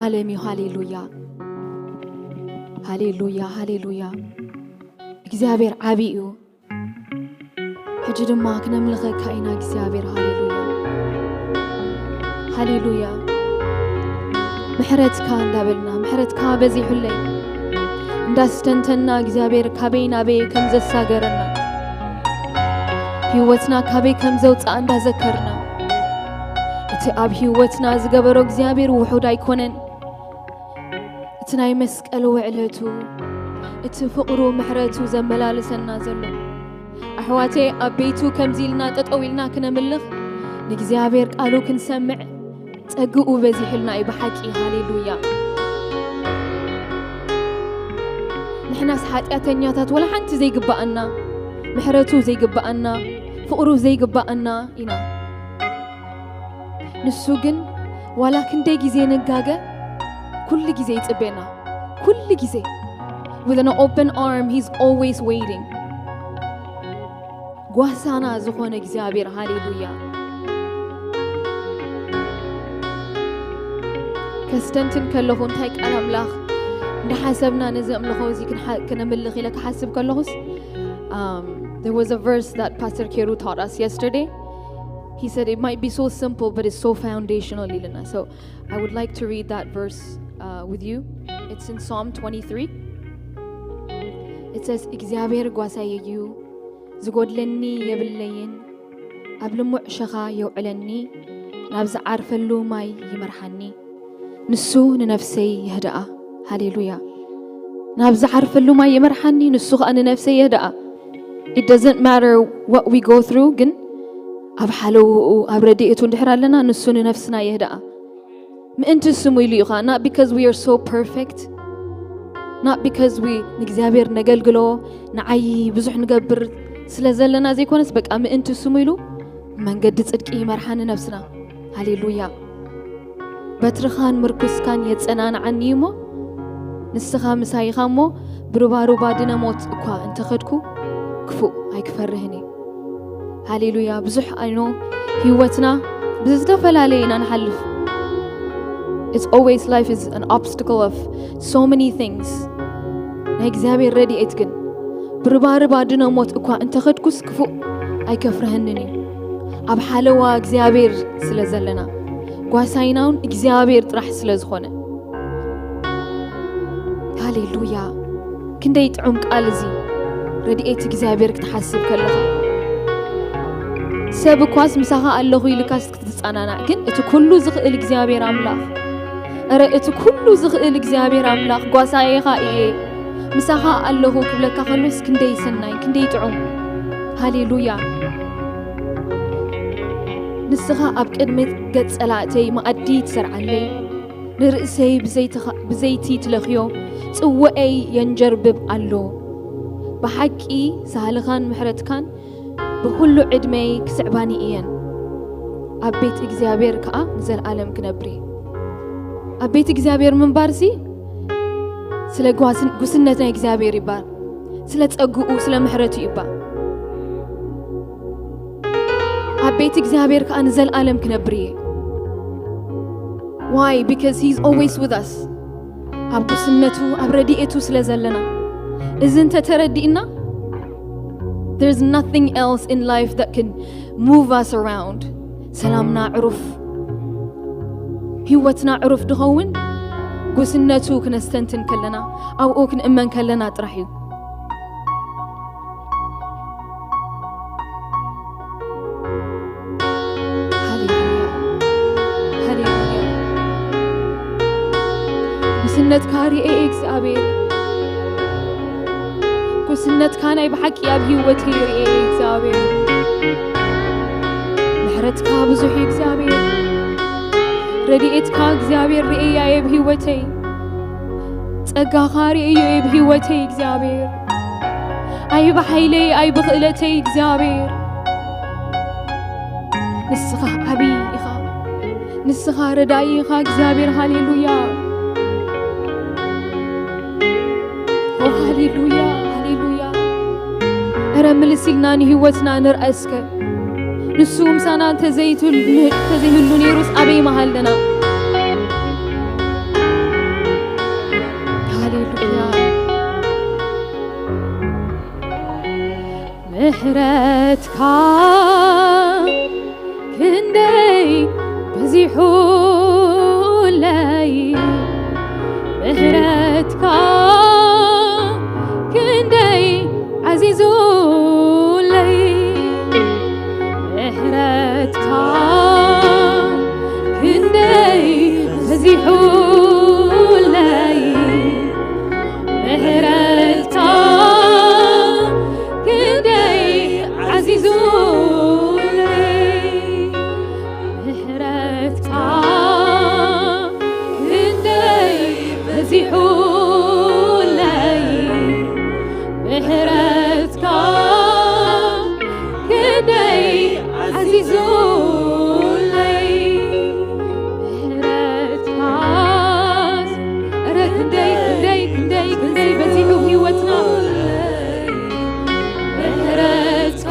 ዓለም እዩ። ሃሌሉያ፣ ሃሌሉያ፣ ሃሌሉያ። እግዚኣብሔር ዓቢ እዩ። ሕጂ ድማ ክነምልኸካ ኢና እግዚኣብሔር። ሃሌሉያ፣ ሃሌሉያ። ምሕረትካ እንዳበልና፣ ምሕረትካ በዚሑለይ እንዳስተንተና፣ እግዚኣብሔር ካበይ ናበይ ከም ዘሳገረና፣ ህይወትና ካበይ ከም ዘውፅኣ እንዳዘከርና፣ እቲ ኣብ ህይወትና ዝገበሮ እግዚኣብሔር ውሑድ ኣይኮነን። እቲ ናይ መስቀል ውዕለቱ፣ እቲ ፍቕሩ ምሕረቱ ዘመላልሰና ዘሎ። ኣሕዋተይ፣ ኣብ ቤቱ ከምዚ ኢልና ጠጠው ኢልና ክነምልኽ፣ ንእግዚኣብሔር ቃሉ ክንሰምዕ ጸግኡ በዚሑልና እዩ ብሓቂ። ሃሌሉያ። ንሕናስ ሓጢኣተኛታት፣ ወላ ሓንቲ ዘይግባኣና፣ ምሕረቱ ዘይግባኣና፣ ፍቕሩ ዘይግባኣና ኢና። ንሱ ግን ዋላ ክንደይ ግዜ ንጋገ፣ ኩሉ ግዜ ይጽበየና። ኩሉ ግዜ። With an open arm, he's always waiting. ጓሳና ዝኾነ እግዚኣብሔር። ሃሌሉያ። ከስተንትን ከለኹ እንታይ ቃል ኣምላኽ እንዳሓሰብና ነዚ ኣምልኾ እዚ ክንሓ-፣ ክነምልኽ ኢለ ክሓስብ ከለኹስ፣ um, there was a verse that Pastor Keru taught us yesterday. He said it might be so simple, but it's so foundational ኢልና። So I would like to read that verse, uh, with you. It's in Psalm twenty-three. It says, እግዚኣብሔር ጓሳይ እዩ፣ ዝጎድለኒ የብለይን፣ ኣብ ልሙዕ ሸኻ የውዕለኒ፣ ናብ ዝዓርፈሉ ማይ ይመርሓኒ፣ ንሱ ንነፍሰይ የህድኣ። ሃሌሉያ። ናብ ዝዓርፈሉ ማይ ይመርሓኒ፣ ንሱ ኸኣ ንነፍሰይ የህድኣ። It doesn't matter what we go through፣ ግን ኣብ ሓለውኡ፣ ኣብ ረድኤቱ እንድሕር ኣለና፣ ንሱ ንነፍስና የህድኣ። ምእንቲ ስሙ ኢሉ እዩ ኸኣ፣ not because we are so perfect, not because we ንእግዚኣብሔር ነገልግሎ፣ ንዓዪ ብዙሕ ንገብር ስለ ዘለና ዘይኮነስ፣ በቃ ምእንቲ ስሙ ኢሉ መንገዲ ጽድቂ ይመርሓ ንነፍስና። ሃሌሉያ። በትርኻን ምርኩስካን የጸናንዓኒ እዩ እሞ፣ ንስኻ ምሳይ ኢኻ እሞ፣ ብሩባሩባ ድነሞት እኳ እንተኸድኩ፣ ክፉእ ኣይክፈርህን እዩ። ሃሌሉያ። ብዙሕ ኣይኖ ህይወትና ብዝተፈላለየ ኢና ንሓልፍ። It's always, life is an obstacle of so many things. ናይ እግዚኣብሔር ረድኤት ግን ብርባርብ ኣድነ ሞት እኳ እንተኸድኩስ ክፉእ ኣይከፍርሀንን እዩ። ኣብ ሓለዋ እግዚኣብሔር ስለ ዘለና፣ ጓሳይና እውን እግዚኣብሔር ጥራሕ ስለ ዝኾነ። ሃሌሉያ። ክንደይ ጥዑም ቃል እዚ፣ ረድኤት እግዚኣብሔር ክትሓስብ ከለኻ። ሰብ እኳስ ምሳኻ ኣለኹ ኢልካስ ክትጸናናዕ፣ ግን እቲ ኩሉ ዝኽእል እግዚኣብሔር ኣምላኽ፣ እረ እቲ ኩሉ ዝኽእል እግዚኣብሔር ኣምላኽ ጓሳዬኻ እየ፣ ምሳኻ ኣለኹ ክብለካ ከሎስ ክንደይ ሰናይ፣ ክንደይ ጥዑም። ሃሌሉያ። ንስኻ ኣብ ቅድሚ ገጽ ጸላእተይ መኣዲ ትሰርዓለይ፣ ንርእሰይ ብዘይትኻ-፣ ብዘይቲ ትለኽዮ፣ ጽዋኤይ የንጀርብብ ኣሎ። ብሓቂ ሳህልኻን ምሕረትካን ብኹሉ ዕድመይ ክስዕባኒ እየን። ኣብ ቤት እግዚኣብሔር ከኣ ንዘለኣለም ክነብር እየ። ኣብ ቤት እግዚኣብሔር ምንባርሲ ስለ ጓስን-፣ ጉስነት ናይ እግዚኣብሔር ይባል፣ ስለ ጸግኡ፣ ስለ ምሕረቱ ይባል። ኣብ ቤት እግዚኣብሔር ከኣ ንዘለኣለም ክነብር እየ። Why? Because he's always with us. ኣብ ጉስነቱ፣ ኣብ ረድኤቱ ስለ ዘለና። እዚ እንተ ተረዲእና፣ there's nothing else in life that can move us around. ሰላምና ዕሩፍ፣ ህይወትና ዕሩፍ ድኸውን ጉስነቱ ክነስተንትን ከለና፣ ኣብኡ ክንእመን ከለና ጥራሕ እዩ። ሃሌሉያ፣ ሃሌሉያ። ጉስነትካ ርኤ እግዚኣብሔር፣ ጉስነትካ ናይ ብሓቂ ኣብ ህይወተይ ርኤ እግዚኣብሔር። ምሕረትካ ብዙሕ እዩ እግዚኣብሔር። ረድኤትካ እግዚኣብሔር ርኤያ እየ ኣብ ህይወተይ። ጸጋኻ ርእዮ እየ ብህይወተይ እግዚኣብሔር። ኣይ ብሓይለይ ኣይ ብኽእለተይ እግዚኣብሔር። ንስኻ ዓብዪ ኢኻ። ንስኻ ረዳኢ ኢኻ እግዚኣብሔር። ሃሌሉያ። ኦ ሃሌሉያ፣ ሃሌሉያ። እረ ምልስ ኢልና ንህይወትና ንርኣ እስከ። ንሱ ምሳና እንተዘይትል-፣ እንተዘይህሉ ነይሩስ ኣበይ ምሃለና? ምሕረትካ ክንደይ በዚሑለይ፣ ምሕረትካ ክንደይ ዓዚዙለይ፣ ምሕረትካ ክንደይ በዚሑለይ፣ ምሕረትካ ክንደይ ዓዚዙለይ፣ ምሕረትካ ክንደይ በዚሑለይ፣ ምሕረትካ ክንደይ ዓዚዙለይ፣ ምሕረትካስ፣ ኧረ ክንደይ፣ ክንደይ፣ ክንደይ፣ ክንደይ በዚሑ ህይወትና።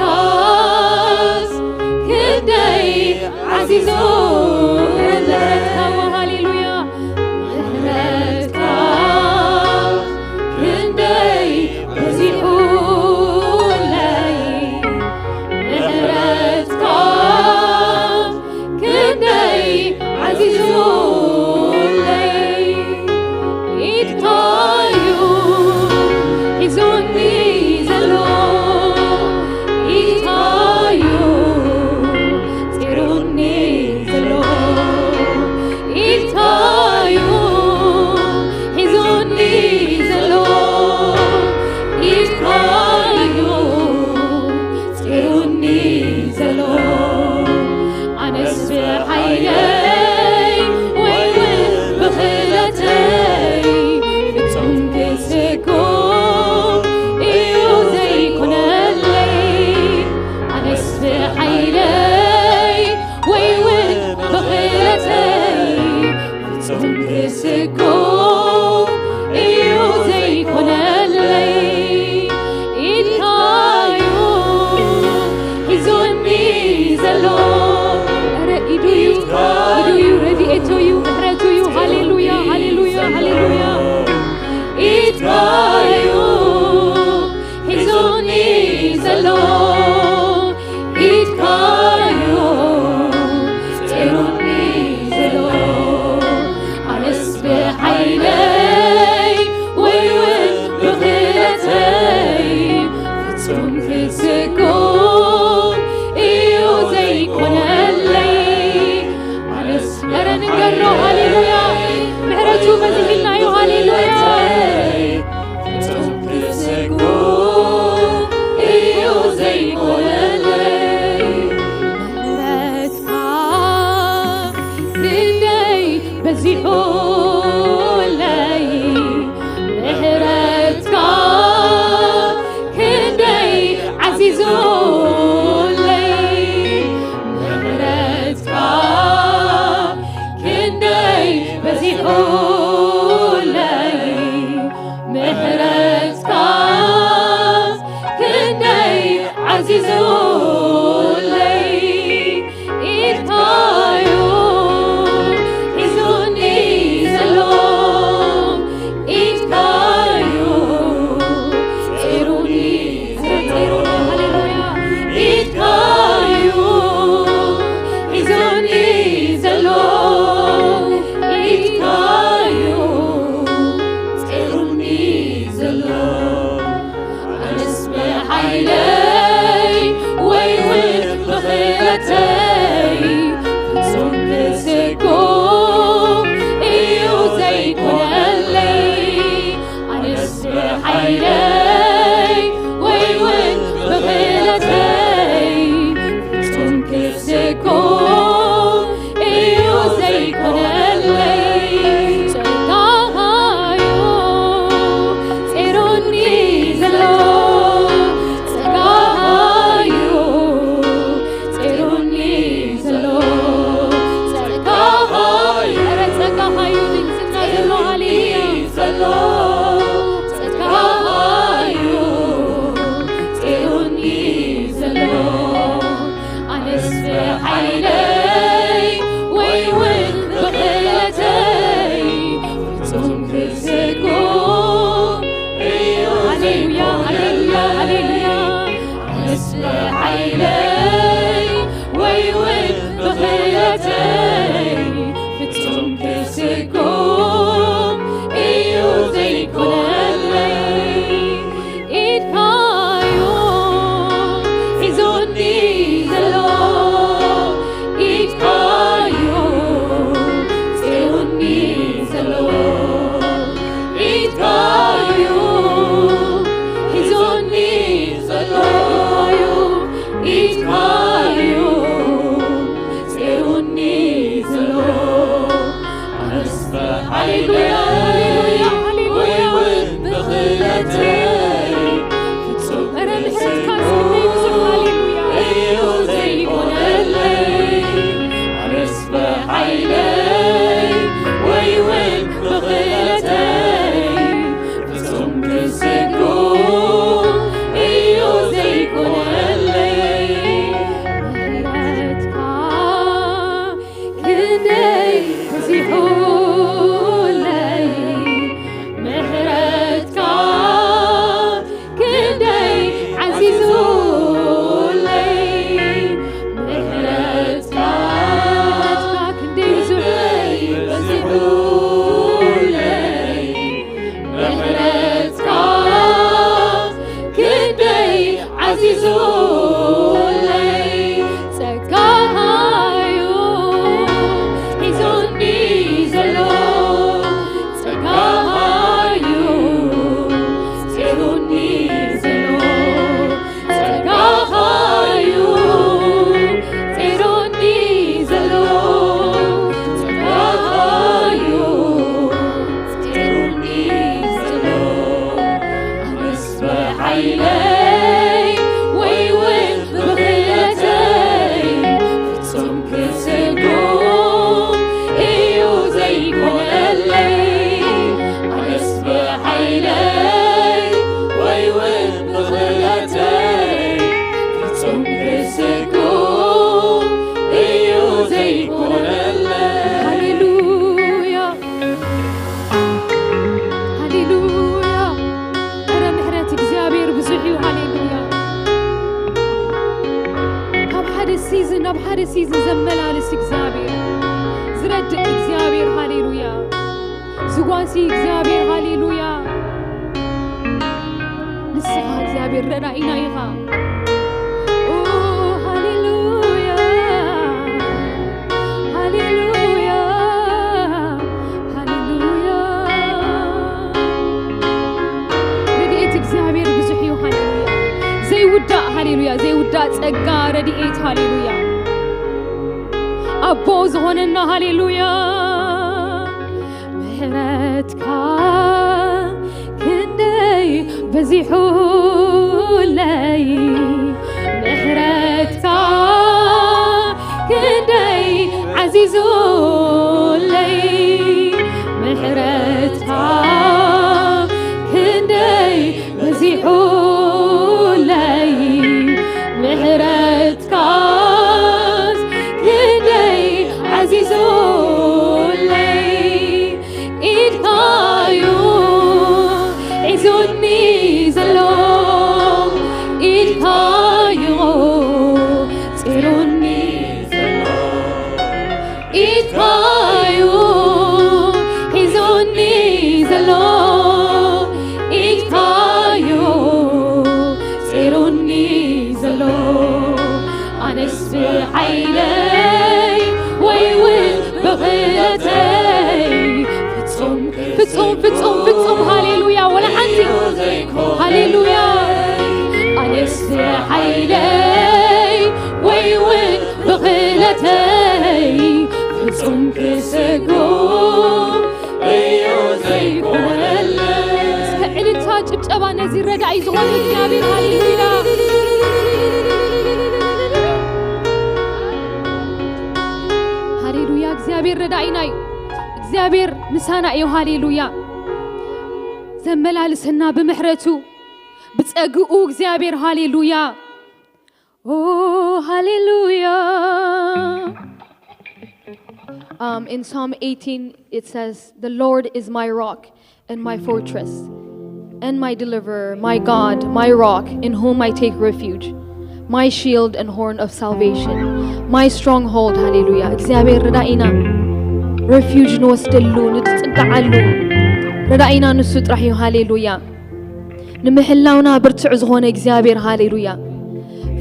ምሕረትካስ ክንደይ ዓዚዙ። ምሕረትካ፣ ሃሌሉያ። ምሕረትካ ክንደይ በዚሑለይ፣ ምሕረትካ ክንደይ ዓዚዙለይ፣ ኢድካዩ ሒዙኒ ዘሎ፣ ኢድካዩ ጺሩኒ ዘሎ፣ ኢድካዩ ሒዙኒ ዘሎ፣ ኢድካዩ ጺሩኒ ዘሎ፣ ኣነስ ብሓይለይ ወይ እውን ብኽእለተይ ፍጹም ክስጎም እዩ ዘይኮነለይ። ኣነስ ብሓይለይ ወይ እውን ብኽእለተይ ፍጹም ክስጎም እዩ ዘይኮነለይ። ኢድካዩ ሒዙኒ ዘሎ። ኧረ ኢዱ እዩ፣ ኢዱ እዩ፣ ረድኤቱ እዩ፣ ምሕረቱ እዩ። ሃሌሉያ፣ ሃሌሉያ፣ ሃሌሉያ። ኢድካዩ ሒዙኒ ዘሎ፣ ኢድካዩ ጺሩኒ ዘሎ፣ ኣነስ ብሓይለይ ወይ እውን ብኽእለተይ ፍጹም ክስጎም እዩ ዘይኮነለይ። ኣነስ ኧረ ንገሮ፣ ሃሌሉያ። ምሕረቱ በዚሕልና እዩ፣ ሃሌሉያ። ፍጹም ክስጎም እዩ ዘይኮነለይ። ምሕረትካ ክንደይ በዚሑለይ፣ ምሕረትካ ክንደይ ዓዚዙለይ፣ ምሕረትካ ክንደይ በዚሑለይ፣ ምሕረትካ ክንደይ ዓዚዙለይ፣ ኢድካዩ ሒዙኒ ዘሎ፣ ኢድካዩ ጺሩኒ፣ ጺሩኒ፣ ሃሌሉያ። ኢድካዩ ሒዙኒ ዘሎ፣ ኢድካዩ ጺሩኒ ዘሎ፣ ኣነስ ብሓይለይ ወይ እውን ብኽእለተይ ፍጹም ክስጎም እዩ ዘይኮነለይ። ኣነስ ብሓይለይ ወይ እውን ብኽእለተይ ፍጹም ክስጎም እዩ ዘይኮነለይ። ጸጋኻዩ ጺሩኒ ዘሎ፣ ጸጋኻዩ ጺሩኒ ዘሎ፣ ጸጋኻዩ፣ ኧረ ጸጋኻዩ ድምፅና ዘሎ፣ ሃሌሉያ። ዘሎ፣ ጸጋኻዩ ጺሩኒ ዘሎ፣ ኣነስ ብሓይለይ ወይ እውን ብኽእለተይ ፍጹም ክስጎም እዩ። ሃሌሉያ፣ ሃሌሉያ፣ ሃሌሉያ። ኣነስ እግዚኣብሔር፣ ሃሌሉያ። ዝጓሲ እግዚኣብሔር፣ ሃሌሉያ። ንስኻ እግዚኣብሔር ረዳኢና ኢኻ። ኦ፣ ሃሌሉያ፣ ሃሌሉያ፣ ሃሌሉያ። ረድኤት እግዚኣብሔር ብዙሕ እዩ። ሃሌሉያ። ዘይውዳእ፣ ሃሌሉያ፣ ዘይውዳእ ጸጋ፣ ረድኤት፣ ሃሌሉያ። ኣቦ ዝኾነና፣ ሃሌሉያ። ምሕረትካ ክንደይ በዚሑለይ፣ ምሕረትካ ክንደይ ዓዚዙለይ፣ ምሕረትካ ክንደይ በዚሑለይ፣ ምሕረትካስ ክንደይ ዓዚዙለይ። ኢድካዩ ሒዙኒ ዘሎ፣ ኢድካዩ ጺሩኒ ዘሎ፣ ኢድካዩ ሒዙኒ ዘሎ፣ ኢድካዩ ጺሩኒ ዘሎ። ኣነስ ብሓይለይ ወይ እውን ብኽእለተይ ፍጹም፣ ፍጹም፣ ፍጹም፣ ፍጹም፣ ሃሌሉያ፣ ወላ ሓንቲ። ሃሌሉያ። ኣነስ ብሓይለይ ወይ እውን ብኽእለተይ ፍጹም ክስጉም እዩ ዘይኮነለይ። እስከ እልልታ፣ ጭብጨባ ነዚ ረዳኢ ዝኾነ እግዚኣብሔር። ሃሌሉያ። ሃሌሉያ፣ እግዚኣብሔር ረዳኢና እዩ። እግዚኣብሔር ምሳና እዩ። ሃሌሉያ። ዘመላልሰና ብምሕረቱ፣ ብጸግኡ እግዚኣብሔር። ሃሌሉያ። ኦ፣ ሃሌሉያ። Um, in Psalm eighteen, it says, "The Lord is my rock and my fortress and my deliverer, my God, my rock in whom I take refuge, my shield and horn of salvation, my stronghold." ሃሌሉያ። እግዚኣብሔር ረዳኢና፣ ሬፊውጅ ንወስደሉ፣ ንጽግዓሉ ረዳኢና ንሱ ጥራሕ እዩ። ሃሌሉያ። ንምሕላውና ብርቱዕ ዝኾነ እግዚኣብሔር፣ ሃሌሉያ።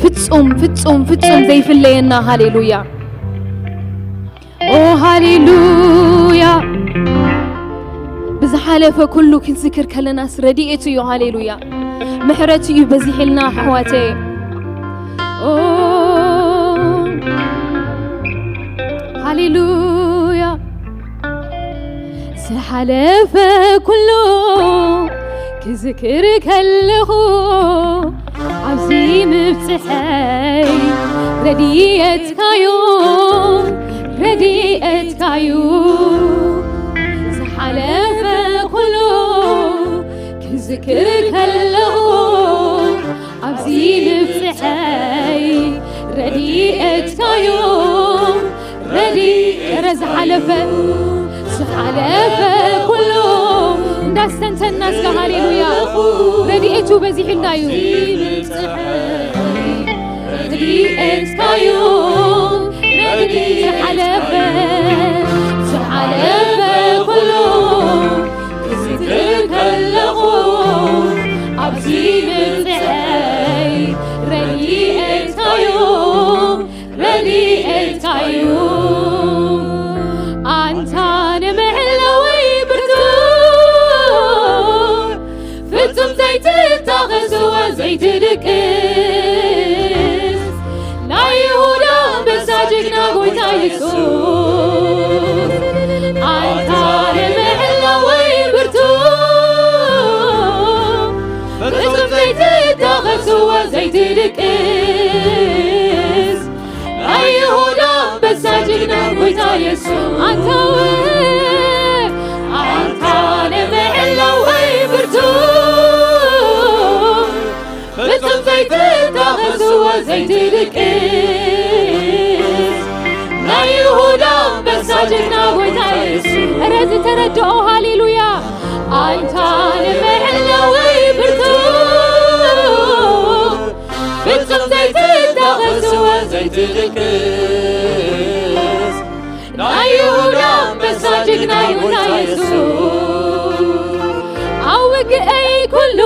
ፍጹም፣ ፍጹም፣ ፍጹም ዘይፍለየና፣ ሃሌሉያ። ኦ፣ ሃሌሉያ። ብዝሓለፈ ኩሉ ክንዝክር ከለናስ ረድኤቱ እዩ፣ ሃሌሉያ። ምሕረቱ እዩ በዚሕልና፣ ኣሕዋተየ። ኦ፣ ሃሌሉያ። ዝሓለፈ ኩሉ ክዝክር ከለኹ፣ ኣብዚ ምብጽሐይ ረድኤትካዩ፣ ረድኤትካዩ። ዝሓለፈ ኩሉ ክዝክር ከለኹ፣ ኣብዚ ምብጽሐይ ረድኤትካዩ፣ ረዲ-፣ ረ-፣ ዝሓለፈ፣ ዝሓለፈ ኩሉ እንዳስተንተና እስከ ሃሌሉያ። ረድኤቱ በዚሑልና እዩ። ረድኤትካዩ፣ ረዲ-፣ ዝሓለፈ፣ ዝሓለፈ ኩሉ ክዝክር ከለኹ፣ ኣብዚ ምብጽሐይ ረድኤትካዩ፣ ረድኤትካዩ። ኣንታ ንምሕላወይ ብርቱዕ፣ ፍጹም ዘይትታኸስ ዘይትድቅስ፣ ናይ ይሁዳ ኣንበሳ ጅግና ጎይታ የሱስ። ኣንታ ንምሕላወይ ብርቱዕ፣ ፍጹም ዘይትታኸስ ዘይትድቅስ፣ ናይ ይሁዳ ኣንበሳ ጅግና ጎይታ የሱስ። ኣንታ ውን፣ ኣንታ ንምሕላወይ ብርቱዕ፣ ፍጹም ዘይትታኸስ ዘይትድቅስ፣ ናይ ይሁዳ ኣንበሳ ጅግና ጎይታ የሱስ። እረ ዝተረድኦ ሃሌሉያ። ኣንታ ንምሕላወይ ብርቱዕ፣ ፍጹም ዘይትታኸስ ዘይትድቅስ፣ ናይ ይሁዳ ኣብ ውግአይ ኩሉ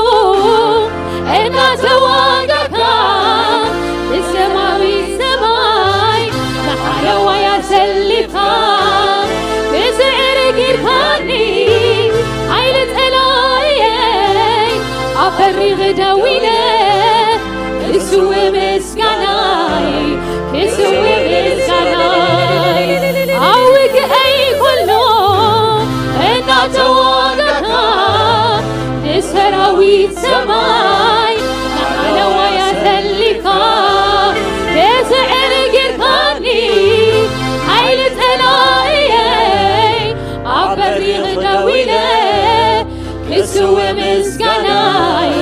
እናተዋጋእካ፣ ንሰማያዊ ሰማይ ንሓለዋይ ኣሰሊፍካ፣ ብስዕሪ ጌርካኒ፣ ሓይሊ ጸላኢየይ ኣብ በሪኽ ደው ኢለ፣ ክስውእ ምስጋናይ፣ ክስውእ ምስጋናይ፣ ኣብ ውግአይ ኩሉ እናተዋጋእካ፣ ንሰራዊት ሰማይ ንሓለዋይ ኣሰሊፍካ፣ ክስዕር ጌርካኒ፣ ሓይሊ ጸላኢየይ ኣብ በሪኽ ደው ኢለ፣ ክስውእ ምስጋናይ፣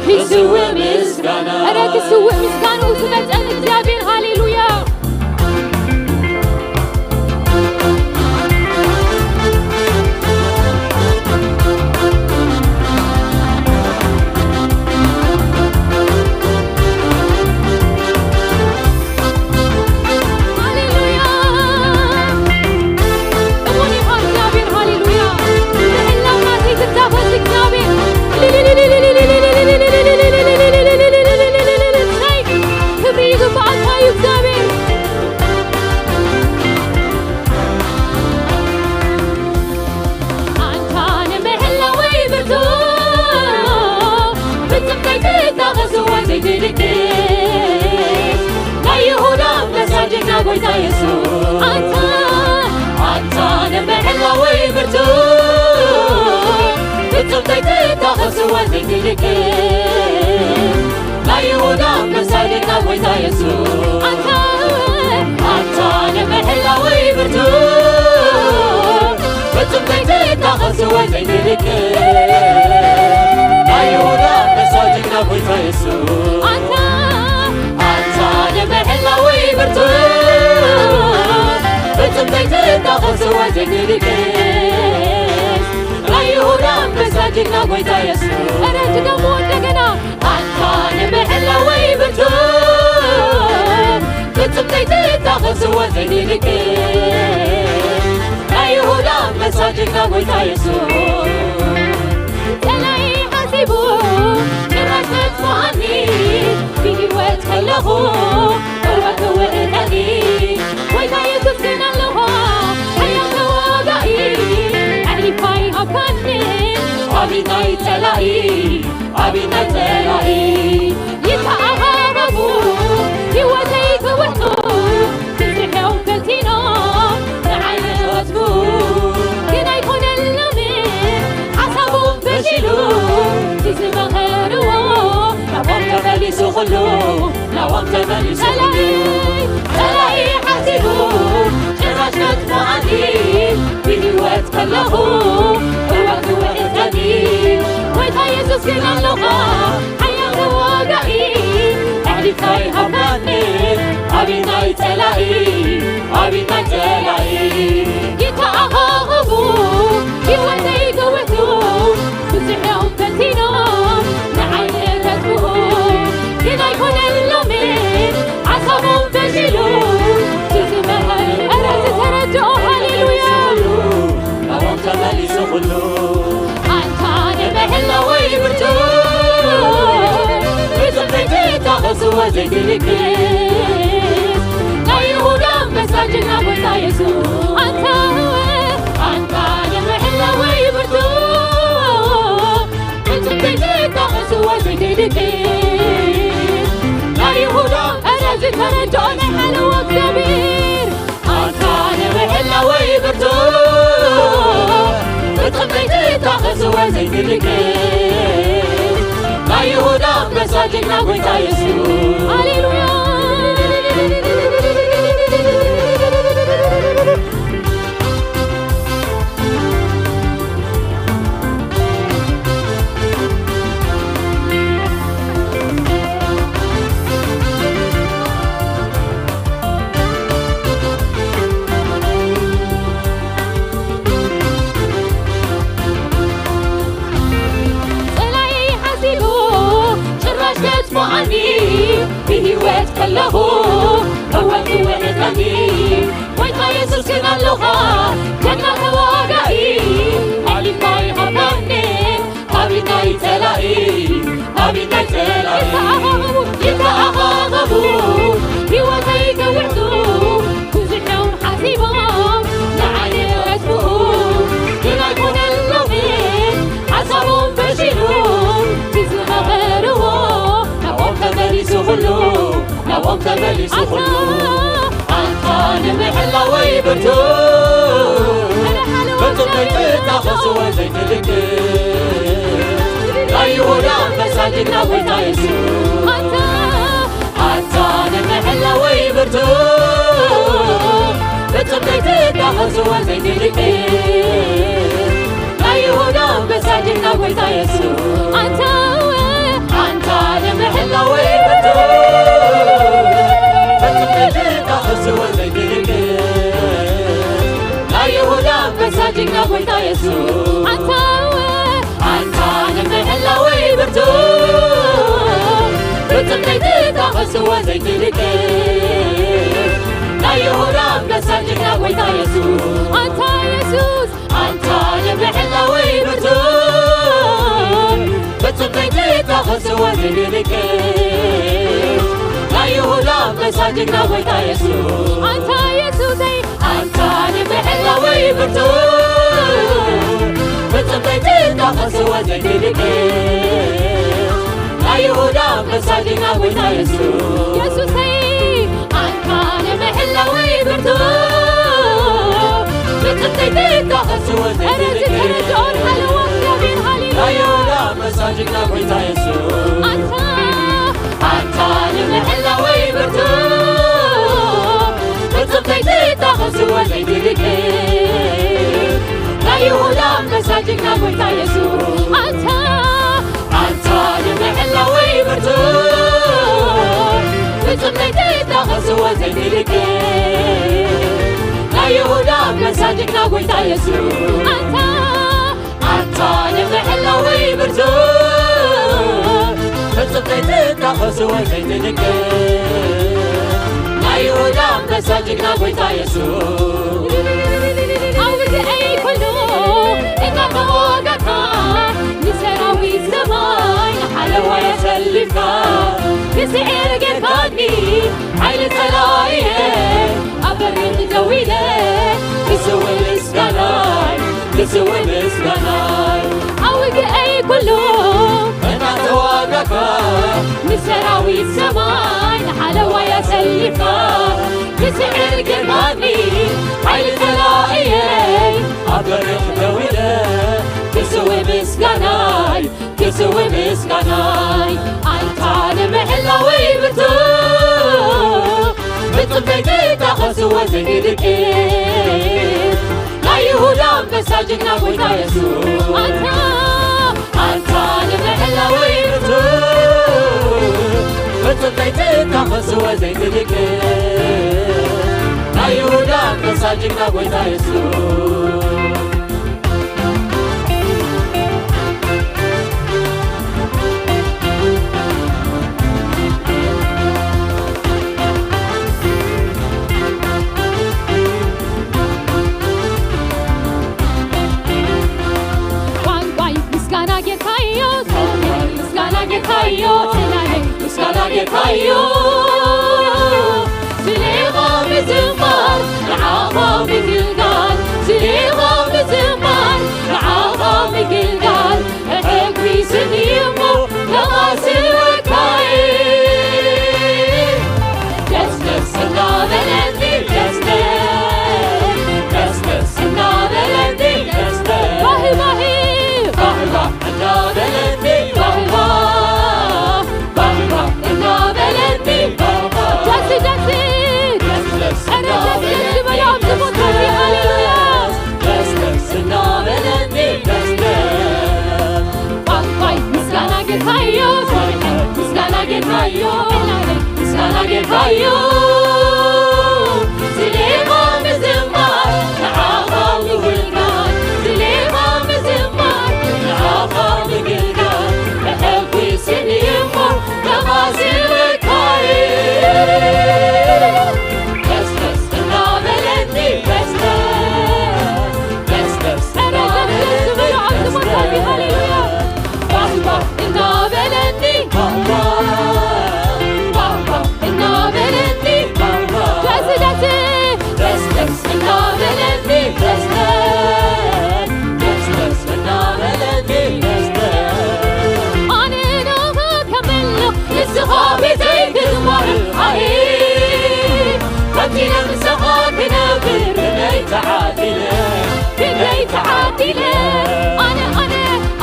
ክስውእ ምስጋናይ። እረ ክስውእ ምስጋንኡ ዝመጸን እግዚኣብሔር፣ ሃሌሉያ። ሃሌሉያ። እሙን ኢኻ እግዚኣብሔር፣ ሃሌሉያ። ንህላውና ዘይትታኸስ እግዚኣብሔር። ክብሪ ይግባኣካ እዩ እግዚኣብሔር። ኣንታ ንምሕላወይ ብርቱዕ፣ ፍጽምተይ ትታኸስ እወ ዘይትድቅስ፣ ናይ ይሁዳ ኣንበሳ ጅግና ጎይታ የሱስ። ኣንታ፣ ኣንታ ንምሕላወይ ብርቱዕ፣ ፍጽምተይ ትታኸስ እወ ዘይትድቅስ፣ ናይ ይሁዳ ኣንበሳ ጅግና ጎይታ የሱስ። ኣንታ፣ ኣንታ ንምሕላወይ ብርቱዕ፣ ፍጹም ዘይትታኸስ እወ ዘይትድቅስ፣ ናይ ይሁዳ ኣንበሳ ጅግና ጎይታ የሱስ። ኣንታ፣ ኣንታ ንምሕላወይ ብርቱዕ፣ ፍጹም ዘይትታኸስ እወ ዘይትድቅስ፣ ናይ ይሁዳ ኣንበሳ ጅግና ጎይታ የሱስ። ኧረ ድገምዎ እንደገና። ኣንታ ንምሕላወይ ብርቱዕ፣ ፍጹም ዘይትታኸስ እወ ዘይትድቅስ፣ ናይ ይሁዳ ኣንበሳ ጅግና ጎይታ የሱስ። ጸላኢ ሓሲቡ ጭራሽ ከጥፍኣኒ፣ ብህይወት ከለኹ እወ ክውእተኒ፣ ጎይታ የሱስ ግን ኣለኻ ሓያል ተዋጋኢ፣ ኣሕሊፍካ ኣይሃብካኒ፣ ኣቢናይ ጸላኢ። ኣቢናይ ጸላኢ ይተኣኻኸቡ፣ ህይወተይ ክውሕጡ፣ ብዙሕ እዮም ፈቲኖም ንዓይ ክቐትፉ። ግን ኣይኮነሎምን ሓሳቦም ፈሺሉ፣ እቲ ዝመኸርዎ ናባኦም ተመሊሱ ኩሉ፣ ናባኦም ተመሊሱ ኩሉ። ጸላኢ፣ ጸላኢ ሓሲቡ ጭራሽ ከጥፍኣኒ፣ ብህይወት ከለኹ እወ ክውሕጠኒ፣ ጎይታ የሱስ ግን ኣለኻ ሓያል ተዋጋኢ፣ ኣሕሊፍካ ኣይሃብካኒ፣ ኣቢናይ ጸላኢ፣ ኣቢናይ ጸላኢ። ይተኣኻኸቡ፣ ህይወተይ ክውሕጡ፣ ብዙሕ እዮም ፈቲኖም ንዓይ ክገትኡ፣ ግን ኣይኮነሎምን ሓሳቦም ፈሺሉ፣ እቲ ዝመኸር። ኧረ ዝተረድኦ ሃሌሉያ። ናባኦም ተመሊሱ ኩሉ። ኣንታ ንምሕላወይ ብርቱዕ፣ ብጽድቂ ትታኸስ እወ ዘይትድቅስ፣ ናይ ይሁዳ ኣንበሳ ጅግና ጎይታ የሱስ። ኣንታ፣ ኣንታ ንምሕላወይ ብርቱዕ፣ ብጽድቂ ትታኸስ እወ ዘይትድቅስ፣ ናይ ይሁዳ። ኧረ ዝተረድኦ ናይ ሓለዋ እግዚኣብሔር። ኣንታ ንምሕላወይ ብርቱዕ፣ ብጽድቂ ትታኸስ እወ ዘይትድቅስ፣ ናይ ይሁዳ ኣንበሳ ጅግና ጎይታ የሱስ። ሃሌሉያ። ጸላኢ ሓሲቡ ጭራሽ ከጥፍኣኒ፣ ብህይወት ከለኹ እወ ክውሕጠኒ፣ ጎይታ የሱስ ግን ኣለኻ ጀግና ተዋጋኢ፣ ተመሊሱ ኩሉ ኣንታ ንምሕላወይ ብርቱ ፍጹም ዘይትታኸስ ወዘይትልክ ናይ ይሁዳ ኣንበሳ ጅግና ጎይታ የሱስ ኣንታ ንምሕላወይ ብርቱ ፍጹም ዘይትታኸስ ወዘይትልክ ናይ ይሁዳ ኣንበሳ ጅግና ጎይታ የሱስ ኣንታ ኣንታ ንምሕላወይ ብርቱ ፍጹም ዘይትታኸስ ወዘይትልክ ናይ ይሁዳ ኣንበሳ ጅግና ጎይታ የሱስ ኣንታ ኣንታ ንምሕላወይ ብርቱ ፍጹም ዘይትታኸስ ወዘይትልክ ናይ ይሁዳ ኣንበሳ ጅግና ጎይታ የሱስ ኣንታ የሱስ ኣንታ ንምሕላወይ ብርቱ ፍጹም ዘይትታኸስ ወዘይትልክ ናይ ይሁዳ ኣንበሳ ጅግና ጎይታ የሱስ ኣንታ የሱሰይ ኣንታ ንምሕላወይ ብርቱ ፍጹም ዘይትታኸስ ወዘይትልክ ናይ ይሁዳ ኣንበሳ ጅግና ጎይታ የሱስ የሱሰይ ኣንታ ንምሕላወይ ብርቱ ፍጹም ዘይትታኸስ ወዘይትልክ ናይ ይሁዳ ኣንበሳ ጅግና ጎይታ የሱስ ኣንታ ኣንታ ንምሕላወይ ብርቱ ፍጹም ዘይትታኸስ ወዘይትልክ ናይ ይሁዳ ኣንበሳ ጅግና ጎይታ የሱስ ኣንታ ኣንታ ንምሕላወይ ብርቱ ፍጹም ዘይትታኸስ ወዘይትልክ ናይ ይሁዳ ኣንበሳ ጅግና ጎይታ የሱስ ኣንታ ኣንታ ንምሕላወይ ብርቱ ፍጹም ዘይትታኸስ ወዘይትልክ ናይ ይሁዳ ኣንበሳ ጅግና ጎይታ የሱስ ኣውግአይ ኩሉ እናተዋጋእካ ንሰራዊት ሰማይ ንሓለዋይ ኣሰሊፍካ ክስዕር ጌርካኒ ሓይሊ ጸላኢየ ኣብ በሪ ደው ኢለ ክስውእ ምስጋናይ ክስውእ ምስጋናይ ኣውግአይ ኩሉ እናተዋጋእካ ንሰራዊት ሰማይ ንሓለዋይ ኣሰሊፍካ ክስዕር ጌርካኒ ሓይሊ ጸላኢየይ ኣብ በሪ ደው ኢለ ክስውእ ምስጋናይ ክስውእ ምስጋናይ ኣንታ ንምሕላወይ ብርቱ ፍጹም ዘይትታኸስ ወዘይትልክ ናይ ይሁዳ ኣንበሳ ጅግና ጎይታ የሱስ ኣንታ ኣንታ ንምሕላወይ ብርቱ ፍጹም ዘይትታኸስ ወዘይትልክ ናይ ይሁዳ ኣንበሳ ጅግና ጎይታ የሱስ ቋንቋይ ምስጋና ጌርካዮ ሰናይ ምስጋና ጌርካዮ ሰናይ ምስጋና ጌርካዮ ስሌኻ ምዝማር ንዓኻ ምግልጋል ስሌኻ ምዝማር ንዓኻ ምግልጋል ሕጉስኒ እሞ ነቓስወካይ ደስደስ እናበለኒ ደስደስ ደስደስ እናበለኒ ደስደስ ባህባሂ ባህባ እናበለኒ ባህባ ባህባ እናበለኒ ባህባ ደስ ደስ ደስደስ ኧረ ደስ ደስ ዝበሎ ኣብዚ ቦታ እዚ ሃሌሉያ ደስደስ እናበለኒ ደስደስ ቋንቋይ ምስጋና ጌታዮ ምስጋና ጌታዮ ምስጋና ጌታዮ ስሌኻ ምዝማር ንዓኻ ምግልጋል ስሌኻ ምዝማር ንዓኻ ምግልጋል ተሐጒስኒ እሞ ተቓሲበካይ ደስደስ እናበለኒ ደስደስ ደስደስ ኧረ ደስደስ ዝበሎ ኣብዚ ቦታ እዚ ሃሌሉያ ባባ እናበለኒ ባባ ባባ እናበለኒ ኢለ ኣነ ኣነ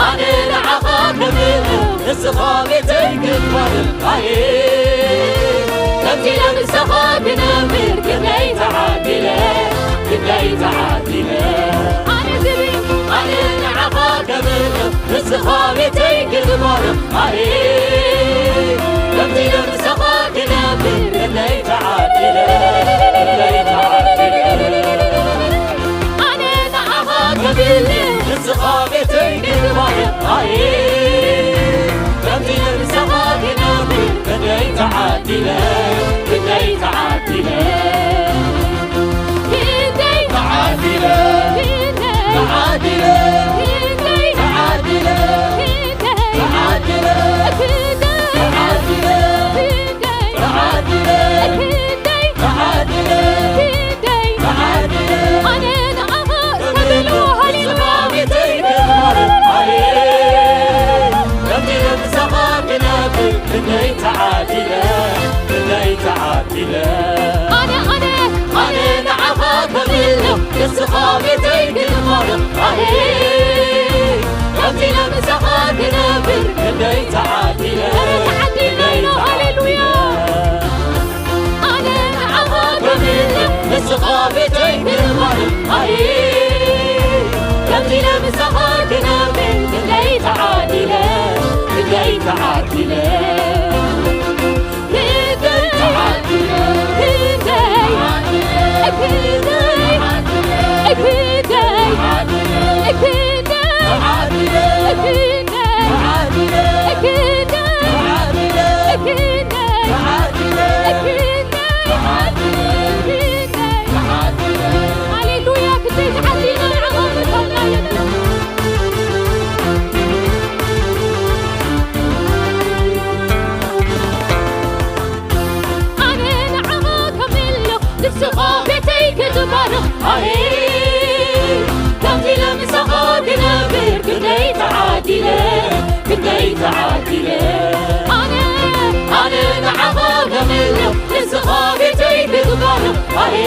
ኣነ ንዓኻ ክብልኽ ንስኻ ቤተይ ክትባርኽ ኣየ ከምዚ ኢለ ምሳኻ ክነብር ክንደይ ተዓዲለ ክንደይ ተዓዲለ ኣነ ዝብል ኣነ ንዓኻ ክብልኽ ንስኻ ቤተይ ክትባርኽ ኣየ ከምዚ ኢለ ምሳኻ ክነብር ክንደይ ተዓዲለ ክንደይ ተዓዲለ ኣነ ንዓኻ ከቢለ ንስኻ ቤተይ ግባር ኣየ ከምዚ ንስኻ ክነብር ክንደይ ተዓዲለ ክንደይ ተዓዲለ ክንደይ ተዓዲለ ተዓዲለ ክንደይ ተዓዲለ ክንደይ ተዓዲለ ክንደይ ተዓዲለ ክንደይ ተዓዲለ ክንደይ ተዓዲለ ክንደይ ኣነ ንኣኻ ተብሎ ሃሌሉያ ቤተይ ክባር ኣየ ከምዚ ምሳኻ ክነብር ክንደይ ተዓዲለ ክንደይ ተዓዲለ ኣነ ኣነ ኣነ ንዓኻ ከብሎ ንስኻ ቤተይ ክባር ኣየ ከምዚ ምሳኻ ክነብር ክንደይ ተዓዲለ ተዓዲለ ሃሌሉያ ኣነ ንዓኻ ከብሎ ንስኻ ቤተይ ክባር ኣየ ከምዚ ምሳኻ ክነብር ክንደይ ተዓዲለ ክንደይ ተዓዲለ ክንደይ ተዓዲለ ክንደይ ክንደይ ክንደይ ሃሌሉያ ክንደይ ተዓዲለ ንዓኻ ምሳና ኣነ ንዓኻ ከብሎ ንስኻ ቤተይ ክትባርኽ ኣየ ከምዚ ኢለ ምሳኻ ክነብር ክንደይ ተዓዲለ ክንደይ ተዓዲለ ኣነ ኣነ ንዓኻ ከብሎ ንስኻ ቤተይ ክትባርኽ ኣየ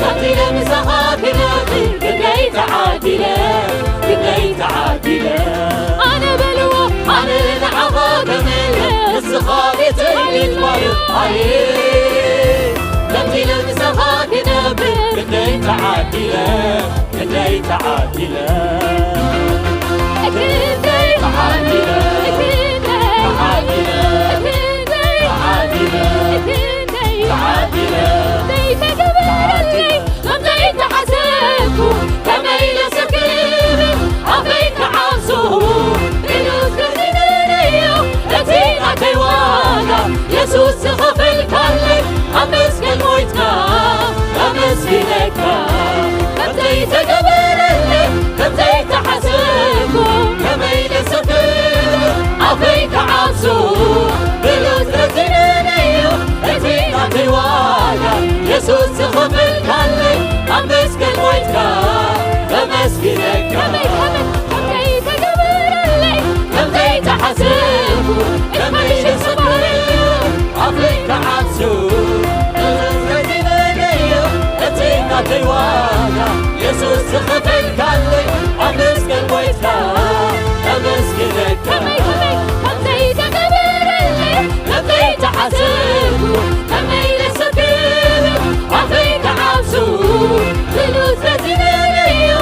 ከምዚ ኢለ ምሳኻ ክነብር ክንደይ ተዓዲለ ክንደይ ተዓዲለ ኣነ በልዎ ኣነ ንዓኻ ከብሎ ንስኻ ቤተይ ክትባርኽ ኣየ ከምዚ ኢለ ምሳኻ ክነብር ክንደይ ተዓዲለ ክንደይ ተዓዲለ ክንደይ ተዓዲለ ክንደይ ተዓዲለ ክንደይ ተዓዲለ ክንደይ ተዓዲለ ዘይተገበረለይ ከምዘይተሓሰብኩ ከመይ ኢለ ሰብ ክብል ኣፈይ ክዓብሱ ብሉጽ ገዚእለዮ እቲ ናተይ ዋጋ የሱስ ዝኸፈልካለይ ኣመስግን ሞይትካ ኣመስግነካ ከምዘይተገበረለይ ከምዘይተሓሰብኩ ከመይ ኢለ ሰብ ክብል ኣፈይ ክዓብሱ ብሉጽ ገዚእለዮ እቲ ናተይ ዋጋ የሱስ ዝኸፈልካለይ ኣመስግን ሞይትካ ከመስግነካ ከመይ ከመይ ከምዘይተገበረለይ ከምዘይተሓሰብኩ ከመይ ዝሰበረ ኣፍለይ ክዓብሱ እዙዝ ረዚነለዮ እቲ ናተይ ዋጋ የሱስ ዝኸፈልካለይ ኣመስግን ሞይትካ ከመስግነካ ከመይ ከመይ ከምዘይተገበረለይ ከምዘይተሓሰብኩ ከመይ ለሰክር ኣፈይ ክዓብሱ ብሉጽ ረዚነለዮ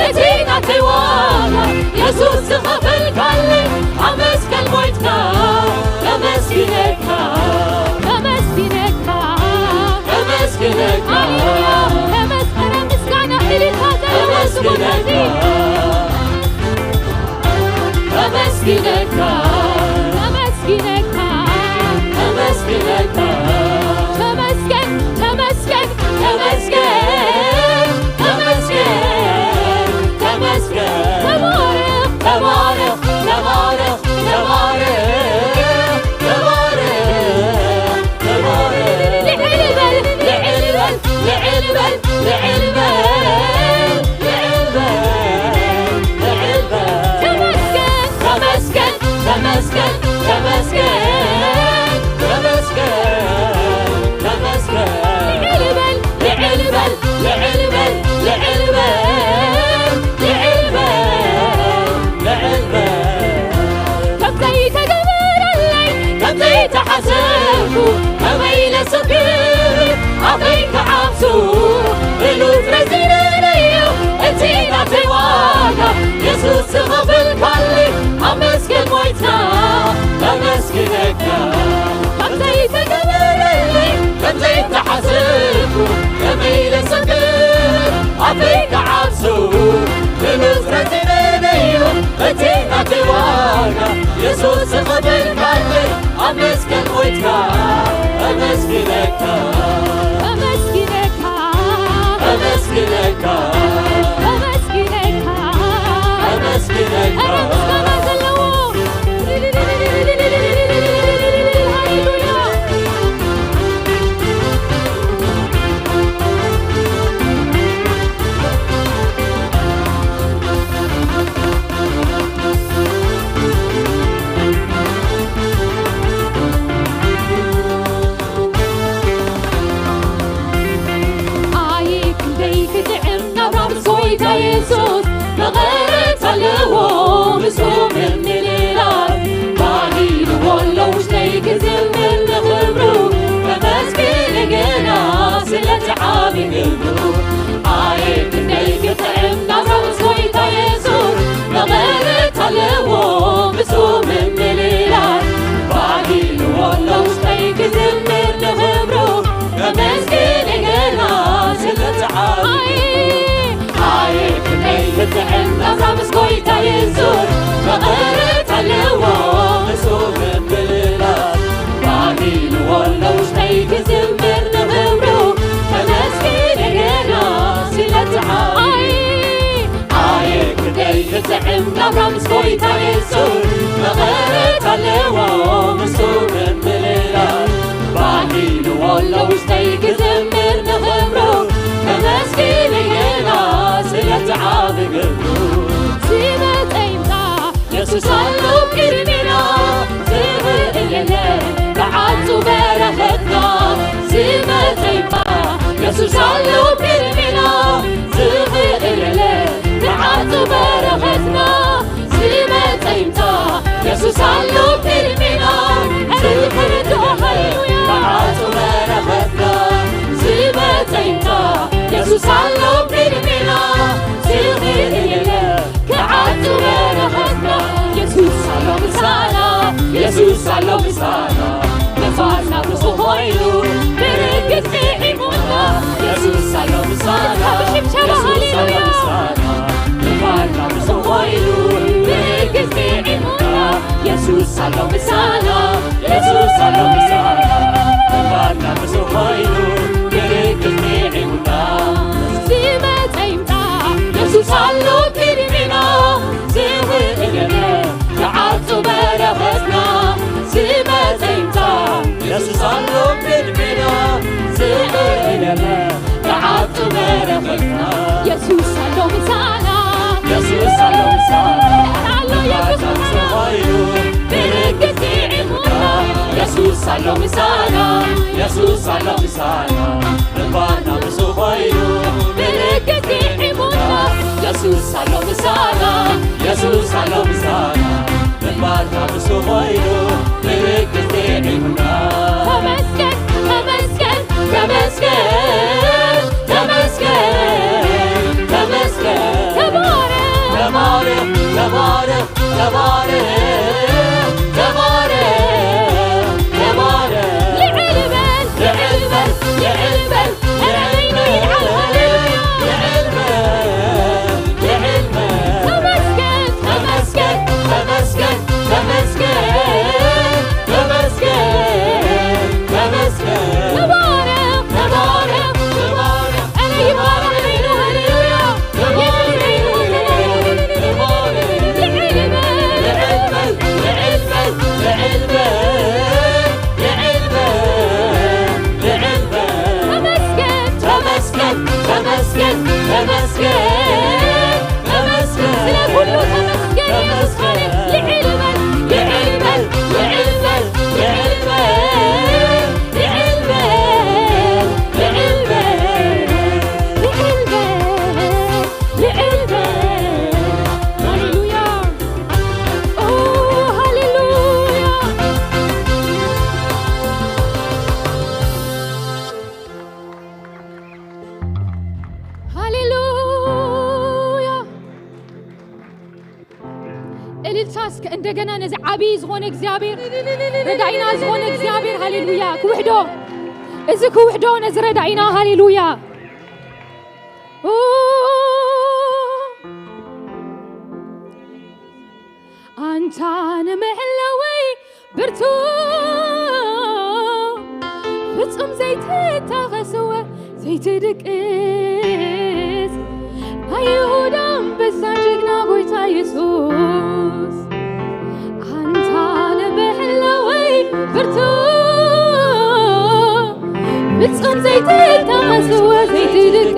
እቲ ናተይ ዋጋ የሱስ ዝኸፈልካለይ ኣመስግን ሞይትካ ከመስግነካ ከመስግነካ ከመስግነካ ሃሌሉያ ከመስገነ ምስጋና እልልታ ዘለዎ ስሙ ነዚ ከመስግነካ ከመስግነካ ከመስግነካ ከመስግነካ ተመስገን ተመስገን ተመስገን ተመስገን ተመስገን ተባረኽ ተባረኽ ተባረኽ ተባረኽ ተባረኽ ተባረኽ ልዕል በል ልዕል በል ልዕል በል ልዕል በል ልዕል በል ልዕል በል ተመስገን ተመስገን ተመስገን ተመስገን ተመስገን ተመስገን ልዕል በል ልዕል በል ልዕል በል ልዕል በል ዝኸፈልካለይ ኣብ መስቀል ሞይትካ፣ ኣመስግነካ፣ ኣመስግነካ፣ ኣመስግነካ፣ ኣመስግነካ፣ ኣመስግነካ። ኧረ ምስጋና ዘለዎ። ሃሌሉያ። ኣየ ክንደይ ክጥዕም ናብራ ምስ ጎይታ የሱስ፣ መቐረት ኣለዎ ምስኡ ምምልላስ። ባሂልዎ ኣሎ ውሽጠይ ክዝምር ንኽብሩ፣ ከመስግን ገና ስለቲ ዓቢ ግብሩ። ኣየ ክንደይ ክጥዕም ናብራ ምስ ጎይታ የሱስ፣ መቐረት ኣለዎ ምስኡ ምምልላስ። ባሂልዎ ኣሎ ውሽጠይ ክዝምር ንኽብሩ፣ ከመስግን ገና ስለቲ ዓቢ ኣየ፣ ኣየ ክንደይ ክጥዕም ናብራ ምስ ጎይታ የሱስ፣ መቐረት ኣለዎ ምስኡ ምምልላስ። ባሂልዎ ኣሎ ውሽጠይ ክዝምር ንኽብሩ፣ ከመስግን ገና ስለቲ ዓቢ ኣየ ክንደይ ክጥዕም ናብራ ምስ ጎይታ የሱስ፣ መቐረት ኣለዎ ምስኡ ምምልላስ። ባሂልዎ ኣሎ ውሽጠይ ክዝምር ንኽብሩ፣ ከመስግን ገና ስለቲ ዓቢ ግብሩ። ዝመጸ ይምጻ የሱስ ኣሎ ቅድሜና፣ ዝኽእል የለን ክዓጹ በረኸትና። ዝመጸ ይምጻ የሱስ ኣሎ ቅድሜና፣ ዝኽእል የለን ክዓጹ በረኸትና። ዝመጸ ይምጻ የሱስ ኣሎ ቅድሜና፣ ዝኽእል የለን ክዓጹ በረኸትና። ዝመጸ ይምጻ የሱስ ኣሎ ቅድሜና፣ ዝኽእል የለን ክዓጹ በረኸትና። የሱስ ኣሎ ምሳና፣ የሱስ ኣሎ ምሳና፣ ምሳና ብሱ ኮይኑ ብርግጽ ስዒሙና። የሱስ ኣሎ ምሳና፣ ብሽብሸባ የሱስ ኣሎ ሃሌሉያ። ምሳና፣ ምሳና ብሱ ኮይኑ ብርግጽ ስዒሙና። የሱስ ኣሎ ምሳና፣ የሱስ ኣሎ ምሳና፣ ምሳና ብሱ ኮይኑ ብርግጽ ስዒሙና። ዝመጸ ይምጻ የሱስ ኣሎ ቅድሜና፣ ዝኽእል የለን ክዓጹ በረኸትና። ዝመጸ ይምጻ የሱስ ኣሎ ቅድሜና፣ ዝኽእል የለን ክዓጹ በረኸትና። የሱስ ኣሎ ምሳና፣ የሱስ ኣሎ ምሳና፣ ኣሎ የሱስ ምሳና። ኮይኑ ብርግጽ ስዒሙና። የሱስ ኣሎ ምሳና፣ የሱስ ኣሎ ምሳና፣ ምባና ብሱ ኮይኑ ብርግጽ ስዒሙና። የሱስ ኣሎ ምሳና፣ የሱስ ኣሎ ምሳና፣ ምባና ብሱ ኮይኑ ብርግጽ ስዒሙና። ተመስገን፣ ተመስገን፣ ተመስገን፣ ተመስገን፣ ተመስገን። ተባረክ፣ ተባረክ፣ ተባረክ፣ ተባረክ፣ ተባረክ፣ ተባረክ። ልዕል በል፣ ልዕል በል፣ ልዕል በል፣ ልዕል በል፣ ልዕል በል፣ ልዕል በል። ተመስገን፣ ተመስገን፣ ተመስገን፣ ተመስገን፣ ተመስገን፣ ተመስገን። ተባረክ፣ ተባረክ፣ ተባረክ። ኧረ ይባረክ፣ ሃሌሉያ። ተመስገን፣ ተመስገን፣ ተመስገን፣ ተመስገን፣ ተመስገን። ስለ ሁሉ ተመስገን ኢየሱስ ሆይ። ልዕል በል፣ ልዕል በል፣ ልዕል በል፣ ልዕል በል፣ ልዕል በል፣ ልዕል በል፣ ልዕል በል። ሃሌሉያ። ኦ፣ ሃሌሉያ። ሃሌሉያ። እልልታ እስከ እንደገና ነዚ ዓቢ ዝኾነ እግዚኣብሔር፣ ረዳኢና ዝኾነ እግዚኣብሔር፣ ሃሌሉያ። ክውሕዶ፣ እዚ ክውሕዶ ነዚ ረዳኢና፣ ሃሌሉያ። ኦ፣ ኣንታ ንመዕለወይ ብርቱ ፍጹም ዘይትታኸስወ ዘይትድቅስ ናይ ይሁዳ ኣንበሳ ጅግና ጎይታ የሱስ ኣንታ ንምሕላወይ ብርቱ ፍጹም ዘይትታኸስወ ዘይትድቅስ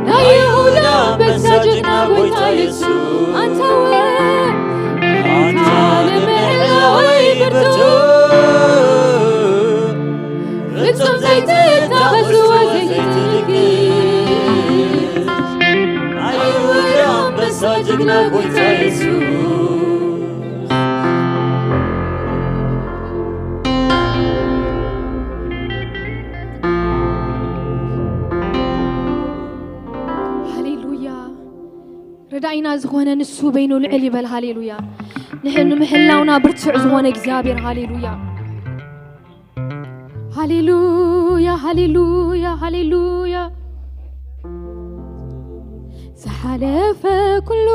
ናይ ይሁዳ ኣንበሳ ጅግና ጎይታ የሱስ ኣንታ ወ ኣንታ ንምሕላወይ ብርቱ ፍጹም ዘይትታኸስወ ዘይትድቅስ ናይ ይሁዳ ኣንበሳ ጅግና ጎይታ የሱስ ሃሌሉያ። ረዳኢና ዝኾነ ንሱ በይኑ ልዕል ይበል። ሃሌሉያ። ንሕ- ንምሕላውና ብርቱዕ ዝኾነ እግዚኣብሔር። ሃሌሉያ። ሃሌሉያ፣ ሃሌሉያ፣ ሃሌሉያ። ዝሓለፈ ኩሉ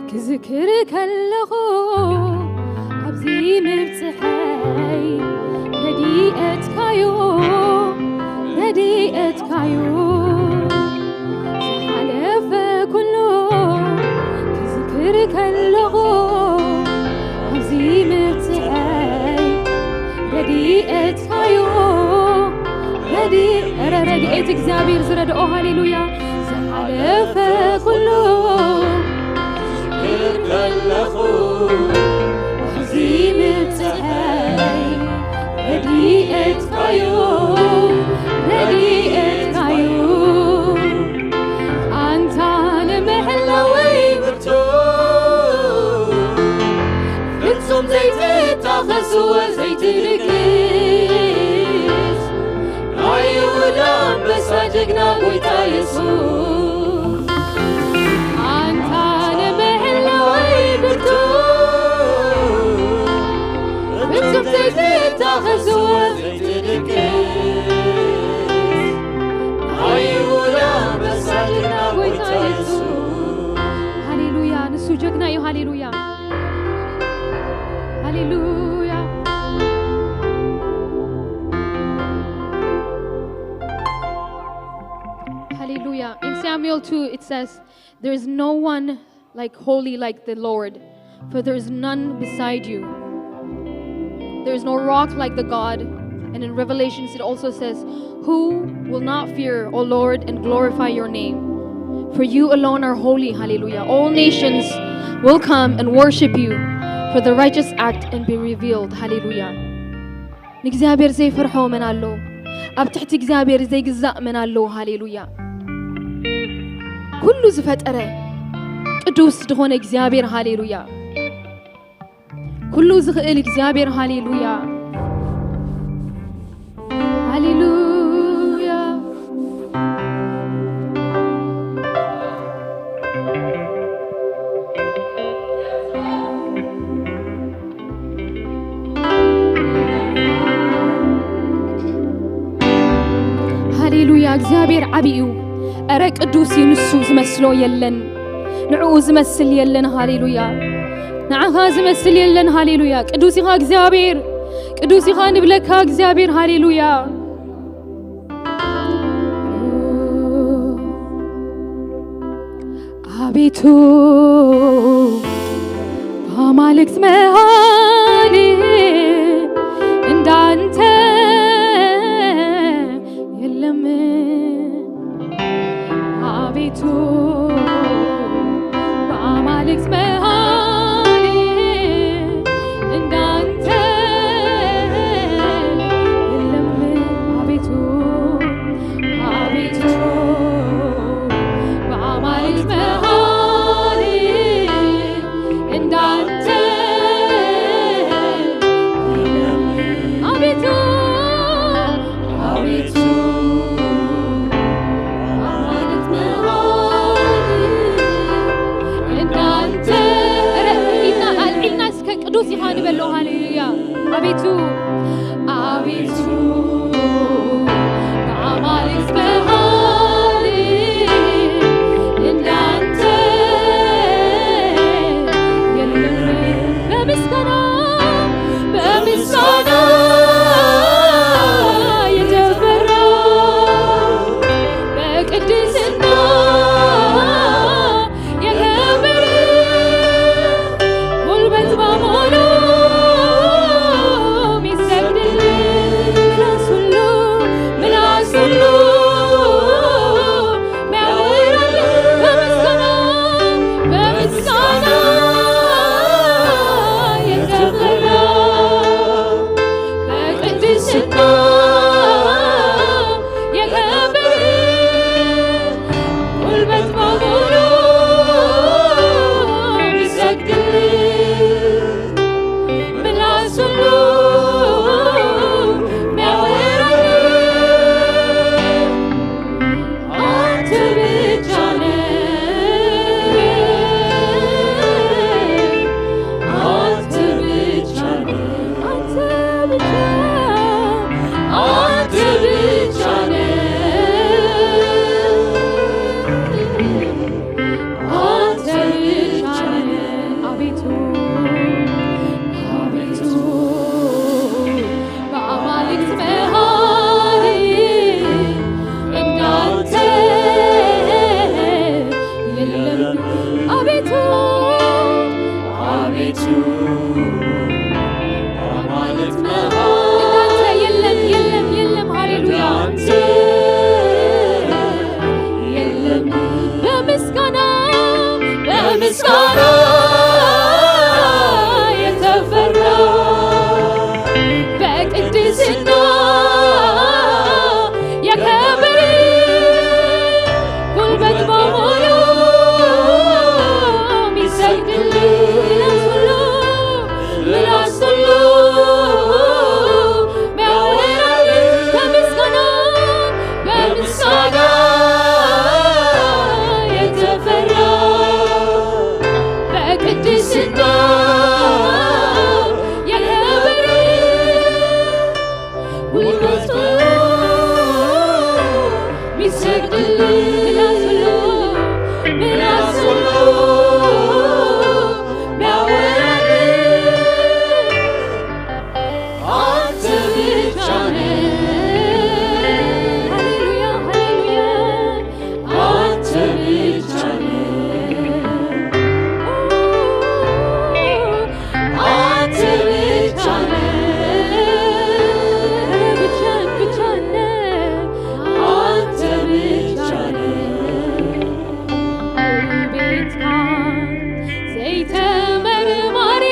ክዝክር ከለኹ ኣብዚ ምብጽሐይ ረድኤትካዩ፣ ረድኤትካዩ። ዝሓለፈ ኩሉ ክዝክር ከለኹ ኣብዚ ምብጽሐይ ረድኤትካዩ፣ ረድኤ-፣ ረ-፣ ረድኤት እግዚኣብሔር ዝረድኦ። ሃሌሉያ። ዝሓለፈ ኩሉ ክዝክር ከለኹ ኣብዚ ምብጽሐይ ረድኤትካዩ፣ ረድኤትካዩ። ኣንታ ንምሕላወይ ብርቱ ፍጹም ዘይትታኸስወ ዘይትድቅስ ናይ ይሁዳ ኣንበሳ ጅግና ጎይታ የሱስ ኣንታ ንምሕላወይ ብርቱ ፍጹም ዘይትታኸስወ ዘይትድቅስ ናይ ይሁዳ ኣንበሳ ጅግና ጎይታ የሱስ ሃሌሉያ። ንሱ ጀግና እዩ። ሃሌሉያ፣ ሃሌሉያ፣ ሃሌሉያ። In Samuel two, it says, "There is no one like holy like the Lord, for there is none beside you. There is no rock like the God." And in Revelations, it also says, "Who will not fear, O Lord, and glorify your name? For you alone are holy." Hallelujah. "All nations will come and worship you, for the righteous act and be revealed." Hallelujah. ንእግዚኣብሔር ዘይፈርሖ መን ኣሎ? ኣብ ትሕቲ እግዚኣብሔር ዘይግዛእ መን ኣሎ? ሃሌሉያ። ኩሉ ዝፈጠረ ቅዱስ ዝኾነ እግዚኣብሔር፣ ሃሌሉያ። ኩሉ ዝኽእል እግዚኣብሔር፣ ሃሌሉያ። ሃሌሉያ። ሃሌሉያ፣ እግዚኣብሔር ዓቢ እዩ። እረ ቅዱስ እዩ፣ ንሱ ዝመስሎ የለን፣ ንዕኡ ዝመስል የለን። ሃሌሉያ፣ ንዓኻ ዝመስል የለን። ሃሌሉያ፣ ቅዱስ ኢኻ እግዚኣብሔር፣ ቅዱስ ኢኻ ንብለካ እግዚኣብሔር። ሃሌሉያ። አቤቱ በአማልክት መሃል እንዳንተ የለም። አቤቱ በአማልክት መሃል እንዳንተ የለም። አቤቱ አቤቱ በአማልክት መሃል እንዳንተ የለም። አቤቱ አቤቱ በአማልክት መሃል እንዳንተ ብቻ ነህ፣ አንተ ብቻ ነህ፣ አንተ ብቻ፣ አንተ ብቻ ነህ፣ አንተ ብቻ ነህ። አቤቱ፣ አቤቱ፣ በአማልክት መሃል እንዳንተ የለም። አቤቱ፣ አቤቱ፣ በአማልክት መሃል እንዳንተ የለም፣ የለም፣ የለም። ሃሌሉያ። እንዳንተ የለም። በምስጋና፣ በምስጋና የተፈራ፣ በቅድስና የከበረ፣ ጉልበት በሙሉ የሚሰግድልህ፣ ምላስ ሁሉ፣ ምላስ ሁሉ የሚያወራልህ፣ በምስጋና፣ በምስጋና የተፈራ፣ በቅድስና የከበረ፣ ጉልበት ሁሉ የሚሰግድልህ፣ ምላስ ሁሉ፣ ምላስ ሁሉ የሚያወራልህ አንተ ብቻ ነህ። ሃሌሉያ፣ ሃሌሉያ። አንተ ብቻ ነህ። አንተ ብቻ ነህ። ብቻ፣ ብቻ ነህ። አንተ ብቻ ነህ። ቤትካ ዘይተመርማሪ፣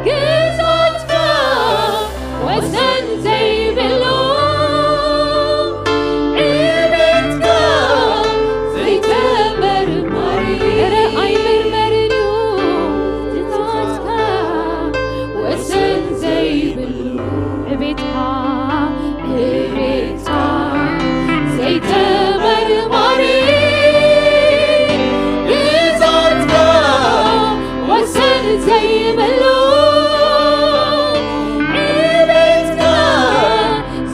ግዛትካ ወሰን ዘይብሉ፣ ቤትካ ዘይተመርማሪ፣ ኧረ ኣይምርመርን እዩ። ግዛትካ ወሰን ዘይብሉ፣ ቤትካ፣ ቤትካ ዘይተመርማሪ፣ ግዛትካ ወሰን ዘይብሉ፣ ቤትካ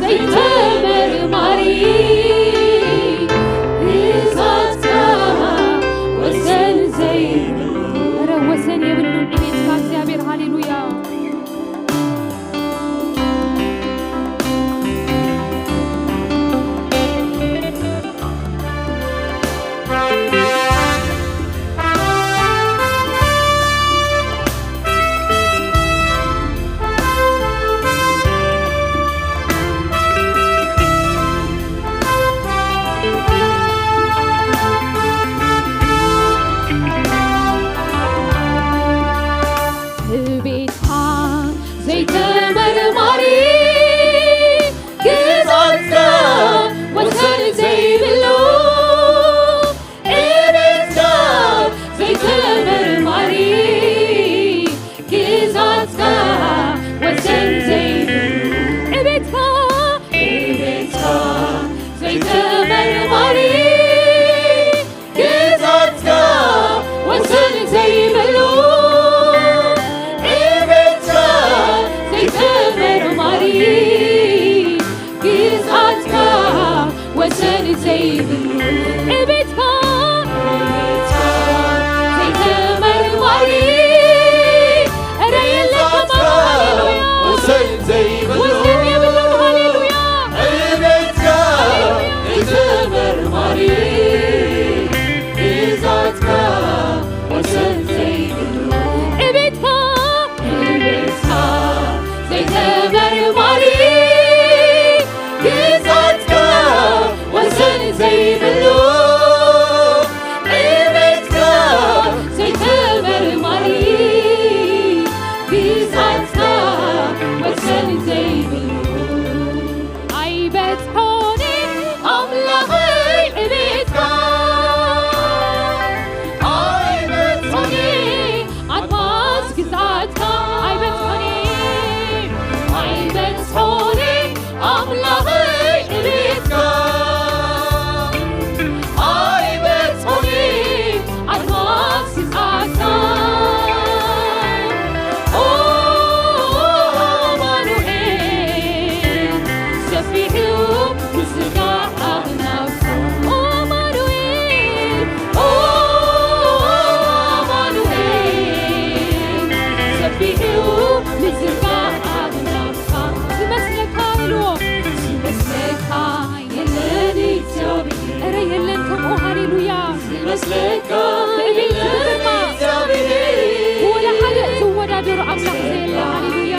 ዘይተመርማሪ፣ ግዛትካ ወሰን ዘይብሉ። ኧረ ወሰን የብሉን ቤትካ እግዚኣብሔር። ሃሌሉያ። ቤትካ ዘይተመርማሪ፣ ግዛትካ ወሰን ዘይብሉ፣ ቤትካ ዘይተመርማሪ፣ ግዛትካ ወሰን ዘይብሉ፣ ቤትካ፣ ቤትካ ዘይተመርማሪ፣ ግዛትካ ወሰን ዘይብሉ፣ ቤትካ ዘይተመርማሪ፣ ግዛትካ ወሰን ዘይብሉ፣ ቤትካ፣ ቤትካ ዘይተመርማሪ፣ ኧረ የለኩም። ሃሌሉያ። ወሰን ዘይብሉ፣ ወሰን የብሉን። ሃሌሉያ። ቤትካ ዘይተመርማሪ፣ ግዛትካ ወሰን ዘይብሉ፣ ቤትካ፣ ቤትካ ዘይተመርማሪ፣ ግዛትካ ወሰን ዘይብሉ፣ ቤትካ ዘይተመርማሪ፣ ግዛትካ ወሰን ዘይብሉ። ኣይበጽሖን ኣምላኸይ ዕቤት ብዕቤት ግርማ ወላ ሓደ ዝወዳደሮ ኣምላኽ ዘየለ። ሃሌሉያ።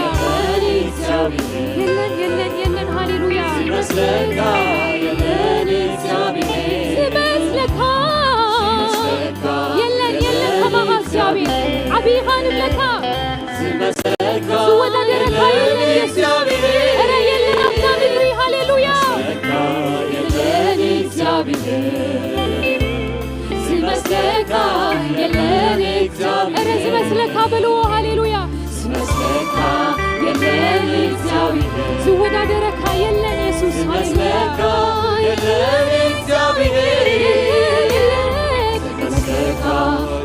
የለን፣ የለን፣ የለን። ሃሌሉያ። ዝመስለካ የለን እግዚኣብሔር። ዝመስለካ የለን፣ የለን ከማኻ እግዚኣብሔር። ዓብይኻ ንብለካ። ዝወዳደረካ የለን ኢየሱስ። እረ የለን ኣብታ ምድሪ። ሃሌሉያ። የለን እግዚኣብሔር። ዝመስለካ የለን እግዚኣብሔር። እረ ዝመስለካ በልዎ። ሃሌሉያ። ዝመስለካ የለን እግዚኣብሔር። ዝወዳደረካ የለን ኢየሱስ። ሃሌሉያ። ዝመስለካ የለን እግዚኣብሔር። የለን፣ የለን። ዝመስለካ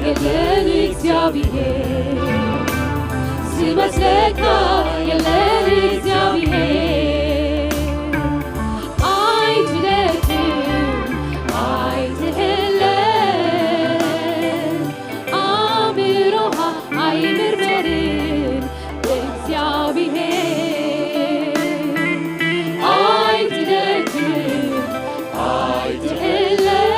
የለን እግዚኣብሔር። ዝመስለካ የለን እግዚኣብሔር። ኣይትደክም፣ ኣይትህለል፣ ኣእምሮኻ ኣይምርመርን እግዚኣብሔር። ኣይትደክም፣ ኣይትህለል፣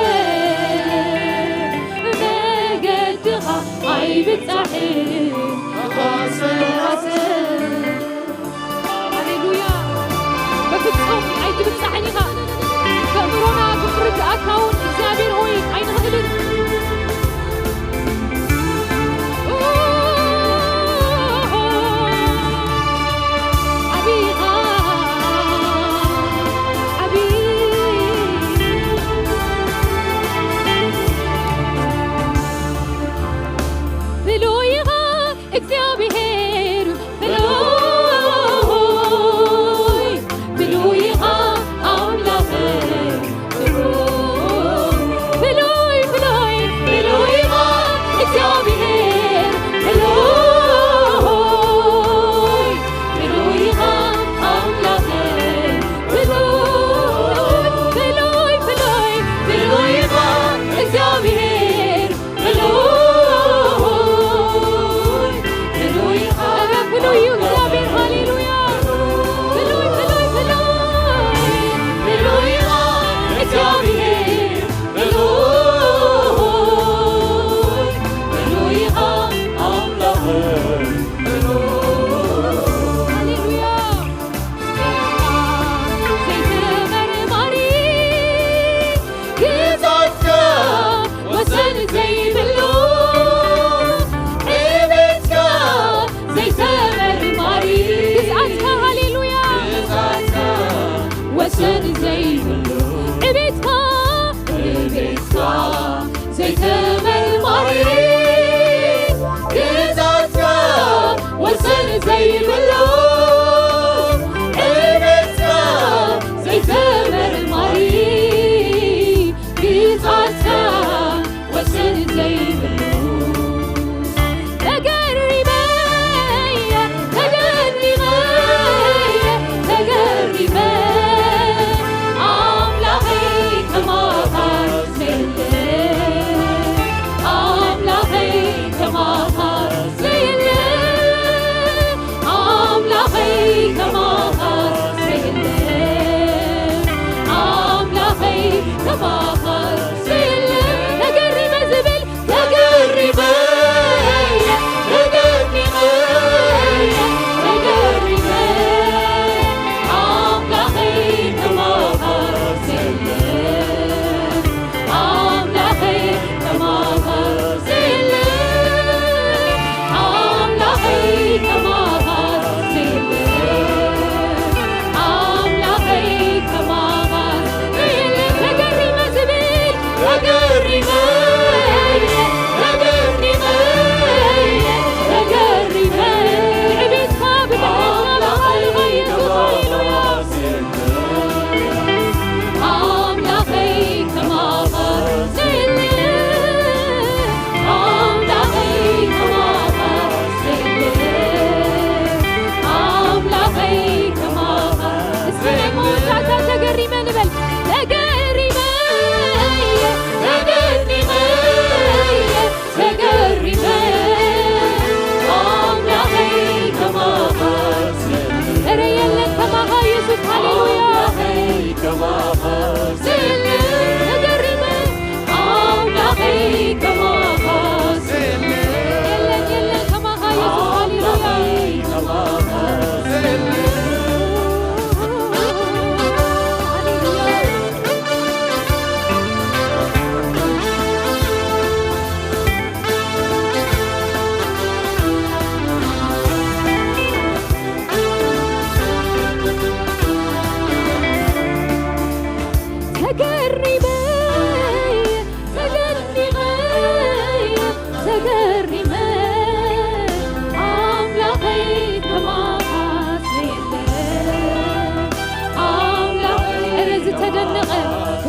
መገድኻ ኣይብጻሕን። ሃሌሉያ። በፍጹም ኣይትብጻሕን ኢኻ። በእምሮና ክንርድኣካ እውን እግዚኣብሔር ሆይ ኣይንኽእልን። ዓቢኻ፣ ዓቢ። ፍሉይ ኢኻ እግዚኣብሔር፣ ፍሉይ፣ ፍሉይ ኢኻ ኣምላኽ። ፍሉይ፣ ፍሉይ፣ ፍሉይ ኢኻ እግዚኣብሔር፣ ፍሉይ፣ ፍሉይ ኢኻ ኣምላኽ። ፍሉይ፣ ፍሉይ፣ ፍሉይ፣ ፍሉይ ኢኻ እግዚኣብሔር፣ ፍሉይ፣ ፍሉይ ኢኻ። ኧረ ፍሉይ እዩ እግዚኣብሔር። ሃሌሉያ። ፍሉይ፣ ፍሉይ፣ ፍሉይ። ፍሉይ ኢኻ እግዚኣብሔር። ፍሉይ፣ ፍሉይ ኢኻ ኣምላኽ። ፍሉይ። ሃሌሉያ። ዘይተመርማሪ ግዛትካ ወሰን ዘይብሉ፣ ዕቤትካ ዘይተመርማሪ። ግዝኣትካ፣ ሃሌሉያ። ግዝኣትካ ወሰን ዘይብሉ፣ ዕቤትካ፣ ዕቤትካ ዘይተመርማሪ፣ ግዛትካ ወሰን ዘይብሉ፣ ዕቤትካ ዘይተመርማሪ፣ ግዛትካ ወሰን ዘይብሉ። ተገሪመ፣ ተደኒቐ፣ ተገሪመ፣ ኣምላኸይ ከማኻ የለን።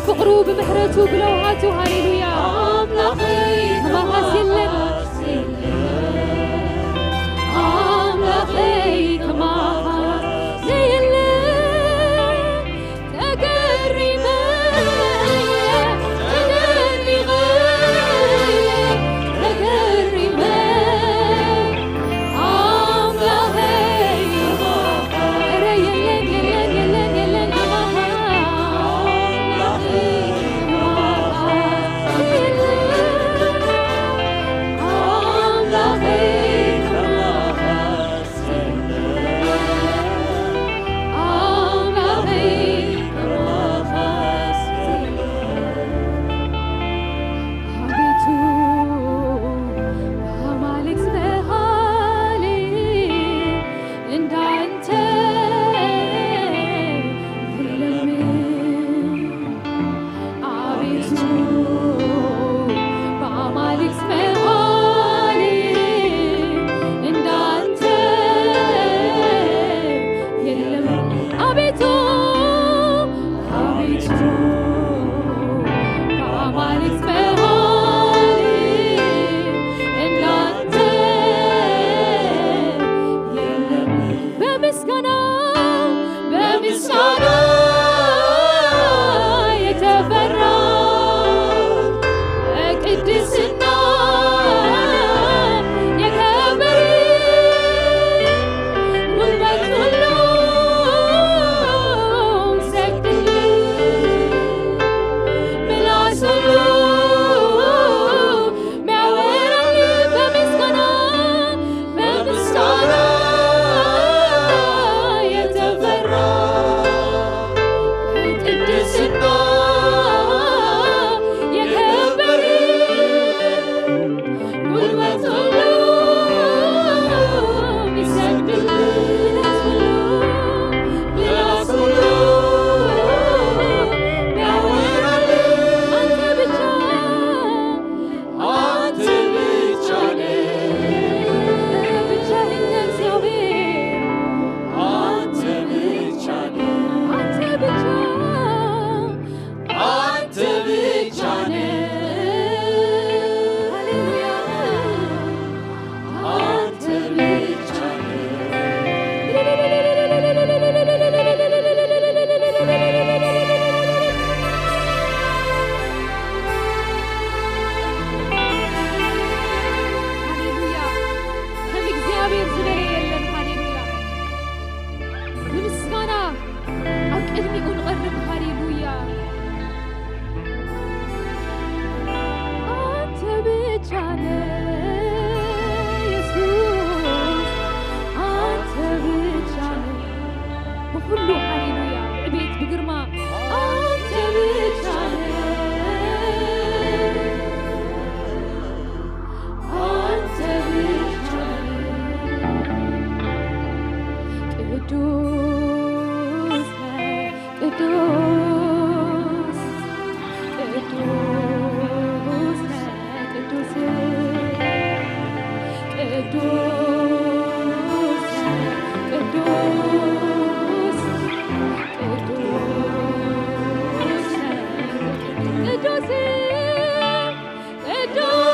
ፍቕሩ ብምሕረቱ ብለውሃቱ፣ ሃሌሉያ። ኣምላኸይ ከማኻስ የለን። ኣምላኸይ ከማኻስ የለን። ተገሪመ፣ ተደኒቐ፣ ተገሪመ። ኣምላኸይ፣ ኧረ የለን፣ የለን፣ የለን፣ የለን፣ ኣምላኸይ፣ የለን፣ ኣምላኸይ፣ ኣምላኸይ፣ ኣቤቱ በአማልክት መሃል እንዳንተ የለም። አቤቱ በአማልክት መሃል እንዳንተ የለም። አቤቱ፣ አቤቱ በአማልክት መሃል እንዳንተ የለም። በምስጋና፣ በምስጋና የተፈራ፣ በቅድስና የከበረ፣ ጉልበት ሁሉ ይሰግድልህ፣ ምላስ ሁሉ የሚያወራልህ በምስጋና፣ በምስጋና የተፈራ፣ በቅድስና የከበረ፣ ጉልበት ሁሉ የሚሰግድልህ፣ ምላስ ሁሉ የሚያወራልህ አንተ ብቻ፣ አንተ ብቻ ነህ። ብቻህን እግዚአብሔር። አንተ ብቻ ነህ። አንተ ብቻ። አንተ ብቻ ነህ። ሃሌሉያ። አንተ ብቻ ነህ። ሃሌሉያ። ከም እግዚኣብሔር ዝበለ የለን። ሃሌሉያ። ንምስጋና ኣብ ቅድሚኡ ንቐርብ። ሃሌሉያ። አንተ ብቻ ነህ ኢየሱስ፣ አንተ ብቻ ነህ። ብኹሉ ሃሌሉያ፣ ብዕቤት ብግርማ አንተ ብቻ ነህ። አንተ ብቻ ነህ። ቅዱስ ነህ፣ ቅዱስ፣ ቅዱስ ነህ፣ ቅዱስ፣ ቅዱስ ነህ፣ ቅዱስ፣ ቅዱስ ነህ፣ ቅዱስ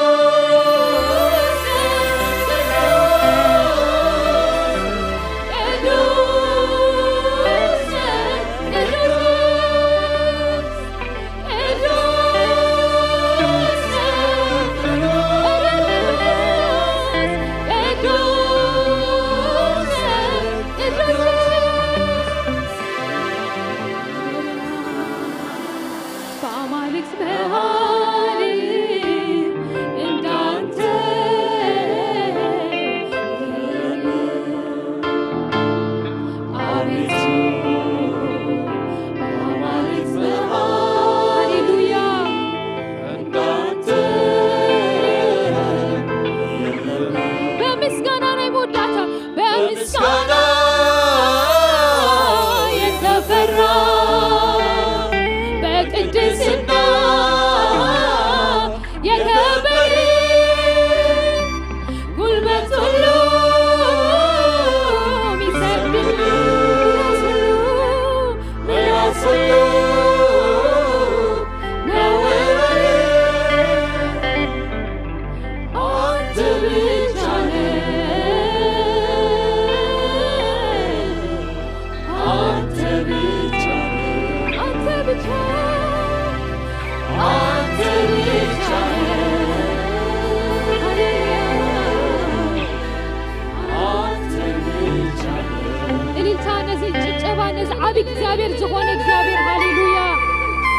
እግዚኣብሔር ዝኾነ እግዚኣብሔር። ሃሌሉያ።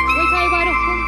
ጎይታ ይባርኽኩም።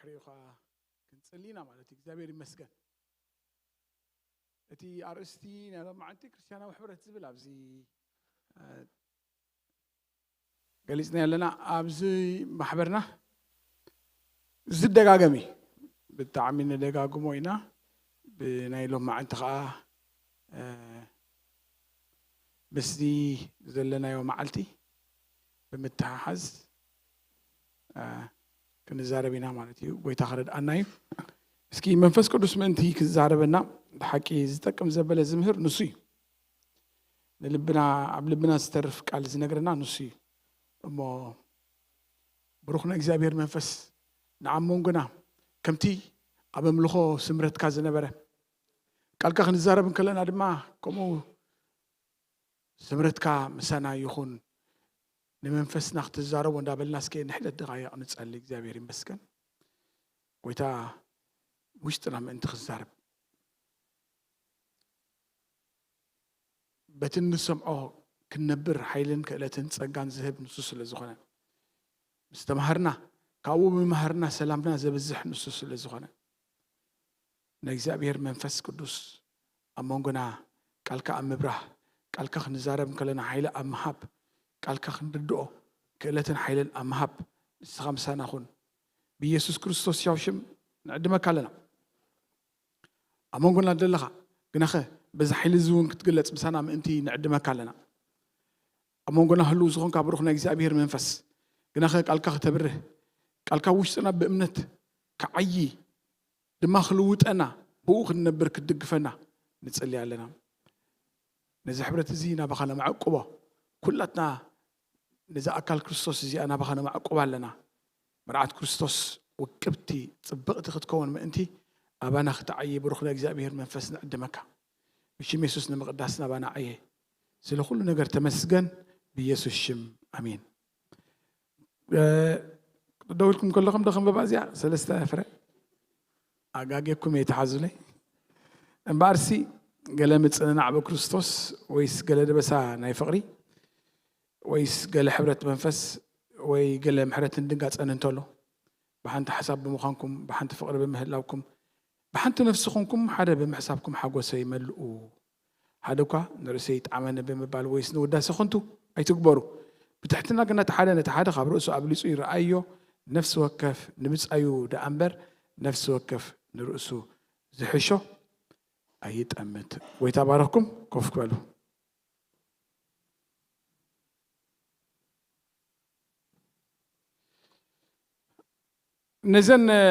ድሕሪኡ ከዓ ክንጽሊ ኢና ማለት እዩ። እግዚኣብሔር ይመስገን። እቲ ኣርእስቲ ናይ ሎማዓንቲ ክርስቲያናዊ ሕብረት ዝብል ኣብዚ ገሊጽና ኣለና። ኣብዚ ማሕበርና ዝደጋገም እዩ። ብጣዕሚ ንደጋግሞ ኢና። ብናይ ሎማዓንቲ ከዓ ምስዚ ዘለናዮ መዓልቲ ብምትሓሓዝ ክንዛረብ ኢና ማለት እዩ። ጎይታ ክረድኣና እዩ። እስኪ መንፈስ ቅዱስ ምእንቲ ክዛረበና፣ ብሓቂ ዝጠቅም ዘበለ ዝምህር ንሱ እዩ። ንልብና ኣብ ልብና ዝተርፍ ቃል ዝነግረና ንሱ እዩ። እሞ ብሩኽ ናይ እግዚኣብሔር መንፈስ ንዓብ መንጎና ከምቲ ኣብ ኣምልኾ ስምረትካ ዝነበረ ቃልካ ክንዛረብ እንከለና ድማ ከምኡ ስምረትካ ምሳና ይኹን፣ ንመንፈስና ክትዛረቦ እንዳበልና እስከ ንሕደት ደቃይቕ ንጸሊ። እግዚኣብሔር ይመስገን። ጎይታ ውሽጥና ምእንቲ ክዛረብ በቲ እንሰምዖ ክንነብር ሓይልን ክእለትን ጸጋን ዝህብ ንሱ ስለ ዝኾነ፣ ምስ ተማሃርና ካብኡ ብምሃርና ሰላምና ዘብዝሕ ንሱ ስለ ዝኾነ፣ ንእግዚኣብሔር መንፈስ ቅዱስ ኣብ መንጎና ቃልካ ኣብ ምብራህ፣ ቃልካ ክንዛረብ እንከለና ሓይሊ ኣብ ምሃብ፣ ቃልካ ክንርድኦ ክእለትን ሓይልን ኣብ ምሃብ ንስኻ ምሳና ኩን። ብኢየሱስ ክርስቶስ ያው ሽም ንዕድመካ ኣለና። ኣብ መንጎና ዘለኻ ግናኸ በዚ ሓይሊ እዚ እውን ክትግለጽ ምሳና ምእንቲ ንዕድመካ ኣለና። ኣብ መንጎና ህልው ዝኾንካ ብሩኽ ናይ እግዚኣብሔር መንፈስ ግናኸ ቃልካ ክተብርህ፣ ቃልካ ውሽጥና ብእምነት ክዓዪ ድማ ክልውጠና፣ ብኡ ክንነብር ክትድግፈና ንጽሊ ኣለና። ነዚ ሕብረት እዚ ናባኻ ነማዕቁቦ። ኩላትና ነዚ ኣካል ክርስቶስ እዚኣ ናባኻ ነማዕቁባ ኣለና። መርዓት ክርስቶስ ውቅብቲ ጽብቕቲ ክትከውን ምእንቲ ኣባና ክትዓዪ ብሩኽ ናይ እግዚኣብሔር መንፈስ ንዕድመካ። ብሽም የሱስ ንምቕዳስ ናባና ዓየ። ስለ ኩሉ ነገር ተመስገን፣ ብየሱስ ሽም ኣሜን። እ፣ ደው ኢልኩም ከለኹም ዶ ከንብባ እዚኣ ሰለስተ ፍረ? ኣጋጌኩም እየ፣ ተሓዙለይ። እምበኣርሲ ገለ ምጽንናዕ ብክርስቶስ ወይስ ገለ ደበሳ ናይ ፍቕሪ ወይስ ገለ ሕብረት መንፈስ ወይ ገለ ምሕረትን ድንጋጸን እንተሎ፣ ብሓንቲ ሓሳብ ብምዃንኩም፣ ብሓንቲ ፍቕሪ ብምህላውኩም፣ ብሓንቲ ነፍሲ ኾንኩም ሓደ ብምሕሳብኩም ሓጎሰይ መልኡ። ሓደ እኳ ንርእሰይ ይጥዓመኒ ብምባል ወይስ ንውዳሴ ኸንቱ ኣይትግበሩ። ብትሕትና ግና እቲ ሓደ ነቲ ሓደ ካብ ርእሱ ኣብሊጹ ይረኣዮ። ነፍሲ ወከፍ ንብጻዩ ደኣ እምበር፣ ነፍሲ ወከፍ ንርእሱ ዝሕሾ ኣይጠምት። ጎይታ ባረኽኩም። ኮፍ ክበሉ። ነዘን፣ እ፣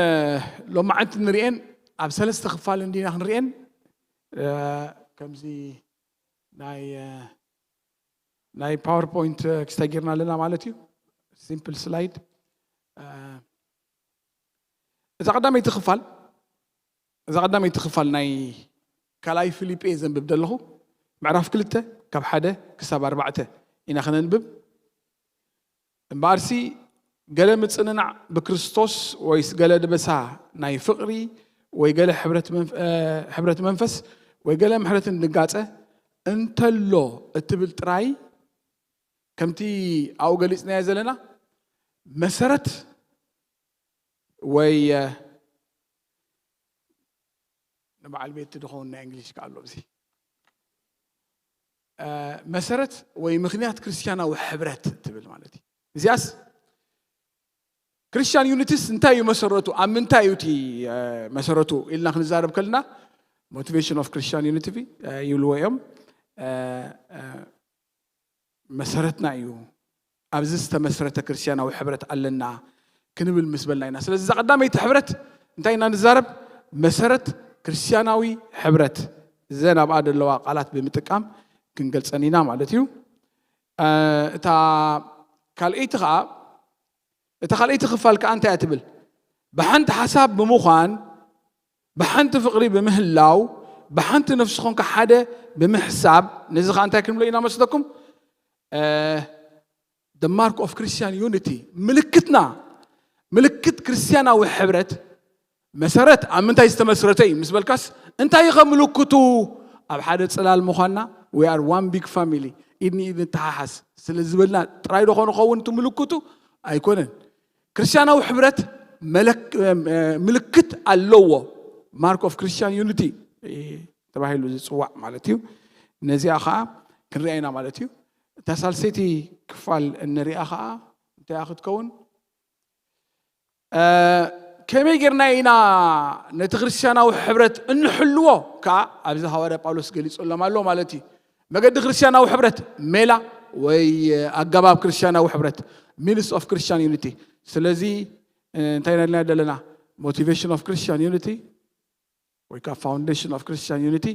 ሎማዓንቲ ንርእየን ኣብ ሰለስተ ክፋል እንዲና ክንርእየን፣ እ፣ ከምዚ ናይ፣ እ፣ ናይ ፓወርፖይንት፣ እ፣ ክስታይ ጌርና ኣለና ማለት እዩ። ሲምፕል ስላይድ። እ፣ እዛ ቀዳመይቲ ክፋል፣ እዛ ቀዳመይቲ ክፋል ናይ ካልኣይ ፊልጲ ዘንብብ ዘለኹ፣ ምዕራፍ ክልተ ካብ ሓደ ክሳብ ኣርባዕተ ኢና ክነንብብ። እምበኣርሲ ገለ ምጽንናዕ ብክርስቶስ ወይስ ገለ ድበሳ ናይ ፍቕሪ ወይ ገለ ሕብረት መንፍ-፣ እ፣ ሕብረት መንፈስ ወይ ገለ ምሕረትን ድንጋጸ እንተሎ እትብል ጥራይ፣ ከምቲ ኣብኡ ገሊጽናዮ ዘለና መሰረት ወይ፣ እ፣ ንበዓል ቤት ድኸውን ናይ እንግሊሽ ከኣ ኣሎ ኣብዚ። እ፣ መሰረት ወይ ምኽንያት ክርስትያናዊ ሕብረት ትብል ማለት እዩ። እዚኣስ ክርስትያን ዩኒቲስ እንታይ እዩ መሰረቱ? ኣብ ምንታይ እዩ እቲ፣ እ፣ መሰረቱ ኢልና ክንዛረብ ከለና፣ ሞቲቬሽን ኦፍ ክርስትያን ዩኒቲ፣ እ፣ ይብልዎ እዮም። እ፣ እ፣ መሰረትና እዩ። ኣብዚ ዝተመስረተ ክርስትያናዊ ሕብረት ኣለና ክንብል ምስ በልና ኢና። ስለዚ እዛ ቀዳመይቲ ሕብረት እንታይ ኢና ንዛረብ? መሰረት ክርስትያናዊ ሕብረት። እዘን ኣብኣ ዘለዋ ቃላት ብምጥቃም ክንገልጸን ኢና ማለት እዩ። እ፣ እታ ካልኣይቲ ኸኣ፣ እታ ካልኣይቲ ክፋል ከኣ እንታይ እያ ትብል? ብሓንቲ ሓሳብ ብምዃን፣ ብሓንቲ ፍቕሪ ብምህላው፣ ብሓንቲ ነፍሲ ኾንካ ሓደ ብምሕሳብ፣ ነዚ ኸኣ እንታይ ክንብሎ ኢና መስለኩም? እ፣ the mark of Christian unity፣ ምልክትና፣ ምልክት ክርስትያናዊ ሕብረት መሰረት ኣብ ምንታይ ዝተመስረተ እዩ ምስ በልካስ፣ እንታይ እዩ ከምልክቱ? ኣብ ሓደ ጽላል ምዃንና፣ we are one big family፣ ኢድ ንኢድ ንተሓሓዝ ስለ ዝበልና ጥራይ ዶ ኾን ኸውን እቲ ምልክቱ? ኣይኮነን። ክርስትያናዊ ሕብረት ምልክት ኣለዎ። Mark of Christian unity ተባሂሉ ዝፅዋዕ ማለት እዩ። ነዚኣ ከዓ ክንሪኣ ኢና ማለት እዩ። እታ ሳልሰይቲ ክፋል እንሪኣ ከዓ እንታይ ክትከውን? ከመይ ጌርና ኢና ነቲ ክርስትያናዊ ሕብረት እንሕልዎ ከዓ ኣብዚ ሃዋርያ ጳውሎስ ገሊጹሎም ኣሎ ማለት እዩ። መገዲ ክርስትያናዊ ሕብረት፣ ሜላ ወይ ኣገባብ ክርስትያናዊ ሕብረት፣ means of Christian unity። ስለዚ እንታይ ኢና ዘለና ዘለና? Motivation of Christian unity ወይ ከዓ foundation of Christian unity።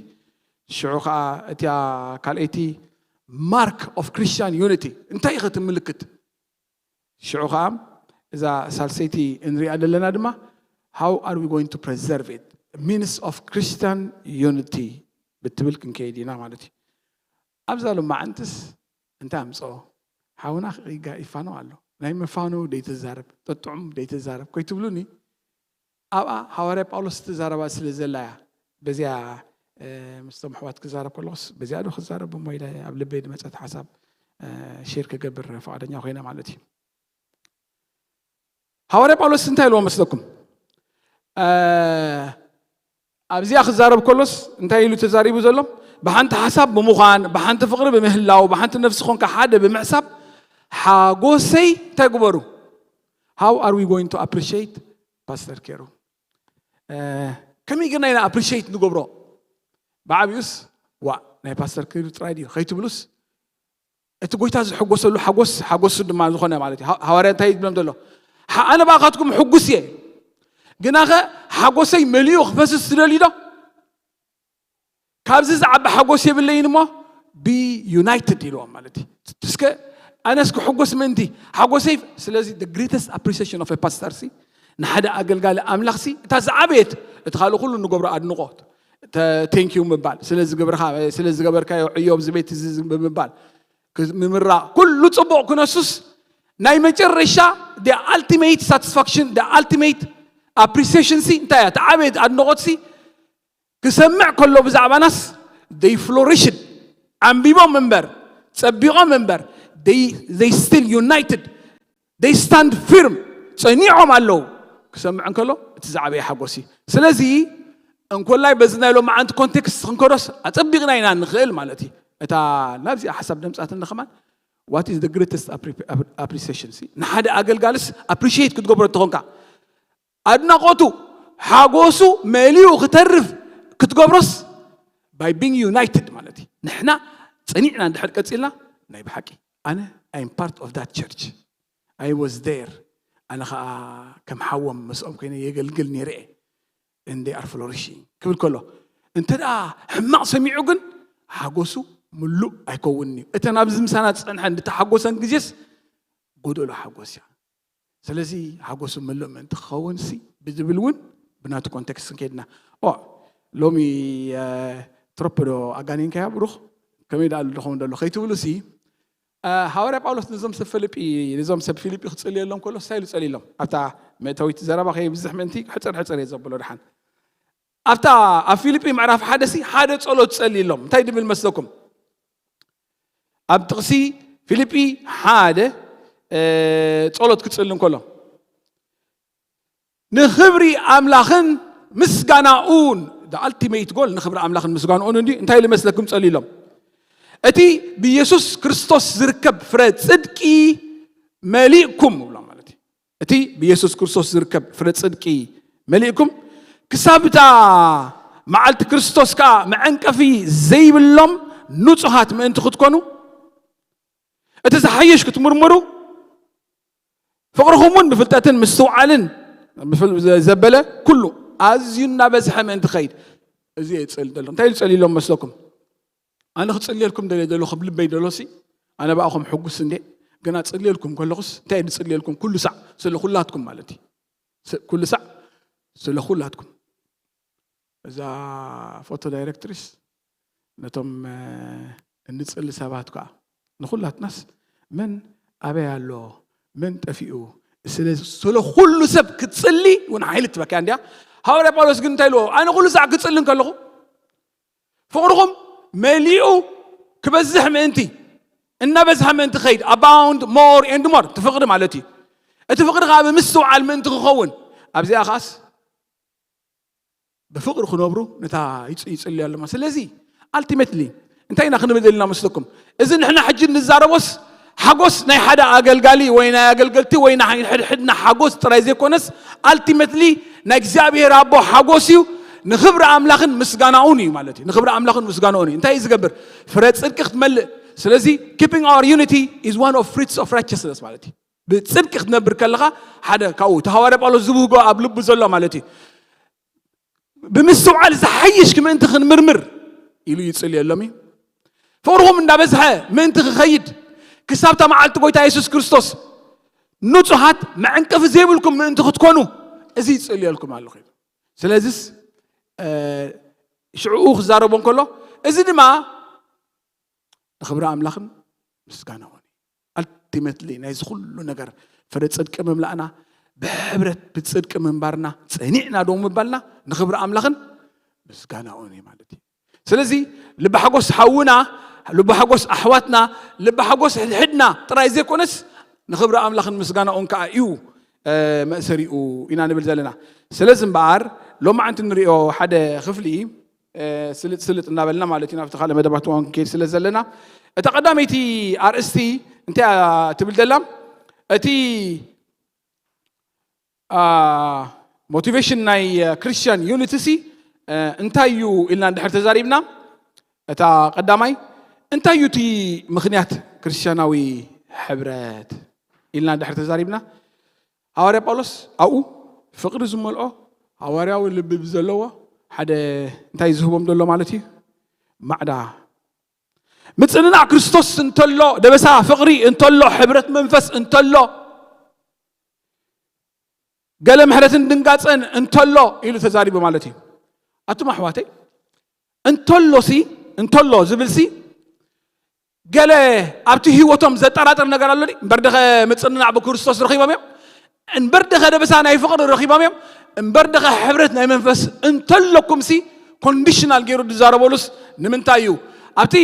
ሽዑ ከዓ እቲኣ ካልኣይቲ mark of Christian unity እንታይ ኢኸ ትምልክት? ሽዑ ከዓ እዛ ሳልሰይቲ እንሪኣ ዘለና ድማ how are we going to preserve it? Means of Christian unity ብትብል ክንከይድ ኢና ማለት እዩ። ኣብዛ ሎማዓንትስ እንታይ ኣምፅኦ? ሓውና ይፋነው ኣሎ። ናይ ምፋኑ ደይትዛረብ፣ ጠጥዑም ደይትዛረብ ኮይትብሉኒ፣ ኣብኣ ሃዋርያ ጳውሎስ ትዛረባ ስለ ዘላ እያ። በዚኣ ምስቶም ኣሕዋት ክዛረብ ከለኹስ በዚኣ ዶ ክዛረብ እሞ ኢለ ኣብ ልበይ ዝመፀት ሓሳብ ሼር ክገብር ፈቓደኛ ኮይነ ማለት እዩ። ሃዋርያ ጳውሎስ እንታይ ኢልዎ መስለኩም? ኣብዚኣ ክዛረብ ከሎስ እንታይ ኢሉ ተዛሪቡ ዘሎ? ብሓንቲ ሓሳብ ብምዃን፣ ብሓንቲ ፍቕሪ ብምህላው፣ ብሓንቲ ነፍሲ ኮንካ ሓደ ብምሕሳብ ሓጎሰይ እንታይ ግበሩ? How are we going to appreciate Pastor Keru? ከመይ ጌርና ኢና appreciate ንገብሮ? ብዓብዩስ ዋ ናይ ፓስተር ኬሩ ጥራይ ድዩ ከይትብሉስ እቲ ጎይታ ዝሕጎሰሉ ሓጎስ ሓጎሱ ድማ ዝኾነ ማለት እዩ። ሃዋርያ እንታይ ይብሎም ዘሎ? ኣነ ብኣኻትኩም ሕጉስ እየ፣ ግናኸ ሓጎሰይ መሊኡ ክፈስስ ትደልዩ ዶ? ካብዚ ዝዓቢ ሓጎስ የብለይን እሞ be united ኢልዎም ማለት እዩ። እስከ ኣነስ ክሕጎስ ምእንቲ ሓጎሰይ። ስለዚ the greatest appreciation of a pastor ሲ ንሓደ ኣገልጋሊ ኣምላኽ ሲ እታ ዝዓበየት፣ እቲ ካልእ ኩሉ ንገብሮ ኣድንቖት፣ thank you ምባል፣ ስለ ዝገብርካ ስለ ዝገበርካዮ ዕዮ ኣብዚ ቤት እዚ ብምባል ምምራቕ ኩሉ ጽቡቕ ክነሱስ፣ ናይ መጨረሻ the ultimate satisfaction, the ultimate appreciation ሲ እንታይ እያ? ተዓበየት ኣድንቖት ሲ ክሰምዕ ከሎ ብዛዕባናስ they flourished፣ ዓንቢቦም እምበር፣ ጸቢቖም እምበር፣ they still united፣ they stand firm፣ ጸኒዖም ኣለዉ ክሰምዕ እንከሎ እቲ ዝዓበየ ሓጎስ እዩ። ስለዚ እንኮላይ በዚ ናይ ሎማዓንቲ ኮንቴክስት ክንከዶስ ኣጸቢቕና ኢና ንኽእል ማለት እዩ። እታ ናብዚኣ ሓሳብ ደምጻትኒ ከማን what is the greatest appreciation ሲ ንሓደ ኣገልጋልስ appreciate ክትገብሮ እንተኾንካ ኣድናቖቱ ሓጎሱ መሊኡ ክተርፍ ክትገብሮስ by being united ማለት እዩ። ንሕና ጸኒዕና እንድሕር ቀጺልና ናይ ብሓቂ ኣነ I am part of that church, I was there፣ ኣነ ከዓ ከም ሓዎም ምስኦም ኮይነ የገልግል ነይረ እየ and they are flourishing ክብል ከሎ እንተ ደኣ ሕማቕ ሰሚዑ ግን ሓጎሱ ምሉእ ኣይከውንን እዩ። እተን ኣብዚ ምሳና ዝጸንሐን ዝተሓጎሰን ግዜስ ጎደሎ ሓጎስ እያ። ስለዚ ሓጎሱ ምሉእ ምእንቲ ክኸውን ሲ ብዝብል እውን ብናቱ ኮንቴክስት ከይድና ኦ ሎሚ ትሮፕ ዶ ኣጋኒንካያ ብሩኽ ከመይ ደኣ ኣሎ ዶኸውን ደሎ ከይትብሉ ሲ ሃዋርያ ጳውሎስ ነዞም ሰብ ፊልጲ ነዞም ሰብ ፊልጲ ክጽልየሎም ከሎ እንታይ ኢሉ ጸልይሎም ኣብታ መእተዊት ዘረባ ከየብዝሕ ምእንቲ ሕጽር ሕጽር እየ ዘብሎ ድሓን ኣብታ ኣብ ፊልጲ ምዕራፍ ሓደ ሲ ሓደ ጸሎት ጸልይሎም እንታይ ድብል መስለኩም ኣብ ጥቕሲ ፊልጲ ሓደ ጸሎት ክጽሊ እንከሎ ንኽብሪ ኣምላኽን ምስጋናኡን the ultimate goal ንኽብሪ ኣምላኽን ምስጋናኡን እንዲ እንታይ ኢሉ መስለኩም ጸልይሎም እቲ ብኢየሱስ ክርስቶስ ዝርከብ ፍረ ጽድቂ መሊእኩም ይብሎም ማለት እዩ እቲ ብኢየሱስ ክርስቶስ ዝርከብ ፍረ ጽድቂ መሊእኩም ክሳብ እታ መዓልቲ ክርስቶስ ከኣ መዐንቀፊ ዘይብሎም ንጹሃት ምእንቲ ክትኮኑ እቲ ዝሓይሽ ክትምርምሩ ፍቕርኹም እውን ብፍልጠትን ምስትውዓልን ዘበለ ኩሉ ኣዝዩ እናበዝሐ ምእንቲ ኸይድ እዚ የፅል ዘሎ እንታይ ኢሉ ጸልይሎም መስለኩም ኣነ ክጽልየልኩም ደልየ ዘለኹ ልበይ ደሎሲ ኣነ ብኣኹም ሕጉስ እንዴ ግና ጽልየልኩም ከለኹስ እንታይ ዝጽልየልኩም ኩሉ ሳዕ ስለ ኩላትኩም ማለት እዩ ኩሉ ሳዕ ስለ ኩላትኩም እዛ ፎቶ ዳይሬክትሪስ ነቶም እንጽሊ ሰባት ከዓ ንኩላትናስ መን ኣበይ ኣሎ መን ጠፊኡ ስለ ኩሉ ሰብ ክትጽሊ እውን ሓይሊ ትበካ እንዲያ ሃዋርያ ጳውሎስ ግን እንታይ ኢልዎ ኣነ ኩሉ ሳዕ ክጽሊ እንከለኹ ፍቕርኹም መሊኡ ክበዝሕ ምእንቲ እናበዝሐ ምእንቲ ኸይድ abound more and more እቲ ፍቕሪ ማለት እዩ እቲ ፍቕሪ ከዓ ብምስትውዓል ምእንቲ ክኸውን ኣብዚኣ ኸዓስ ብፍቕሪ ክነብሩ ነታ ይጽ- ይጽልዩ ኣለማ። ስለዚ ኣልቲሜትሊ እንታይ ኢና ክንብል ዘለና መስለኩም? እዚ ንሕና ሕጂ እንዛረቦስ ሓጎስ ናይ ሓደ ኣገልጋሊ ወይ ናይ ኣገልገልቲ ወይ ናይ ሕድሕድና ሓጎስ ጥራይ ዘይኮነስ ኣልቲሜትሊ ናይ እግዚኣብሔር ኣቦ ሓጎስ እዩ፣ ንኽብሪ ኣምላኽን ምስጋናኡን እዩ ማለት እዩ። ንኽብሪ ኣምላኽን ምስጋናኡን እዩ። እንታይ እዩ ዝገብር? ፍረ ጽድቂ ክትመልእ። ስለዚ keeping our unity is one of fruits of righteousness ማለት እዩ። ብጽድቂ ክትነብር ከለኻ ሓደ ካብኡ እቲ ሃዋርያ ጳውሎስ ዝብህጎ ኣብ ልቡ ዘሎ ማለት እዩ። ብምስትውዓል ዝሓይሽ ምእንቲ ክንምርምር ኢሉ ይጽልየሎም እዩ። ፍቕርኹም እንዳበዝሐ ምእንቲ ክኸይድ ክሳብታ መዓልቲ ጎይታ የሱስ ክርስቶስ ንጹሃት መዕንቀፊ ዘይብልኩም ምእንቲ ክትኮኑ እዚ ይጽልየልኩም ኣለኹ። ስለዚስ ሽዕኡ ክዛረቦ እንከሎ እዚ ድማ ንኽብሪ ኣምላኽን ምስጋና ኾነ። ኣልቲሜትሊ ናይዚ ኩሉ ነገር ፍረ ጽድቂ ምምላእና ብሕብረት ብጽድቂ ምንባርና ጸኒዕና ደው ምባልና ንኽብሪ ኣምላኽን ምስጋና ኾነ ማለት እዩ። ስለዚ ልቢ ሓጎስ ሓውና፣ ልቢ ሓጎስ ኣሕዋትና፣ ልቢ ሓጎስ ሕድሕድና ጥራይ ዘይኮነስ ንኽብሪ ኣምላኽን ምስጋናኡን ከዓ እዩ መእሰሪኡ ኢና ንብል ዘለና። ስለዚ እምበኣር ሎማዓንቲ ንሪኦ ሓደ ክፍሊ ስልጥ ስልጥ እናበልና ማለት እዩ ናብቲ ካልእ መደባት እዋን ክንከይድ ስለ ዘለና እታ ቀዳመይቲ ኣርእስቲ እንታይ እያ ትብል ዘላ? እቲ ሞቲቬሽን ናይ ክርስቲያን ዩኒቲ ሲ እንታይ እዩ ኢልና እንድሕር ተዛሪብና እታ ቀዳማይ እንታይ እዩ እቲ ምክንያት ክርስቲያናዊ ሕብረት ኢልና እንድሕር ተዛሪብና ሃዋርያ ጳውሎስ ኣብኡ ፍቕሪ ዝመልኦ ሃዋርያዊ ልቢ ብዘለዎ ሓደ እንታይ ዝህቦም ዘሎ ማለት እዩ? ማዕዳ ምጽንናዕ ክርስቶስ እንተሎ ደበሳ ፍቕሪ እንተሎ ሕብረት መንፈስ እንተሎ ገለ ምሕረትን ድንጋጸን እንተሎ ኢሉ ተዛሪቡ ማለት እዩ። ኣቱም ኣሕዋተይ እንተሎ ሲ እንተሎ ዝብል ሲ ገለ ኣብቲ ህይወቶም ዘጠራጥር ነገር ኣሎ ድዩ? እምበር ደኸ ምጽንናዕ ብክርስቶስ ረኺቦም እዮም? እምበር ደኸ ደበሳ ናይ ፍቕሪ ረኺቦም እዮም? እምበር ደኸ ሕብረት ናይ መንፈስ እንተለኩም ሲ ኮንዲሽናል ገይሩ ዝዛረበሉስ ንምንታይ እዩ? ኣብቲ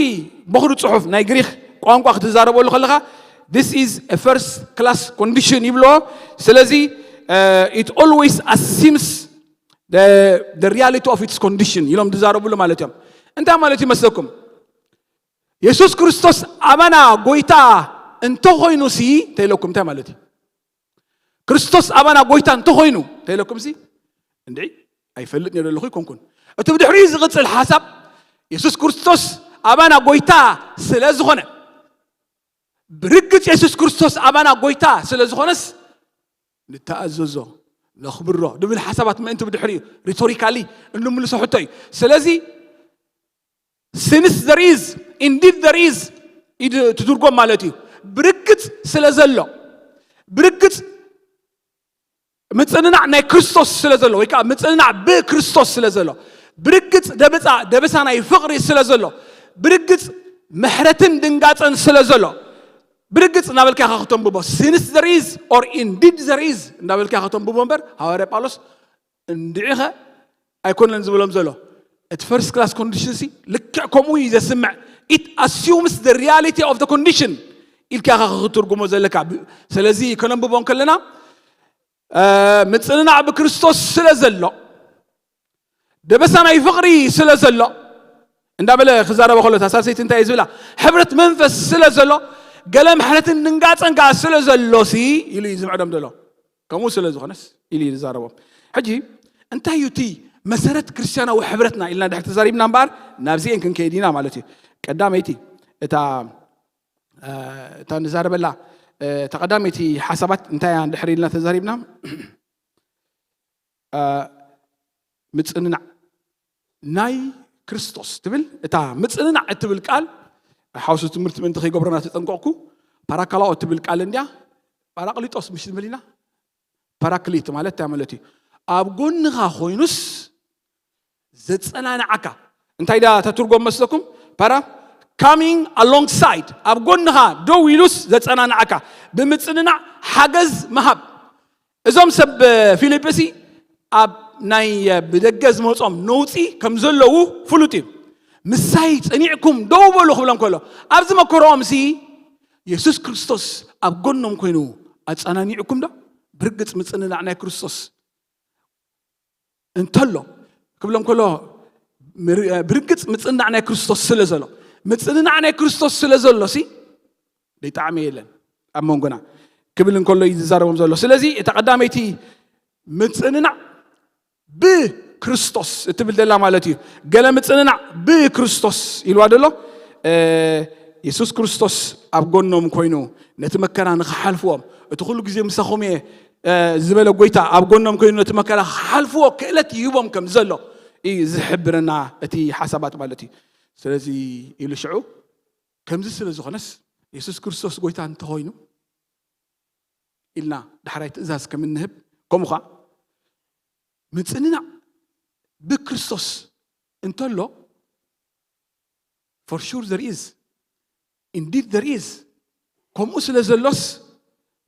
በኹሪ ጽሑፍ ናይ ግሪክ ቋንቋ ክትዛረበሉ ከለኻ this is a first class condition ይብልዎ። ስለዚ it always assumes the reality of its condition ኢሎም ዝዛረብሉ ማለት እዮም። እንታይ ማለት ይመስለኩም? የሱስ ክርስቶስ ኣባና ጎይታ እንተኾይኑ ሲ ተይለኩም እንታይ ማለት እዩ? ክርስቶስ ኣባና ጎይታ እንተኾይኑ ተይለኩም ሲ እንድዒ ኣይፈልጥ ነይሩ ኣለኹ ይኮንኩን። እቲ ብድሕሪኡ ዝቕጽል ሓሳብ የሱስ ክርስቶስ ኣባና ጎይታ ስለ ዝኾነ ብርግጽ የሱስ ክርስቶስ ኣባና ጎይታ ስለ ዝኾነስ ንተኣዘዞ ነኽብሮ ዝብል ሓሳባት ምእንቲ ብድሕሪኡ ሪቶሪካሊ እንምልሶ ሕቶ እዩ። ስለዚ since there is indeed there is ትትርጎም ማለት እዩ። ብርግጽ ስለ ዘሎ ብርግጽ ምጽንናዕ ናይ ክርስቶስ ስለ ዘሎ ወይ ከዓ ምጽንናዕ ብክርስቶስ ስለ ዘሎ ብርግጽ ደበፃ ደበሳ ናይ ፍቕሪ ስለ ዘሎ ብርግጽ ምሕረትን ድንጋጸን ስለ ዘሎ ብርግጽ እናበልካ ኢኻ ከተንብቦ since there is or indeed there is እናበልካ ኢኻ ከተንብቦ እምበር ሃዋርያ ጳውሎስ እንድዒኸ ኣይኮነን ዝብሎም ዘሎ እቲ first class condition ሲ ልክዕ ከምኡ እዩ ዘስምዕ it assumes the reality of the condition ኢልካ ኢኻ ክትትርጉሞ ዘለካ ስለዚ ከነንብቦ ከለና ምጽንናዕ ብክርስቶስ ስለ ዘሎ ደበሳ ናይ ፍቕሪ ስለ ዘሎ እንዳበለ ክዛረበ ከሎ እታ ሳልሰይቲ እንታይ እዩ ዝብላ ሕብረት መንፈስ ስለ ዘሎ ገለ ምሕረትን ድንጋፀን ከዓ ስለ ዘሎ ሲ ኢሉ እዩ ዝምዕዶም ዘሎ ከምኡ ስለ ዝኾነስ ኢሉ እዩ ዝዛረቦም ሕጂ እንታይ እዩ እቲ መሰረት ክርስቲያናዊ ሕብረትና ኢልና ድሕር ተዛሪብና እምበኣር ናብዚኤን ክንከይድ ኢና ማለት እዩ ቀዳመይቲ እታ እታ ንዛረበላ እታ ቀዳመይቲ ሓሳባት እንታይ እያ ድሕር ኢልና ተዛሪብና ምጽንናዕ ናይ ክርስቶስ ትብል እታ ምጽንናዕ እትብል ቃል ሓውሲ ትምህርቲ ምእንቲ ከይገብረና ተጠንቀቕኩ ፓራካላኦ እትብል ቃል እንዲያ ጳራቅሊጦስ ምሽ ንብል ኢና ፓራክሊት ማለት እንታይ ማለት እዩ ኣብ ጎንኻ ኮይኑስ ዘጸናንዓካ እንታይ ዳ ተትርጎም መስለኩም ፓራ coming alongside ኣብ ጎንኻ ደው ኢሉስ ዘጸናንዓካ ብምጽንናዕ ሓገዝ ምሃብ እዞም ሰብ ፊልጵሲ ኣብ ናይ ብደገ ዝመጾም ነውፂ ከም ዘለዉ ፍሉጥ እዩ ምሳይ ጸኒዕኩም ደው በሉ ክብሎም ከሎ ኣብዚ መከሮኦም ሲ የሱስ ክርስቶስ ኣብ ጎኖም ኮይኑ ኣጸናኒዕኩም ዶ ብርግጽ ምጽንናዕ ናይ ክርስቶስ እንተሎ ክብሎም ከሎ፣ ምር- ብርግጽ ምጽንናዕ ናይ ክርስቶስ ስለ ዘሎ፣ ምጽንናዕ ናይ ክርስቶስ ስለ ዘሎ ሲ ደይጣዕሚ የለን ኣብ መንጎና ክብል እንከሎ እዩ ዝዛረቦም ዘሎ። ስለዚ እታ ቀዳመይቲ ምጽንናዕ ብክርስቶስ እትብል ደላ ማለት እዩ። ገለ ምጽንናዕ ብክርስቶስ ኢልዋ ደሎ። የሱስ ክርስቶስ ኣብ ጎኖም ኮይኑ ነቲ መከራ ንክሓልፍዎም፣ እቲ ኩሉ ግዜ ምሳኹም እየ ዝበለ ጎይታ ኣብ ጎኖም ኮይኑ ነቲ መከራ ክሓልፍዎ ክእለት ይህቦም ከም ዘሎ እዩ ዝሕብረና እቲ ሓሳባት ማለት እዩ። ስለዚ ኢሉ ሽዑ ከምዚ ስለ ዝኾነስ የሱስ ክርስቶስ ጎይታ እንተኾይኑ ኢልና ዳሕራይ ትእዛዝ ከም እንህብ፣ ከምኡ ኸዓ ምጽንናዕ ብክርስቶስ እንተሎ፣ for sure there is, indeed there is። ከምኡ ስለ ዘሎስ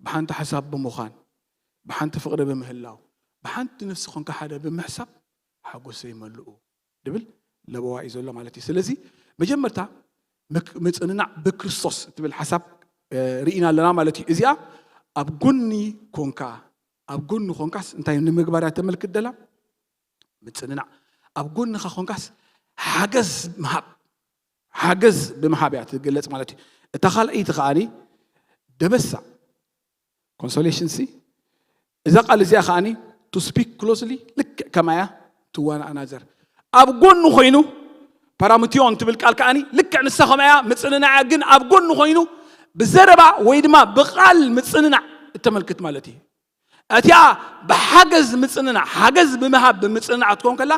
ብሓንቲ ሓሳብ ብምዃን፣ ብሓንቲ ፍቕሪ ብምህላው፣ ብሓንቲ ነፍሲ ኮንካ ሓደ ብምሕሳብ ሓጎሰይ መልኡ ድብል ለበዋ እዩ ዘሎ ማለት እዩ። ስለዚ መጀመርታ ምክ- ምጽንናዕ ብክርስቶስ እትብል ሓሳብ እ፣ ርኢና ኣለና ማለት እዩ። እዚኣ ኣብ ጎኒ ኮንካ፣ ኣብ ጎኒ ኮንካስ እንታይ ንምግባር እያ ተመልክት ደላ? ምጽንናዕ። ኣብ ጎንኻ ኮንካስ ሓገዝ ምሃብ፣ ሓገዝ ብምሃብ እያ ትግለጽ ማለት እዩ። እታ ካልኣይቲ ከዓኒ ደበሳ፣ ኮንሶሌሽን ሲ እዛ ቃል እዚኣ ከዓኒ to speak closely፣ ልክዕ ከማያ to one another፣ ኣብ ጎኑ ኮይኑ፣ ፓራምትዮን ትብል ቃል ከዓኒ ልክዕ ንሳ ከማያ ምጽንናዕ እያ፣ ግን ኣብ ጎኑ ኮይኑ ብዘረባ ወይ ድማ ብቃል ምጽንናዕ እተመልክት ማለት እዩ። እቲኣ ብሓገዝ ምጽንናዕ፣ ሓገዝ ብምሃብ ብምጽንናዕ ትኮን ከላ፣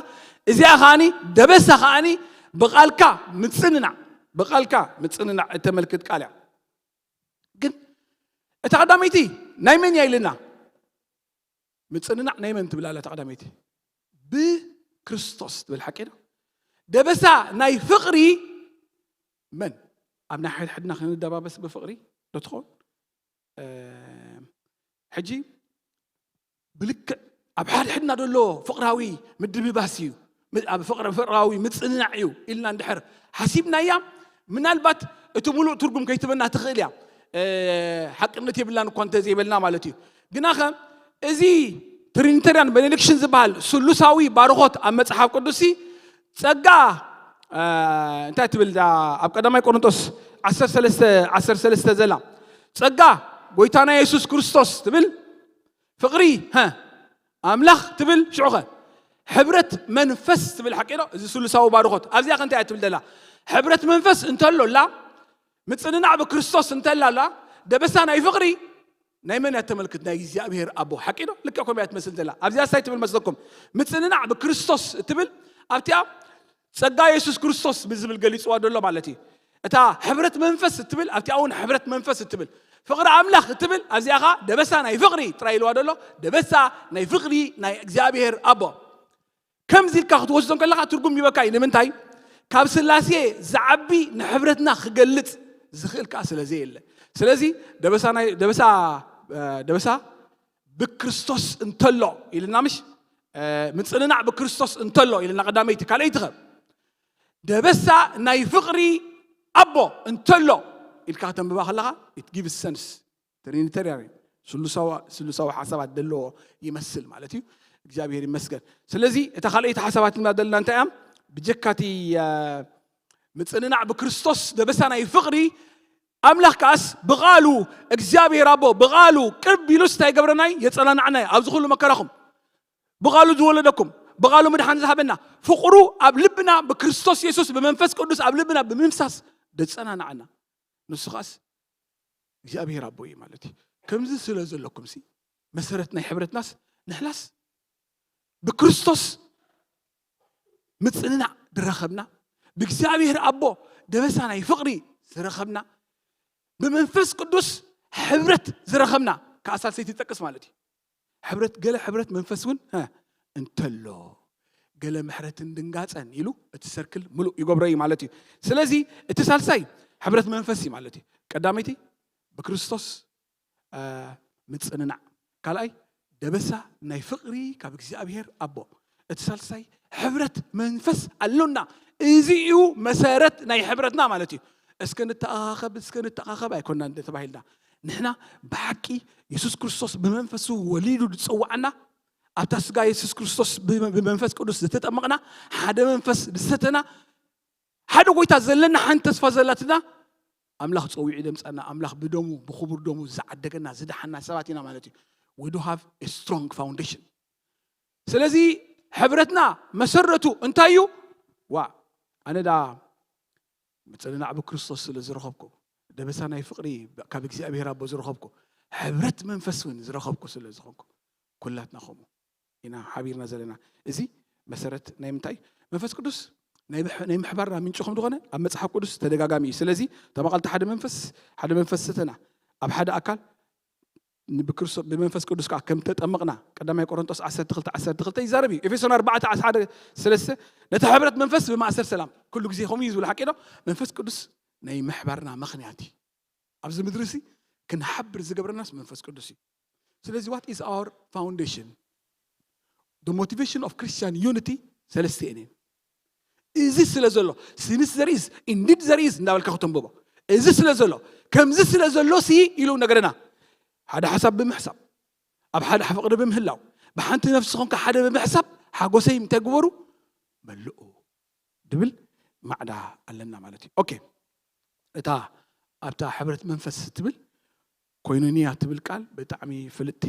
እዚኣ ከዓኒ ደበሳ ከዓኒ ብቃልካ ምጽንናዕ፣ ብቃልካ ምጽንናዕ እተመልክት ቃል እያ። ግን እታ ቀዳመይቲ ናይ መን እያ ኢልና? ምጽንናዕ ናይ መን ትብል ኣላ እታ ቀዳመይቲ? ብክርስቶስ ትብል ሓቂ ዶ? ደበሳ ናይ ፍቕሪ መን? ኣብ ናይ ሓድሕድና ክንደባበስ ብፍቕሪ ዶ ትኸውን? ሕጂ ብልክዕ ኣብ ሓድሕድና ዘሎ ፍቕራዊ ምድብባስ እዩ፣ ኣብ ፍቕራዊ ምጽንናዕ እዩ ኢልና እንድሕር ሓሲብናያ፣ ምናልባት እቲ ሙሉእ ትርጉም ከይትበና ትኽእል እያ። ሓቅነት የብላን እኳ እንተዘይበልና ማለት እዩ። ግናኸ እዚ ትሪኒተርያን ቤኔዲክሽን ዝበሃል ስሉሳዊ ባርኾት ኣብ መጽሓፍ ቅዱስ ጸጋ እንታይ ትብል? ኣብ ቀዳማይ ቆሮንቶስ ዓሰርተ ሰለስተ ዓሰርተ ሰለስተ ዘላ ጸጋ ጎይታና የሱስ ክርስቶስ ትብል፣ ፍቕሪ ኣምላኽ ትብል፣ ሽዑኸ ሕብረት መንፈስ ትብል ሓቂ ዶ? እዚ ስሉሳዊ ባርኾት ኣብዚኣ ከ እንታይ እያ ትብል ዘላ? ሕብረት መንፈስ እንተሎ ኣላ፣ ምጽንናዕ ብክርስቶስ እንተላ ኣላ፣ ደበሳ ናይ ፍቕሪ ናይ መን እያ ተመልክት? ናይ እግዚኣብሔር ኣቦ ሓቂ ዶ? ልክዕ ከምኡ እያ ትመስል ዘላ። ኣብዚኣ እንታይ ትብል መስለኩም? ምጽንናዕ ብክርስቶስ እትብል ኣብቲኣ ጸጋ የሱስ ክርስቶስ ብዝብል ገሊጽዋ ዘሎ ማለት እዩ። እታ ሕብረት መንፈስ እትብል ኣብቲኣ እውን ሕብረት መንፈስ እትብል፣ ፍቕሪ ኣምላኽ እትብል ኣብዚኣ ኸዓ ደበሳ ናይ ፍቕሪ ጥራይ ኢልዋ ዘሎ፣ ደበሳ ናይ ፍቕሪ ናይ እግዚኣብሔር ኣቦ። ከምዚ ኢልካ ክትወስዶ ከለኻ ትርጉም ይበካ እዩ። ንምንታይ? ካብ ስላሴ ዝዓቢ ንሕብረትና ክገልጽ ዝኽእል ከዓ ስለ ዘየለ። ስለዚ ደበሳ ናይ ደበሳ ደበሳ ብክርስቶስ እንተሎ ኢልና ምሽ ምጽንናዕ ብክርስቶስ እንተሎ ኢልና ቀዳመይቲ ካልኣይቲ ኸ ደበሳ ናይ ፍቕሪ ኣቦ እንተሎ ኢልካ ከተንብባ ከለኻ it gives sense። ትሪኒተሪያን ስሉሳዊ ሓሳባት ዘለዎ ይመስል ማለት እዩ። እግዚኣብሔር ይመስገን። ስለዚ እታ ካልኣይቲ ሓሳባት ንብላ ዘለና እንታይ እያ? ብጀካቲ ምጽንናዕ ብክርስቶስ ደበሳ ናይ ፍቕሪ ኣምላኽ ከኣስ ብቓሉ እግዚኣብሔር ኣቦ ብቓሉ ቅርብ ኢሉስ እንታይ ገብረናይ? የጸናናዕናይ ኣብዚ ኩሉ መከራኹም ብቓሉ ዝወለደኩም ብቓሉ ምድሓን ዝሃበና ፍቕሩ ኣብ ልብና ብክርስቶስ የሱስ ብመንፈስ ቅዱስ ኣብ ልብና ብምምሳስ ደጸናናዕና ንሱ ኸኣስ እግዚኣብሔር ኣቦ እዩ ማለት እዩ። ከምዚ ስለ ዘለኩም ሲ መሰረት ናይ ሕብረትናስ ንሕናስ ብክርስቶስ ምጽንናዕ ዝረኸብና ብእግዚኣብሔር ኣቦ ደበሳ ናይ ፍቕሪ ዝረኸብና ብመንፈስ ቅዱስ ሕብረት ዝረኸብና ከኣሳልሰይቲ ትጠቅስ ማለት እዩ። ሕብረት ገለ ሕብረት መንፈስ እውን እንተሎ ገለ ምሕረትን ድንጋጸን ኢሉ እቲ ሰርክል ምሉእ ይገብሮ እዩ ማለት እዩ። ስለዚ እቲ ሳልሳይ ሕብረት መንፈስ እዩ ማለት እዩ። ቀዳመይቲ ብክርስቶስ ምጽንናዕ፣ ካልኣይ ደበሳ ናይ ፍቕሪ ካብ እግዚኣብሔር ኣቦ፣ እቲ ሳልሳይ ሕብረት መንፈስ ኣሎና። እዚ እዩ መሰረት ናይ ሕብረትና ማለት እዩ። እስከ ንተኣኻኸብ እስከ ንተኣኻኸብ ኣይኮናን ተባሂልና። ንሕና ብሓቂ የሱስ ክርስቶስ ብመንፈሱ ወሊዱ ዝጸዋዓና ኣብታ ስጋ የሱስ ክርስቶስ ብ- ብመንፈስ ቅዱስ ዝተጠመቕና፣ ሓደ መንፈስ ዝሰተና፣ ሓደ ጎይታ ዘለና፣ ሓንቲ ተስፋ ዘላትና፣ ኣምላኽ ጸዊዑ ደምጻና፣ ኣምላኽ ብደሙ፣ ብኽቡር ደሙ ዝዓደገና፣ ዝደሓና ሰባት ኢና ማለት እዩ። We do have a strong foundation። ስለዚ ሕብረትና መሰረቱ እንታይ እዩ? ዋ፣ ኣነ ዳ ምጽንናዕ ብክርስቶስ ስለ ዝረኸብኩ፣ ደበሳ ናይ ፍቕሪ ካብ እግዚኣብሔር ኣቦ ዝረኸብኩ፣ ሕብረት መንፈስ እውን ዝረኸብኩ ስለ ዝኾንኩ፣ ኩላትና ከምኡ ኢና ሓቢርና ዘለና። እዚ መሰረት ናይ ምንታይ እዩ? መንፈስ ቅዱስ ናይ ምሕ- ናይ ምሕባርና ምንጪ ከም ዝኾነ ኣብ መጽሓፍ ቅዱስ ተደጋጋሚ እዩ። ስለዚ ተማቐልቲ ሓደ መንፈስ፣ ሓደ መንፈስ ስተና ኣብ ሓደ ኣካል ብክርስቶስ ብመንፈስ ቅዱስ ከዓ ከም ተጠመቕና ቀዳማይ ቆሮንቶስ ዓሰርተ ክልተ ዓሰርተ ክልተ ይዛረብ እዩ። ኤፌሶን ኣርባዕተ ዓሰርተ ሓደ ሰለስተ ነቲ ሕብረት መንፈስ ብማእሰር ሰላም። ኩሉ ግዜ ከምኡ እዩ ዝብል ሓቂ ዶ? መንፈስ ቅዱስ ናይ ምሕባርና ምኽንያት እዩ። ኣብዚ ምድሪ ሲ ክንሓብር ዝገብረናስ መንፈስ ቅዱስ እዩ። ስለዚ what is our foundation? The motivation of Christian unity ሰለስተ እየን። እዚ ስለ ዘሎ፣ since there is, indeed there is እንዳበልካ ክተንብቦ፣ እዚ ስለ ዘሎ፣ ከምዚ ስለ ዘሎ ሲ ኢሉ ነገረና። ሓደ ሓሳብ ብምሕሳብ፣ ኣብ ሓደ ፍቕሪ ብምህላው፣ ብሓንቲ ነፍሲ ኾንካ ሓደ ብምሕሳብ ሓጎሰይ እንታይ ግበሩ? መልኡ ድብል ማዕዳ ኣለና ማለት እዩ። ኦኬ፣ እታ ኣብታ ሕብረት መንፈስ ትብል ኮይኑንያ ትብል ቃል ብጣዕሚ ፍልጥቲ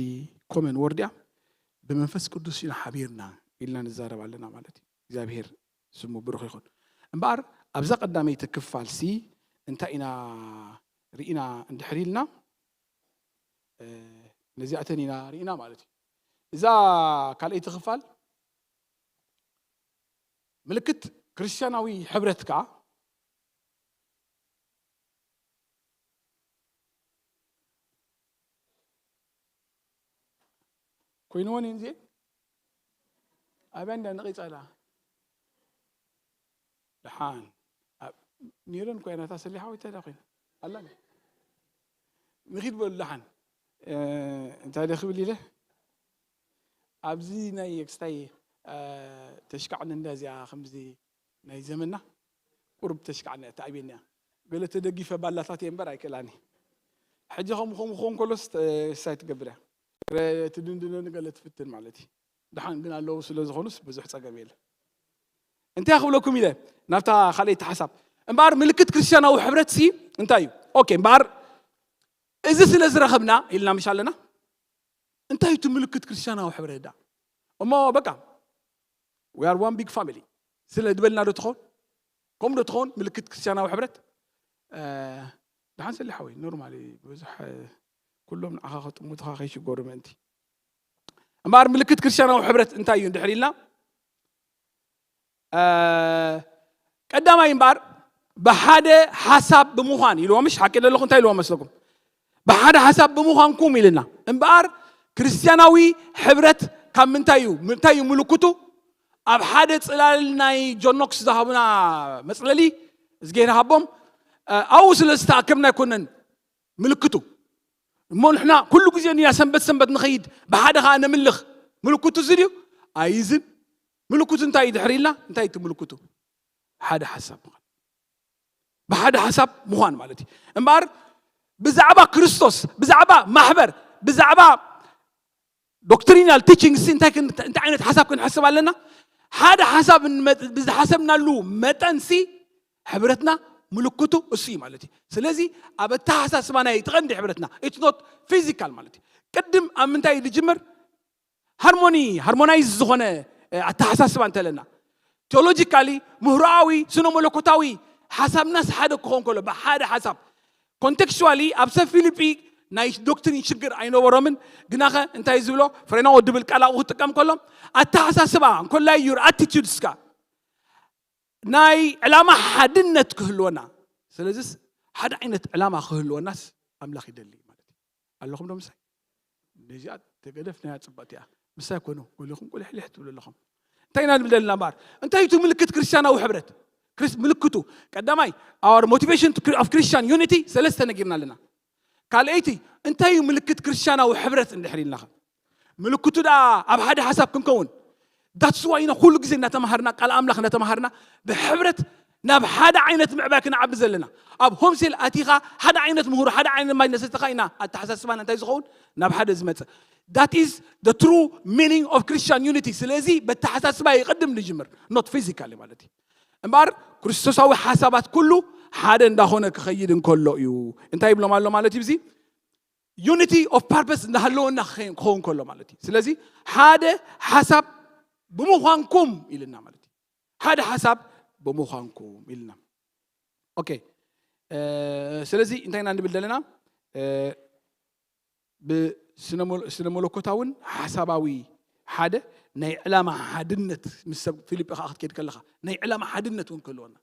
ኮመን ወርድ እያ። ብመንፈስ ቅዱስ ኢና ሓቢርና ኢልና ንዛረብ ኣለና ማለት እዩ። እግዚኣብሔር ስሙ ብሩኽ ይኹን። እምበኣር ኣብዛ ቀዳመይቲ ክፋል ሲ እንታይ ኢና ርኢና እንድሕር ኢልና፣ እ፣ ነዚኣተን ኢና ርኢና ማለት እዩ። እዛ ካልኣይቲ ክፋል ምልክት ክርስቲያናዊ ሕብረት ከዓ ኮይንዎን እየን እዚኤን። ኣብያ እንዳ ነቒጻ ኣላ። ደሓን። ኣብ ኒረን ኮይና እታ ሰሊሓ ወይ እንታይ ኮይና? ኣላ። ንኺድ በሉ ደሓን። እ፣ እንታይ ደ ክብል ኢለ? ኣብዚ ናይ ክስታይ፣ እ፣ ተሽካዕን እንዳ እዚኣ ከምዚ ናይ ዘመና ቁሩብ ተሽካዕን እያ፣ ተኣብየኒ እያ። ገለ ተደጊፈ ባላታት እየ እምበር ኣይክእላን እየ። ሕጂ ከምኡ ከምኡ ክኸውን ከሎስ፣ እ፣ ሳይ ትገብር እያ። ገለ ትድንድነኒ ገለ ትፍትን ማለት እዩ። ደሓን ግን ኣለዉ ስለ ዝኾኑስ ብዙሕ ጸገም የለ። እንታይ ክብለኩም ኢለ ናብታ ካልኣይቲ ሓሳብ። እምበኣር ምልክት ክርስቲያናዊ ሕብረት ሲ እንታይ እዩ? ኦኬ፣ እምበኣር እዚ ስለ ዝረኸብና ኢልና ምሽ ኣለና። እንታይ እቲ ምልክት ክርስቲያናዊ ሕብረት ዳ? እሞ በቃ we are one big family ስለ ዝበልና ዶ ትኸውን? ከምኡ ዶ ትኸውን ምልክት ክርስቲያናዊ ሕብረት? እ፣ ደሓን ሰሊሕ ሓወይ፣ ኖርማሊ ብዙሕ፣ እ፣ ኩሎም ንዓኻ ከጥምቱኻ ከይሽገሩ ምእንቲ። እምበኣር ምልክት ክርስቲያናዊ ሕብረት እንታይ እዩ እንድሕር ኢልና፣ እ፣ ቀዳማይ እምበኣር ብሓደ ሓሳብ ብምዃን ኢልዎ ምሽ ሓቂ ዘለኹ እንታይ ኢልዎ መስለኩም? ብሓደ ሓሳብ ብምዃንኩም ኢልና። እምበኣር ክርስቲያናዊ ሕብረት ካብ ምንታይ እዩ? ምንታይ እዩ ምልክቱ? ኣብ ሓደ ጽላል ናይ ጆን ኖክስ ዝሃቡና መጽለሊ እዝጌር ሃቦም፣ እ፣ ኣብኡ ስለ ዝተኣከብና ኣይኮነን ምልክቱ። እሞ ንሕና ኩሉ ግዜ ንያ ሰንበት ሰንበት ንኸይድ፣ ብሓደ ኸዓ ነምልኽ። ምልክቱ እዚ ድዩ? ኣይዝን። ምልክቱ እንታይ እዩ ድሕር ኢልና? እንታይ እቲ ምልክቱ? ሓደ ሓሳብ ምዃን። ብሓደ ሓሳብ ምዃን ማለት እዩ። እምበኣር ብዛዕባ ክርስቶስ፣ ብዛዕባ ማሕበር፣ ብዛዕባ ዶክትሪናል ቲቺንግ ሲ እንታይ ክን-፣ እንታይ ዓይነት ሓሳብ ክንሕስብ ኣለና? ሓደ ሓሳብ እንመ-፣ ብዝሓሰብናሉ መጠን ሲ ሕብረትና ምልክቱ እሱ እዩ ማለት እዩ። ስለዚ ኣብ ኣተሓሳስባ ናይ እቲ ቀንዲ ሕብረትና፣ it's not physical ማለት እዩ። ቅድም ኣብ ምንታይ እዩ ዝጅምር? ሃርሞኒ፣ ሃርሞናይዝ ዝኾነ፣ እ፣ ኣተሓሳስባ እንተለና፣ ቴዎሎጂካሊ፣ ምህሮኣዊ፣ ስነ መለኮታዊ ሓሳብናስ ሓደ ክኸውን ከሎ፣ ብሓደ ሓሳብ ኮንቴክስቹዋሊ ኣብ ሰብ ፊልጲ ናይ ዶክትሪን ሽግር ኣይነበሮምን። ግናኸ እንታይ ዝብሎ ፍሬናዎ ድብል ቃል ኣብኡ ክጥቀም ከሎ ኣተሓሳስባ እንኮላይ ዩር ኣቲቲዩድስካ ናይ ዕላማ ሓድነት ክህልወና። ስለዚስ ሓደ ዓይነት ዕላማ ክህልወናስ ኣምላኽ ይደሊ ማለት እዩ። ኣለኹም ዶ ምሳይ? ነዚኣ ተገደፍ ናይ ጽብቕቲ እያ። ምሳይ ኮኑ፣ ጎሊኹም ቁልሕልሕ ትብሉ ኣለኹም። እንታይ ኢና ንብል ዘለና እምበኣር? እንታይ እቲ ምልክት ክርስቲያናዊ ሕብረት? ክርስ-፣ ምልክቱ፣ ቀዳማይ፣ our motivation to Chri-, of Christian unity፣ ሰለስተ ነጊርና ኣለና። ካልኣይቲ፣ እንታይ እዩ ምልክት ክርስቲያናዊ ሕብረት እንድሕር ኢልናኸ? ምልክቱ ደኣ ኣብ ሓደ ሓሳብ ክንከውን። That's why ኢና ኩሉ ግዜ እናተማሃርና፣ ቃል ኣምላኽ እናተማሃርና፣ ብሕብረት ናብ ሓደ ዓይነት ምዕባይ ክንዓቢ ዘለና። ኣብ ሆምሴል ኣቲኻ ሓደ ዓይነት ምሁር፣ ሓደ ዓይነት ማይ ነሰተኻ ኢና ኣተሓሳስባና እንታይ ዝኸውን? ናብ ሓደ ዝመጽእ። That is the true meaning of Christian unity. ስለዚ በተሓሳስባ ይቅድም ንጅምር፣ not physically ማለት እዩ። እምበኣር ክርስቶሳዊ ሓሳባት ኩሉ ሓደ እንዳኾነ ክኸይድ እንከሎ እዩ። እንታይ ይብሎም ኣሎ ማለት እዩ? እዚ unity of purpose እንዳሃለወና ክኸውን ከሎ ማለት እዩ። ስለዚ ሓደ ሓሳብ ብምዃንኩም ኢልና ማለት እዩ። ሓደ ሓሳብ ብምዃንኩም ኢልና። ኦኬ። ስለዚ እንታይ ኢና ንብል ዘለና? ብስነ መለኮታውን ሓሳባዊ ሓደ ናይ ዕላማ ሓድነት ምስ ሰብ ፊልጲ ከዓ ክትከይድ ከለኻ ናይ ዕላማ ሓድነት እውን ክህልወና።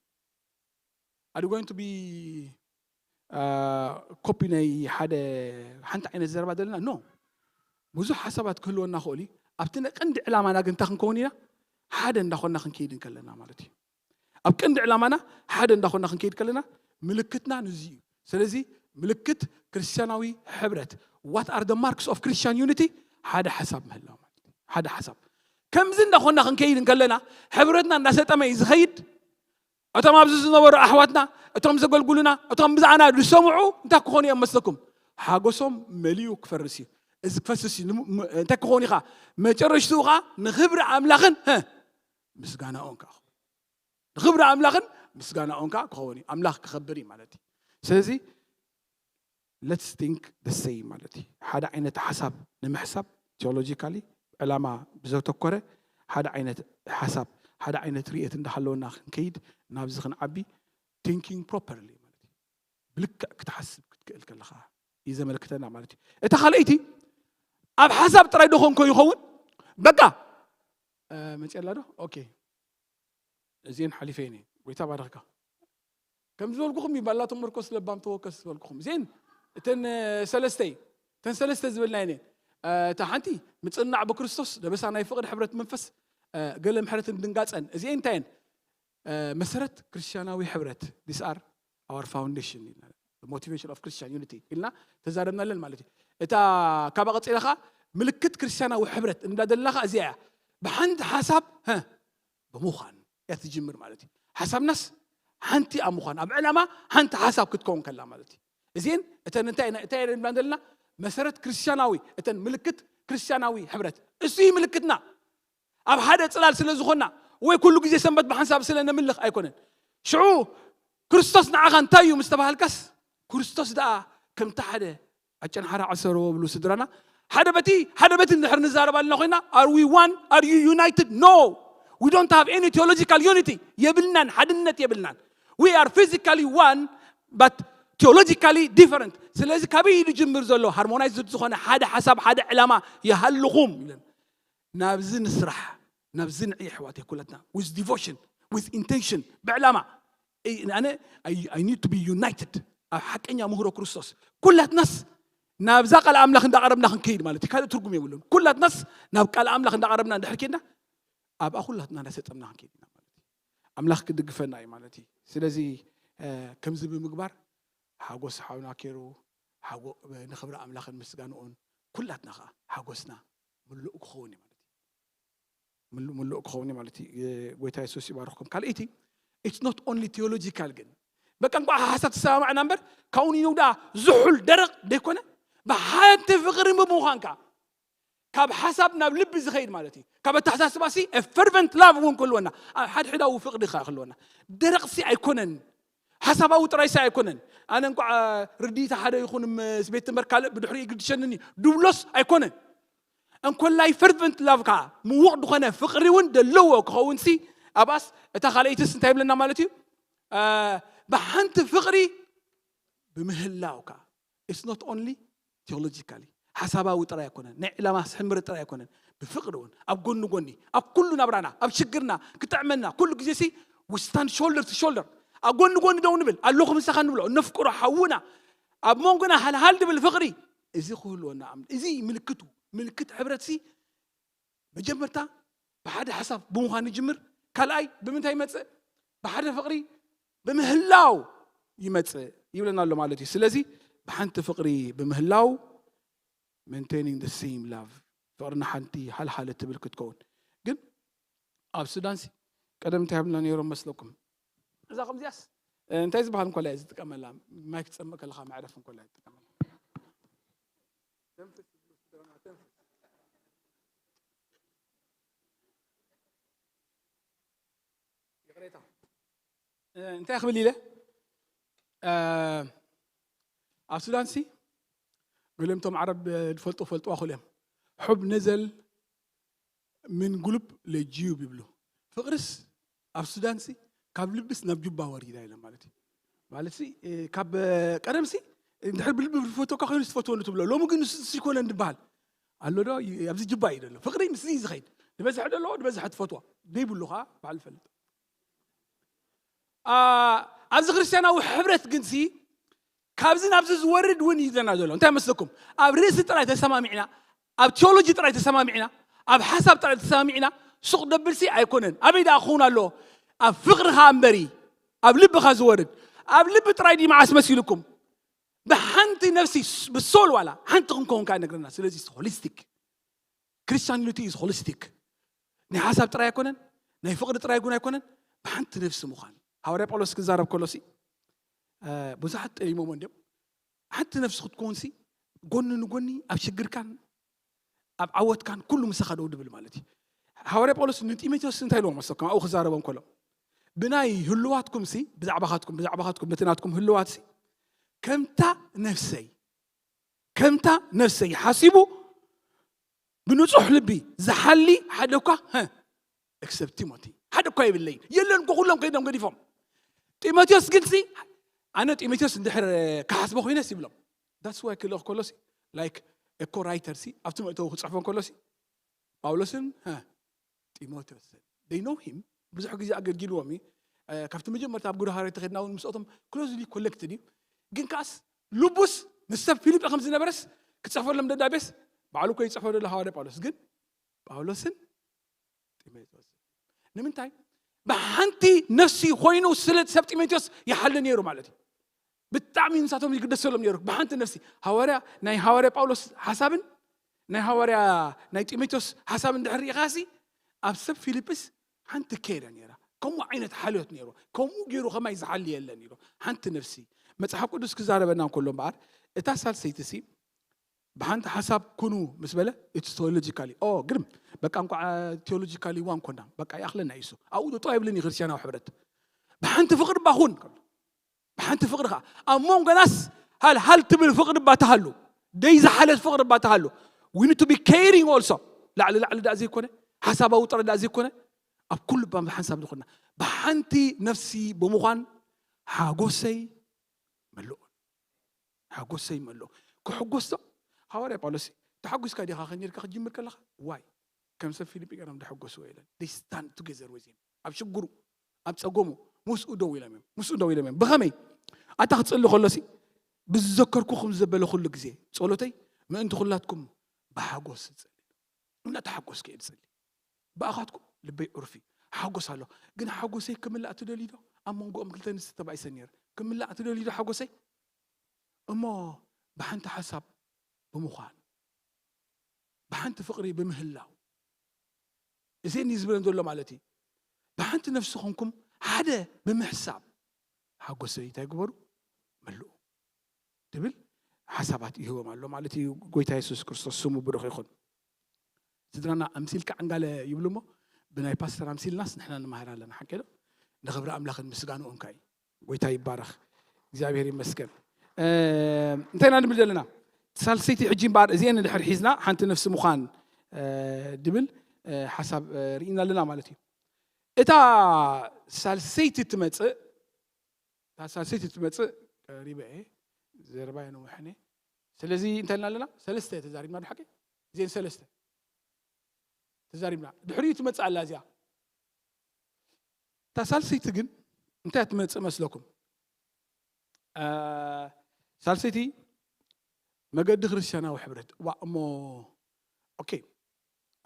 Are you going to be ኮፒ ናይ ሓደ ሓንቲ ዓይነት ዘረባ ዘለና? ኖ። ብዙሕ ሓሳባት ክህልወና ክእሉ። ኣብቲ ቀንዲ ዕላማና ግን እንታይ ክንከውን ኢና? ሓደ እንዳኾንና ክንከይድ እንከለና ማለት እዩ። ኣብ ቀንዲ ዕላማና ሓደ እንዳኾንና ክንከይድ ከለና ምልክትና ንዚ እዩ። ስለዚ ምልክት ክርስቲያናዊ ሕብረት፣ what are the marks of Christian unity? ሓደ ሓሳብ ምህላው ማለት እዩ። ሓደ ሓሳብ። ከምዚ እንዳኾንና ክንከይድ እንከለና ሕብረትና እንዳሰጠመ እዩ ዝኸይድ። እቶም ኣብዚ ዝነበሩ ኣሕዋትና፣ እቶም ዘገልግሉና፣ እቶም ብዛዕና ዝሰምዑ እንታይ ክኾኑ እዮም መስለኩም? ሓጎሶም መሊኡ ክፈርስ እዩ። እዚ ክፈስስ እዩ። እንታይ ክኾኑ ኢኻ? መጨረሽትኡ ኸዓ ንኽብሪ ኣምላኽን ምስጋናኦን ከዓ ንኽብሪ ኣምላኽን ምስጋናኦን ከዓ ክኸውን እዩ። ኣምላኽ ክኸብር እዩ ማለት እዩ። ስለዚ let's think the same ማለት እዩ። ሓደ ዓይነት ሓሳብ ንምሕሳብ ቴዎሎጂካሊ ዕላማ ብዘተኮረ ሓደ ዓይነት ሓሳብ ሓደ ዓይነት ርእየት እንዳሃለወና ክንከይድ ናብዚ ክንዓቢ thinking properly ማለት እዩ። ብልክዕ ክትሓስብ ክትክእል ከለኻ እዩ ዘመልክተና ማለት እዩ። እታ ካልኣይቲ ኣብ ሓሳብ ጥራይ ዶ ኮንኮ ይኸውን? በቃ መፅላ ዶ? ኦኬ። እዚን ሓሊፈ እየ። ጎይታ ባረኽካ። ከም ዝበልኩኹም እዩ ባላቶም መርኮስ ለባም ተወከስ ዝበልኩኹም እዚን እተን ሰለስተይ እተን ሰለስተ ዝበልና እየን። እታ ሓንቲ ምፅናዕ ብክርስቶስ ደበሳ ናይ ፍቕሪ ሕብረት መንፈስ ገለ ምሕረትን ድንጋፀን እዚአን እንታይ እየን? መሰረት ክርስቲያናዊ ሕብረት this are our foundation ኢልና motivation of Christian unity ኢልና ተዛረብናለን ማለት እዩ። እታ ካብ ቀፂላ ከዓ ምልክት ክርስቲያናዊ ሕብረት እንብላ ዘለና ከዓ እዚኣ እያ። ብሓንቲ ሓሳብ ብምዃን እያ ትጅምር ማለት እዩ። ሓሳብናስ ሓንቲ ኣብ ምዃን ኣብ ዕላማ ሓንቲ ሓሳብ ክትከውን ከላ ማለት እዩ። እዚን እተን እንታይ እንታይ እንብላ ዘለና መሰረት ክርስቲያናዊ እተን ምልክት ክርስቲያናዊ ሕብረት እሱ እዩ ምልክትና። ኣብ ሓደ ፅላል ስለ ዝኾንና ወይ ኩሉ ግዜ ሰንበት ብሓንሳብ ስለ ነምልኽ ኣይኮነን። ሽዑ ክርስቶስ ንዓኻ እንታይ እዩ ምስ ተባሃልካስ ክርስቶስ ደኣ ከምቲ ሓደ ኣጨንሓራ ዓሰሮ ብሉ ስድራና ሓደ በቲ ሓደ በቲ እንድሕር ንዛረብ ኣለና ኮይና are we one? Are you united? No, we don't have any theological unity. የብልናን ሓድነት የብልናን። We are physically one but theologically different. ስለዚ ካበይ እዩ ዝጅምር ዘሎ? ሃርሞናይዝድ ዝኾነ ሓደ ሓሳብ ሓደ ዕላማ ይሃልኹም ኢለን ናብዚ ንስራሕ ናብዚ ንዒ ኣሕዋት ኩላትና with devotion with intention ብዕላማ ኣነ I need to be united ኣብ ሓቀኛ ምህሮ ክርስቶስ ኩላትናስ ናብዛ ቃል ኣምላኽ እንዳቐረብና ክንከይድ ማለት እዩ። ካልእ ትርጉም የብሉን። ኩላትናስ ናብ ቃል ኣምላኽ እንዳቐረብና እንድሕር ኬድና ኣብኣ ኩላትና እንዳሰጠምና ክንከይድ ኢና ማለት እዩ። ኣምላኽ ክድግፈና እዩ ማለት እዩ። ስለዚ ከምዚ ብምግባር ሓጎስ ሓውና ኬሩ ንኽብሪ ኣምላኽን ምስጋንኡን ኩላትና ከዓ ሓጎስና ምሉእ ክኸውን እዩ ማለት እዩ። ምሉእ ክኸውን እዩ ማለት እዩ። ጎይታ የሱስ ይባርኽኩም። ካልኣይቲ it's not only theological ግን በቃ እንኳዕ ሓሳብ ተሰማማዕና እምበር ካብኡ ንነው ደኣ ዝሑል ደረቕ ዘይኮነ ብሓንቲ ፍቕሪ ብምዃንካ ካብ ሓሳብ ናብ ልቢ ዝኸይድ ማለት እዩ። ካብ ኣተሓሳስባ ሲ fervent love እውን ክህልወና ኣብ ሓድሕዳዊ ፍቕሪ ከዓ ክህልወና ደረቕ ሲ ኣይኮነን። ሓሳባዊ ጥራይ ሲ ኣይኮነን። ኣነ እንኳዕ ርድኢት ሓደ ይኹን ምስ ቤት ትምህር ካልእ ብድሕሪ ይግድሸንኒ ድብሎስ ኣይኮነን። እንኮላይ fervent love ከዓ ምዉቕ ዝኾነ ፍቕሪ እውን ዘለዎ ክኸውን ሲ ኣብኣስ እታ ካልኣይትስ እንታይ ይብለና ማለት እዩ? ብሓንቲ ፍቕሪ ብምህላው ከዓ it's not only theologically ሓሳባዊ ጥራይ ኣይኮነን ናይ ዕላማ ስሕምሪ ጥራይ ኣይኮነን ብፍቕሪ እውን ኣብ ጎኒ ጎኒ ኣብ ኩሉ ናብራና ኣብ ሽግርና ክጥዕመና ኩሉ ግዜ ሲ we stand shoulder to shoulder ኣብ ጎኒ ጎኒ ደው ንብል ኣለኹ ምሳኻ ንብሎ እነፍቅሮ ሓውና ኣብ መንጎና ሃልሃል ድብል ፍቕሪ እዚ ክህልወና ኣም- እዚ ምልክቱ ምልክት ሕብረት ሲ መጀመርታ ብሓደ ሓሳብ ብምዃን ይጅምር ካልኣይ ብምንታይ ይመፅእ ብሓደ ፍቕሪ ብምህላው ይመፅእ ይብለና ኣሎ ማለት እዩ። ስለዚ ብሓንቲ ፍቕሪ ብምህላው maintaining the same love ፍቕርና ሓንቲ ሃልሃለ ትብል ክትከውን ግን ኣብ ሱዳን ሲ ቀደም እንታይ ብልና ነይሮም መስለኩም? እዛ ከምዚኣስ እንታይ ዝበሃል እንኮላ እየ ዝጥቀመላ ማይክ ትፀምእ ከለካ መዕረፍ እንኮላ እየ ዝጥቀመላ። ተንፍስ፣ ስድራና፣ ተንፍስ። እንታይ ክብል ኢለ ኣብ ሱዳንሲ ገለምቶም ዓረብ ዝፈልጡ ፈልጥዋ ክእሉ እዮም። ሑብ ነዘል ምን ጉሉብ ለጅዩብ ይብሉ። ፍቕርስ ኣብ ሱዳንሲ ካብ ልብስ ናብ ጁባ ወሪዳ ኢለ ማለት እዩ። ማለት ሲ ካብ ቀደምሲ እንድሕር ብልቢ ዝፈትወካ ኮይኑ ዝፈትወኒ ትብሎ። ሎሚ ግን ንሱ ዝኮነ እንድበሃል ኣሎ ዶ? ኣብዚ ጅባ እዩ ዘሎ። ፍቕሪ ምስ ዝኸይድ ዝበዝሐ ደለዎ ዝበዝሐ ትፈትዋ ዘይብሉ ከዓ ባዕሉ ይፈልጥ። ኣብዚ ክርስትያናዊ ሕብረት ግንሲ ካብዚ ናብዚ ዝወርድ እውን እዩ ዘና ዘሎ። እንታይ መስለኩም? ኣብ ርእሲ ጥራይ ተሰማሚዕና፣ ኣብ ቴዎሎጂ ጥራይ ተሰማሚዕና፣ ኣብ ሓሳብ ጥራይ ተሰማሚዕና ሱቕ ደብልሲ ኣይኮነን። ኣበይ ደኣ ክኸውን ኣለዎ? ኣብ ፍቕሪ ከኣ እምበሪ ኣብ ልብኻ ዝወርድ። ኣብ ልቢ ጥራይ ድዩ መዓስ መሲልኩም? ብሓንቲ ነፍሲ ብሶል ዋላ ሓንቲ ክንከውን ከኣ ነግረና። ስለዚ ሆሊስቲክ ክርስቲያኒቲ ኢዝ ሆሊስቲክ። ናይ ሓሳብ ጥራይ ኣይኮነን፣ ናይ ፍቕሪ ጥራይ እውን ኣይኮነን፣ ብሓንቲ ነፍሲ ምዃን። ሃዋርያ ጳውሎስ ክዛረብ ከሎሲ ብዙሓት ጠሊሞሞ እንዲም ሓንቲ ነፍሲ ክትኮንሲ ጎኒ ንጎኒ ኣብ ሽግርካን ኣብ ዓወትካን ኩሉ ምሳኻ ደው ድብል ማለት እዩ። ሃዋርያ ጳውሎስ ንጢሞቴዎስ እንታይ ኢልዎ መስለኩም ኣብኡ ክዛረቦም ከሎ? ብናይ ህልዋትኩም ሲ ብዛዕባኻትኩም ብዛዕባኻትኩም በቲ ናትኩም ህልዋት ሲ ከምታ ነፍሰይ ከምታ ነፍሰይ ሓሲቡ ብንጹሕ ልቢ ዝሓሊ ሓደ እኳ ኤክሰፕት ቲሞቲ ሓደ እኳ የብለይን። የለን እኮ ኩሎም ከይዶም ገዲፎም። ጢሞቴዎስ ግን ሲ ኣነ ጢሞቴዎስ እንድሕር ክሓስቦ ኮይነስ ይብሎም። ዳትስ ዋይ ክልእኽ ከሎሲ ላይክ እኮ ራይተር ሲ ኣብቲ መእተዊ ክፅሕፎ ከሎሲ ጳውሎስን ጢሞቴዎስን they know him ብዙሕ ግዜ ኣገልጊልዎም እዩ። ካብቲ መጀመርታ ኣብ ጉዳሃረ ተኸድና እውን ምስኦቶም ክሎዝሊ ኮሌክትድ እዩ። ግን ከኣስ ልቡስ ምስ ሰብ ፊልጵ ከም ዝነበረስ ክፅሕፈሎም ደዳቤስ ባዕሉ እኮ ይፅሕፎ ዘሎ ሃዋርያ ጳውሎስ። ግን ጳውሎስን ጢሞቴዎስ ንምንታይ ብሓንቲ ነፍሲ ኮይኑ ስለ ሰብ ጢሞቴዎስ ይሓሊ ነይሩ ማለት እዩ። ብጣዕሚ ንሳቶም ይግደሰሎም ነይሩ ብሓንቲ ነፍሲ። ሃዋርያ ናይ ሃዋርያ ጳውሎስ ሓሳብን ናይ ሃዋርያ ናይ ጢሞቴዎስ ሓሳብ እንድሕር ርኢኻሲ ኣብ ሰብ ፊልጵስ ሓንቲ ከይዳ ነይራ። ከምኡ ዓይነት ሓልዮት ነይሩ። ከምኡ ገይሩ ከማይ ዝሓሊ የለን ኢሉ ሓንቲ ነፍሲ። መጽሓፍ ቅዱስ ክዛረበና እንከሎ እምበኣር እታ ሳልሰይቲ ሲ ብሓንቲ ሓሳብ ኩኑ ምስ በለ it's theologically ኦ ግርም በቃ እንኳዕ theologically ዋን ኮና በቃ ይኣኽለና እዩ እሱ። ኣብኡ ጠጠው ኣይብልን እዩ ክርስቲያናዊ ሕብረት። ብሓንቲ ፍቕሪ እባ ኩን ብሓንቲ ፍቕሪ ከዓ ኣብ መንጎናስ ሃልሃል ትብል ፍቕሪ እባ ትሃሉ። ደይ ዝሓለት ፍቕሪ እባ ትሃሉ። We need to be caring also. ላዕሊ ላዕሊ ዳኣ ዘይኮነ ሓሳባዊ ጥረ ዳኣ ዘይኮነ ኣብ ኩሉ እባ ሓንሳብ ዝኾንና ብሓንቲ ነፍሲ ብምዃን ሓጎሰይ መልኦ ሓጎሰይ መልኦ። ክሕጎስ ዶ? ሃዋርያ ጳውሎስ ተሓጒስካ ዲኻ ከኒርካ ክትጅምር ከለኻ ዋይ ከም ሰብ ፊልጲ ገሮም ደሐጎስዎ የለን። They stand together with him ኣብ ሽግሩ ኣብ ጸገሙ ምስኡ ደው ኢሎም እዮም ምስኡ ደው ኢሎም እዮም። ብኸመይ? ኣታ ክጽሊ ከሎሲ ብዝዘከርኩኹም ዘበለ ኩሉ ግዜ ጸሎተይ ምእንቲ ኩላትኩም ብሓጎስ እጸሊ እናተሓጎስኩ እየ ዝጸሊ። ብኣኻትኩም ልበይ ዕሩፍ እዩ ሓጎስ ኣሎ። ግን ሓጎሰይ ክምላእ ትደልዩ ዶ? ኣብ መንጎኦም ክልተ ኣንስቲ ተባኢሰ ነይረ። ክምላእ ትደልዩ ዶ ሓጎሰይ? እሞ ብሓንቲ ሓሳብ ብምዃን ብሓንቲ ፍቕሪ ብምህላው እዚአን እዩ ዝብለን ዘሎ ማለት እዩ። ብሓንቲ ነፍሲ ኾንኩም ሓደ ብምሕሳብ ሓጎሰይ እንታይ ግበሩ መልኡ ትብል ሓሳባት ይህቦም ኣሎ ማለት እዩ። ጎይታ የሱስ ክርስቶስ ስሙ ብሩኽ ይኹን። ስድራና ኣምሲልካ ዕንጋለ ይብሉ እሞ ብናይ ፓስተር ኣምሲልናስ ንሕና ንማሃር ኣለና ሓቂ ዶ? ንኽብሪ ኣምላኽን ምስጋንኡን ከኣ እዩ። ጎይታ ይባረኽ። እግዚኣብሔር ይመስገን። እንታይ ኢና ንብል ዘለና? ሳልሰይቲ ሕጂ እምበኣር እዚአን እንድሕር ሒዝና ሓንቲ ነፍሲ ምዃን ድብል ሓሳብ ርኢና ኣለና ማለት እዩ። እታ ሳልሰይቲ ትመፅእ እታ ሳልሰይቲ ትመፅእ ቀሪበ እየ ዘረባይ ነውሐነ። ስለዚ እንታይ ኢልና ኣለና? ሰለስተ ተዛሪብና ዶ ሓቂ? እዚአን ሰለስተ ተዛሪብና። ድሕሪኡ ትመፅእ ኣላ እዚኣ። እታ ሳልሰይቲ ግን እንታይ ትመፅእ መስለኩም? ሳልሰይቲ መገዲ ክርስቲያናዊ ሕብረት ዋ እሞ ኦኬ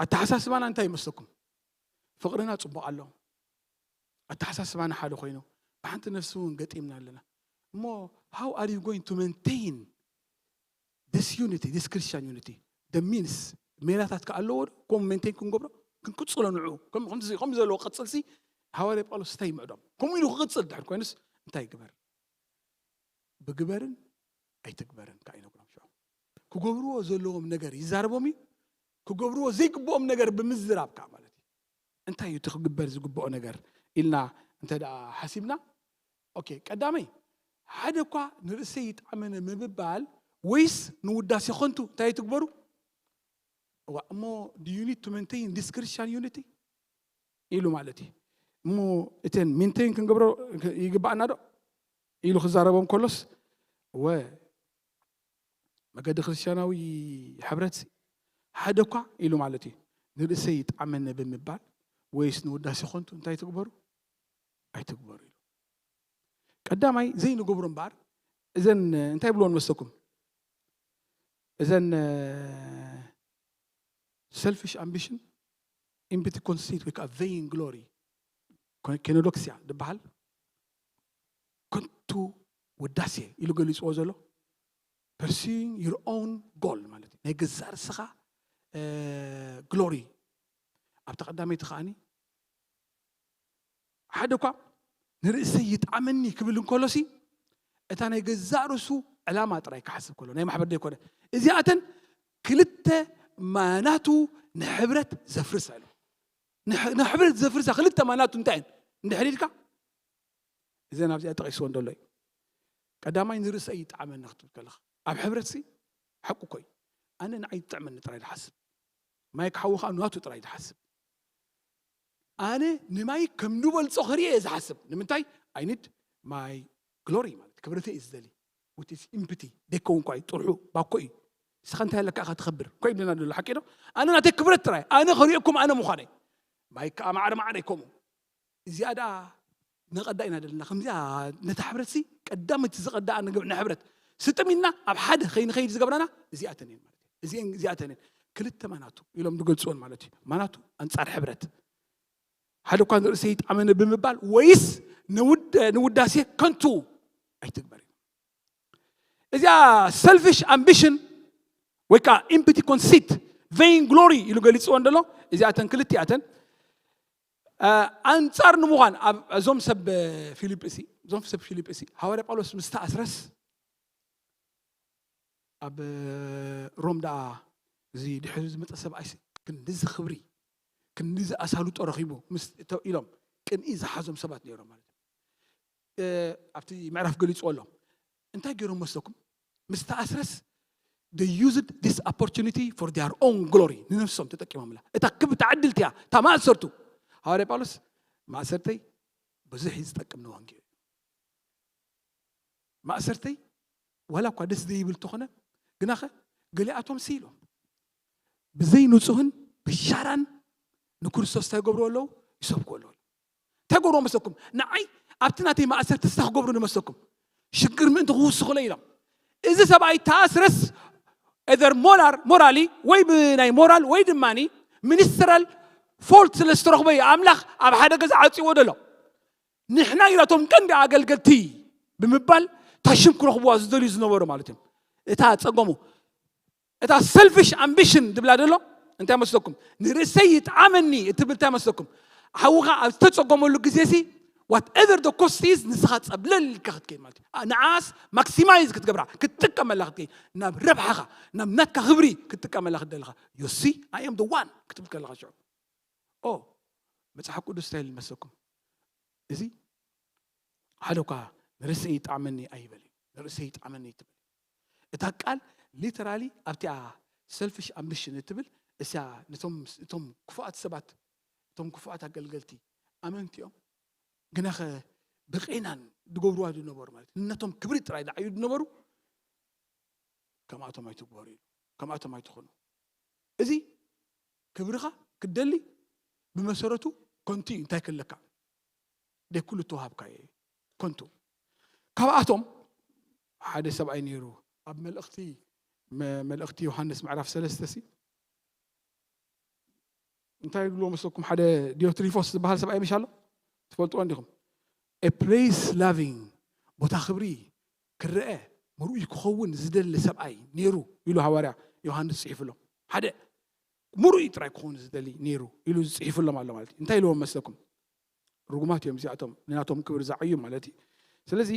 ኣተሓሳስባና እንታይ ይመስለኩም? ፍቕርና ፅቡቕ ኣሎ። ኣተሓሳስባና ሓደ ኮይኑ ብሓንቲ ነፍሲ እውን ገጢምና ኣለና። እሞ how are you going to maintain this unity, this Christian unity? The means ሜላታት ከ ኣለዎ ዶ? ከምኡ ሜንቴን ክንገብሮ ክንቅፅሎ ንዑ ከም ዘለዎ ቅፅልሲ ሃዋርያ ጳውሎስ እንታይ ይምዕዶም? ከምኡ ኢሉ ክቅፅል ድሕር ኮይኑስ እንታይ ይግበር? ብግበርን ኣይትግበርን ከዓ ይነግሮም። ሽዑ ክገብርዎ ዘለዎም ነገር ይዛረቦም እዩ። ክገብርዎ ዘይግብኦም ነገር ብምዝራብ ከዓ ማለት እዩ። እንታይ እዩ እቲ ክግበር ዝግብኦ ነገር ኢልና እንተ ደኣ ሓሲብና፣ ኦኬ፣ ቀዳመይ፣ ሓደ እኳ ንርእሰይ ይጥዓመኒ ብምባል ወይስ ንውዳሴ ኸንቱ እንታይ ትግበሩ? እዋ፣ እሞ do you need to maintain this Christian unity ኢሉ ማለት እዩ። እሞ እተን ሜንቴን ክንገብሮ ይግባኣና ዶ ኢሉ ክዛረቦም ከሎስ፣ እወ፣ መገዲ ክርስቲያናዊ ሕብረት ሓደ እኳ ኢሉ ማለት እዩ። ንርእሰይ ይጥዓመኒ ብምባል ወይስ ንውዳሴ ኸንቱ እንታይ ትግበሩ? ኣይትግበሩ ኢሉ። ቀዳማይ ዘይንገብሮ እምበኣር፣ እዘን እንታይ ይብልዎን መሰኩም? እዘን ሰልፊሽ ኣምቢሽን፣ ኢምፕቲ ኮንሲት ወይ ከዓ ቬይን ግሎሪ፣ ኬኖዶክሲያ ዝበሃል ከንቱ ውዳሴ ኢሉ ገሊፅዎ ዘሎ፣ pursuing your own goal ማለት እዩ። ናይ ገዛእ ርስኻ ግሎሪ። ኣብቲ ቀዳመይቲ ከዓኒ ሓደ እኳ ንርእሰይ ይጥዓመኒ ክብል እንከሎሲ፣ እታ ናይ ገዛእ ርእሱ ዕላማ ጥራይ ክሓስብ ከሎ፣ ናይ ማሕበር ዘይኮነ። እዚኣተን ክልተ ማናቱ ንሕብረት ዘፍርሳ ኢሉ። ንሕ-፣ ንሕብረት ዘፍርሳ ክልተ ማናቱ እንታይ እየን? እንድሕር ኢልካ፣ እዘን ኣብዚኣ ጠቒስዎ እንደሎ እዩ። ቀዳማይ ንርእሰይ ይጥዓመኒ ክትብል ከለኻ፣ ኣብ ሕብረትሲ ሓቁ እኮ እዩ። ኣነ ንዓይ ይጥዕመኒ ጥራይ ዝሓስብ፣ ማይክ ሓዊ ከዓ ናቱ ጥራይ ዝሓስብ። ኣነ ንማይክ ከም ንበልጾ ክርኢ እየ ዝሓስብ። ንምንታይ? I need my glory ማለት ክብረተይ እዩ ዝደሊ። With his empty ደይከውን እኳ እዩ፣ ጥርሑ ባኮ እዩ። ንስኻ እንታይ ኣለካ ኢኻ ትኸብር? እኮ ይብለና ዘሎ ሓቂ ዶ? ኣነ ናተይ ክብረት ጥራይ፣ ኣነ ከርእየኩም ኣነ ምዃነይ። ማይክ ከዓ ማዕረ ማዕረ እዩ ከምኡ። እዚኣ ደኣ ነቐዳ ኢና ደለና። ከምዚኣ ነታ ሕብረትሲ ቀዳመይቲ ዝቐዳኣ ንግብ-፣ ንሕብረት ስጥም ኢልና ኣብ ሓደ ከይንኸይድ ዝገብረና እዚኣተን እየን ማለት እዩ። እዚአን፣ እዚኣተን እየን። ክልተ ማናቱ ኢሎም ዝገልጽወን ማለት እዩ። ማናቱ ኣንጻር ሕብረት። ሓደ እኳ ንርእሰይ ይጥዓመኒ ብምባል ወይስ ንውድ-፣ ንውዳሴ ከንቱ ኣይትግበር እዩ። እዚኣ ሰልፊሽ ኣምቢሽን ወይ ከዓ ኢምፕቲ ኮንሲት፣ ቬይን ግሎሪ ኢሉ ገሊፅዎ እንደሎ፣ እዚኣተን ክልቲኣተን፣ አ፣ ኣንጻር ንምዃን ኣብ፣ እዞም ሰብ ፊልጵሲ፣ እዞም ሰብ ፊልጵሲ፣ ሃዋርያ ጳውሎስ ምስ ተኣስረስ ኣብ ሮም ደኣ እዚ ድሕሪ ዝመጸ ሰብኣይሲ ክንድዚ ክብሪ፣ ክንድዚ ኣሳልጦ ረኺቡ ምስ፣ እቶ-፣ ኢሎም ቅንኢ ዝሓዞም ሰባት ነይሮም ማለት እዩ። እ፣ ኣብቲ ምዕራፍ ገሊጽዎ ኣሎ። እንታይ ገይሮም መስለኩም? ምስ ተኣስረስ፣ they used this opportunity for their own glory፣ ንነፍሶም ተጠቂሞምላ። እታ ክብታ ዕድል እቲኣ፣ እታ ማእሰርቱ። ሃዋርያ ጳውሎስ፣ "ማእሰርተይ ብዙሕ እዩ ዝጠቅም ንወንጌል እዩ። ማእሰርተይ ዋላ እኳ ደስ ዘይብል ተኾነ፣ ግናኸ ገሊኣቶም ሲ ኢሎም ብዘይ ንጹህን ብሻራን ንክርስቶስ እንታይ ይገብሩ ኣለዉ? ይሰብኩ ኣለዉ። እንታይ ይገብሩ መስለኩም? ንዓይ ኣብቲ ናተይ ማእሰርቲ ስታ ክገብሩ ንመስለኩም? ሽግር ምእንቲ ክውስኹለይ ኢሎም። እዚ ሰብኣይ ተኣስረስ፣ either ሞራል፣ ሞራሊ ወይ ብናይ ሞራል ወይ ድማ ሚኒስትራል ፎልት ስለ ዝተረኽቦ እዩ ኣምላኽ ኣብ ሓደ ገዛ ዓጽዎ ዘሎ። ንሕና ኢላቶም ቀንዲ ኣገልገልቲ ብምባል እታ ሽም ክረኽብዋ ዝደልዩ ዝነበሩ ማለት እዮም። እታ ጸገሙ፣ እታ ሰልፊሽ ኣምቢሽን ዝብላ ዘሎ እንታይ መስለኩም? ንርእሰይ ይጥዓመኒ እትብል እንታይ መስለኩም? ሓውኻ ኣብ ዝተጸገመሉ ግዜ ሲ፣ whatever the cost is፣ ንስኻ ጸብለል ኢልካ ክትከይድ ማለት እዩ። ኣ-፣ ንዓስ ማክሲማይዝ ክትገብራ፣ ክትጥቀመላ ክትከይድ፣ ናብ ረብሓኻ፣ ናብ ናትካ ክብሪ ክትጥቀመላ ክትደልኻ። You see, I am the one ክትብል ከለኻ ሽዑ። ኦ፣ መጽሓፍ ቅዱስ እንታይ ኢሉ መስለኩም? እዚ ሓደ እኳ ንርእሰይ ይጥዓመኒ ኣይበል እዩ። ንርእሰይ ይጥዓመኒ ትብል። እታ ቃል ሊተራሊ ኣብቲኣ ሰልፊሽ ኣምቢሽን እትብል እሳ ነቶም፣ እቶም ክፉኣት ሰባት፣ እቶም ክፉኣት ኣገልገልቲ ኣመንቲ እዮም። ግናኸ ብቄናን ዝገብርዋ ዝነበሩ ማለት እዩ። ነቶም ክብሪ ጥራይ ዝዓዩ ዝነበሩ ከምኣቶም ኣይትግበሩ ኢሉ። ከምኣቶም ኣይትኾኑ። እዚ ክብርኻ ክትደሊ ብመሰረቱ ከንቱ እዩ። እንታይ ክህልካ? ደይ ኩሉ እተዋሃብካዮ እዩ። ከንቱ። ካብኣቶም ሓደ ሰብኣይ ነይሩ። ኣብ መልእኽቲ፣ መ-፣ መልእኽቲ ዮሃንስ ምዕራፍ ሰለስተ ሲ እንታይ ይብልዎ መስለኩም? ሓደ ዲዮትሪፎስ ዝበሃል ሰብኣይ ምሽ ኣሎ? ትፈልጥዎ እንዲኹም? A place loving፣ ቦታ ክብሪ ክረአ፣ ምርኡይ ክኸውን ዝደሊ ሰብኣይ ነይሩ ኢሉ ሃዋርያ ዮሃንስ ጽሒፉሎም። ሓደ ምርኡይ ጥራይ ክኸውን ዝደሊ ነይሩ ኢሉ ዝጽሒፉሎም ኣሎ ማለት እዩ። እንታይ ኢልዎም መስለኩም? ርጉማት እዮም እዚኣቶም፣ ንናቶም ክብሪ ዝዓዩ ማለት እዩ። ስለዚ፣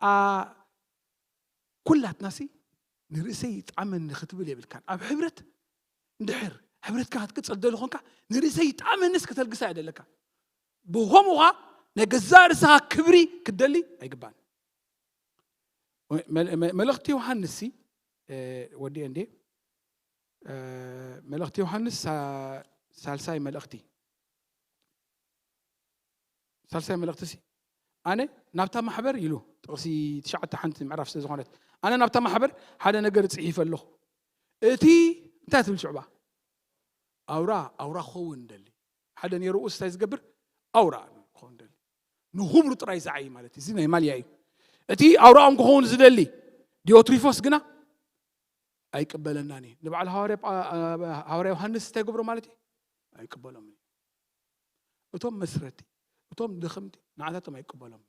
ኣ-፣ ኩላትናሲ ንርእሰይ ይጥዓመኒ ክትብል የብልካን። ኣብ ሕብረት እንድሕር ሕብረትካ ክትቅጽል ደሊ ኾንካ፣ ንርእሰይ ይጥዓመንስ ከተልግሳ እያ ደለካ። ብኸምኡ ኸኣ ናይ ገዛእ ርእስኻ ክብሪ ክትደሊ ኣይግባን። መ- መ- መልእኽቲ ዮሃንስ ሲ ወዲ እንዴ መልእኽቲ ዮሃንስ ሳልሳይ መልእኽቲ ሳልሳይ መልእኽቲ ሲ ኣነ ናብታ ማሕበር ኢሉ ጥቕሲ ትሽዓተ ሓንቲ ምዕራፍ ስለ ዝኾነት ኣነ ናብታ ማሕበር ሓደ ነገር ጽሒፈ ኣለኹ። እቲ እንታይ ትብል ሽዕባ ኣውራ ኣውራ ክኸውን ደሊ ሓደ ነይሩ እንታይ ዝገብር ኣውራ ክኸውን ደሊ ንኽብሩ ጥራይ ዝዓይ ማለት እዚ ናይ ማልያ እዩ። እቲ ኣውራኦም ክኸውን ዝደሊ ዲዮትሪፎስ ግና ኣይቅበለናን እዩ። ንበዓል ሃዋርያ ዮሃንስ እንታይ ገብሮ ማለት እዩ? ኣይቅበሎም እዩ። እቶም መስረቲ እቶም ደኸምቲ ንዓታቶም ኣይቅበሎም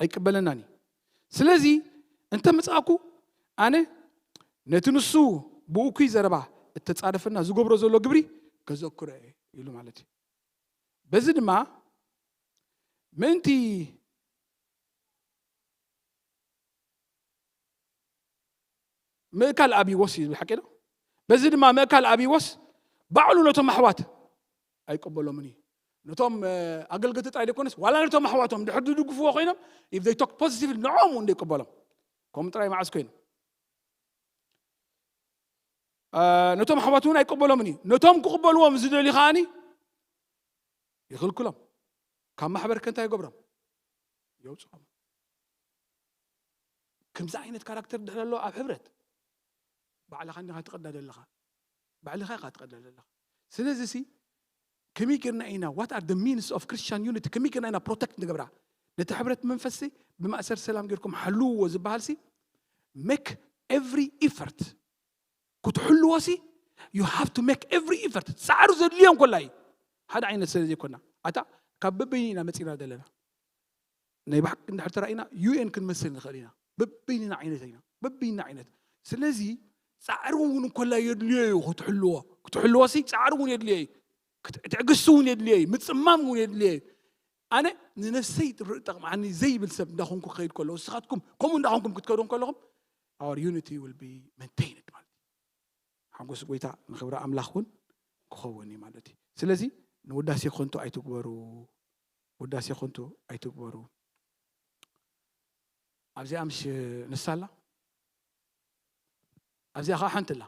ኣይቅበለናን እዩ። ስለዚ እንተ መጻእኩ ኣነ ነቲ ንሱ ብእኩይ ዘረባ እተጻደፈና ዝገብሮ ዘሎ ግብሪ ከዘክሮ እየ ኢሉ ማለት እዩ። በዚ ድማ ምእንቲ ምእካል ኣብይዎስ እዩ ዝብል ሓቂ ዶ? በዚ ድማ ምእካል ኣብይዎስ ባዕሉ ነቶም ኣሕዋት ኣይቀበሎምን እዩ። ነቶም ኣገልገልቲ ጥራይ ዘይኮነስ ዋላ ነቶም ኣሕዋቶም ድሕር ዝድግፍዎ ኮይኖም if they talk positive ንዖም እውን ዘይቀበሎም ከምኡ ጥራይ መዓስ ኮይኑ ነቶም ኣሕዋት እውን ኣይቀበሎምን እዩ። ነቶም ክቕበልዎም ዝደልዩ ከዓኒ ይኽልክሎም። ካብ ማሕበር ከ እንታይ ይገብሮም? የውፅኦም። ከምዚ ዓይነት ካራክተር ድሕር ኣሎ ኣብ ሕብረት ባዕልኻ እንዲኻ ትቐዳ ዘለኻ ባዕልኻ ኢኻ ትቐዳ ዘለኻ። ስለዚ ሲ ከመይ ጌርና ኢና what are the means of Christian unity ከመይ ጌርና ኢና protect ንገብራ ነቲ ሕብረት መንፈስ ብማእሰር ሰላም ጌርኩም ሓልውዎ ዝበሃል ሲ make every effort ክትሕልዎ ሲ you have to make every effort ፃዕሪ ዘድልዮም ኮላ እዩ ሓደ ዓይነት ስለ ዘይኮና ኣታ ካብ በበይኒ ኢና መፂና ዘለና ናይ ብሓቂ እንድሕር ተራኢና ዩኤን ክንመስል ንኽእል ኢና በበይንና ዓይነት ኢና በበይንና ዓይነት ስለዚ ፃዕሪ እውን እንኮላ የድልዮ እዩ ክትሕልዎ ክትሕልዎ ሲ ፃዕሪ እውን የድልዮ እዩ ትዕግስቲ እውን የድልዮ እዩ ምፅማም እውን የድልዮ እዩ ኣነ ንነፍሰይ ጠቕምዓኒ ዘይብል ሰብ እንዳኾንኩ ክኸይድ ከሎ ንስኻትኩም ከምኡ እንዳኾንኩም ክትከዱ ከለኹም our unity will be maintained ማለት እዩ ሓጎስ ጎይታ ንክብሪ ኣምላኽ እውን ክኸውን እዩ ማለት እዩ ስለዚ ንውዳሴ ከንቱ ኣይትግበሩ ውዳሴ ከንቱ ኣይትግበሩ ኣብዚኣ ምሽ ንሳ ኣላ ኣብዚኣ ከዓ ሓንቲ ኣላ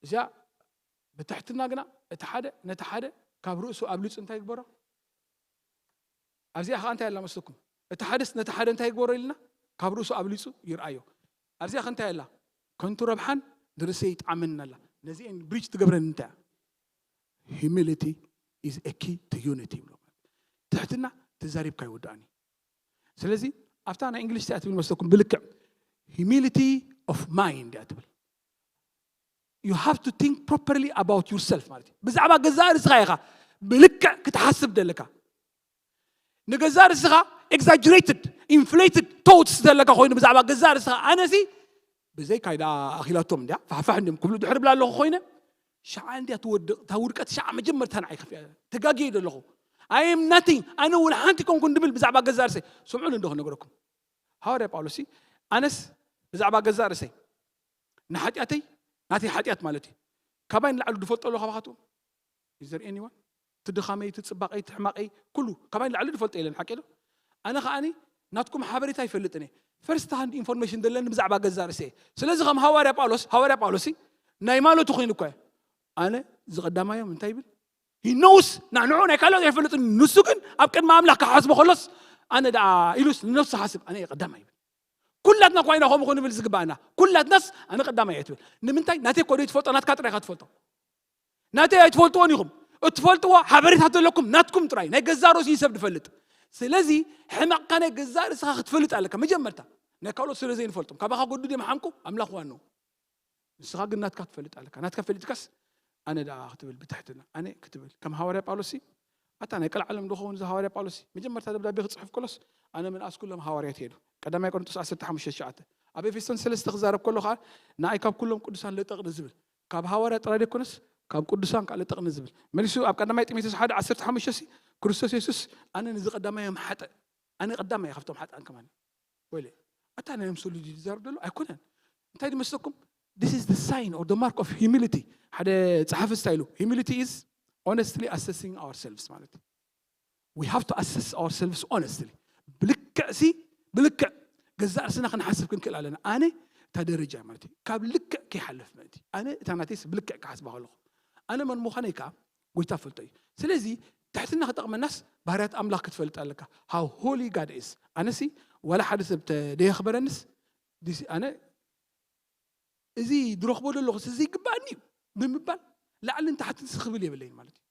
እዚኣ ብትሕትና ግና እቲ ሓደ ነቲ ሓደ ካብ ርእሱ ኣብሊፁ እንታይ ይግበሮ ኣብዚኣ ከዓ እንታይ ኣላ መስለኩም እቲ ሓደስ ነቲ ሓደ እንታይ ይግበሮ ኢልና ካብ ርእሱ ኣብሊፁ ይርኣዮ ኣብዚኣ ከ እንታይ ኣላ ከንቱ ረብሓን ንርእሰይ ይጥዓመኒ ኣላ ነዚአን ብሪጅ ትገብረን እንታይ humility is a key to unity ይብሎ ትሕትና ተዛሪብካ ይወዳእኒ ስለዚ ኣብታ ናይ እንግሊሽ እያ ትብል መስለኩም ብልክዕ humility of mind እያ ትብል you have to think properly about yourself ማለት እዩ ብዛዕባ ገዛእ ርእስኻ ኢኻ ብልክዕ ክትሓስብ ዘለካ ንገዛእ ርእስኻ exaggerated inflated thoughts ዘለካ ኮይኑ ብዛዕባ ገዛእ ርእስኻ ኣነሲ ብዘይካይ ደኣ ኣኺላቶም እንድያ ፋሕፋሕ እንዲም ክብሉ ድሕር ብላ ኣለኹ ኮይነ ሸዓ እንድያ ትወድቕ እታ ውድቀት ሸዓ መጀመርታ ንዓይ ከፊኣ ተጋጊየ ዘለኹ I am nothing ኣነ ወላ ሓንቲ ኮንኩ እንድብል ብዛዕባ ገዛእ ርእሰይ ስምዑ እንዶ ክነግረኩም ሃዋርያ ጳውሎስ ኣነስ ብዛዕባ ገዛእ ርእሰይ ንሓጢኣተይ ናተይ ሓጢኣት ማለት እዩ ካባይ ንላዕሊ ዝፈልጦ ኣሎ ካባኻትኡ is there anyone እቲ ድኻመይ እቲ ፅባቐይ እቲ ሕማቐይ ኩሉ ካባይ ንላዕሊ ዝፈልጦ የለን ሓቂ ዶ ኣነ ከዓኒ ናትኩም ሓበሬታ ይፈልጥን እየ first hand information ዘለኒ ብዛዕባ ገዛ ርእሰ እየ ስለዚ ከም ሃዋርያ ጳውሎስ ሃዋርያ ጳውሎስ ናይ ማለቱ ኮይኑ እኳ ኣነ ዝቐዳማዮም እንታይ ይብል ሂኖውስ ንዕኡ ናይ ካልኦት ኣይፈልጥን ንሱ ግን ኣብ ቅድሚ ኣምላኽ ክሓስቦ ከሎስ ኣነ ደኣ ኢሉስ ንነፍሱ ሓስብ ኣነ ቀዳማ ይብል ኩላትና እኳ ኢና ከምኡ ክንብል ዝግባኣና ኩላትናስ ኣነ ቀዳማይ እየ ትብል ንምንታይ ናተይ ኮዶ ትፈልጦ ናትካ ጥራይ ኢኻ ትፈልጦ ናተይ ኣይትፈልጥዎን ኢኹም እትፈልጥዎ ሓበሬታት ዘለኩም ናትኩም ጥራይ ናይ ገዛ ርእሱ እዩ ሰብ ዝፈልጥ ስለዚ ሕመቕካ ናይ ገዛ ርእስኻ ክትፈልጥ ኣለካ መጀመርታ ናይ ካልኦት ስለ ዘይንፈልጦም ካባኻ ጎዱ ድዮም ሓምቁ ኣምላኽ ዋንኡ ንስኻ ግን ናትካ ትፈልጥ ኣለካ ናትካ ፈሊጥካስ ኣነ ደኣ ክትብል ብትሕትና ኣነ ክትብል ከም ሃዋርያ ጳውሎስ ኣታ ናይ ቀልዓለም ዶ ኸውን እዚ ሃዋርያ ጳውሎስ መጀመርታ ደብዳቤ ክፅሕፍ ከሎስ ኣነ ምንኣስ ኩሎም ሃዋርያት እየ ኢሉ ቀዳማይ ቆሮንቶስ ዓሰርተ ሓሙሽተ ትሽዓተ ኣብ ኤፌሶን ሰለስተ ክዛረብ ከሎ ከዓ ንኣይ ካብ ኩሎም ቅዱሳን ለጠቕኒ ዝብል ካብ ሃዋርያ ጥራይ ዘይኮነስ ካብ ቅዱሳን ከዓ ለጠቕኒ ዝብል መሊሱ ኣብ ቀዳማይ ጢሞቴዎስ ሓደ ዓሰርተ ሓሙሽተ ሲ ክርስቶስ የሱስ ኣነ ንዚ ቀዳማይ እዮም ሓጥእ ኣነ ቀዳማይ እየ ካብቶም ሓጥኣን ከማን ወይለ ኣታ ናይ ምሰሉ ድዩ ዝዛረብ ዘሎ ኣይኮነን እንታይ ዝመስለኩም this is the sign or the mark of humility ሓደ ጸሓፊ እንታይ ኢሉ humility is Honestly assessing ourselves ማለት እዩ። We have to assess ourselves honestly. ብልክዕ ሲ ብልክዕ ገዛእ ርእስና ክንሓስብ ክንክእል ኣለና። ኣነ እታ ደረጃ ማለት እዩ ካብ ልክዕ ከይሓልፍ ማለት እዩ። ኣነ እታ ናተይስ ብልክዕ ክሓስባ ከለኹ ኣነ መን ምዃነይ ከዓ ጎይታ ፈልጦ እዩ። ስለዚ ትሕትና ክጠቕመናስ ባህርያት ኣምላኽ ክትፈልጥ ኣለካ። How holy God is። ኣነሲ ዋላ ሓደ ሰብ ተደየኽበረንስ ኣነ እዚ ዝረኽቦ ዘለኹ እዚ ይግባኣኒ እዩ ብምባል ላዕልን ታሕትን ስኽብል የብለይን ማለት እዩ።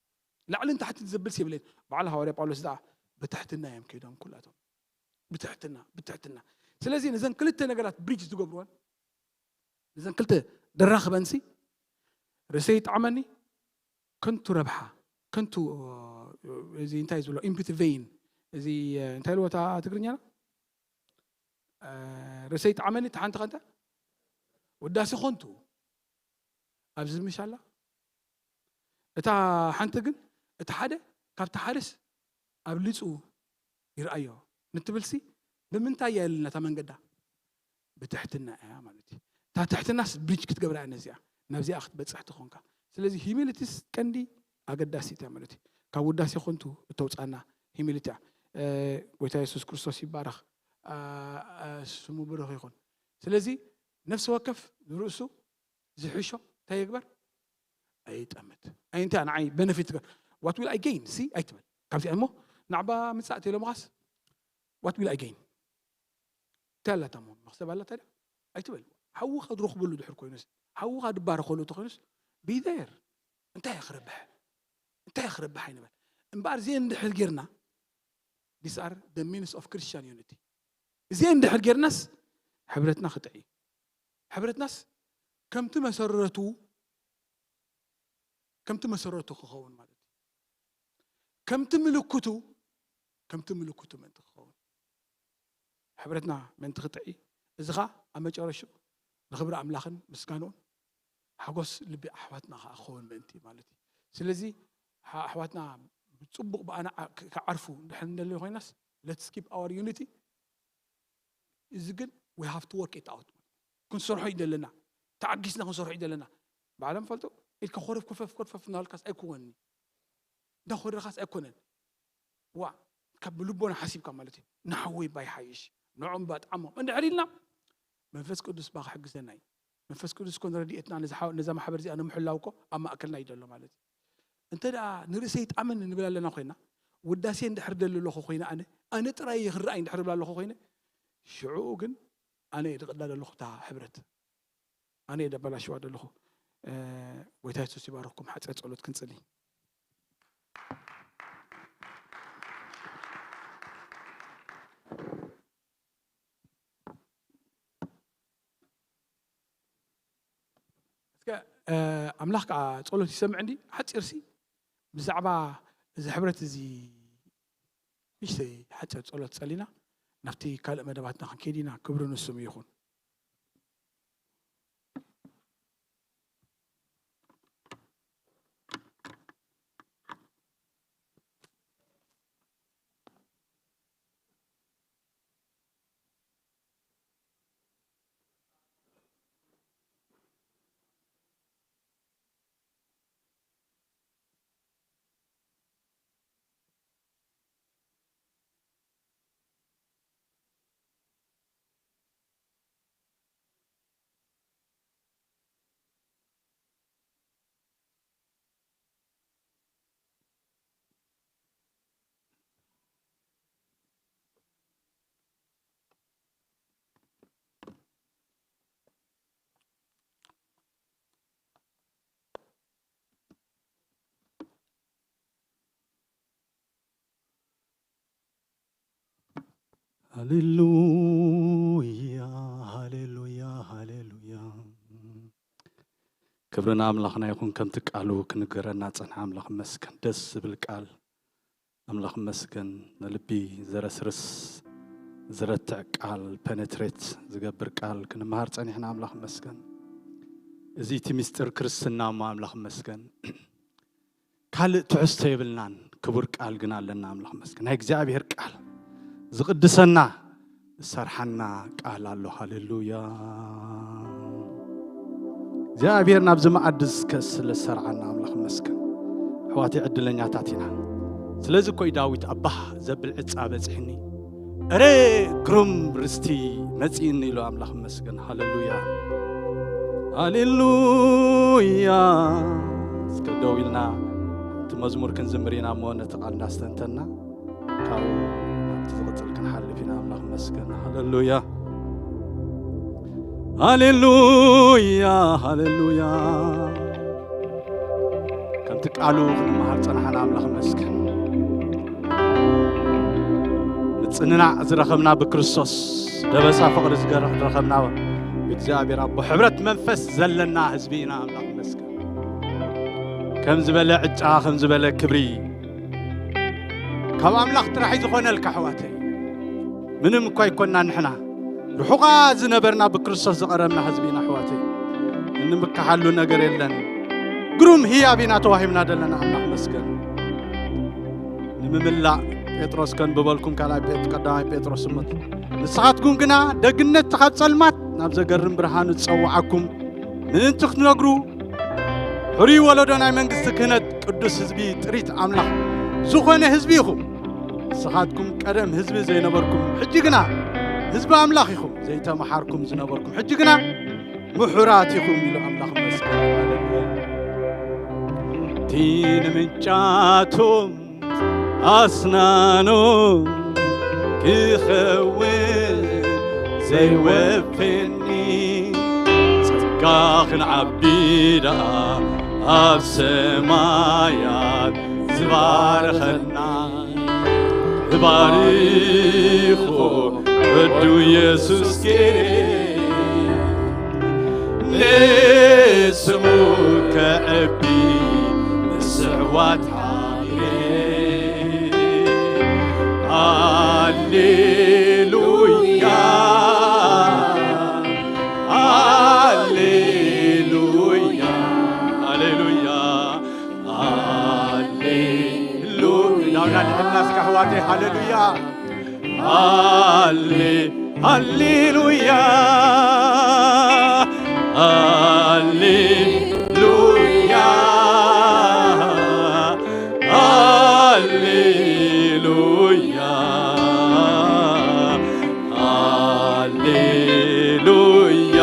ላዕልን ታሕትን ዘብልስ የብለይን። በዓል ሃዋርያ ጳውሎስ ደኣ ብትሕትና እዮም ከይዶም ኩላቶም። ብትሕትና ብትሕትና። ስለዚ ነዘን ክልተ ነገራት ብሪጅ ዝገብርወን ነዘን ክልተ ደራኽበንሲ ርእሰይ ይጥዓመኒ። ከንቱ ረብሓ ከንቱ እዚ እንታይ ዝብሎ ኢምፕቲ ቬይን እዚ እንታይ ልወታ ትግርኛና ርእሰይ ይጥዓመኒ። እቲ ሓንቲ ከንታ ውዳሴ ኮንቱ ኣብዚ ምሽ ኣላ። እታ ሓንቲ ግን እቲ ሓደ ካብቲ ሓደስ ኣብሊፁ ይርኣዮ ንትብልሲ ብምንታይ እያ ኢልና እታ መንገዳ ብትሕትና እያ ማለት እዩ። እታ ትሕትናስ ብሪጅ ክትገብራ እያ ነዚኣ ናብዚኣ ክትበፅሕ ትኾንካ። ስለዚ ሂሚሊቲስ ቀንዲ ኣገዳሲት እያ ማለት እዩ። ካብ ውዳሴ ኮንቱ እተውፃና ሂሚሊቲ እያ። ጎይታ የሱስ ክርስቶስ ይባረኽ። ስሙ ብሩኽ ይኹን። ስለዚ ነፍሲ ወከፍ ዝርእሱ ዝሕሾ እንታይ ይግበር ኣይጠምት። ኣይ እንታይ ንዓይ በነፊት ትገር what will I gain ሲ ኣይትበል። ካብዚኣ እሞ ናዕባ ምጻእ ተይሎምኻስ what will I gain እንታይ ኣላታ እሞ መክሰብ ኣላታ ድያ ኣይትበል። ሓውኻ ዝረኽበሉ ድሕር ኮይኑስ ሓውኻ ድባረኸሉ ተኮይኑስ be there እንታይ ክረብሕ እንታይ ክረብሕ ኣይንበል። እምበኣር እዚአን እንድሕር ጌርና these are the means of Christian unity። እዚአን እንድሕር ጌርናስ ሕብረትና ክጥዒ ሕብረትናስ ከምቲ መሰረቱ ከምቲ መሰረቱ ክኸውን ማለት እዩ። ከምቲ ምልክቱ ከምቲ ምልክቱ ምእንቲ ክኸውን ሕብረትና ምእንቲ ክጥዒ እዚ ኸዓ ኣብ መጨረሽኡ ንኽብሪ ኣምላኽን ምስጋንኡን ሓጎስ ልቢ ኣሕዋትና ከዓ ክኸውን ምእንቲ ማለት እዩ። ስለዚ ኣሕዋትና ብፅቡቕ ብኣና ክዓርፉ እንድሕር እንደለዩ ኮይናስ let's keep our unity። እዚ ግን we have to work it out ክንሰርሖ እዩ ዘለና። ተዓጊስና ክንሰርሖ እዩ ዘለና። ባዕሎም ፈልጡ ኢልካ ኮረፍ ኮፈፍ ኮርፈፍ እናበልካስ ኣይኮነኒ እንዳኮረኻስ ኣይኮነን። ዋ ካብ ልቦና ሓሲብካ ማለት እዩ። ንሓወይ ባ ይሓይሽ ንዖም ባ ጣዕሞም እንድሕር ኢልና መንፈስ ቅዱስ ባ ክሕግዘና እዩ። መንፈስ ቅዱስ ኮን ረድኤትና ነዛ ማሕበር እዚኣ ንምሕላው እኮ ኣብ ማእከልና እዩ ዘሎ ማለት እዩ። እንተ ደኣ ንርእሰይ ጣምን ንብል ኣለና ኮይና ውዳሴ እንድሕር ደሊ ኣለኹ ኮይነ ኣነ ኣነ ጥራይ እየ ክረኣይ እንድሕር ብል ኣለኹ ኮይነ ሽዑኡ ግን ኣነ እየ ድቕዳ ዘለኹ እታ ሕብረት ኣነ እየ ደበላሽዋ ዘለኹ። ጎይታ የሱስ ይባርኽኩም። ሓፂር ፀሎት ክንፅሊ። እስከ ኣምላኽ ከዓ ፀሎት ይሰምዕ እንዲ ሓፂርሲ ብዛዕባ እዚ ሕብረት እዚ ንእሽተይ ሓፂር ፀሎት ፀሊና ናብቲ ካልእ መደባትና ክንከይድ ኢና። ክብሪ ንስሙ ይኹን። ሃሌሉያ ሃሌሉያ ሃሌሉያ። ክብሪ ንኣምላኽና ይኹን። ከምቲ ቃሉ ክንገረና ጸንሐ ኣምላኽ መስገን። ደስ ዝብል ቃል ኣምላኽ መስገን። ንልቢ ዘረስርስ ዝረትዕ ቃል ፐነትሬት ዝገብር ቃል ክንመሃር ጸኒሕና ኣምላኽ መስገን። እዚ እቲ ምስጢር ክርስትና እሞ ኣምላኽ መስገን። ካልእ ትሕዝቶ የብልናን። ክቡር ቃል ግን ኣለና ኣምላኽ መስገን። ናይ እግዚኣብሔር ቃል ዝቕድሰና ዝሰርሓና ቃል ኣሎ። ሃሌሉያ እግዚኣብሔር ናብዚ መዓዲ ዝከስ ስለ ዝሰርዓና ኣምላኽ መስገን። ኣሕዋተይ ዕድለኛታት ኢና። ስለዚ እኮ እዩ ዳዊት ኣባህ ዘብል ዕጻ በጺሕኒ፣ እረ ግሩም ርስቲ መጺእኒ ኢሉ ኣምላኽ መስገን። ሃሌሉያ፣ ሃሌሉያ። እስከ ደው ኢልና እቲ መዝሙር ክንዝምር ኢና እሞ ነቲ ቃል እንዳስተንተና ካብኡ ናብቲ ዝቕጽል ክንሓልፍ ኢና። ኣምላኽ መስገን። ሃሌሉያ፣ ሃሌሉያ፣ ሃሌሉያ። ከምቲ ቃሉ ክንመሃር ጸናሕና ኣምላኽ መስገን። ምጽንናዕ ዝረኸብና ብክርስቶስ፣ ደበሳ ፍቕሪ ዝገረ-፣ ዝረኸብና ብእግዚኣብሔር ኣቦ፣ ሕብረት መንፈስ ዘለና ህዝቢ ኢና። ኣምላኽ መስገን። ከም ዝበለ ዕጫ፣ ከም ዝበለ ክብሪ ካብ ኣምላኽ ጥራሕ እዩ ዝኾነልካ ኣሕዋተይ። ምንም እኳ ኣይኮና ንሕና፣ ርሑቓ ዝነበርና ብክርስቶስ ዝቐረብና ህዝቢ ኢና ኣሕዋተይ። እንምክሓሉ ነገር የለን። ግሩም ህያብ ኢና ተዋሂብና ዘለና። ኣምላኽ መስገን። ንምምላእ ጴጥሮስ ከንብበልኩም ካልኣይ ጴጥ-፣ ቀዳማይ ጴጥሮስ እሞ፣ ንስኻትኩም ግና ደግነት ካብ ጸልማት ናብ ዘገርም ብርሃኑ ዝጸውዓኩም ምእንቲ ክትነግሩ፣ ሕሩይ ወለዶ ናይ መንግስቲ ክህነት ቅዱስ ህዝቢ ጥሪት ኣምላኽ ዝኾነ ህዝቢ ኢኹም። ንስኻትኩም ቀደም ህዝቢ ዘይነበርኩም፣ ሕጂ ግና ህዝቢ ኣምላኽ ኢኹም። ዘይተመሓርኩም ዝነበርኩም፣ ሕጂ ግና ምሑራት ኢኹም ኢሉ ኣምላኽ መስገን። ሃሌሉያ። እቲ ንምንጫቶም ኣስናኑ ክኸውን ዘይወፈኒ ጸጋ ክንዓቢ ደኣ ኣብ ሰማያት ዝባርኸና ባሪኾ ወዱ የሱስ ገይረ ንስሙ ከዕቢ ምስዕዋት ሓቢረ። ሃሌሉያ፣ ሃሌሉያ፣ ሃሌሉያ፣ ሃሌሉያ። ዳውና ንሕና እስከ ኣሕዋተይ፣ ሃሌሉያ። ሃሌ-፣ ሃሌሉያ፣ ሃሌሉያ፣ ሃሌሉያ፣ ሃሌሉያ።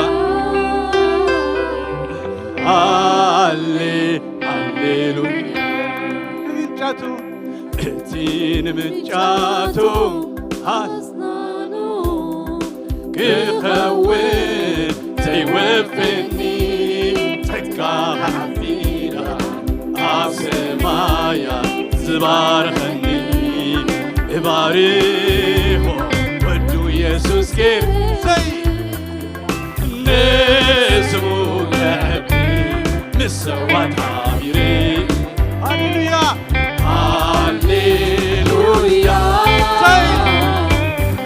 ሃሌ-፣ ሃሌሉያ። ምንጫቱ እቲ ንምንጫቱ ኣስናኑ ክኸውን ዘይወፈኒ ጸጋ ሓፊራ ኣብ ሰማያ ዝባርኸኒ እባሪኾ ወዱ የሱስ ጌርሰይ ንስሙ ከዕቢ ምስዋት ሓቢረ። ሃሌሉያ። ሃሌሉያ። ሰይ።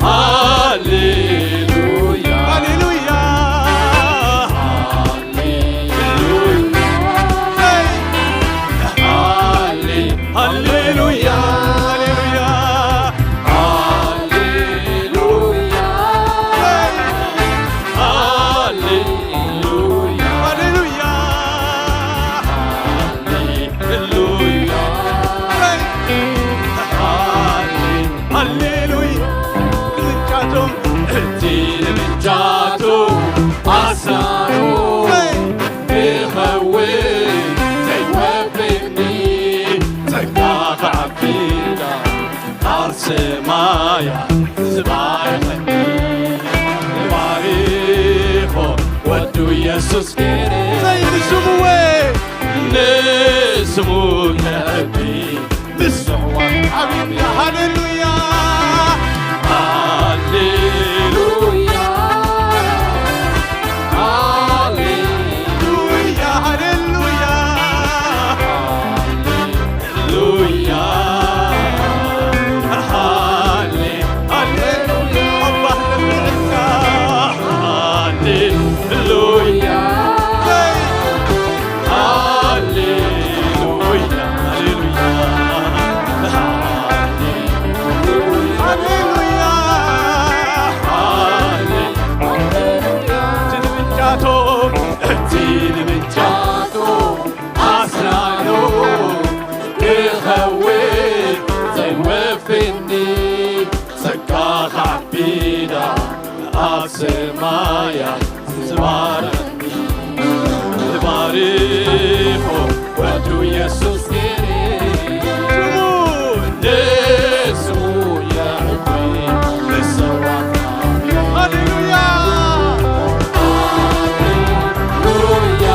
ሃሌሉያ። ሃሌሉያ። ሃሌሉያ። ሰይ። ሃሌ-፣ ሃሌሉያ። ሃሌሉያ። ሃሌሉያ። ሰይ። ሃሌሉያ። ሃሌሉያ። ሃሌ-፣ ሃሌሉያ። ምንጫቶም እቲ ንምንጫቱ ኣሳሩ ክኸውን ዘይወፍኒ ጸጋ ከዓቢዳ ኣብ ሰማያ ዝባረኸኒ ባሪኾ ወዱ የሱስ ገይረ ዘይንስምወ ንስሙ ከዕቢ ምስዋ ዓብያ ሃሌሉያ ሃሌሉያ ሃሌሉያ ሃሌሉያ ሃሌሉያ ሃሌ ሃሌሉያ ኣባ ሃሌሉያ ሃሌሉያ ሃሌሉያ ሃሌ ኣብ ሰማያት ዝባረኽ ባሪኹ ወዱ የሱስ ገይሩ ንስሙ የዕቢ ብሰዋት ሃሌሉያ ሃሌሉያ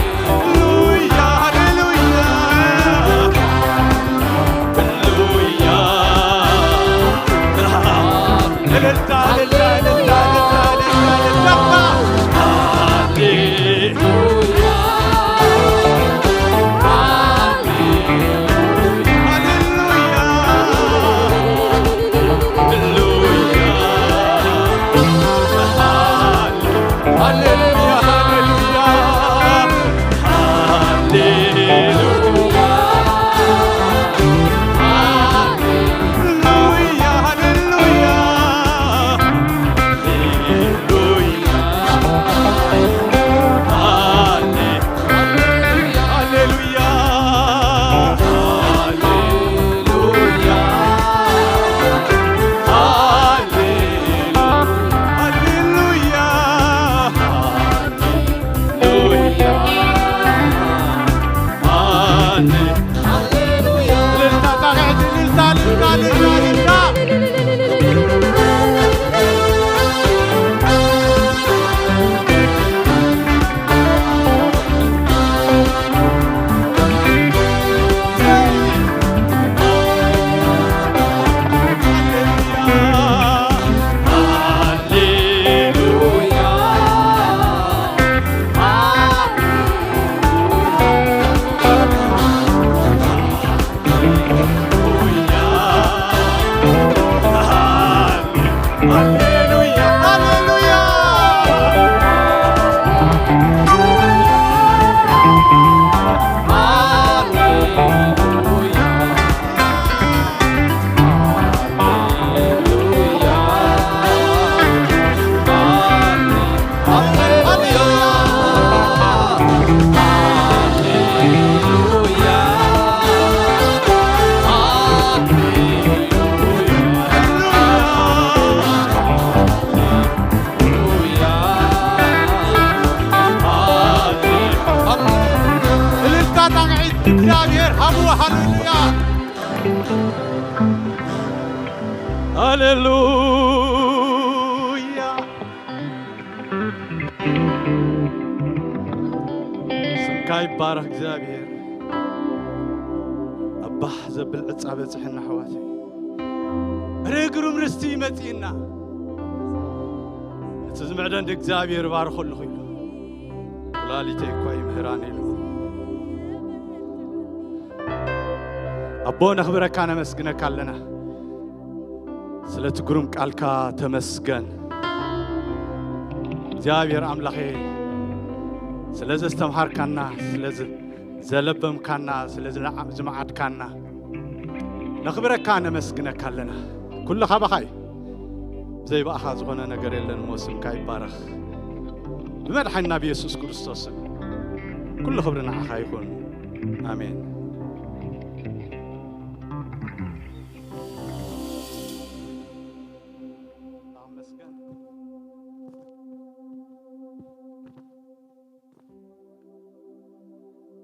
ሃሌሉያ ሃሌሉያ ሃሌሉያ እልልታ እልልታ እልልታ እልልታ እልልታ እልልታ ሃሌሉያ ሃሌሉያ ሃሌሉያ ሃሌሉያ ሃሌሉያ ሃሌሉያ ሃሌሉያ ሃሌሉያ ሃሌሉያ ሃሌሉያ ሃሌሉያ ሃሌሉያ ሃሌ- እልልታ ጣቕዕት፣ እልልታ፣ እልልታ፣ እልልታ፣ እልልታ። እልልታ ጣቕዒት እግዚኣብሔር ሃብዎ። ሃሌሉያ ሃሌሉያ። ስምካ ይባረኽ እግዚኣብሔር። ኣባህ ዘብል ዕጻ በጽሕና ኣሕዋተይ። እረ ግሩም ርስቲ ይመጽእና። እቲ ዝምዕደን እግዚኣብሔር ባርኸሉ ኢሉ። ኩላሊተይ እኳ ይምህራን ኢሉ። ኣቦ ነኽብረካ ነመስግነካ ኣለና። ስለቲ ግሩም ቃልካ ተመስገን። እግዚኣብሔር ኣምላኸይ ስለ ዘስተምሃርካና፣ ስለ ዝ- ዘለበምካና፣ ስለ ዝለዓ- ዝመዓድካና ነኽብረካ ነመስግነካ ኣለና። ኩሉ ካባኻ እዩ። ብዘይ ብኣኻ ዝኾነ ነገር የለን እሞ ስምካ ይባረኽ። ብመድሓኒና ብየሱስ ክርስቶስ ስም ኩሉ ክብሪ ንዓኻ ይኹን። ኣሜን።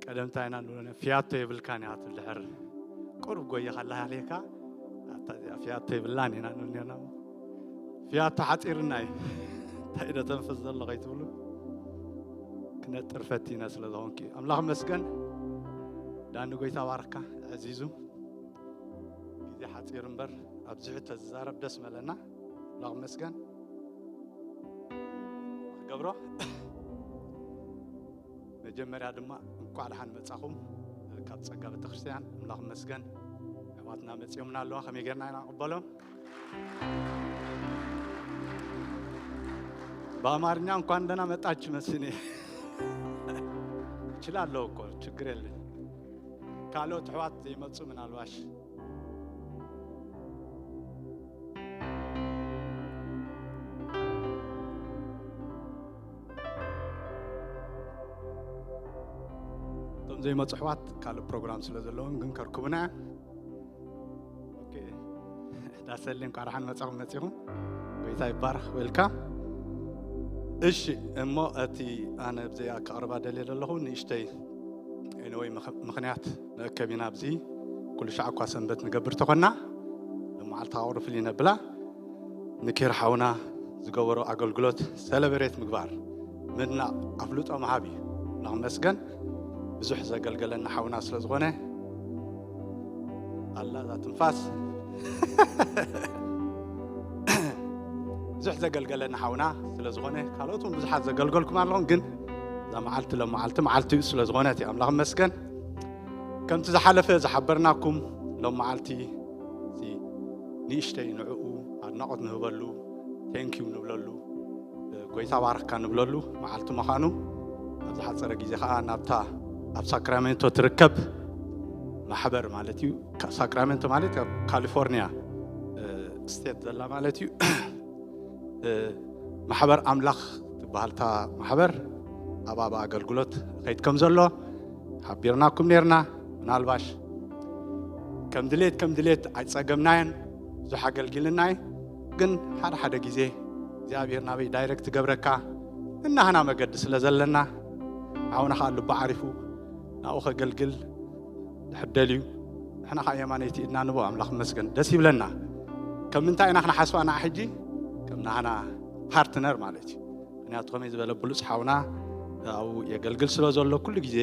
ቀደምታ ኢና ንብሎ ፊያቶ የብልካን እያ ትብል ድሕር ቁሩብ ጎይኻ ኣላሃልየካ ኣታ እዚኣ ፊያቶ የብላን ኢና ንብል ነርና እሞ ፊያቶ ሓፂርና እዩ እንታይ ዶ ተንፍስ ዘሎ ከይትብሉ ክነጥር ፈቲነ ስለ ዝኾንኪ ኣምላኽ መስገን ዳኒ ጎይታ ባርካ ዕዚዙ ግዜ ሓፂር እምበር ኣብዚ ሕቶ ዝዛረብ ደስ መለና ኣምላኽ መስገን ክገብሮ መጀመርያ ድማ እንኳዕ ደሓን መጻኹም ካብ ጸጋ ቤተክርስትያን ኣምላኽ መስገን ኣሕዋትና መጺኦምና ኣለዋ ከመይ ጌርና ኢና ንቕበሎም ብኣማርኛ እንኳን ደህና መጣችሁ መስኔ እችላለሁ እኮ ችግር የለም ካልኦት ኣሕዋት ይመጹ ምናልባሽ እቶም ዘይመፁ ኣሕዋት ካልእ ፕሮግራም ስለ ዘለዎም ግን ከርክቡና እዮም። ኦኬ። ዳሰሊ፣ እንኳዕ ደሓን መጻኹም መጺኹም። ጎይታ ይባረኽ። ዌልካም። እሺ፣ እሞ እቲ ኣነ ብዚኣ ከቕርባ ደልየ ዘለኹ ንእሽተይ፣ ኤኒወይ፣ ምኽ-፣ ምኽንያት መእከቢና ኣብዚ ኩሉ ሻዕ እኳ ሰንበት ንገብር ተኾና፣ ሎመዓልቲ ኣቕሩ ፍልይ ነብላ። ንኬር ሓውና ዝገበሮ ኣገልግሎት ሰለብሬት ምግባር፣ ምድናቕ፣ ኣፍልጦ ምሃብ እዩ። ኣምላኽ ይመስገን፣ ብዙሕ ዘገልገለና ሓውና ስለ ዝኾነ፣ ኣላ እዛ ትንፋስ። ብዙሕ ዘገልገለና ሓውና ስለ ዝኾነ፣ ካልኦት እውን ብዙሓት ዘገልገልኩም ኣለኹም፣ ግን እዛ መዓልቲ ሎም መዓልቲ መዓልቲ እዩ ስለ ዝኾነት እዩ። ኣምላኽ ይመስገን። ከምቲ ዝሓለፈ ዝሓበርናኩም፣ ሎም መዓልቲ እዚ ንእሽተይ ንዕኡ ኣድናቖት ንህበሉ፣ ቴንኪዩ ንብለሉ፣ ጎይታ ባርኽካ ንብለሉ መዓልቲ ምዃኑ፣ ኣብ ዝሓጸረ ግዜ ኸኣ ናብታ ኣብ ሳክራሜንቶ ትርከብ ማሕበር ማለት እዩ። ካ-፣ ሳክራሜንቶ ማለት ኣብ ካሊፎርኒያ፣ እ፣ ስቴት ዘላ ማለት እዩ። እ፣ ማሕበር ኣምላኽ ትበሃል እታ ማሕበር፣ ኣብኣ ብኣገልግሎት ኸይድ ከም ዘሎ ሓቢርናኩም ኔርና። ምናልባሽ ከም ድሌት፣ ከም ድሌት ኣይጸገምናዮን፣ ብዙሕ ኣገልጊልና እዩ። ግን ሓደ ሓደ ግዜ እግዚኣብሔር ናበይ ዳይሬክት ገብረካ፣ እናህና መገዲ ስለ ዘለና፣ ሓውና ኸኣ ልቡ ዓሪፉ ናብኡ ኸገልግል ድሕር ደልዩ፣ ንሕና ኸኣ የማነይቲ ኢድና ንቦ። ኣምላኽ ይመስገን፣ ደስ ይብለና። ከም ምንታይ ኢና ክንሓስባ ንዓ ሕጂ? ከም ናህና ፓርትነር ማለት እዩ። ምኽንያቱ ከመይ ዝበለ ብሉጽ ሓውና ኣብኡ የገልግል ስለ ዘሎ፣ ኩሉ ግዜ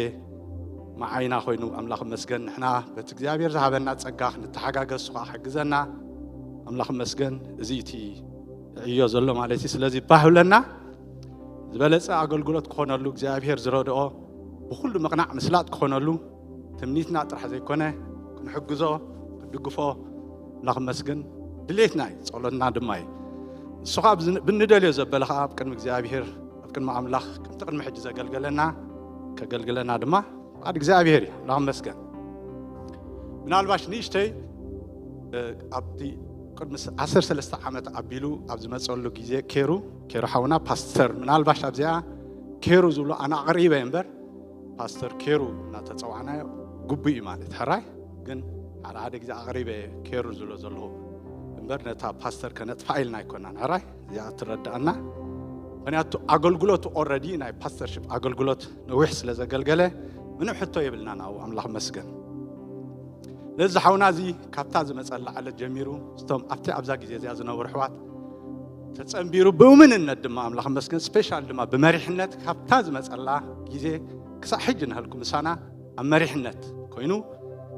መዓይና ኮይኑ፣ ኣምላኽ ይመስገን፣ ንሕና በቲ እግዚኣብሔር ዝሃበና ጸጋ ክንተሓጋገዝ፣ ንሱ ኸኣ ክሕግዘና፣ ኣምላኽ ይመስገን፣ እዚ እቲ ዕዮ ዘሎ ማለት እዩ። ስለዚ ባህ ብለና፣ ዝበለጸ ኣገልግሎት ክኾነሉ፣ እግዚኣብሔር ዝረድኦ ብኹሉ ምቕናዕ ምስላጥ ክኾነሉ፣ ትምኒትና ጥራሕ ዘይኮነ፣ ክንሕግዞ፣ ክንድግፎ፣ ኣምላኽ ይመስገን፣ ድሌትና እዩ፣ ጸሎትና ድማ እዩ። ንሱ ኸኣ ብዝ-፣ ብንደልዮ ዘበለ ኸኣ ኣብ ቅድሚ እግዚኣብሔር፣ ኣብ ቅድሚ ኣምላኽ፣ ከምቲ ቅድሚ ሕጂ ዘገልገለና፣ ከገልግለና ድማ ፍቓድ እግዚኣብሔር እዩ። ኣምላኽ ይመስገን። ምናልባሽ ንእሽተይ፣ እ፣ ኣብቲ ቅድሚ ስ-፣ ዓሰርተ ሰለስተ ዓመት ኣቢሉ ኣብ ዝመጸሉ ግዜ ኬሩ፣ ኬሩ ሓውና ፓስተር፣ ምናልባሽ ኣብዚኣ ኬሩ ዝብሎ ኣነ ኣቕሪበ እምበር፣ ፓስተር ኬሩ እናተጸዋዕናዮ ግቡእ እዩ ማለት፣ ሕራይ። ግን ሓደ ሓደ ግዜ ኣቕሪበ ኬሩ ዝብሎ ዘለኹ እምበር፣ ነታ ፓስተር ከነጥፍኣ ኢልና ኣይኮናን፣ ሕራይ። እዚኣ ትረድኣና። ምኽንያቱ ኣገልግሎቱ ኦልረዲ ናይ ፓስተርሺፕ ኣገልግሎት ነዊሕ ስለ ዘገልገለ፣ ምንም ሕቶ የብልናን ኣብኡ፣ ኣምላኽ ይመስገን። ነዚ ሓውና እዚ ካብታ ዝመጸላ ዕለት ጀሚሩ፣ እቶም ኣብቲ ኣብዛ ግዜ እዚኣ ዝነበሩ ኣሕዋት ተጸንቢሩ፣ ብእሙንነት ድማ ኣምላኽ ይመስገን፣ ስፔሻል ድማ ብመሪሕነት ካብታ ዝመጸላ ግዜ ክሳዕ ሕጂ ንህልኩ ምሳና ኣብ መሪሕነት ኮይኑ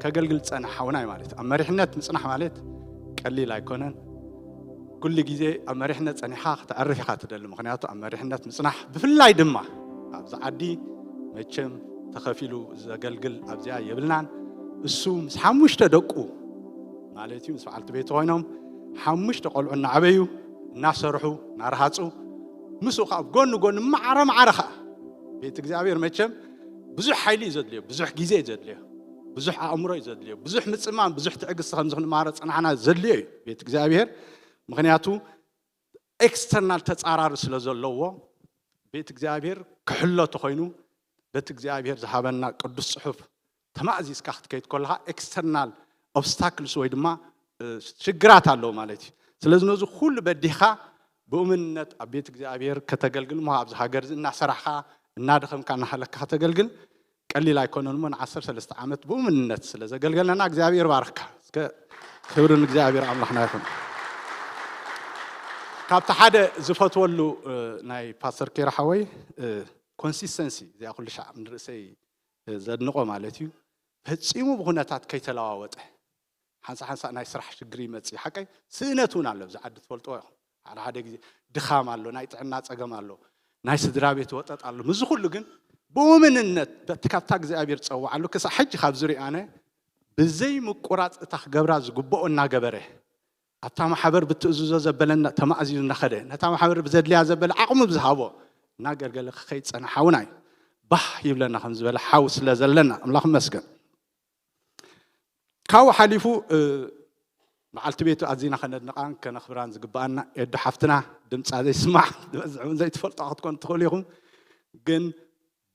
ከገልግል ዝጸንሐ ሓውና እዩ ማለት እዩ። ኣብ መሪሕነት ምጽናሕ ማለት ቀሊል ኣይኮነን። ኩሉ ግዜ ኣብ መሪሕነት ጸኒሕካ ከተዕርፍ ኢኻ ትደሊ። ምኽንያቱ ኣብ መሪሕነት ምጽናሕ፣ ብፍላይ ድማ ኣብዚ ዓዲ መቸም ተኸፊሉ ዘገልግል ኣብዚኣ የብልናን። እሱ ምስ ሓሙሽተ ደቁ ማለት እዩ፣ ምስ በዓልቲ ቤቱ ኮይኖም ሓሙሽተ ቆልዑ እናዓበዩ፣ እናሰርሑ፣ እናረሃጹ፣ ምስኡ ከኣ ጎኒ ጎኒ ማዕረ ማዕረ ከኣ ቤት እግዚኣብሔር መቸም ብዙሕ ሓይሊ እዩ ዘድልዮ፣ ብዙሕ ግዜ እዩ ዘድልዮ፣ ብዙሕ ኣእምሮ እዩ ዘድልዮ፣ ብዙሕ ምጽማም፣ ብዙሕ ትዕግስቲ ከምዚ ክንማሃሮ ዝጸናሕና ዘድልዮ እዩ ቤት እግዚኣብሔር። ምኽንያቱ ኤክስተርናል ተጻራሪ ስለ ዘለዎ፣ ቤት እግዚኣብሔር ክሕሎ ተኾይኑ፣ በቲ እግዚኣብሔር ዝሃበና ቅዱስ ጽሑፍ ተማእዚዝካ ክትከይድ ከለኻ፣ ኤክስተርናል ኦብስታክልስ ወይ ድማ፣ እ፣ ሽግራት ኣለዉ ማለት እዩ። ስለዚ ነዚ ኩሉ በዲህኻ ብእሙንነት ኣብ ቤት እግዚኣብሔር ከተገልግል እሞ፣ ኣብዚ ሃገር እዚ እናሰራሕካ፣ እናደኸምካ፣ እናሃለካ ከተገልግል ቀሊል ኣይኮነን እሞ፣ ንዓሰርተ ሰለስተ ዓመት ብእሙንነት ስለ ዘገልገለና እግዚኣብሔር ባርኽካ። እስከ ክብሪ ንእግዚኣብሔር ኣምላኽና ይኹን። ካብቲ ሓደ ዝፈትወሉ፣ እ፣ ናይ ፓስተር ኬራ ሓወይ፣ እ፣ ኮንሲስተንሲ፣ እዚኣ ኩሉ ሻዕ ንርእሰይ፣ እ፣ ዘድንቖ ማለት እዩ። ፈጺሙ ብኹነታት ከይተለዋወጠ፣ ሓንሳ ሓንሳ ናይ ስራሕ ሽግር ይመጽእ። ሓቀይ ስእነት እውን ኣሎ። ኣብዚ ዓዲ ትፈልጥዎ ኢኹም። ሓደ ሓደ ግዜ ድኻም ኣሎ፣ ናይ ጥዕና ጸገም ኣሎ፣ ናይ ስድራ ቤት ወጠጥ ኣሎ። ምስዚ ኩሉ ግን ብእሙንነት በቲ ካብታ እግዚኣብሔር ዝጸውዓሉ ክሳዕ ሕጂ ካብ ዝሪኦ ኣነ ብዘይ ምቁራጽ እታ ክገብራ ዝግብኦ እናገበረ፣ ኣብታ ማሕበር ብትእዝዞ ዘበለ እና-፣ ተማእዚዙ እናኸደ፣ ነታ ማሕበር ብዘድልያ ዘበለ ዓቕሙ ብዝሃቦ እናገልገለ ክኸይድ ዝጸንሐ ሓውና እዩ። ባህ ይብለና ከም ዝበለ ሓው ስለ ዘለና ኣምላኽ ይመስገን። ካብኡ ሓሊፉ፣ እ፣ በዓልቲ ቤቱ ኣዚና ከነድንቓን ከነኽብራን ዝግብኣና ኤዱ ሓፍትና፣ ድምጻ ዘይስማዕ ዝበዝሕ እውን ዘይትፈልጦ ክትኮኑ ትኽእሉ ኢኹም። ግን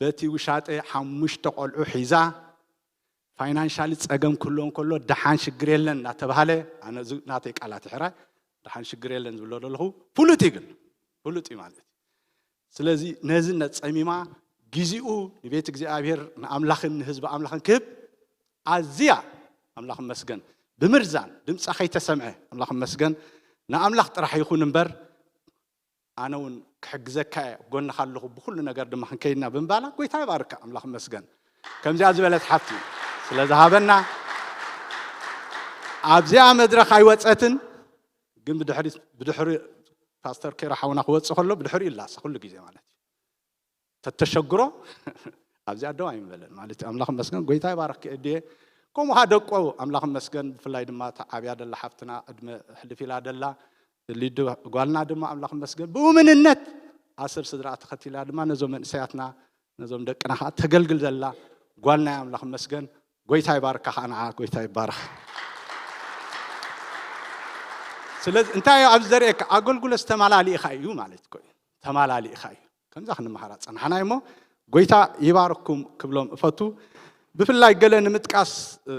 በቲ ውሻጠ ሓሙሽተ ቆልዑ ሒዛ ፋይናንሻሊ ጸገም ክህልዎ እንከሎ ደሓን ሽግር የለን እናተባሃለ፣ ኣነ እዚ ናተይ ቃላት ይሕራይ፣ ደሓን ሽግር የለን ዝብሎ ዘለኹ ፍሉጥ እዩ፣ ግን ፍሉጥ እዩ ማለት እዩ። ስለዚ ነዚ ነጸሚማ ግዜኡ ንቤት እግዚኣብሔር ንኣምላኽን ንህዝቢ ኣምላኽን ክህብ ኣዝያ ኣምላኽ መስገን ብምርዛን ድምፃ ከይተሰምዐ ኣምላኽ መስገን ንኣምላኽ ጥራሕ ይኹን እምበር ኣነ እውን ክሕግዘካ እየ፣ ኣብ ጎንኻ ኣለኹ፣ ብኩሉ ነገር ድማ ክንከይድና ብምባላ ጎይታ ይባርካ። ኣምላኽ መስገን ከምዚኣ ዝበለት ሓፍቲ ስለ ዝሃበና ኣብዚኣ መድረኽ ኣይወፀትን። ግን ብድሕሪ ብድሕሪ ፓስተር ኬራ ሓውና ክወፅእ ከሎ ብድሕሪኡ ይላሳ ኩሉ ግዜ ማለት እዩ። ተተሸግሮ ኣብዚኣ ደው ኣይምበለን ማለት እዩ። ኣምላኽ መስገን ጎይታ ይባርክ እድየ። ከምኡ ኸዓ ደቆ ኣምላኽ መስገን ብፍላይ ድማ እታ ዓብያ ደላ ሓፍትና ዕድመ ሕልፍ ኢላ ደላ ሊዱ ጓልና ድማ ኣምላኽ መስገን ብእምንነት ኣስር ስድራ ተኸቲላ ድማ ነዞም መንእሰያትና ነዞም ደቅና ኸዓ ተገልግል ዘላ ጓልና እያ። ኣምላኽ መስገን ጎይታ ይባርካ ኸዓ ንዓ ጎይታ ይባረኽ። ስለዚ እንታይ እዩ ኣብዚ ዘርእየካ ኣገልግሎት ተማላሊእኻ እዩ ማለት እኮ እዩ። ተማላሊእኻ እዩ። ከምዛ ክንመሃራ ጸናሕና እሞ ጎይታ ይባርኩም ክብሎም እፈቱ። ብፍላይ ገለ ንምጥቃስ እ፣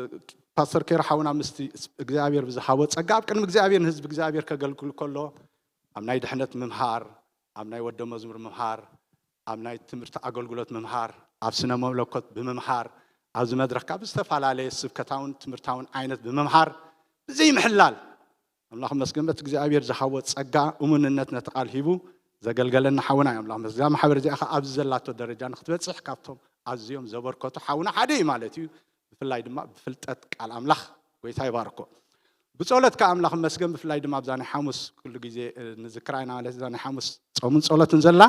ፓስተር ኬራ ሓውና ምስቲ እግዚኣብሔር ብዝሃቦ ጸጋ ኣብ ቅድሚ እግዚኣብሔር ንህዝቢ እግዚኣብሔር ከገልግል ከሎ ኣብ ናይ ድሕነት ምምሃር፣ ኣብ ናይ ወደ መዝሙር ምምሃር፣ ኣብ ናይ ትምህርቲ ኣገልግሎት ምምሃር፣ ኣብ ስነ መለኮት ብምምሃር ኣብዚ መድረኽ ካብ ዝተፈላለየ ስብከታውን ትምህርታውን ዓይነት ብምምሃር ብዘይምሕላል ኣምላኽ መስገን በቲ እግዚኣብሔር ዝሃቦ ጸጋ እሙንነት ነቲ ቃል ሂቡ ዘገልገለና ሓውና እዩ። ኣምላኽ መስገን እዛ ማሕበር እዚኣ ኸዓ ኣብዚ ዘላቶ ደረጃ ንክትበጽሕ ካብቶም ኣዝዮም ዘበርከቱ ሓውና ሓደ እዩ ማለት እዩ። ብፍላይ ድማ ብፍልጠት ቃል ኣምላኽ ጎይታ ይባርኮ። ብጸሎት ከኣ ኣምላኽ መስገን ብፍላይ ድማ ኣብዛ ናይ ሓሙስ ኩሉ ግዜ እ፣ ንዝክራ ኢና ማለት እዛ ናይ ሓሙስ ጾምን ጸሎትን ዘላ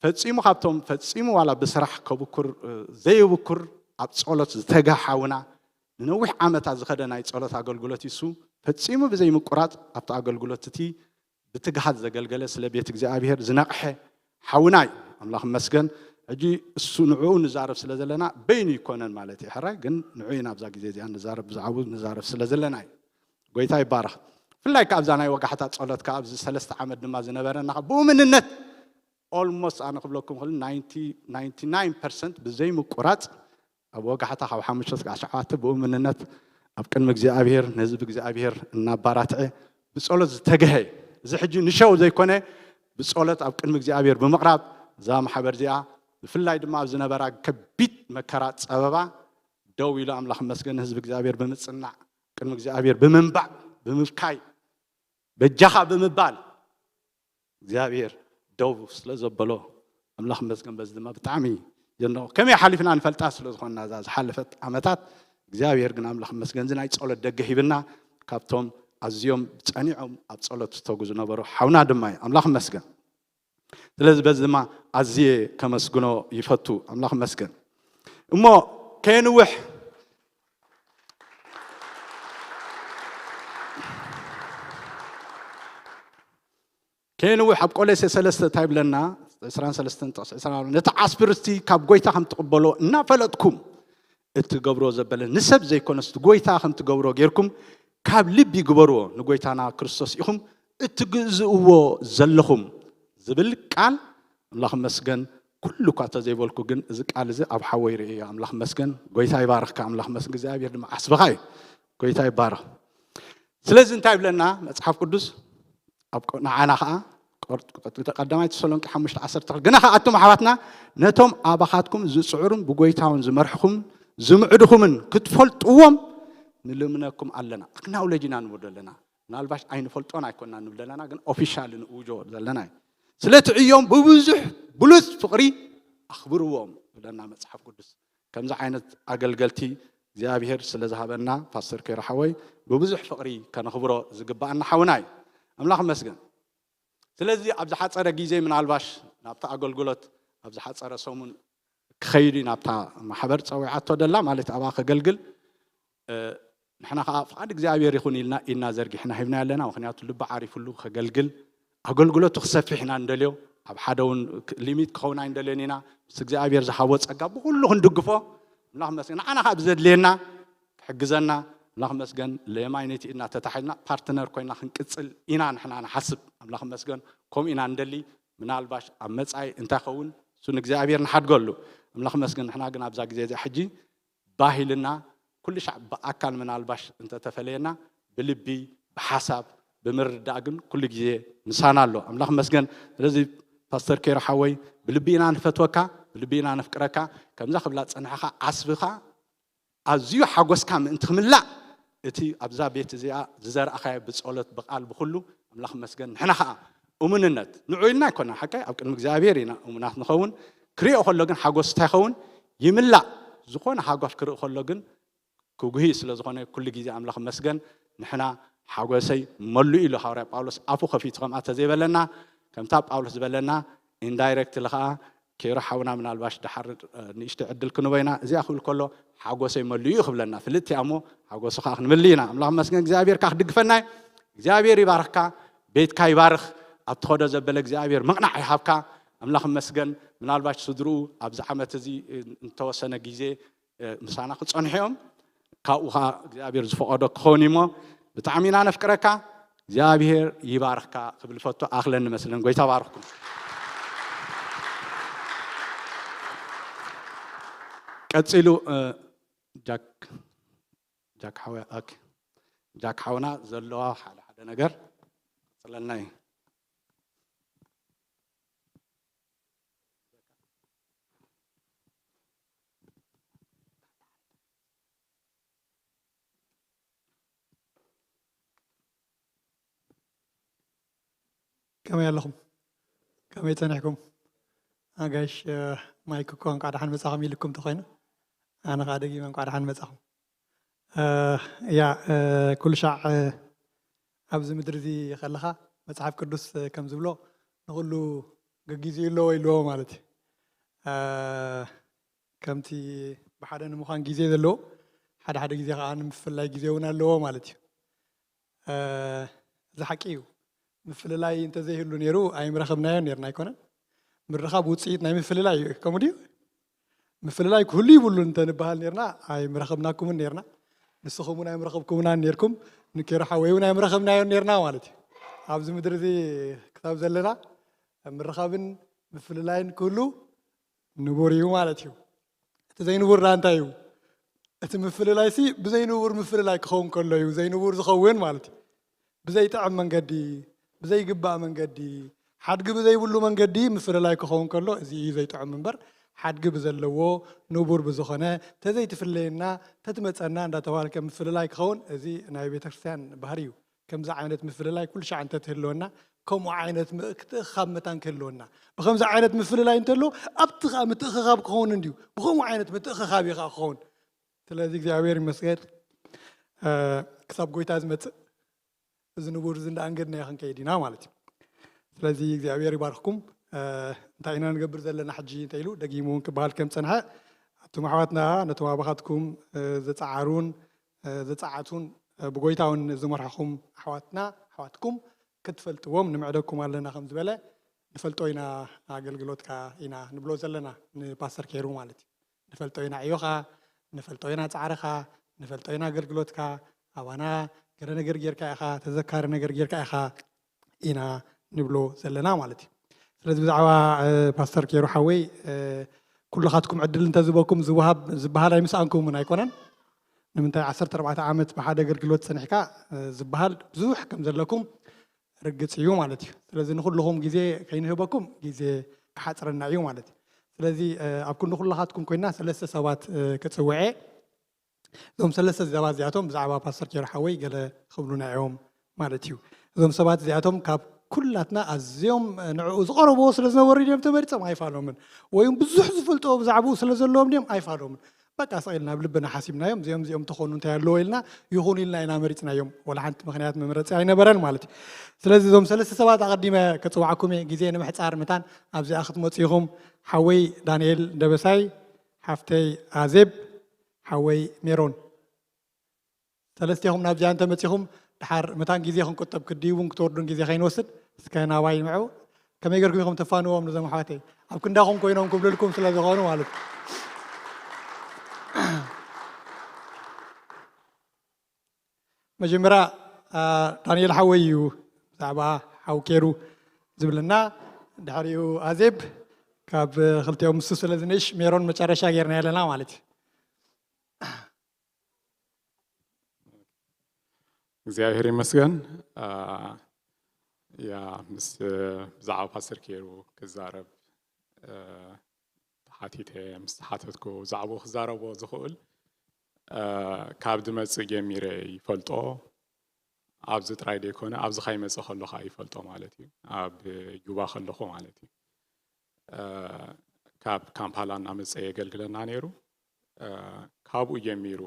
ፈጺሙ ካብቶም ፈጺሙ ዋላ ብስራሕ ከብኩር እ፣ ዘይብኩር ኣብ ጸሎት ዝተጋ ሓውና ንነዊሕ ዓመታት ዝኸደ ናይ ጸሎት ኣገልግሎት ይሱ ፈጺሙ ብዘይምቁራጽ ኣብቲ ኣገልግሎት እቲ ብትግሃት ዘገልገለ ስለ ቤት እግዚኣብሔር ዝነቕሐ ሓውና እዩ። ኣምላኽ መስገን። ሕጂ እሱ ንዕኡ ንዛረብ ስለ ዘለና በይኑ ይኮነን ማለት እዩ። ሕራይ ግን ንዑ ኢና ኣብዛ ግዜ እዚኣ ንዛረብ ብዛዕባኡ ንዛረብ ስለ ዘለና እዩ። ጎይታ ይባረኽ። ብፍላይ ከ ኣብዛ ናይ ወጋሕታ ጸሎት ከ ኣብዚ ሰለስተ ዓመት ድማ ዝነበረና ብእምንነት ኦልሞስት ኣነ ክብለኩም ክእል ናይንቲ ናይንቲ ናይን ፐርሰንት ብዘይምቁራጽ ኣብ ወጋሕታ ካብ ሓሙሽተ እስካብ ሸውዓተ ብእምንነት ኣብ ቅድሚ እግዚኣብሔር ንህዝቢ እግዚኣብሔር እናባራትዐ ብጸሎት ዝተገሀ እዚ ሕጂ ንሸው ዘይኮነ ብጸሎት ኣብ ቅድሚ እግዚኣብሔር ብምቕራብ እዛ ማሕበር እዚኣ ብፍላይ ድማ ኣብ ዝነበራ ከቢድ መከራ ጸበባ ደው ኢሉ ኣምላኽ መስገን ንህዝቢ እግዚኣብሔር ብምጽናዕ ቅድሚ እግዚኣብሔር ብምንባዕ ብምብካይ በጃኻ ብምባል እግዚኣብሔር ደው ስለ ዘበሎ ኣምላኽ መስገን በዚ ድማ ብጣዕሚ የድንቖ። ከመይ ሓሊፍና ንፈልጣ ስለ ዝኾንና እዛ ዝሓለፈት ዓመታት እግዚኣብሔር ግን ኣምላኽ መስገን እዚ ናይ ጸሎት ደገ ሂብና ካብቶም ኣዝዮም ጸኒዖም ኣብ ጸሎት ዝተጉ ዝነበሩ ሓውና ድማ እዩ። ኣምላኽ መስገን። ስለዚ በዚ ድማ ኣዝየ ከመስግኖ ይፈቱ። ኣምላኽ መስገን። እሞ ከየንውሕ ከየንውሕ ኣብ ቆሎሴ ሰለስተ እንታይ ይብለና? ዕስራን ሰለስተን ጥቕሲ ዕስራን ነቲ ዓስቢ ርስቲ ካብ ጎይታ ከም ትቕበሎ እናፈለጥኩም እትገብሮ ዘበለ ንሰብ ዘይኮነስ እቲ ጎይታ ከም ትገብሮ ጌርኩም ካብ ልቢ ግበርዎ ንጎይታና ክርስቶስ ኢኹም እትግዝእዎ ዘለኹም ዝብል ቃል ኣምላኽ መስገን። ኩሉ እኳ ተዘይበልኩ ግን እዚ ቃል እዚ ኣብ ሓወይ ርእዮ ኣምላኽ መስገን። ጎይታ ይባርኽካ ኣምላኽ መስገን። እግዚኣብሔር ድማ ዓስብኻ እዩ። ጎይታ ይባረኽ። ስለዚ እንታይ ይብለና መጽሓፍ ቅዱስ ኣብ ቆ- ንዓና ኸዓ ቆር- ቀዳማይ ተሰሎንቄ ሓሙሽተ ዓሰርተ ግና ኸዓ ኣቱም ኣሕዋትና ነቶም ኣባኻትኩም ዝጽዕሩን ብጎይታውን ዝመርሕኹም ዝምዕድኹምን ክትፈልጥዎም ንልምነኩም ኣለና። ኣክናውለጅ ኢና ንብሎ ኣለና። ምናልባሽ ኣይንፈልጦን ኣይኮና ንብል ዘለና ግን ኦፊሻል ንእውጆ ዘለና እዩ። ስለቲ ዕዮም ብብዙሕ ብሉጽ ፍቕሪ ኣኽብርዎም ይብለና መጽሓፍ ቅዱስ። ከምዚ ዓይነት ኣገልገልቲ እግዚኣብሔር ስለ ዝሃበና ፓስተር ኬሮ ሓወይ ብብዙሕ ፍቕሪ ከነኽብሮ ዝግባኣና ሓውና እዩ። ኣምላኽ መስገን። ስለዚ ኣብ ዝሓፀረ ግዜ ምናልባሽ ናብቲ ኣገልግሎት ኣብ ዝሓፀረ ሰሙን ክኸይድ እዩ ናብታ ማሕበር ፀዊዓቶ ደላ ማለት ኣብኣ ከገልግል ንሕና ከዓ ፍቓድ እግዚኣብሔር ይኹን ኢልና ኢድና ዘርጊሕና ሂብና ኣለና። ምክንያቱ ልቢ ዓሪፉሉ ከገልግል ኣገልግሎቱ ክሰፍሕ ኢና እንደልዮ። ኣብ ሓደ እውን ሊሚት ክኸውን ኣይንደልዮን ኢና። ምስ እግዚኣብሔር ዝሃቦ ፀጋ ብኩሉ ክንድግፎ ኣምላኽ መስገን። ንዓና ከዓ ብዘድልየና ክሕግዘና ኣምላኽ መስገን። ለየማይ ነቲ ኢድና ተታሒዝና ፓርትነር ኮይና ክንቅፅል ኢና ንሕና ንሓስብ። ኣምላኽ መስገን። ከምኡ ኢና እንደሊ። ምናልባሽ ኣብ መፃኢ እንታይ ኸውን እሱ ንእግዚኣብሔር ንሓድገሉ። ኣምላኽ መስገን። ንሕና ግን ኣብዛ ግዜ እዚኣ ሕጂ ባህ ኢልና ኩሉ ሻዕ ብኣካል ምናልባሽ እንተተፈለየና ብልቢ ብሓሳብ ብምርዳእ ግን ኩሉ ግዜ ምሳና ኣሎ። ኣምላኽ መስገን። ስለዚ ፓስተር ኬሮ ሓወይ ብልቢ ኢና ንፈትወካ፣ ብልቢ ኢና ነፍቅረካ። ከምዛ ክብላ ዝጸናሕኻ ዓስብኻ ኣዝዩ ሓጎስካ ምእንቲ ክምላእ እቲ ኣብዛ ቤት እዚኣ ዝዘርኣኻዮ ብጸሎት ብቓል ብኹሉ ኣምላኽ መስገን። ንሕና ኸኣ እሙንነት ንዑ ኢልና ኣይኮና ሓቀይ ኣብ ቅድሚ እግዚኣብሔር ኢና እሙናት ንኸውን። ክሪኦ ከሎ ግን ሓጎስ እንታይ ይኸውን? ይምላእ። ዝኾነ ሓጎስ ክርኢ ከሎ ግን ክጉሂ ስለ ዝኾነ ኩሉ ግዜ ኣምላኽ መስገን። ንሕና ሓጎሰይ መሉ ኢሉ ሃዋርያ ጳውሎስ ኣፉ ከፊቱ ከምኣ ተዘይበለና ከምታ ጳውሎስ ዝበለና ኢንዳይሬክትሊ ኸኣ ኬሮ ሓውና ምናልባሽ ደሓር ንእሽቶ ዕድል ክንቦ ኢና። እዚኣ ክብል ከሎ ሓጎሰይ መሉ እዩ ክብለና ፍልጥቲ እሞ ሓጎሱ ከዓ ክንምል ኢና። ኣምላኽ መስገን እግዚኣብሔር ከዓ ክድግፈና እዩ። እግዚኣብሔር ይባርኽካ፣ ቤትካ ይባርኽ። ኣብ ትኸዶ ዘበለ እግዚኣብሔር ምቕናዕ ይሃብካ። ኣምላኽ መስገን። ምናልባሽ ስድርኡ ኣብዚ ዓመት እዚ እንተወሰነ ግዜ ምሳና ክጸንሑ እዮም። ካብኡ ከዓ እግዚኣብሔር ዝፈቐዶ ክኸውን እሞ ብጣዕሚ ኢና ነፍቅረካ። እግዚኣብሔር ይባርኽካ ክብል ፈቶ ኣኽለን ንመስለን ጎይታ ባርኽኩም። ቀጺሉ እ፣ ጃክ ጃክ ሓወ ኦኬ። ጃክ ሓውና ዘለዋ ሓደ ሓደ ነገር ቀጽለና እዩ። ከመይ ኣለኹም? ከመይ ጸኒሕኩም? ኣጋይሽ ማይክ እኮ እንቋዕ ደሓን መጻኹም ኢልኩም ተኾይኑ ኣነ ከዓ ደጊመ እንቋዕ ደሓን መጻኹም። ያ ኩሉ ሻዕ ኣብዚ ምድሪ እዚ ከለኻ መጽሓፍ ቅዱስ ከም ዝብሎ ንኹሉ ገጊዝኡ ኣለዎ ኢልዎ ማለት እዩ። ከምቲ ብሓደ ንምዃን ግዜ ዘለዎ ሓደ ሓደ ግዜ ከዓ ንምፍላይ ግዜ እውን ኣለዎ ማለት እዩ። እዚ ሓቂ እዩ። ምፍልላይ እንተዘይህሉ ነይሩ ኣይምረኸብናዮን ነርና ኣይኮነን። ምርኻብ ውፅኢት ናይ ምፍልላይ እዩ። ከምኡ ድዩ? ምፍልላይ ክህሉ ይብሉ እንተንበሃል ነርና ኣይምረኸብናኩምን ነርና። ንስኹም እውን ኣይምረኸብኩምናን ነርኩም። ንኬሮ ሓወይ እውን ኣይምረኸብናዮን ነርና ማለት እዩ። ኣብዚ ምድሪ እዚ ክሳብ ዘለና ምርኻብን ምፍልላይን ክህሉ ንቡር እዩ ማለት እዩ። እቲ ዘይንቡር ደኣ እንታይ እዩ? እቲ ምፍልላይሲ ብዘይንቡር ምፍልላይ ክኸውን ከሎ እዩ ዘይንቡር ዝኸውን ማለት እዩ። ብዘይጥዕም መንገዲ፣ ብዘይግባእ መንገዲ፣ ሓድጊ ብዘይብሉ መንገዲ ምፍልላይ ክኸውን ከሎ እዚ እዩ ዘይጥዑም እምበር ሓድጊ ብዘለዎ ንቡር ብዝኾነ ተዘይትፍለየና ተትመፀና እንዳተባልከ ምፍልላይ ክኸውን እዚ ናይ ቤተክርስትያን ባህሪ እዩ። ከምዚ ዓይነት ምፍልላይ ኩሉ ሻዕ እንተትህልወና ከምኡ ዓይነት ምእክትእኻብ መታን ክህልወና ብከምዚ ዓይነት ምፍልላይ እንተሎ ኣብቲ ከዓ ምትእኽኻብ ክኸውን እንድዩ ብከምኡ ዓይነት ምትእኽኻብ እዩ ከዓ ክኸውን። ስለዚ እግዚኣብሔር ይመስገን ክሳብ ጎይታ ዝመፅእ እዚ ንቡር እዚ እንዳኣንገድናዮ ክንከይድ ኢና ማለት እዩ። ስለዚ እግዚኣብሔር ይባርክኩም። እንታይ ኢና ንገብር ዘለና ሕጂ እንተ ኢሉ ደጊሙ እውን ክበሃል ከም ፀንሐ ኣቱም ኣሕዋትና ነቶም ኣባኻትኩም ዘፀዓሩን ዘፀዓቱን ብጎይታ እውን ዝመርሕኹም ኣሕዋትና ኣሕዋትኩም ክትፈልጥዎም ንምዕደኩም ኣለና ከም ዝበለ ንፈልጦ ኢና ኣገልግሎትካ ኢና ንብሎ ዘለና ንፓስተር ኬሩ ማለት እዩ። ንፈልጦ ኢና ዕዮኻ፣ ንፈልጦ ኢና ፃዕርኻ፣ ንፈልጦ ኢና ኣገልግሎትካ፣ ኣባና ገለ ነገር ጌርካ ኢኻ፣ ተዘካሪ ነገር ጌርካ ኢኻ ኢና ንብሎ ዘለና ማለት እዩ። ስለዚ ብዛዕባ ፓስተር ኬሩ ሓወይ ኩልኻትኩም ዕድል እንተዝበኩም ዝወሃብ ዝበሃል ኣይምስኣንኩምን ኣይኮነን። ንምንታይ ዓሰርተ ኣርባዕተ ዓመት ብሓደ ኣገልግሎት ፀኒሕካ ዝበሃል ብዙሕ ከም ዘለኩም ርግፅ እዩ ማለት እዩ። ስለዚ ንኩልኹም ግዜ ከይንህበኩም ግዜ ክሓፅረና እዩ ማለት እዩ። ስለዚ ኣብ ክንዲ ኩልኻትኩም ኮይና ሰለስተ ሰባት ክፅውዐ እዞም ሰለስተ ሰባት እዚኣቶም ብዛዕባ ፓስተር ኬሮ ሓወይ ገለ ክብሉና እዮም ማለት እዩ። እዞም ሰባት እዚኣቶም ካብ ኩላትና ኣዝዮም ንዕኡ ዝቐረብዎ ስለ ዝነበሩ ድዮም ተመሪፆም ኣይፋሎምን። ወይ እውን ብዙሕ ዝፈልጥዎ ብዛዕባኡ ስለ ዘለዎም ድዮም ኣይፋሎምን። በቃ ስቕ ኢልና ኣብ ልብና ሓሲብናዮም እዚኦም እዚኦም ተኾኑ እንታይ ኣለዎ ኢልና ይኹኑ ኢልና ኢና መሪፅናዮም። ወላ ሓንቲ ምኽንያት መምረፂ ኣይነበረን ማለት እዩ። ስለዚ እዞም ሰለስተ ሰባት ኣቐዲመ ከፅዋዕኩም እየ ግዜ ንምሕፃር መታን ኣብዚኣ ክትመፁ ኢኹም። ሓወይ ዳንኤል ደበሳይ፣ ሓፍተይ ኣዜብ፣ ሓወይ ሜሮን ሰለስቴኹም ናብዚኣ እንተመፂኹም ድሓር መታን ግዜ ክንቁጠብ ክድይቡን ክትወርዱን ግዜ ከይንወስድ እስከ ናባይ ንምዑ ከመይ ገርኩም ኢኹም ተፋንዎም ነዞም ኣሕዋተይ ኣብ ክንዳኹም ኮይኖም ክብልልኩም ስለ ዝኾኑ ማለት እዩ። መጀመርያ ዳንኤል ሓወይ እዩ ብዛዕባ ሓው ኬሩ ዝብልና ድሕሪኡ ኣዜብ ካብ ክልቲኦም ምስ ስለ ዝንእሽ ሜሮን መጨረሻ ጌርና ኣለና ማለት እዩ። እግዚኣብሔር ይመስገን። ያ ምስ ብዛዕባ ፓስተር ኬሩ ክዛረብ ተሓቲተ፣ ምስ ተሓተትኩ ብዛዕባኡ ክዛረቦ ዝኽእል ካብ ዝመፅእ ጀሚረ ይፈልጦ። ኣብዚ ጥራይ ዘይኮነ ኣብዚ ካይመፀ ከሎ ከዓ ይፈልጦ ማለት እዩ። ኣብ ጁባ ከለኹ ማለት እዩ። ካብ ካምፓላ እናመፀ የገልግለና ነይሩ። ካብኡ ጀሚሩ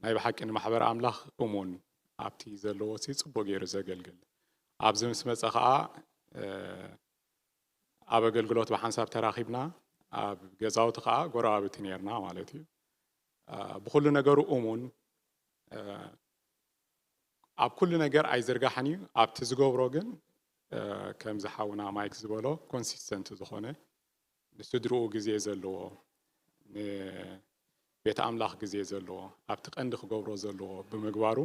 ናይ ብሓቂ ንማሕበር ኣምላኽ እሙን ኣብቲ ዘለዎ ሲ ፅቡቅ ገይሩ ዘገልግል። ኣብዚ ምስ መፀ ከዓ ኣብ ኣገልግሎት ብሓንሳብ ተራኺብና፣ ኣብ ገዛውቲ ከዓ ጎረባብቲ ነርና ማለት እዩ። ብኩሉ ነገሩ እሙን፣ ኣብ ኩሉ ነገር ኣይዝርጋሕን እዩ። ኣብቲ ዝገብሮ ግን ከምዚ ሓውና ማይክ ዝበሎ ኮንሲስተንት ዝኾነ ንስድርኡ ግዜ ዘለዎ፣ ንቤት ኣምላኽ ግዜ ዘለዎ፣ ኣብቲ ቀንዲ ክገብሮ ዘለዎ ብምግባሩ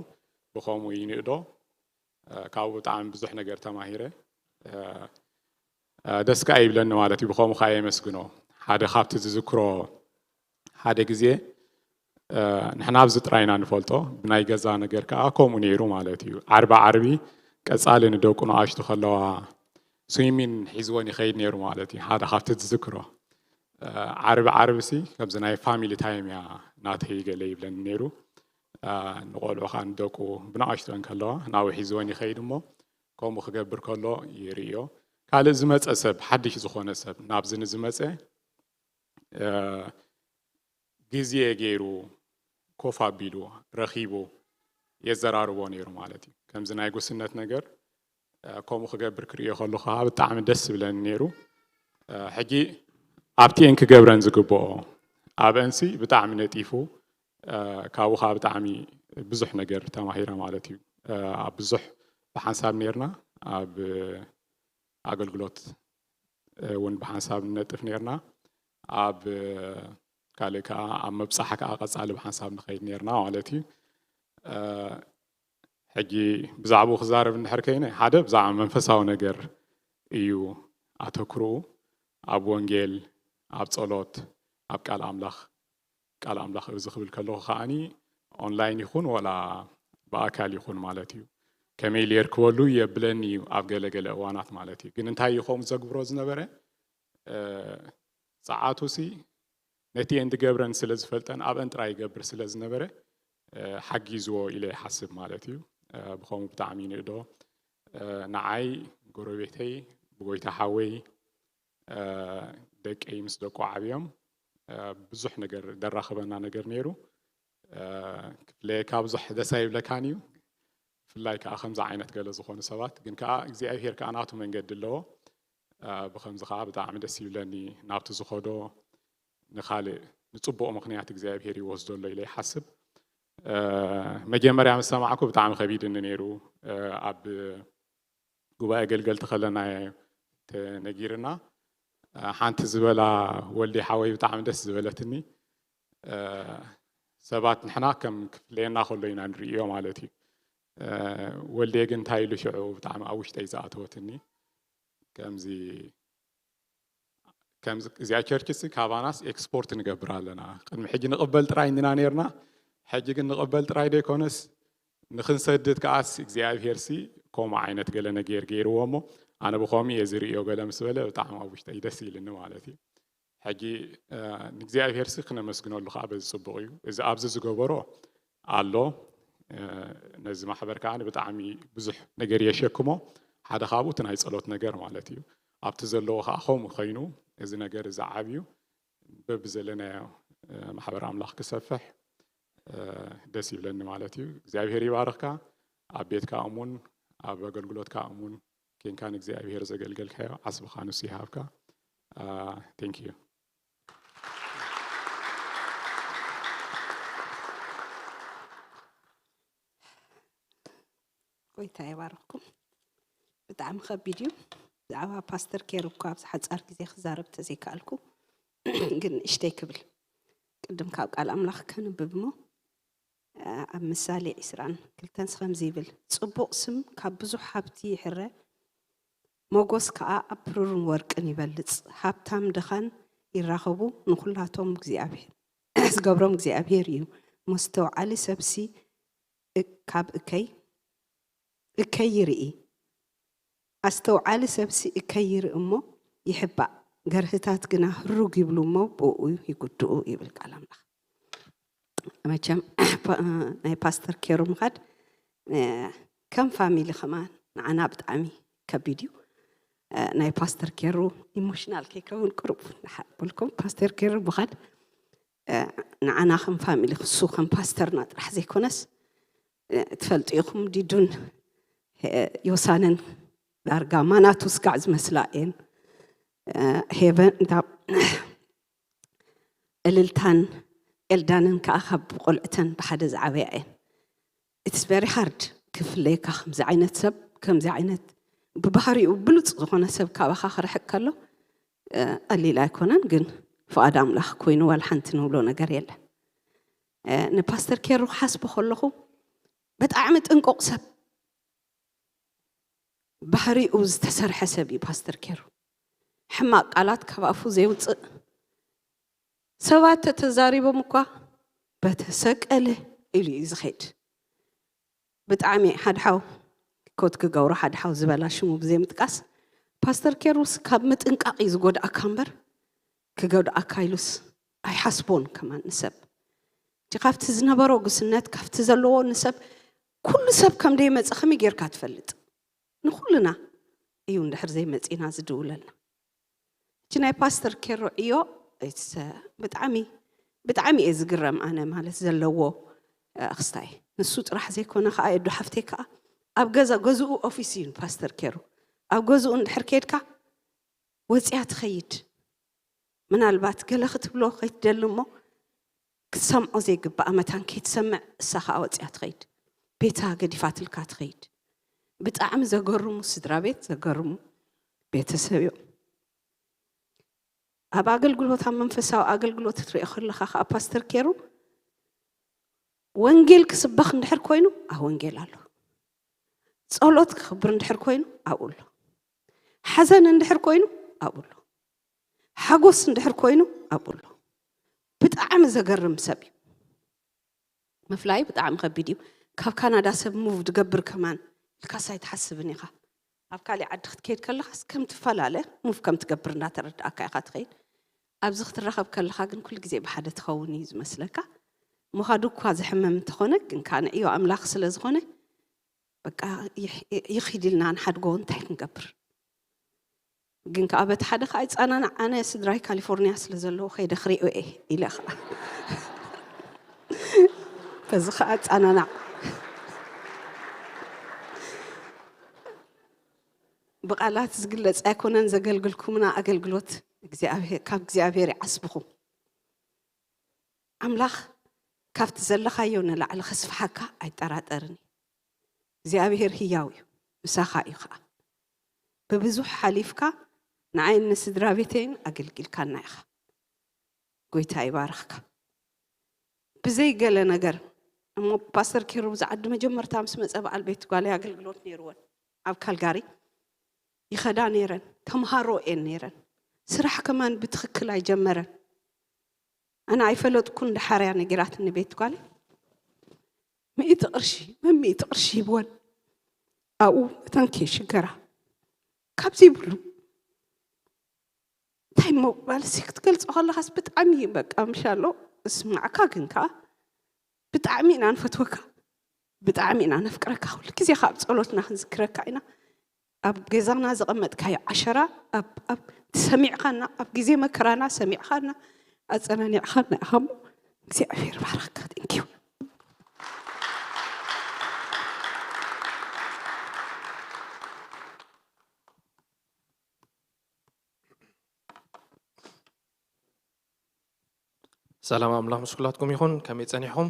ብኸምኡ ይንእዶ። ካብኡ ብጣዕሚ ብዙሕ ነገር ተማሂረ። ደስ ከዓ ይብለኒ ማለት እዩ። ብኸምኡ ከዓ የመስግኖ። ሓደ ካብቲ ዝዝክሮ ሓደ ግዜ ንሕና ኣብዚ ጥራይና ንፈልጦ፣ ብናይ ገዛ ነገር ከዓ ከምኡ ነይሩ ማለት እዩ። ዓርቢ ዓርቢ ቀፃሊ ንደቁ ንኣሽቱ ከለዋ ስዊሚን ሒዝወን ይኸይድ ነይሩ ማለት እዩ። ሓደ ካብቲ ዝዝክሮ ዓርቢ ዓርቢ ሲ ከምዚ ናይ ፋሚሊ ታይም እያ ናተይ ገለ ይብለኒ ነይሩ። ንቆልዑ ከዓ ንደቁ ብንኣሽቱ እንከለዋ ናብኡ ሒዝወን ይኸይድ እሞ ከምኡ ክገብር ከሎ ይርእዮ። ካልእ ዝመፀ ሰብ፣ ሓድሽ ዝኾነ ሰብ ናብዚ ንዝመፀ ግዜ ገይሩ ኮፍ ኣቢሉ ረኺቡ የዘራርቦ ነይሩ ማለት እዩ። ከምዚ ናይ ጉስነት ነገር ከምኡ ክገብር ክርእዮ ከለኹ ከዓ ብጣዕሚ ደስ ዝብለኒ ነይሩ። ሕጂ ኣብቲኤን ክገብረን ዝግብኦ ኣብአንሲ ብጣዕሚ ነጢፉ፣ ካብኡ ከዓ ብጣዕሚ ብዙሕ ነገር ተማሂረ ማለት እዩ። ኣብ ብዙሕ ብሓንሳብ ነርና፣ ኣብ ኣገልግሎት እውን ብሓንሳብ ንነጥፍ ነርና፣ ኣብ ካልእ ከዓ ኣብ ምብፃሕ ከዓ ቀፃሊ ብሓንሳብ ንኸይድ ነርና ማለት እዩ። ሕጂ ብዛዕባኡ ክዛረብ እንድሕር ከይነ፣ ሓደ ብዛዕባ መንፈሳዊ ነገር እዩ ኣተክርኡ፣ ኣብ ወንጌል፣ ኣብ ጸሎት፣ ኣብ ቃል ኣምላኽ። ቃል ኣምላኽ እዚ ክብል ከለኹ ከዓኒ ኦንላይን ይኹን ወላ ብኣካል ይኹን ማለት እዩ፣ ከመይ ሌር ክበሉ የብለኒ እዩ ኣብ ገለ ገለ እዋናት ማለት እዩ። ግን እንታይ እዩ ከምኡ ዘግብሮ ዝነበረ? ጸዓቱሲ ነቲ እንድገብረን ስለ ዝፈልጠን ኣብአን ጥራይ ይገብር ስለ ዝነበረ ሓጊዝዎ ኢለ ይሓስብ ማለት እዩ። ብኸምኡ ብጣዕሚ ይንእዶ። ንዓይ፣ ጎረቤተይ፣ ብጎይታ ሓወይ፣ ደቀይ ምስ ደቁ ዓብዮም ብዙሕ ነገር ደራኽበና ነገር ነይሩ። ክፍለየካ ብዙሕ ደስ ኣይብለካን እዩ። ብፍላይ ከዓ ከምዚ ዓይነት ገለ ዝኾኑ ሰባት ግን ከዓ እግዚኣብሄር ከዓ ናቱ መንገዲ ኣለዎ። ብኸምዚ ከዓ ብጣዕሚ ደስ ይብለኒ ናብቲ ዝኸዶ ንኻልእ ንፅቡቕ ምኽንያት እግዚኣብሄር ይወስዶ ኣሎ ኢለ ይሓስብ። መጀመርያ ምስ ሰማዕኩ ብጣዕሚ ከቢድኒ ነይሩ። ኣብ ጉባኤ ኣገልገልቲ ከለና ተነጊርና። ሓንቲ ዝበላ ወልዲ ሓወይ ብጣዕሚ ደስ ዝበለትኒ። ሰባት ንሕና ከም ክፍለየና ከሎ ኢና ንርእዮ ማለት እዩ። ወልዴ ግን እንታይ ኢሉ ሽዑ ብጣዕሚ ኣብ ውሽጠይ ዝኣተወትኒ ከምዚ ከምዚ እዚኣ ቸርች ሲ ካባናስ ኤክስፖርት ንገብር ኣለና። ቅድሚ ሕጂ ንቕበል ጥራይ እንዲና ነርና። ሕጂ ግን ንቕበል ጥራይ ደይኮነስ ንኽንሰድድ ከዓስ እግዚኣብሄር ሲ ከምኡ ዓይነት ገለ ነገር ገይርዎ እሞ ኣነ ብኸምኡ እየ ዝርእዮ ገለ ምስ በለ ብጣዕሚ ኣብ ውሽጠይ ደስ ኢልኒ ማለት እዩ። ሕጂ ንእግዚኣብሄር ሲ ክነመስግነሉ ከዓ በዚ ፅቡቕ እዩ። እዚ ኣብዚ ዝገበሮ ኣሎ። ነዚ ማሕበር ከዓ ብጣዕሚ ብዙሕ ነገር የሸክሞ። ሓደ ካብኡ እቲ ናይ ፀሎት ነገር ማለት እዩ። ኣብቲ ዘለዎ ከዓ ከምኡ ኮይኑ እዚ ነገር እዚ ዓብዩ በብዘለናዮ ማሕበር ኣምላኽ ክሰፍሕ ደስ ይብለኒ ማለት እዩ። እግዚኣብሄር ይባርኽካ። ኣብ ቤትካ እሙን፣ ኣብ ኣገልግሎትካ እሙን ኬንካ ንእግዚኣብሄር ዘገልገልካዮ ዓስብኻ ንሱ ይሃብካ። Thank you። ጎይታ ይባርኽኩም። ብጣዕሚ ከቢድ እዩ። ብዛዕባ ፓስተር ኬር እኳ ኣብዚ ሓፃር ግዜ ክዛረብ ተዘይከኣልኩ ግን እሽተይ ክብል ቅድም ካብ ቃል ኣምላኽ ከንብብ እሞ ኣብ ምሳሌ ዒስራን ክልተን ከምዚ ይብል፣ ጽቡቕ ስም ካብ ብዙሕ ሃብቲ ይሕረ፣ ሞጎስ ከኣ ኣብ ብሩርን ወርቅን ይበልጽ። ሃብታም ድኻን ይራኸቡ፣ ንኹላቶም እግዚኣብሔር ዝገብሮም እግዚኣብሔር እዩ። መስተውዓሊ ሰብሲ እ- ካብ እከይ እከይ ይርኢ። ኣስተውዓሊ ሰብሲ እከይ ይርኢ እሞ ይሕባእ፣ ገርህታት ግና ህሩግ ይብሉ እሞ ብኡ ይጉድኡ ይብል ቃል ኣምላኽ። መቸም ፓ- ናይ ፓስተር ኬሩ ምኻድ እ፣ ከም ፋሚሊ ከማን ንዓና ብጣዕሚ ከቢድ እዩ። እ፣ ናይ ፓስተር ኬሩ ኢሞሽናል ከይከውን ቅሩብ ንሓብልኩም። ፓስተር ኬሩ ምኻድ እ፣ ንዓና ከም ፋሚሊ ክሱ ከም ፓስተርና ጥራሕ ዘይኮነስ እ፣ ትፈልጡ ኢኹም ዲዱን እ፣ ዮሳንን ዳርጋ ማናቱ ስጋዕ ዝመስላ እየን። እ፣ ሄቨን እታ እልልታን ኤልዳንን ከዓ ካብ ቆልዕተን ብሓደ ዝዓበያ እየን። It's very hard ክፍለየካ ከምዚ ዓይነት ሰብ ከምዚ ዓይነት ብባህሪኡ ብሉፅ ዝኾነ ሰብ ካባኻ ክርሕቅ ከሎ እ፣ ቀሊል ኣይኮነን። ግን ፍቓድ ኣምላኽ ኮይኑ ዋላ ሓንቲ ንብሎ ነገር የለን። እ፣ ንፓስተር ኬሩ ክሓስቦ ከለኹ ብጣዕሚ ጥንቁቕ ሰብ፣ ባህሪኡ ዝተሰርሐ ሰብ እዩ ፓስተር ኬሩ። ሕማቕ ቃላት ካብ ኣፉ ዘይውፅእ፣ ሰባት ተተዛሪቦም እኳ በተሰቀለ ኢሉ እዩ ዝኸይድ። ብጣዕሚ ሓድሓው ኮት ክገብሩ ሓድሓው ዝበላ ሽሙ ብዘይ ምጥቃስ፣ ፓስተር ኬሩስ ካብ ምጥንቃቕ እዩ ዝጎድኣካ እምበር ክጎድኣካ ኢሉስ ኣይሓስቦን። ከማን ንሰብ እቲ ካብቲ ዝነበሮ ግስነት ካብቲ ዘለዎ ንሰብ ኩሉ ሰብ ከም ደይመፀ ከመይ ጌርካ ትፈልጥ? ንኩልና እዩ እንድሕር ዘይመፂና ዝድውለልና። እቲ ናይ ፓስተር ኬሮ ዕዮ it's፣ ብጣዕሚ ብጣዕሚ እየ ዝግረም ኣነ ማለት ዘለዎ ኣኽስታይ። ንሱ ጥራሕ ዘይኮነ ከዓ የዱ ሓፍተይ ከዓ ኣብ ገዛ ገዝኡ ኦፊስ እዩ ፓስተር ኬሩ። ኣብ ገዝኡ እንድሕር ከይድካ ወፅያ ትኸይድ። ምናልባት ገለ ክትብሎ ከይትደሊ እሞ ክትሰምዖ ዘይግባኣ መታን ከይትሰምዕ እሳ ከዓ ወፅያ ትኸይድ። ቤታ ገዲፋትልካ ትኸይድ። ብጣዕሚ ዘገርሙ ስድራ ቤት፣ ዘገርሙ ቤተሰብ እዮም። ኣብ ኣገልግሎት ኣብ መንፈሳዊ ኣገልግሎት ክትሪኦ ከለኻ ከዓ ፓስተር ኬሩ ወንጌል ክስበኽ እንድሕር ኮይኑ ኣብ ወንጌል ኣሎ። ጸሎት ክኽብር እንድሕር ኮይኑ ኣብኡ ኣሎ። ሓዘን እንድሕር ኮይኑ ኣብኡ ኣሎ። ሓጎስ እንድሕር ኮይኑ ኣብኡ ኣሎ። ብጣዕሚ ዘገርም ሰብ እዩ። ምፍላይ ብጣዕሚ ከቢድ እዩ። ካብ ካናዳ ሰብ ሙቭ ድገብር ከማን ኢልካስ ኣይትሓስብን ኢኻ። ኣብ ካሊእ ዓዲ ክትከይድ ከለኻስ ከም ትፈላለ ሙቭ ከም ትገብር እንዳተረዳእካ ኢኻ ትኸይድ። ኣብዚ ክትራኸብ ከለኻ ግን ኩሉ ግዜ ብሓደ ትኸውን እዩ ዝመስለካ። ምኻዱ እኳ ዘሕምም እንተኾነ ግን ከዓ ንዕዮ ኣምላኽ ስለ ዝኾነ በቃ ይኽ- ይኺድ ኢልና ንሓድጎ እንታይ ክንገብር? ግን ከዓ በቲ ሓደ ከዓ ይፃናናዕ ኣነ ስድራይ ካሊፎርኒያ ስለ ዘለዉ ከይደ ክሪኦ እየ ኢለ ከዓ በዚ ከዓ ፃናናዕ ብቃላት ዝግለፅ ኣይኮነን ዘገልግልኩምና ኣገልግሎት እግዚኣብሔር ካብ እግዚኣብሔር ይዓስብኹም። ኣምላኽ ካብቲ ዘለኻዮ ንላዕሊ ከስፍሓካ ኣይጠራጠርን እዩ። እግዚኣብሔር ህያው እዩ፣ ምሳኻ እዩ ኸዓ። ብብዙሕ ሓሊፍካ ንዓይን ንስድራ ቤተይን ኣገልጊልካና ኢኻ። ጎይታ ይባርኽካ። ብዘይ ገለ ነገር እሞ ፓስተር ኬሩብ ዝዓዲ መጀመርታ ምስ መፀ በዓል ቤት ጓለይ ኣገልግሎት ነይርወን ኣብ ካልጋሪ ይኸዳ ነይረን። ተምሃሮ እየን ነይረን። ስራሕ ከማን ብትኽክል ኣይጀመረን። ኣነ ኣይፈለጥኩን። ደሓርያ ነጊራትኒ ቤት ጓለይ። ምእቲ ቅርሺ መምእቲ ቅርሺ ሂብወን ኣብኡ እተን ከይሽገራ ካብዚ ይብሉ እንታይ እሞ ባልሲ ክትገልፆ ከለካስ ብጣዕሚ በቃ ምሻሎ እስማዕካ ግን ከዓ ብጣዕሚ ኢና ንፈትወካ ብጣዕሚ ኢና ነፍቅረካ ኩሉ ግዜ ካብ ፀሎትና ክንዝክረካ ኢና ኣብ ገዛና ዘቐመጥካዮ ዓሸራ ኣብ ኣብ ሰሚዕኻና ኣብ ግዜ መከራና ሰሚዕኻና ኣፀናኒዕኻና ኢኻ እሞ እግዚኣብሔር ባረክካ thank you ሰላም ኣምላኽ ምስ ኩላትኩም ይኹን። ከመይ ጸኒሕኩም?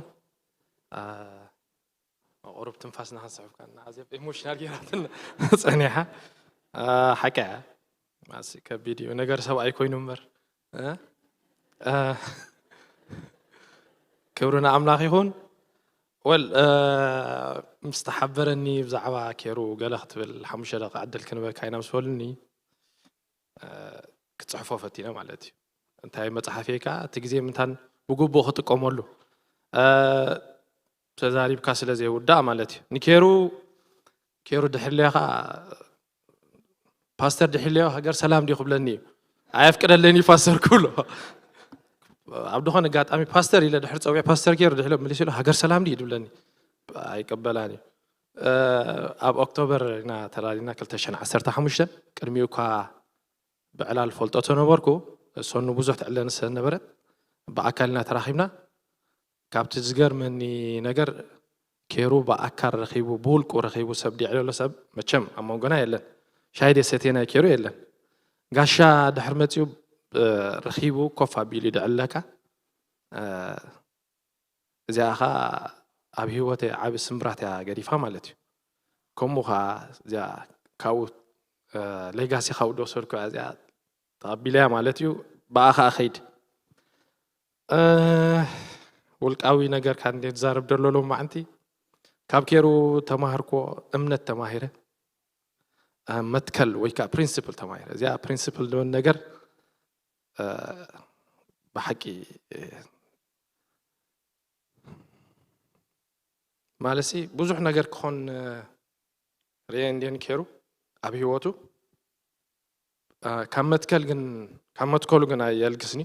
ቁሩብ ትንፋስና ክንስሕብ ከለና ኣዜብ ኢሞሽናል ጌራትን ጸኒሓ። ሓቂ እያ ማሲ ከቢድ እዩ ነገር ሰብኣይ ኮይኑ እምበር። ክብሪ ንኣምላኽ ይኹን። ወል ምስ ተሓበረኒ ብዛዕባ ኬሩ ገለ ክትብል ሓሙሽተ ደቂቕ ዕድል ክንበካ ኢና ምስ በሉኒ። ክፅሕፎ ፈቲነ ማለት እዩ። እንታይ መፅሓፍየ ከዓ እቲ ግዜ ምንታን ብግቡእ ክጥቀመሉ ተዛሪብካ ስለ ዘይውዳእ ማለት እዩ። ንኬሩ ኬሩ ድሕር ለያ ከዓ ፓስተር ድሕር ለዮ ሃገር ሰላም ድዩ ክብለኒ እዩ። ኣየፍቅደለኒ ፓስተር ክብሎ። ኣብ ዝኾነ ኣጋጣሚ ፓስተር ኢለ ድሕር ፀዊዐ ፓስተር ኬሩ ድሕር መሊሱ ኢሉ ሃገር ሰላም ድዩ ድብለኒ። ኣይቀበላን እዩ። ኣብ ኦክቶበር ኢና ተላሊና ክልተ ሽሕን ዓሰርተ ሓሙሽተን። ቅድሚኡ እኳ ብዕላል ፈልጦ ተነበርኩ። ሰኑ ብዙሕ ትዕለኒ ስለነበረት ብኣካል ኢና ተራኺብና። ካብቲ ዝገርመኒ ነገር ኬሩ ብኣካል ረኺቡ ብውልቁ ረኺቡ ሰብ ዲዕለሎ ሰብ መቸም ኣብ መንጎና የለን። ሻሂ ደሰቴና ኬሩ የለን። ጋሻ ድሕር መፂኡ ረኺቡ ኮፍ ኣቢሉ ይድዕለካ። እዚኣ ኸ ኣብ ህይወተይ ዓብ ስምብራት እያ ገዲፋ ማለት እዩ። ከምኡ ኸ እዚኣ ካብኡ ሌጋሲ ካብኡ ዝወሰድኩ እዚኣ ተቐቢለያ ማለት እዩ። ብኣ ኸዓ ኸይድ ውልቃዊ ነገር ካብ እንደ ዝዛረብ ደሎ ሎማዓንቲ ካብ ኬሩ ተማህርኮ እምነት ተማሂረ። መትከል ወይ ከዓ ፕሪንስፕል ተማሂረ። እዚኣ ፕሪንስፕል ንብል ነገር ብሓቂ ማለሲ ብዙሕ ነገር ክኾን ርኤ እንዲን ኬሩ ኣብ ህይወቱ ካብ መትከል ግን ካብ መትከሉ ግን ኣየልግስኒ።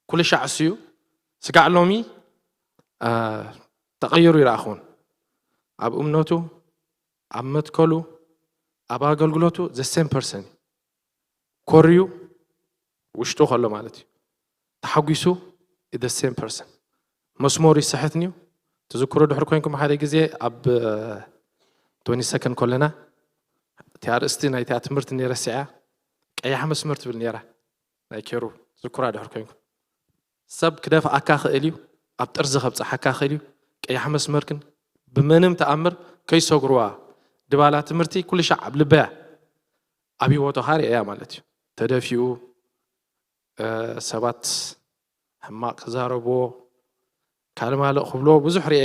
ኩሉ ሻዕ እሱ እዩ። ስጋዕ ሎሚ ተቐይሩ ይረኣኹን ኣብ እምነቱ ኣብ መትከሉ ኣብ ኣገልግሎቱ ዘ ሴም ፐርሰን እዩ። ኮርዩ ውሽጡ ከሎ ማለት እዩ። ተሓጒሱ ዘ ሴም ፐርሰን መስመሩ ይስሕትኒ እዩ። ትዝክሩ ድሕር ኮይንኩም ሓደ ግዜ ኣብ ትወንቲ ሰከንድ ከለና እቲ ኣርእስቲ ናይታ ትምህርቲ ነይረ ስዕያ ቀያሕ መስመር ትብል ነይራ ናይ ኬሩ ዝክራ ድሕር ኮይንኩም ሰብ ክደፍኣካ ክእል እዩ። ኣብ ጥርዚ ከብፅሓካ ክእል እዩ። ቀያሕ መስመር ግን ብመንም ተኣምር ከይሰግርዋ ድባላ ትምህርቲ ኩሉ ሻዕ ኣብ ልበያ ኣብ ህይወቱ ሃር እያ ማለት እዩ። ተደፊኡ ሰባት ሕማቕ ክዛረብዎ ካልማልእ ክብልዎ ብዙሕ ርኤ።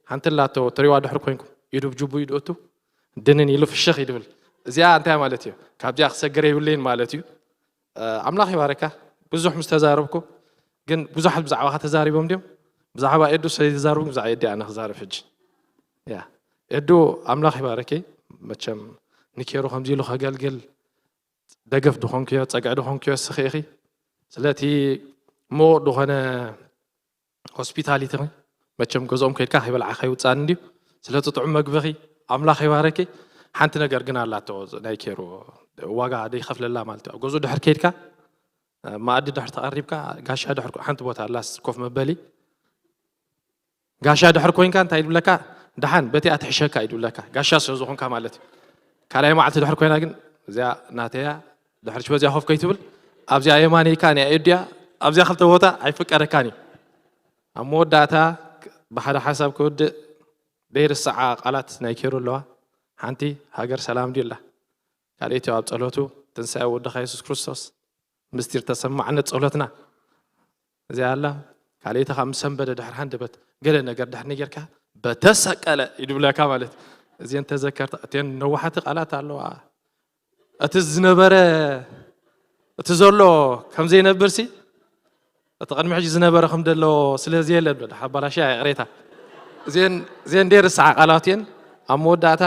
ሓንቲ ላቶ ትሪዋ ድሕር ኮይንኩም ኢዱ ብጅቡ ኢዱ እቱ ድንን ኢሉ ፍሽኽ ይድብል። እዚኣ እንታይ ማለት እዩ? ካብዚኣ ክሰግር የብለይን ማለት እዩ። ኣምላኽ ይባረካ። ብዙሕ ምስ ተዛረብኩ ግን ብዙሓት ብዛዕባኻ ተዛሪቦም ድዮም? ብዛዕባ ኤዱ ሰይዛርቡ ብዛዕባ ኤዲ ኣነ ክዛረብ ሕጂ። ያ ኤዱ ኣምላኽ ይባረኪ። መቸም ንኬሩ ከምዚ ኢሉ ከገልግል ደገፍ ድኾንክዮ ጸግዒ ድኾንክዮ ስኺ ኢኺ። ስለቲ ምዉቕ ድኾነ ሆስፒታሊቲ መቸም ገዝኦም ከይድካ ከይበልዓ ከይውፃን እንድዩ። ስለቲ ጥዑም መግብኺ ኣምላኽ ይባረኪ። ሓንቲ ነገር ግን ኣላቶ ናይ ኬሩ ዋጋ ደይኸፍለላ ማለት እዩ። ኣብ ገዝኡ ድሕር ከይድካ መኣዲ ድሕር ተቐሪብካ ጋሻ ድሕር ሓንቲ ቦታ ኣላስ ኮፍ መበሊ ጋሻ ድሕር ኮይንካ እንታይ ይብለካ? ደሓን በቲኣ ትሕሸካ እዩ ድብለካ። ጋሻ ስለ ዝኾንካ ማለት እዩ። ካልኣይ መዓልቲ ድሕር ኮይና ግን እዚኣ ናተያ ድሕር በዚኣ ኮፍ ከይትብል ኣብዚኣ የማነይካ ናይ ኣየድያ ኣብዚኣ ክልተ ቦታ ኣይፍቀደካን እዩ። ኣብ መወዳእታ ብሓደ ሓሳብ ክውድእ ደይርስዓ ቃላት ናይ ኬሩ ኣለዋ። ሓንቲ ሃገር ሰላም ድዩ ኣላ? ካልኣይቲ ኣብ ጸሎቱ ትንሳኤ ወድኻ የሱስ ክርስቶስ ምስጢር ተሰማዕነት ጸሎትና እዚኣ ኣላ። ካልኣይቲ ካብ ምስ ሰንበደ ድሕር ሃንደበት ገለ ነገር ድሕር ነጌርካ በተሰቀለ ይድብለካ ማለት እዚአን ተዘከርታ እተን ነዋሓቲ ቃላት ኣለዋ። እቲ ዝነበረ እቲ ዘሎ ከም ዘይነብር ሲ እቲ ቅድሚ ሕጂ ዝነበረ ከም ደሎ ስለ ዘየለ ዶ ሓባላሽ ይቕሬታ እዚን እዚን ደይ ርስዓ ቃላት እየን። ኣብ መወዳእታ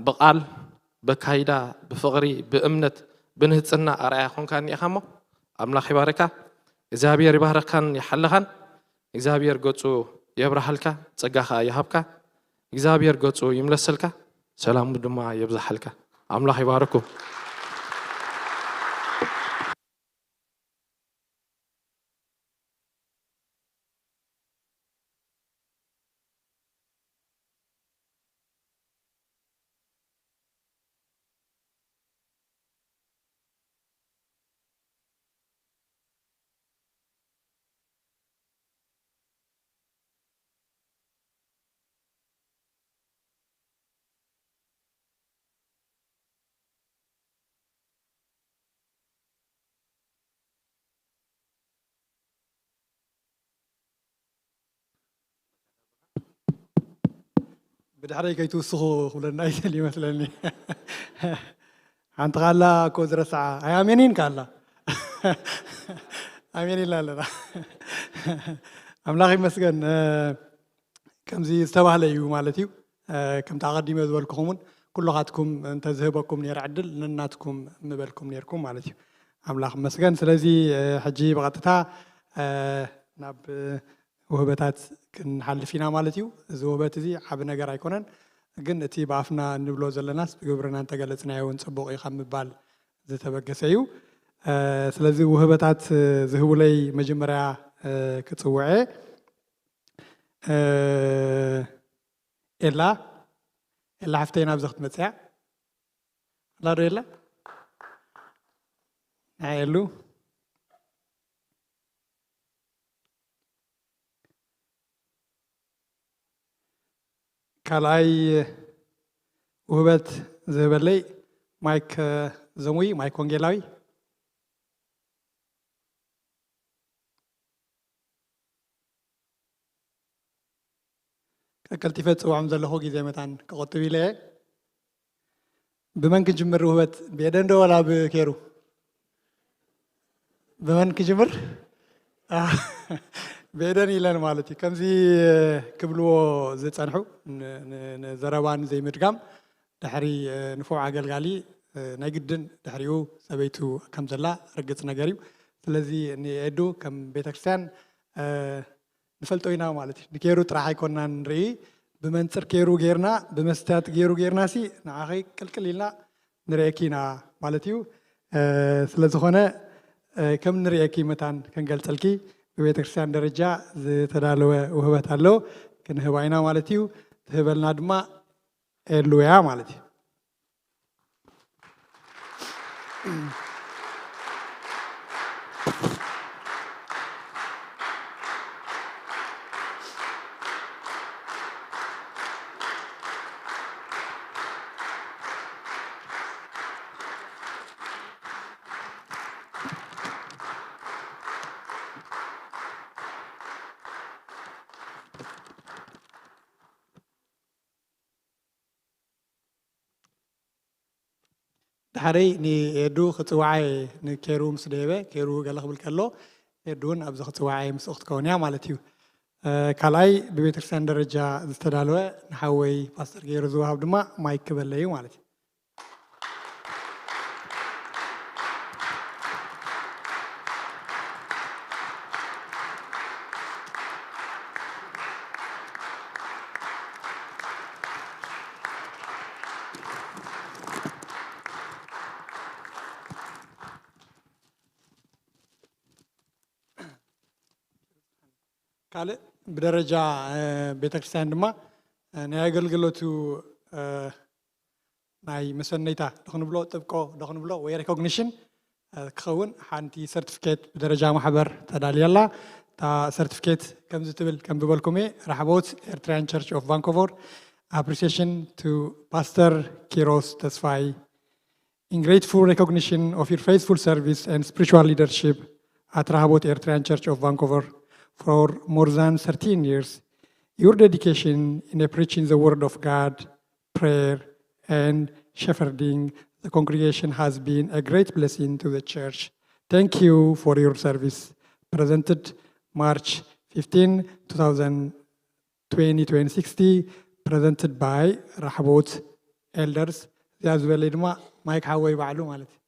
ብቓል በካይዳ ብፍቕሪ ብእምነት ብንህፅና ኣርኣያ ኮንካ እኒኢኻ እሞ ኣምላኽ ይባርካ። እግዚኣብሔር ይባርካን ይሓልኻን። እግዚኣብሔር ገፁ የብርሃልካ፣ ጸጋ ኸኣ ይሃብካ። እግዚኣብሔር ገጹ ይምለሰልካ፣ ሰላሙ ድማ የብዝሓልካ። ኣምላኽ ይባርኩም። ብድሕረይ ከይትውስኹ ክብለና ይደሊ ይመስለኒ። ሓንቲ ካላ እኮ ዝረስዓ ኣይ ኣሜን ኢልካ ኣላ። ኣሜን ኢልና ኣለና። ኣምላኽ ይመስገን። ከምዚ ዝተባህለ እዩ ማለት እዩ። ከምቲ ኣቐዲመ ዝበልኩኹም እውን ኩልኻትኩም እንተዝህበኩም ነይረ ዕድል ነናትኩም ምበልኩም ነይርኩም ማለት እዩ። ኣምላኽ ይመስገን። ስለዚ ሕጂ ብቐጥታ ናብ ውህበታት ክንሓልፍ ኢና ማለት እዩ። እዚ ውህበት እዚ ዓቢ ነገር ኣይኮነን፣ ግን እቲ ብኣፍና እንብሎ ዘለናስ ብግብርና እንተገለጽናዮ እውን ጽቡቕ እዩ ካብ ምባል ዝተበገሰ እዩ። ስለዚ ውህበታት ዝህቡለይ መጀመርያ ክጽውዐ ኤላ፣ ኤላ ሓፍተይ ናብዚ ክትመጽያ ኣላ ዶ ኤላ? ናይ ኤሉ። ካልኣይ ውህበት ዝህበለይ ማይክ ዘሙይ፣ ማይክ ወንጌላዊ። ቀልጢፈ ዝፅውዖም ዘለኹ ግዜ መታን ክቑጥብ ኢለ እየ። ብመን ክንጅምር ውህበት? ብኤደን ዶ ዋላ ብኬሩ? ብመን ክጅምር? ብኤደን ኢለን ማለት እዩ። ከምዚ ክብልዎ ዝፀንሑ ን- ን- ንዘረባ ንዘይምድጋም ድሕሪ ንፉዕ ኣገልጋሊ ናይ ግድን ድሕሪኡ ሰበይቱ ከም ዘላ ርግፅ ነገር እዩ። ስለዚ ንኤዱ ከም ቤተክርስትያን ንፈልጦ ኢና ማለት እዩ። ንኬሩ ጥራሕ ኣይኮንና ንርኢ፣ ብመንፅር ኬሩ ጌርና ብመስትያት ጌሩ ጌርና ሲ ንዓኺ ቅልቅል ኢልና ንርእየኪ ኢና ማለት እዩ። ስለ ዝኾነ ከም ንርእየኪ መታን ክንገልፀልኪ ብቤተ ክርስቲያን ደረጃ ዝተዳለወ ውህበት ኣሎ፣ ክንህባ ኢና ማለት እዩ። ትህበልና ድማ ኤሉ እያ ማለት እዩ። ድሓረይ ንኤዱ ክፅዋዓይ ንኬሩ ምስ ደየበ፣ ኬሩ ገለ ክብል ከሎ ኤዱ እውን ኣብዚ ክፅዋዓይ ምስኡ ክትከውን እያ ማለት እዩ። ካልኣይ ብቤተክርስትያን ደረጃ ዝተዳለወ ንሓወይ ፓስተር ገይሩ ዝወሃብ ድማ ማይክ ክበለ እዩ ማለት እዩ። ካልእ ብደረጃ ቤተክርስትያን ድማ ናይ ኣገልግሎቱ ናይ መሰነይታ ዶ ክንብሎ፣ ጥብቆ ዶ ክንብሎ፣ ወይ ሬኮግኒሽን ክኸውን ሓንቲ ሰርቲፊኬት ብደረጃ ማሕበር ተዳልያ ኣላ። እታ ሰርቲፊኬት ከምዚ ትብል፣ ከም ዝበልኩም እየ፣ ራሕቦት ኤርትራያን ቸርች ኦፍ ቫንኮቨር፣ appreciation to Pastor Kiros Tesfai, in grateful recognition of your faithful service and spiritual leadership at Rahabot Eritrean Church of Vancouver for more than thirteen years, your dedication in preaching the word of God, prayer, and shepherding the congregation has been a great blessing to the church. Thank you for your service. Presented March fifteen, two thousand twenty twenty sixty, presented by ራሕቦት ኤልደርስ። እዚኣ ዝበለይ ድማ ማይክ ሓወይ ባዕሉ ማለት እዩ።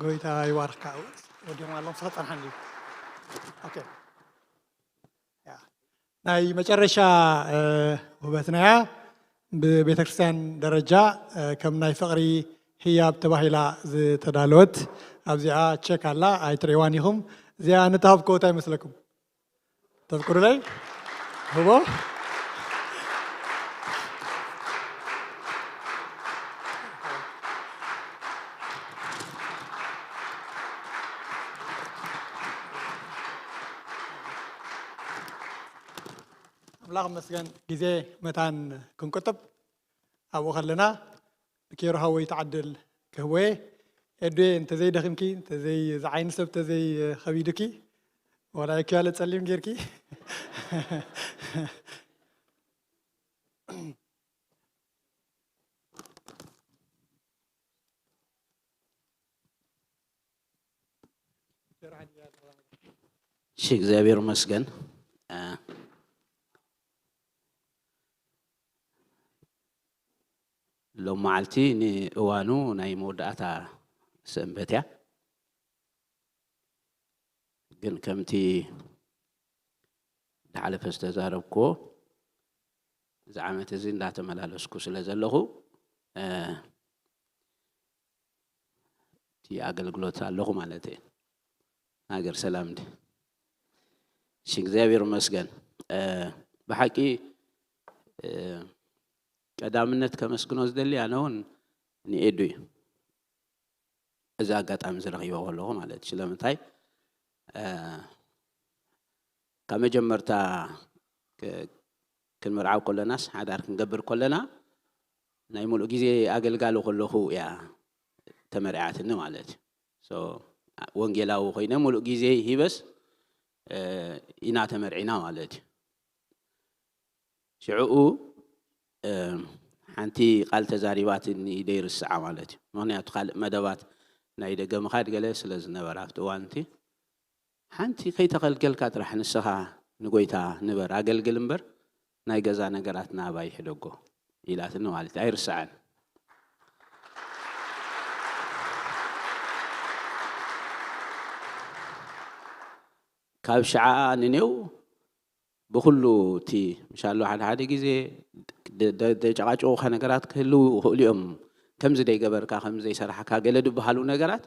ጎይታ ይባርካ። ወዲኦም ኣለዉ፣ ንስኻ ጸንሓኒ። ኦኬ። ያ። ናይ መጨረሻ ውህበትና እያ። ብቤተክርስትያን ደረጃ ከም ናይ ፍቕሪ ህያብ ተባሂላ ዝተዳለወት ኣብዚኣ ቸክ ኣላ፣ ኣይትርእይዋን ኢኹም። እዚኣ ንተሃብኮ እንታይ ይመስለኩም? ተፍቅዱለይ? ህቦ? ኣምላኽ መስገን፣ ግዜ መታን ክንቁጥብ ኣብኡ ከለና ንኬሮ ሃወይ ተዓደል ክህቦ እየ። ኤዱየ፣ እንተዘይደኺምኪ፣ እንተዘይ ዝዓይኒ ሰብ እንተዘይ ከቢዱኪ፣ ዋላ የክያለ ጸሊም ጌርኪ። እሺ፣ እግዚኣብሔር ይመስገን። እ፣ ሎም መዓልቲ ንእዋኑ ናይ መወዳእታ ሰንበት እያ። ግን ከምቲ ዝሓለፈ ዝተዛረብክዎ፣ እዚ ዓመት እዚ እንዳተመላለስኩ ስለ ዘለኹ፣ እ፣ እቲ ኣገልግሎት ኣለኹ ማለት እየ። ሃገር ሰላም ድዩ? እሺ፣ እግዚኣብሔር ይመስገን። እ፣ ብሓቂ፣ እ፣ ቀዳምነት ከመስግኖ ዝደሊ ኣነ እውን ንኤዱ እዩ። እዚ ኣጋጣሚ እዚ ረኺበ ከለኹ ማለት እዩ። ስለምንታይ፣ እ፣ ካብ መጀመርታ ክ-፣ ክንምርዓው ከለናስ፣ ሓዳር ክንገብር ከለና፣ ናይ ሙሉእ ግዜ ኣገልጋሊ ከለኹ እያ ተመርዓትኒ ማለት እዩ። ሶ፣ ወንጌላዊ ኮይነ ሙሉእ ግዜ ሂበስ፣ እ፣ ኢና ተመርዒና ማለት እዩ። ሽዕኡ፣ እ፣ ሓንቲ ቃል ተዛሪባትኒ ደይርስዓ ማለት እዩ። ምኽንያቱ ካልእ መደባት ናይ ደገ ምኻድ ገለ ስለ ዝነበረ ኣብቲ እዋን እቲ፣ ሓንቲ ከይተገልገልካ ጥራሕ ንስኻ ንጎይታ ንበር፣ ኣገልግል እምበር ናይ ገዛ ነገራት ናባይ ሕደጎ ኢላትኒ ማለት እዩ። ኣይርስዓን። ካብ ሽዓ ንኔው ብኩሉ እቲ ምሻሎ ሓደ ሓደ ግዜ ደ-፣ ደ-፣ ደጨቃጭቁኻ ነገራት ክህልው ይኽእሉ እዮም። ከምዚ ደይገበርካ፣ ከምዚ ዘይሰራሕካ ገለ ዝበሃሉ ነገራት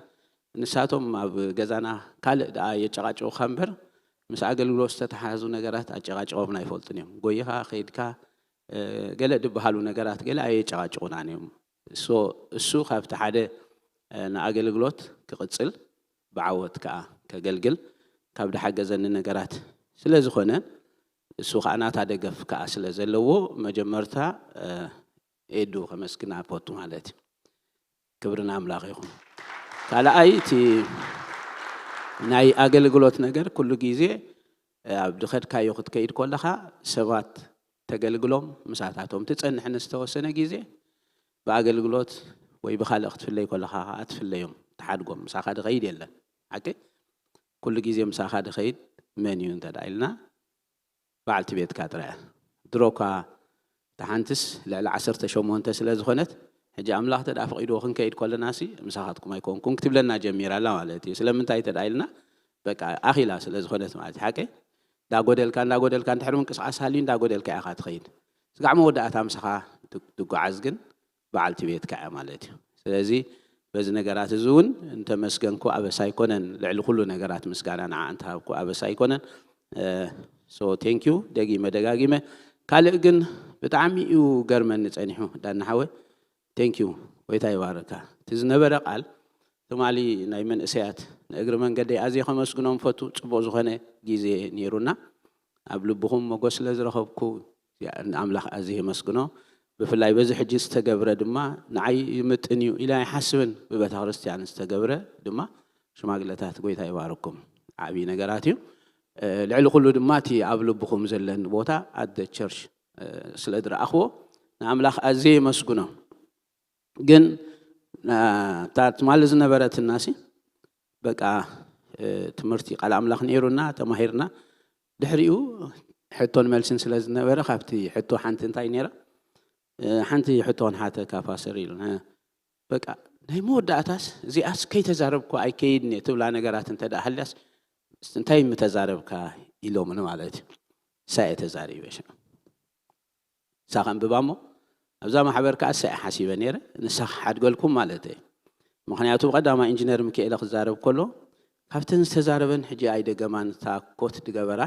ንሳቶም ኣብ ገዛና ካልእ ደኣ የጨቃጭቁኻ እምበር ምስ ኣገልግሎት ዝተተሓዙ ነገራት ኣጨቃጭቆምና ኣይፈልጡን እዮም። ጎይኻ ከይድካ፣ እ፣ ገለ ዝበሃሉ ነገራት ገለ ኣየጨቃጭቁናን እዮም። እሶ-፣ እሱ ካብቲ ሓደ፣ እ፣ ንኣገልግሎት ክቕጽል ብዓወት ከኣ ከገልግል ካብ ድሓገዘኒ ነገራት ስለ ዝኾነ፣ እሱ ከኣ ናታ ደገፍ ከኣ ስለ ዘለዎ፣ መጀመርታ፣ እ፣ ኤዱ ከመስግና እፈቱ ማለት እዩ። ክብሪ ንኣምላኽ ይኹን። ካልኣይ፣ እቲ ናይ ኣገልግሎት ነገር ኩሉ ግዜ፣ እ፣ ኣብ ድኸድካዮ ክትከይድ ከለኻ ሰባት ተገልግሎም፣ ምሳታቶም ትጸንሕ ንዝተወሰነ ግዜ፣ ብኣገልግሎት ወይ ብኻልእ ክትፍለይ ከለኻ ከኣ ትፍለዮም፣ ትሓድጎም። ምሳኻ ድኸይድ የለን። ሓቂ? ኩሉ ግዜ ምሳኻ ድኸይድ መን እዩ እንተ ደኣ ኢልና፣ በዓልቲ ቤትካ ጥራይ እያ። ድሮ እኳ እታ ሓንትስ ልዕሊ ዓሰርተ ሸሞንተ ስለ ዝኾነት፣ ሕጂ ኣምላኽ እንተ ደኣ ፈቒድዎ ክንከይድ ከለናሲ፣ ምሳኻትኩም ኣይኮንኩን ክትብለና ጀሚራ ኣላ ማለት እዩ። ስለምንታይ እንተ ደኣ ኢልና፣ በቃ ኣኺላ ስለ ዝኾነት ማለት እዩ። ሓቂ? እንዳጎደልካ፣ እንዳጎደልካ፣ እንድሕሪ ምንቅስቓስ ሃልዩ እንዳጎደልካ ኢኻ ትኸይድ። ስጋዕ መወዳእታ ምሳኻ ት-፣ ትጓዓዝ ግን በዓልቲ ቤትካ እያ ማለት እዩ። ስለዚ በዚ ነገራት እዚ እውን እንተመስገንኩ ኣበሳ ኣይኮነን፣ ልዕሊ ኩሉ ነገራት ምስጋና ንዓ እንተሃብኩ ኣበሳ ኣይኮነን። እ፣ so thank you ደጊመ ደጋጊመ። ካልእ ግን ብጣዕሚ እዩ ገርመኒ ጸኒሑ ዳና ሓወ። Thank you፣ ጎይታ ይባርካ። እቲ ዝነበረ ቃል ትማሊ ናይ መንእሰያት ንእግሪ መንገደይ ኣዝየ ከመስግኖም ፈቱ። ጽቡቕ ዝኾነ ግዜ ነይሩና። ኣብ ልብኹም ሞገስ ስለ ዝረኸብኩ ንኣምላኽ ኣዝየ የመስግኖ። ብፍላይ በዚ ሕጂ ዝተገብረ ድማ ንዓይ ይምጥን እዩ ኢለ ኣይሓስብን። ብቤተ ክርስቲያን ዝተገብረ ድማ ሽማግለታት ጎይታ ይባርኩም። ዓብዪ ነገራት እዩ። እ፣ ልዕሊ ኩሉ ድማ እቲ ኣብ ልብኹም ዘለኒ ቦታ ኣደ ቸርች፣ እ፣ ስለ ዝረኣኽዎ ንኣምላኽ ኣዝየ የመስግኖ። ግን፣ እ፣ እታ ትማሊ ዝነበረትናሲ በቃ፣ እ፣ ትምህርቲ ቃል ኣምላኽ ነይሩና ተማሂርና። ድሕሪኡ ሕቶን መልስን ስለ ዝነበረ ካብቲ ሕቶ ሓንቲ እንታይ ነይራ? እ፣ ሓንቲ ሕቶ ክንሓተካ ፓስተር ኢሉ፣ እ፣ በቃ ናይ መወዳእታስ እዚኣስ ከይተዛረብኩ ኣይከይድን እየ ትብላ ነገራት እንተ ደኣ ሃልያስ እንታይ ምተዛረብካ ኢሎምኒ ማለት እዩ። ንሳ እየ ተዛሪበ ሽዑ። ንሳ ከንብባ እሞ ኣብዛ ማሕበር ከኣ ንሳ እየ ሓሲበ ነይረ፣ ንሳ ክሓድገልኩም ማለት እየ። ምኽንያቱ ቀዳማይ ኢንጂነር ሚካኤለ ክዛረብ ከሎ ካብተን ዝተዛረበን ሕጂ ኣይደገማን እታ ኮት ድገበራ።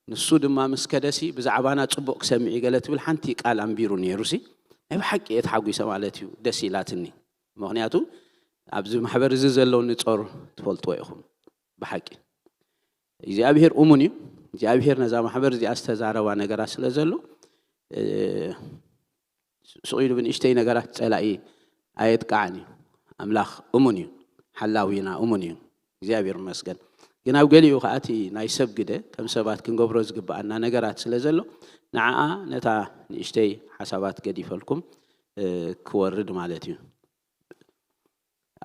ንሱ ድማ ምስ ከደሲ ብዛዕባና ጽቡቕ ክሰምዕ እዩ ገለ ትብል ሓንቲ ቃል ኣንቢሩ ነይሩሲ፣ ናይ ብሓቂ እየ ተሓጒሰ ማለት እዩ፣ ደስ ኢላትኒ። ምኽንያቱ ኣብዚ ማሕበር እዚ ዘሎ ንጾር ትፈልጥዎ ኢኹም። ብሓቂ እግዚኣብሄር እሙን እዩ። እግዚኣብሄር ነዛ ማሕበር እዚኣ ዝተዛረባ ነገራት ስለ ዘሎ፣ እ፣ ስቕ ኢሉ ብንእሽተይ ነገራት ጸላኢ ኣየጥቃዕን እዩ። ኣምላኽ እሙን እዩ፣ ሓላዊና እሙን እዩ። እግዚኣብሔር ይመስገን። ግን ኣብ ገሊኡ ከኣ እቲ ናይ ሰብ ግደ ከም ሰባት ክንገብሮ ዝግብኣና ነገራት ስለ ዘሎ፣ ንዓኣ ነታ ንእሽተይ ሓሳባት ገዲፈልኩም፣ እ፣ ክወርድ ማለት እዩ።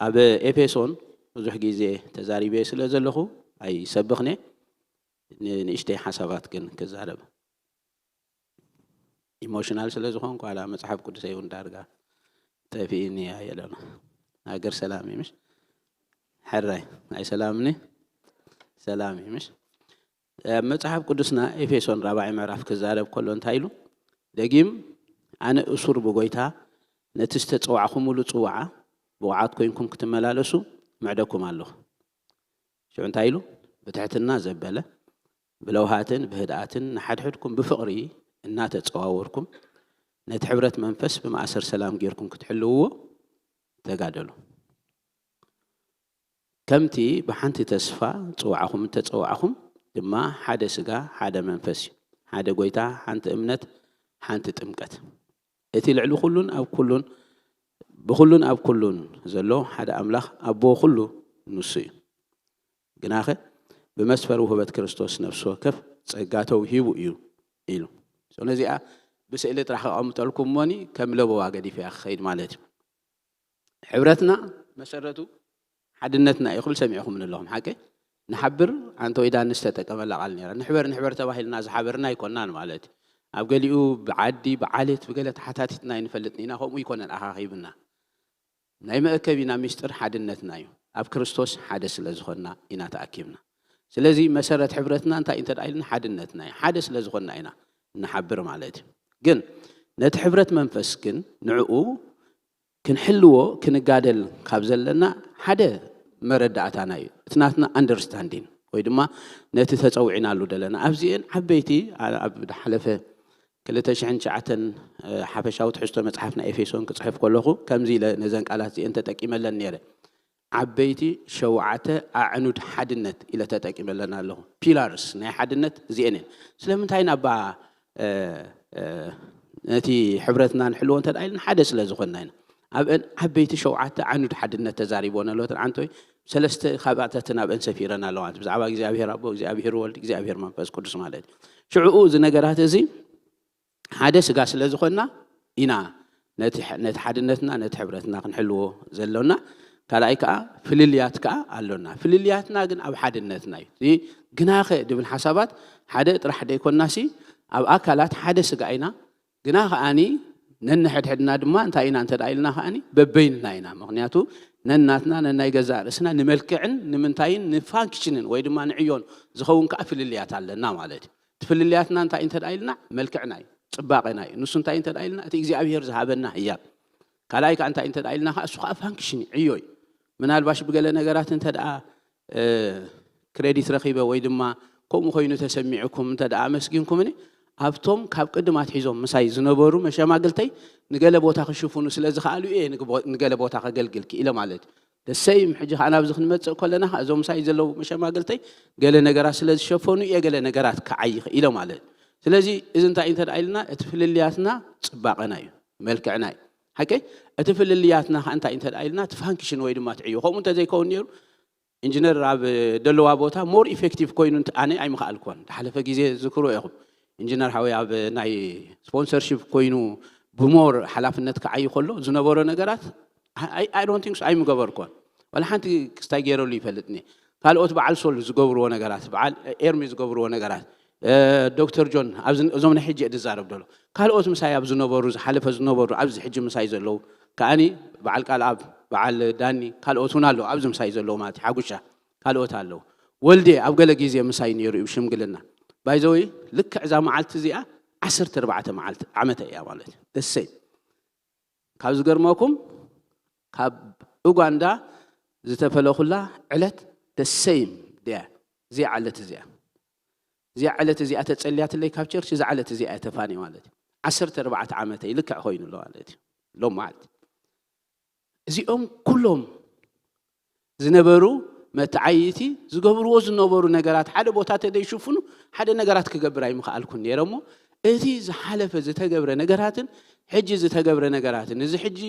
ኣብ ኤፌሶን ብዙሕ ግዜ ተዛሪበ ስለ ዘለኹ ኣይሰብኽን እየ። ን-፣ ንእሽተይ ሓሳባት ግን ክዛረብ። ኢሞሽናል ስለ ዝኾንኩ፣ ዋላ መጽሓፍ ቅዱሰይ እውን ዳርጋ ጠፊእኒ እያ የለና። ሃገር ሰላም እዩ ምሽ? ሕራይ፣ ናይ ሰላምኒ? ሰላም እዩ ምሽ? ኣብ መጽሓፍ ቅዱስና ኤፌሶን ራብዓይ ምዕራፍ ክዛረብ ከሎ እንታይ ኢሉ? ደጊም፣ "ኣነ እሱር ብጎይታ፣ ነቲ ዝተጸዋዕኹምሉ ጽዋዓ ብቑዓት ኮይንኩም ክትመላለሱ ምዕደኩም ኣለኹ." ሽዑ እንታይ ኢሉ? "ብትሕትና ዘበለ፣ ብለውሃትን ብህድኣትን ንሓድሕድኩም ብፍቕሪ እናተጸዋወርኩም፣ ነቲ ሕብረት መንፈስ ብመኣሰር ሰላም ጌርኩም ክትሕልውዎ ተጋደሉ። ከምቲ ብሓንቲ ተስፋ ጽዋዕኹም እተጸዋዕኹም ድማ ሓደ ስጋ፣ ሓደ መንፈስ እዩ። ሓደ ጎይታ፣ ሓንቲ እምነት፣ ሓንቲ ጥምቀት። እቲ ልዕሊ ኩሉን ኣብ ኩሉን፣ ብኹሉን ኣብ ኩሉን ዘሎ ሓደ ኣምላኽ ኣቦ ኩሉ ንሱ እዩ። ግናኸ ብመስፈር ውህበት ክርስቶስ ነፍሲ ወከፍ ጸጋ ተውሂቡ እዩ" ኢሉ። So ነዚኣ ብስእሊ ጥራሕ ከቐምጠልኩም እሞኒ ከም ለበዋ ገዲፈያ ክኸይድ ማለት እዩ። ሕብረትና መሰረቱ ሓድነትና እዩ ክብል ሰሚዕኹምኒ ኣለኹም። ሓቂ? ንሓብር ኣንተ ወይ ዳኒ ዝተጠቀመላ ቃል ነይራ። ንሕበር፣ ንሕበር ተባሂልና ዝሓበርና ኣይኮናን ማለት እዩ። ኣብ ገሊኡ ብዓዲ፣ ብዓሌት፣ ብገለ ተሓታቲትና ኣይንፈልጥን ኢና፣ ከምኡ ኣይኮነን ኣኻኺብና። ናይ መእከቢና ሚስጥር ሓድነትና እዩ። ኣብ ክርስቶስ ሓደ ስለ ዝኾንና ኢና ተኣኪብና። ስለዚ መሰረት ሕብረትና እንታይ እንተ ደኣ ኢልና ሓድነትና እዩ። ሓደ ስለ ዝኾንና ኢና ንሓብር ማለት እዩ። ግን ነቲ ሕብረት መንፈስ ግን ንዕኡ ክንሕልዎ ክንጋደል ካብ ዘለና ሓደ መረዳእታና እዩ። እቲ ናትና ኣንደርስታንዲን ወይ ድማ ነቲ ተጸዊዕናሉ ደለና። ኣብዚኤን ዓበይቲ ኣ-፣ ኣብ ዝሓለፈ ክልተ ሽሕን ትሽዓተን፣ እ፣ ሓፈሻዊ ትሕዝቶ መጽሓፍ ናይ ኤፌሶን ክጽሕፍ ከለኹ ከምዚ ኢለ ነዘን ቃላት እዚኤን ተጠቂመለን ነይረ። ዓበይቲ ሸውዓተ ኣዕኑድ ሓድነት ኢለ ተጠቂመለን ኣለኹ። ፒላርስ ናይ ሓድነት እዚኤን እየን። ስለምንታይ ናባ፣ እ፣ እ፣ ነቲ ሕብረትና ንሕልዎ እንተ ደኣ ኢልና ሓደ ስለ ዝኾንና ኢና። ኣብአን ዓበይቲ ሸውዓተ ኣዕኑድ ሓድነት ተዛሪቦን ኣለዎ። እተን ዓንቶይ ሰለስተ ካብኣተን ኣብአን ሰፊረን ኣለዋ። ብዛዕባ እግዚኣብሔር ኣቦ፣ እግዚኣብሔር ወልድ፣ እግዚኣብሔር መንፈስ ቅዱስ ማለት እዩ። ሽዕኡ እዚ ነገራት እዚ ሓደ ስጋ ስለ ዝኾንና ኢና ነቲ ሕ-፣ ነቲ ሓድነትና፣ ነቲ ሕብረትና ክንሕልዎ ዘሎና። ካልኣይ ከኣ ፍልልያት ከኣ ኣሎና። ፍልልያትና ግን ኣብ ሓድነትና እዩ። እዚ ግናኸ ድብል ሓሳባት ሓደ ጥራሕ ደይኮናሲ ኣብ ኣካላት ሓደ ስጋ ኢና። ግና ከኣኒ ነንሕድሕድና ድማ እንታይ ኢና እንተ ደኣ ኢልና ከኣኒ በበይንና ኢና። ምኽንያቱ ነናትና ነናይ ገዛእ ርእስና ንመልክዕን ንምንታይን ንፋንክሽንን ወይ ድማ ንዕዮን ዝኸውን ከኣ ፍልልያት ኣለና ማለት እዩ። እቲ ፍልልያትና እንታይ እንተ ደኣ ኢልና መልክዕና እዩ፣ ጽባቐና እዩ። ንሱ እንታይ እንተ ደኣ ኢልና እቲ እግዚኣብሔር ዝሃበና ህያብ። ካልኣይ ከኣ እንታይ እንተ ደኣ ኢልና ከኣ እሱ ከኣ ፋንክሽን እዩ፣ ዕዮ እዩ። ምናልባሽ ብገለ ነገራት እንተ ደኣ፣ እ፣ ክሬዲት ረኺበ ወይ ድማ ከምኡ ኮይኑ ተሰሚዕኩም እንተ ደኣ ኣመስጊንኩምኒ፣ ኣብቶም ካብ ቅድም ኣትሒዞም ምሳይ ዝነበሩ መሸማግልተይ ንገለ ቦታ ክሽፍኑ ስለ ዝኸኣሉ እየ ንግቦ-፣ ንገለ ቦታ ከገልግል ክኢለ ማለት እዩ። ደሰይም ሕጂ ከኣ ናብዚ ክንመጽእ ከለና ከኣ እዞም ምሳይ ዘለዉ መሸማግልተይ ገለ ነገራት ስለ ዝሸፈኑ እየ ገለ ነገራት ክዓዪ ክኢለ ማለት እዩ። ስለዚ እዚ እንታይ እዩ እንተ ደኣ ኢልና እቲ ፍልልያትና ጽባቐና እዩ፣ መልክዕና እዩ። ሓቀይ? እቲ ፍልልያትና ከኣ እንታይ እንተ ደኣ ኢልና እቲ ፋንክሽን ወይ ድማ እቲ ዕዮ። ከምኡ እንተ ዘይከውን ነይሩ ኢንጂነር ኣብ ደለዋ ቦታ ሞር ኢፌክቲቭ ኮይኑ እንተ-፣ ኣነ ኣይምኸኣልኩዎን። ዝሓለፈ ግዜ ዝክሮ ኢኹም። ኢንጂነር ሓወይ ኣብ ናይ ስፖንሰርሺፕ ኮይኑ ብሞር ሓላፍነት ክዓይ ከሎ ዝነበሮ ነገራት ኣይ፣ ኣይ ዶንት ቲንክ ሶ ኣይምገበርኩዎን። ዋላ ሓንቲ ክስታይ ገይረሉ ይፈልጥኒ። ካልኦት በዓል ሶል ዝገብርዎ ነገራት፣ በዓል ኤርሚ ዝገብርዎ ነገራት፣ እ፣ ዶክተር ጆን ኣብዚ እዞም ናይ ሕጂ እየ ዝዛረብ ደሎ። ካልኦት ምሳይ ኣብ ዝነበሩ፣ ዝሓለፈ ዝነበሩ፣ ኣብዚ ሕጂ ምሳይ ዘለዉ ከኣኒ በዓል ቃልኣብ፣ በዓል ዳኒ፣ ካልኦት እውን ኣለዉ ኣብዚ ምሳይ ዘለዉ ማለት እዩ። ሓጉሻ፣ ካልኦት ኣለዉ። ወልዴ ኣብ ገለ ግዜ ምሳይ ነይሩ እዩ ሽምግልና። ባይ ዘ ወይ ልክዕ እዛ መዓልቲ እዚኣ ዓሰርተ ኣርባዕተ መዓልቲ ዓመተ እያ ማለት እዩ። ደሰይ ካብ ዝገርመኩም ካብ ኡጋንዳ ዝተፈለኹላ ዕለት ደሰይም ድያ እዚኣ ዕለት እዚኣ። እዚኣ ዕለት እዚኣ ተጸልያትለይ ካብ ቸርች እዛ ዕለት እዚኣ እያ ተፋንየ ማለት እዩ። ዓሰርተ ኣርባዕተ ዓመተይ ልክዕ ኮይኑ ኣሎ ማለት እዩ። ሎም መዓልቲ እዚኦም ኩሎም ዝነበሩ መተዓይይቲ ዝገብርዎ ዝነበሩ ነገራት ሓደ ቦታ ተደይሽፍኑ ሓደ ነገራት ክገብር ኣይምኽኣልኩን ነይረ እሞ እቲ ዝሓለፈ ዝተገብረ ነገራትን ሕጂ ዝተገብረ ነገራትን እዚ ሕጂ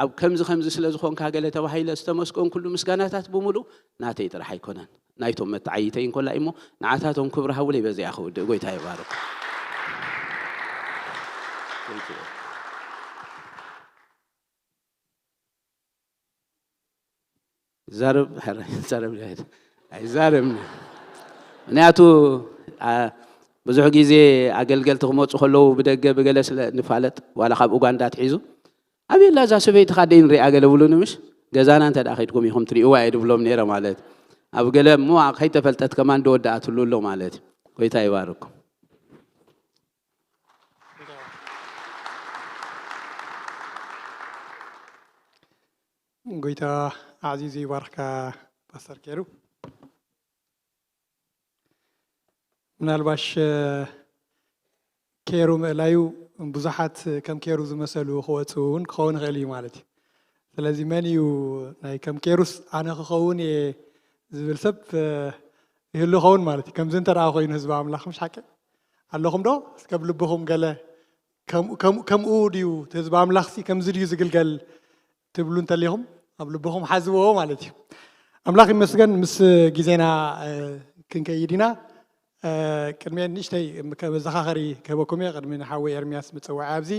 ኣብ ከምዚ ከምዚ ስለ ዝኾንካ ገለ ተባሂለ ዝተመስገንኩሉ ምስጋናታት ብምሉእ ናተይ ጥራሕ ኣይኮነን፣ ናይቶም መተዓይተይ እንኮላ እሞ ንዓታቶም ክብሪ ሃቡለይ። በዚኣ ክውድእ። ጎይታ ይባርኩም። ዛረብ ዛረብ ኣይዛረብን። ምክንያቱ ብዙሕ ግዜ ኣገልገልቲ ክመፁ ከለዉ ብደገ ብገለ ስለ ንፋለጥ ዋላ ካብ ኡጋንዳ ትሒዙ ኣበየላ እዛ ሰበይቲ ካደይ ንሪኣ ገለ ብሉኒ ምሽ ገዛና እንተ ደኣ ከይድኩም ኢኹም ትሪእዋ እየ ድብሎም ነይረ ማለት ኣብ ገለ እሞ ከይተፈልጠት ከማን ደወዳኣትሉ ኣሎ ማለት እዩ። ጎይታ ይባርኩም። ጎይታ ኣዕዚዙ ይባርካ ፓስተር ኬሩ። ምናልባሽ ኬሩ ምእላዩ ብዙሓት ከም ኬሩ ዝመሰሉ ክወፁ እውን ክኸውን ይኽእል እዩ ማለት እዩ። ስለዚ መን እዩ ናይ ከም ኬሩስ ኣነ ክኸውን እየ ዝብል ሰብ ይህሉ ይኸውን ማለት እዩ። ከምዚ እንተ ደኣ ኮይኑ ህዝቢ ኣምላኽ ምሽ ሓቂ ኣለኹም ዶ? እስከ ብልብኹም ገለ ከምኡ ድዩ እቲ ህዝቢ ኣምላኽሲ ከምዚ ድዩ ዝግልገል ትብሉ እንተሊኹም ኣብ ልብኹም ሓዝዎ ማለት እዩ። ኣምላኽ ይመስገን ምስ ግዜና ክንከይድ ኢና። ቅድሚኤን ንእሽተይ መዘኻኸሪ ክህበኩም እየ ቅድሚ ንሓወይ ኤርምያስ ምፅዋዐ ኣብዚ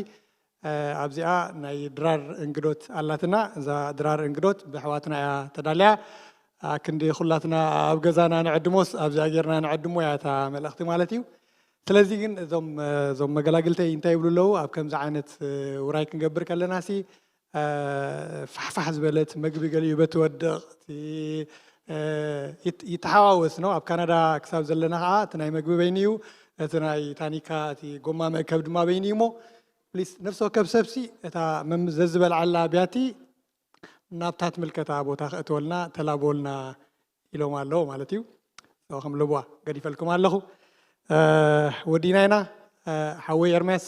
ኣብዚኣ ናይ ድራር እንግዶት ኣላትና። እዛ ድራር እንግዶት ብኣሕዋትና እያ ተዳልያ። ኣክንዲ ኩላትና ኣብ ገዛና ንዕድሞስ ኣብዚኣ ጌርና ንዕድሞ እያ እታ መልእኽቲ ማለት እዩ። ስለዚ ግን እዞም እዞም መገላግልተይ እንታይ ይብሉ ኣለዉ? ኣብ ከምዚ ዓይነት ውራይ ክንገብር ከለና ሲ ፋሕፋሕ ዝበለት መግቢ ገሊኡ በቲ ወድቕ ይተሓዋወስ ነው። ኣብ ካናዳ ክሳብ ዘለና ከዓ እቲ ናይ መግቢ በይኑ እዩ፣ እቲ ናይ ታኒካ እቲ ጎማ መእከብ ድማ በይኑ እዩ። እሞ ፕሊስ ነፍሲ ወከፍ ሰብሲ እታ ዘዝበልዓላ ቢያቲ ናብታ ትምልከታ ቦታ ክእትወልና ተላበወልና ኢሎም ኣለዉ ማለት እዩ። ከም ልቧ ገዲፈልኩም ኣለኹ። ወዲና ኢና። ሓወይ ኤርምያስ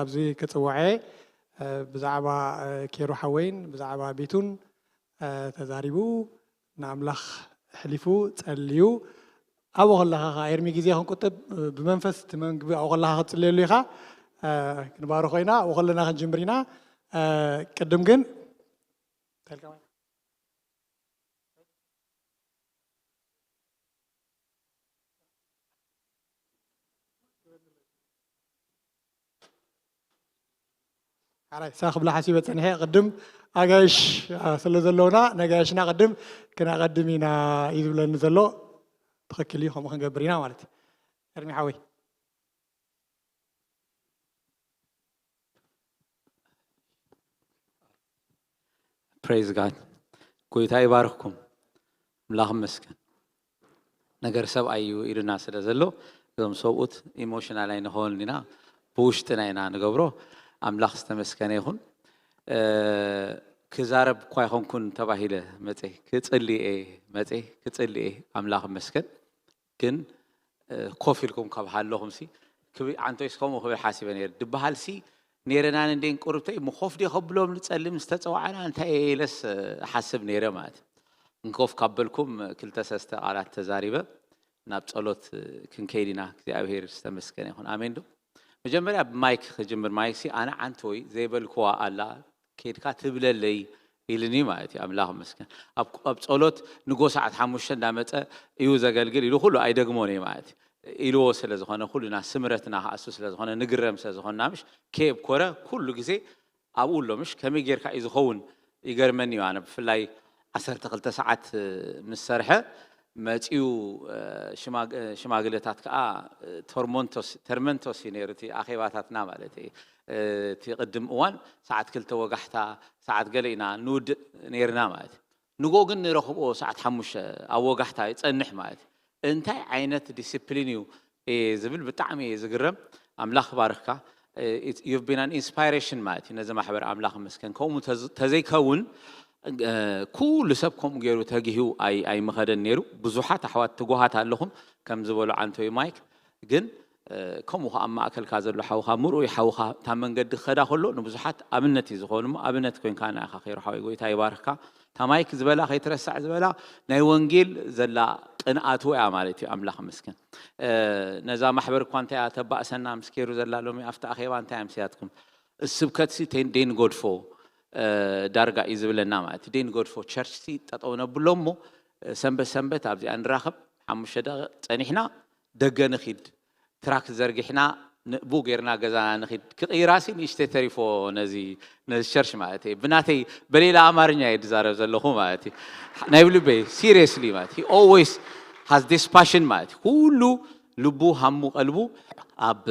ኣብዚ ክፅውዐ ብዛዕባ ኬሩ ሓወይን ብዛዕባ ቤቱን ተዛሪቡ ንኣምላኽ ሕሊፉ ጸልዩ። ኣብኡ ከለኻ ኸዓ ኤርሚ ግዜ ክንቁጥብ ብመንፈስ እቲ መንግቢ ኣብኡ ከለኻ ክትጽልየሉ ኢኻ። ክንባርኾ ኢና። ኣብኡ ከለና ክንጅምር ኢና። ቅድም ግን ሓራይ ሳ ክብላ ሓሲበ ጸኒሐ ቅድም ኣጋይሽ ስለ ዘለውና ነጋይሽና ቅድም ክነቐድም ኢና እዩ ዝብለኒ ዘሎ። ትኽክል እዩ፣ ከምኡ ክንገብር ኢና ማለት እዩ። ኤርሚ ሓወይ። Praise God። ጎይታ ይባርኽኩም። ኣምላኽ ይመስገን። ነገር ሰብኣይ እዩ ኢሉና ስለ ዘሎ እዞም ሰብኡት ኢሞሽናል ኣይንኸውን ኢና፣ ብውሽጥና ኢና ንገብሮ። ኣምላኽ ዝተመስገነ ይኹን። ክዛረብ እኳ ኣይኮንኩን ተባሂለ መፀ ክፅሊ እየ መፀ ክፅሊ እየ ኣምላኽ ይመስገን። ግን ኮፍ ኢልኩም ካብ ሃለኹም ሲ ክብ ዓንቶይስ ከምኡ ክብል ሓሲበ ነይረ ድበሃል ሲ ነይረናን እንዴን ቁርብተይ እሞ ኮፍ ዶ ከብሎም ንጸሊ ምስ ተጸዋዕና እንታይ እየ ኢለስ እሓስብ ነይረ ማለት እዩ። እንኮፍ ካብ በልኩም ክልተ ሰስተ ቃላት ተዛሪበ ናብ ጸሎት ክንከይድ ኢና። እግዚኣብሔር ዝተመስገነ ይኹን። ኣሜን ዶ? መጀመርያ ብማይክ ክጅምር ማይክ ሲ ኣነ ዓንቶይ ዘይበልክዋ ኣላ ኬድካ ትብለለይ ኢልኒ ማለት እዩ። ኣምላኽ ይመስገን። ኣብ ኣብ ጸሎት ንጎ ሰዓት ሓሙሽተ እንዳመጸ እዩ ዘገልግል ኢሉ ኩሉ ኣይደግሞን እየ ማለት እዩ። ኢልዎ ስለ ዝኾነ ኩሉና ስምረትና ከኣ እሱ ስለ ዝኾነ ንግረም ስለ ዝኾንና ምሽ ኬብ ኮረ ኩሉ ግዜ ኣብኡ ኣሎ ምሽ ከመይ ጌርካ እዩ ዝኸውን ይገርመኒ እዩ። ኣነ ብፍላይ ዓሰርተ ክልተ ሰዓት ምስ ሰርሐ መጺኡ ሽማግለታት ከኣ ተርመንቶስ እዩ ነይሩ እቲ ኣኼባታትና ማለት እዩ። እቲ ቅድም እዋን ሰዓት ክልተ ወጋሕታ ሰዓት ገለ ኢና ንውድእ ነይርና ማለት እዩ። ንጎ ግን ንረኽብኦ ሰዓት ሓሙሽተ ኣብ ወጋሕታ ይጸንሕ ማለት እዩ። እንታይ ዓይነት ዲስፕሊን እዩ ዝብል ብጣዕሚ እየ ዝግረም። ኣምላኽ ባርኽካ። You've been an inspiration ማለት እዩ ነዚ ማሕበር ኣምላኽ መስከን ከምኡ ተዘይከውን ኩሉ ሰብ ከምኡ ገይሩ ተጊሁ ኣይምኸደን ነይሩ። ብዙሓት ኣሕዋት ትጉሃት ኣለኹም ከም ዝበሉ ዓንቶይ ማይክ ግን ከምኡ ከኣ ኣብ ማእከልካ ዘሎ ሓውኻ ምርኡይ ሓውኻ እታ መንገዲ ክኸዳ ከሎ ንብዙሓት ኣብነት እዩ ዝኾን እሞ ኣብነት ኮይንካ ንኣኻ ኸይሩ ሓወይ ጎይታ ይባርኽካ። እታ ማይክ ዝበላ ከይትረሳዕ ዝበላ ናይ ወንጌል ዘላ ቅንኣት እያ ማለት እዩ። ኣምላኽ ይመስገን። ነዛ ማሕበር እኳ እንታይ እያ ተባእሰና ምስ ኬሩ ዘላ ሎሚ ኣብቲ ኣኼባ እንታይ ኣምስያትኩም ስብከት ሲ ቴንዴን ጎድፎ ዳርጋ እዩ ዝብለና ማለት እዩ። Thank God for church ሲ ጠጠው ነብሎ እሞ ሰንበት ሰንበት ኣብዚኣ ንራኸብ፣ ሓሙሽተ ደቂቕ ጸኒሕና ደገ ንኺድ፣ ትራክ ዘርጊሕና ንቡ ጌርና ገዛና ንኺድ። ክቕይራሲ ንእሽተይ ተሪፎ ነዚ ነዚ ቸርች ማለት እዩ። ብናተይ በሌላ ኣማርኛ እየ ዝዛረብ ዘለኹ ማለት እዩ። ናይ ብልበይ ሲሪየስሊ ማለት እዩ። Always has this passion ማለት እዩ። ኩሉ ልቡ ሃሙ ቀልቡ ኣብ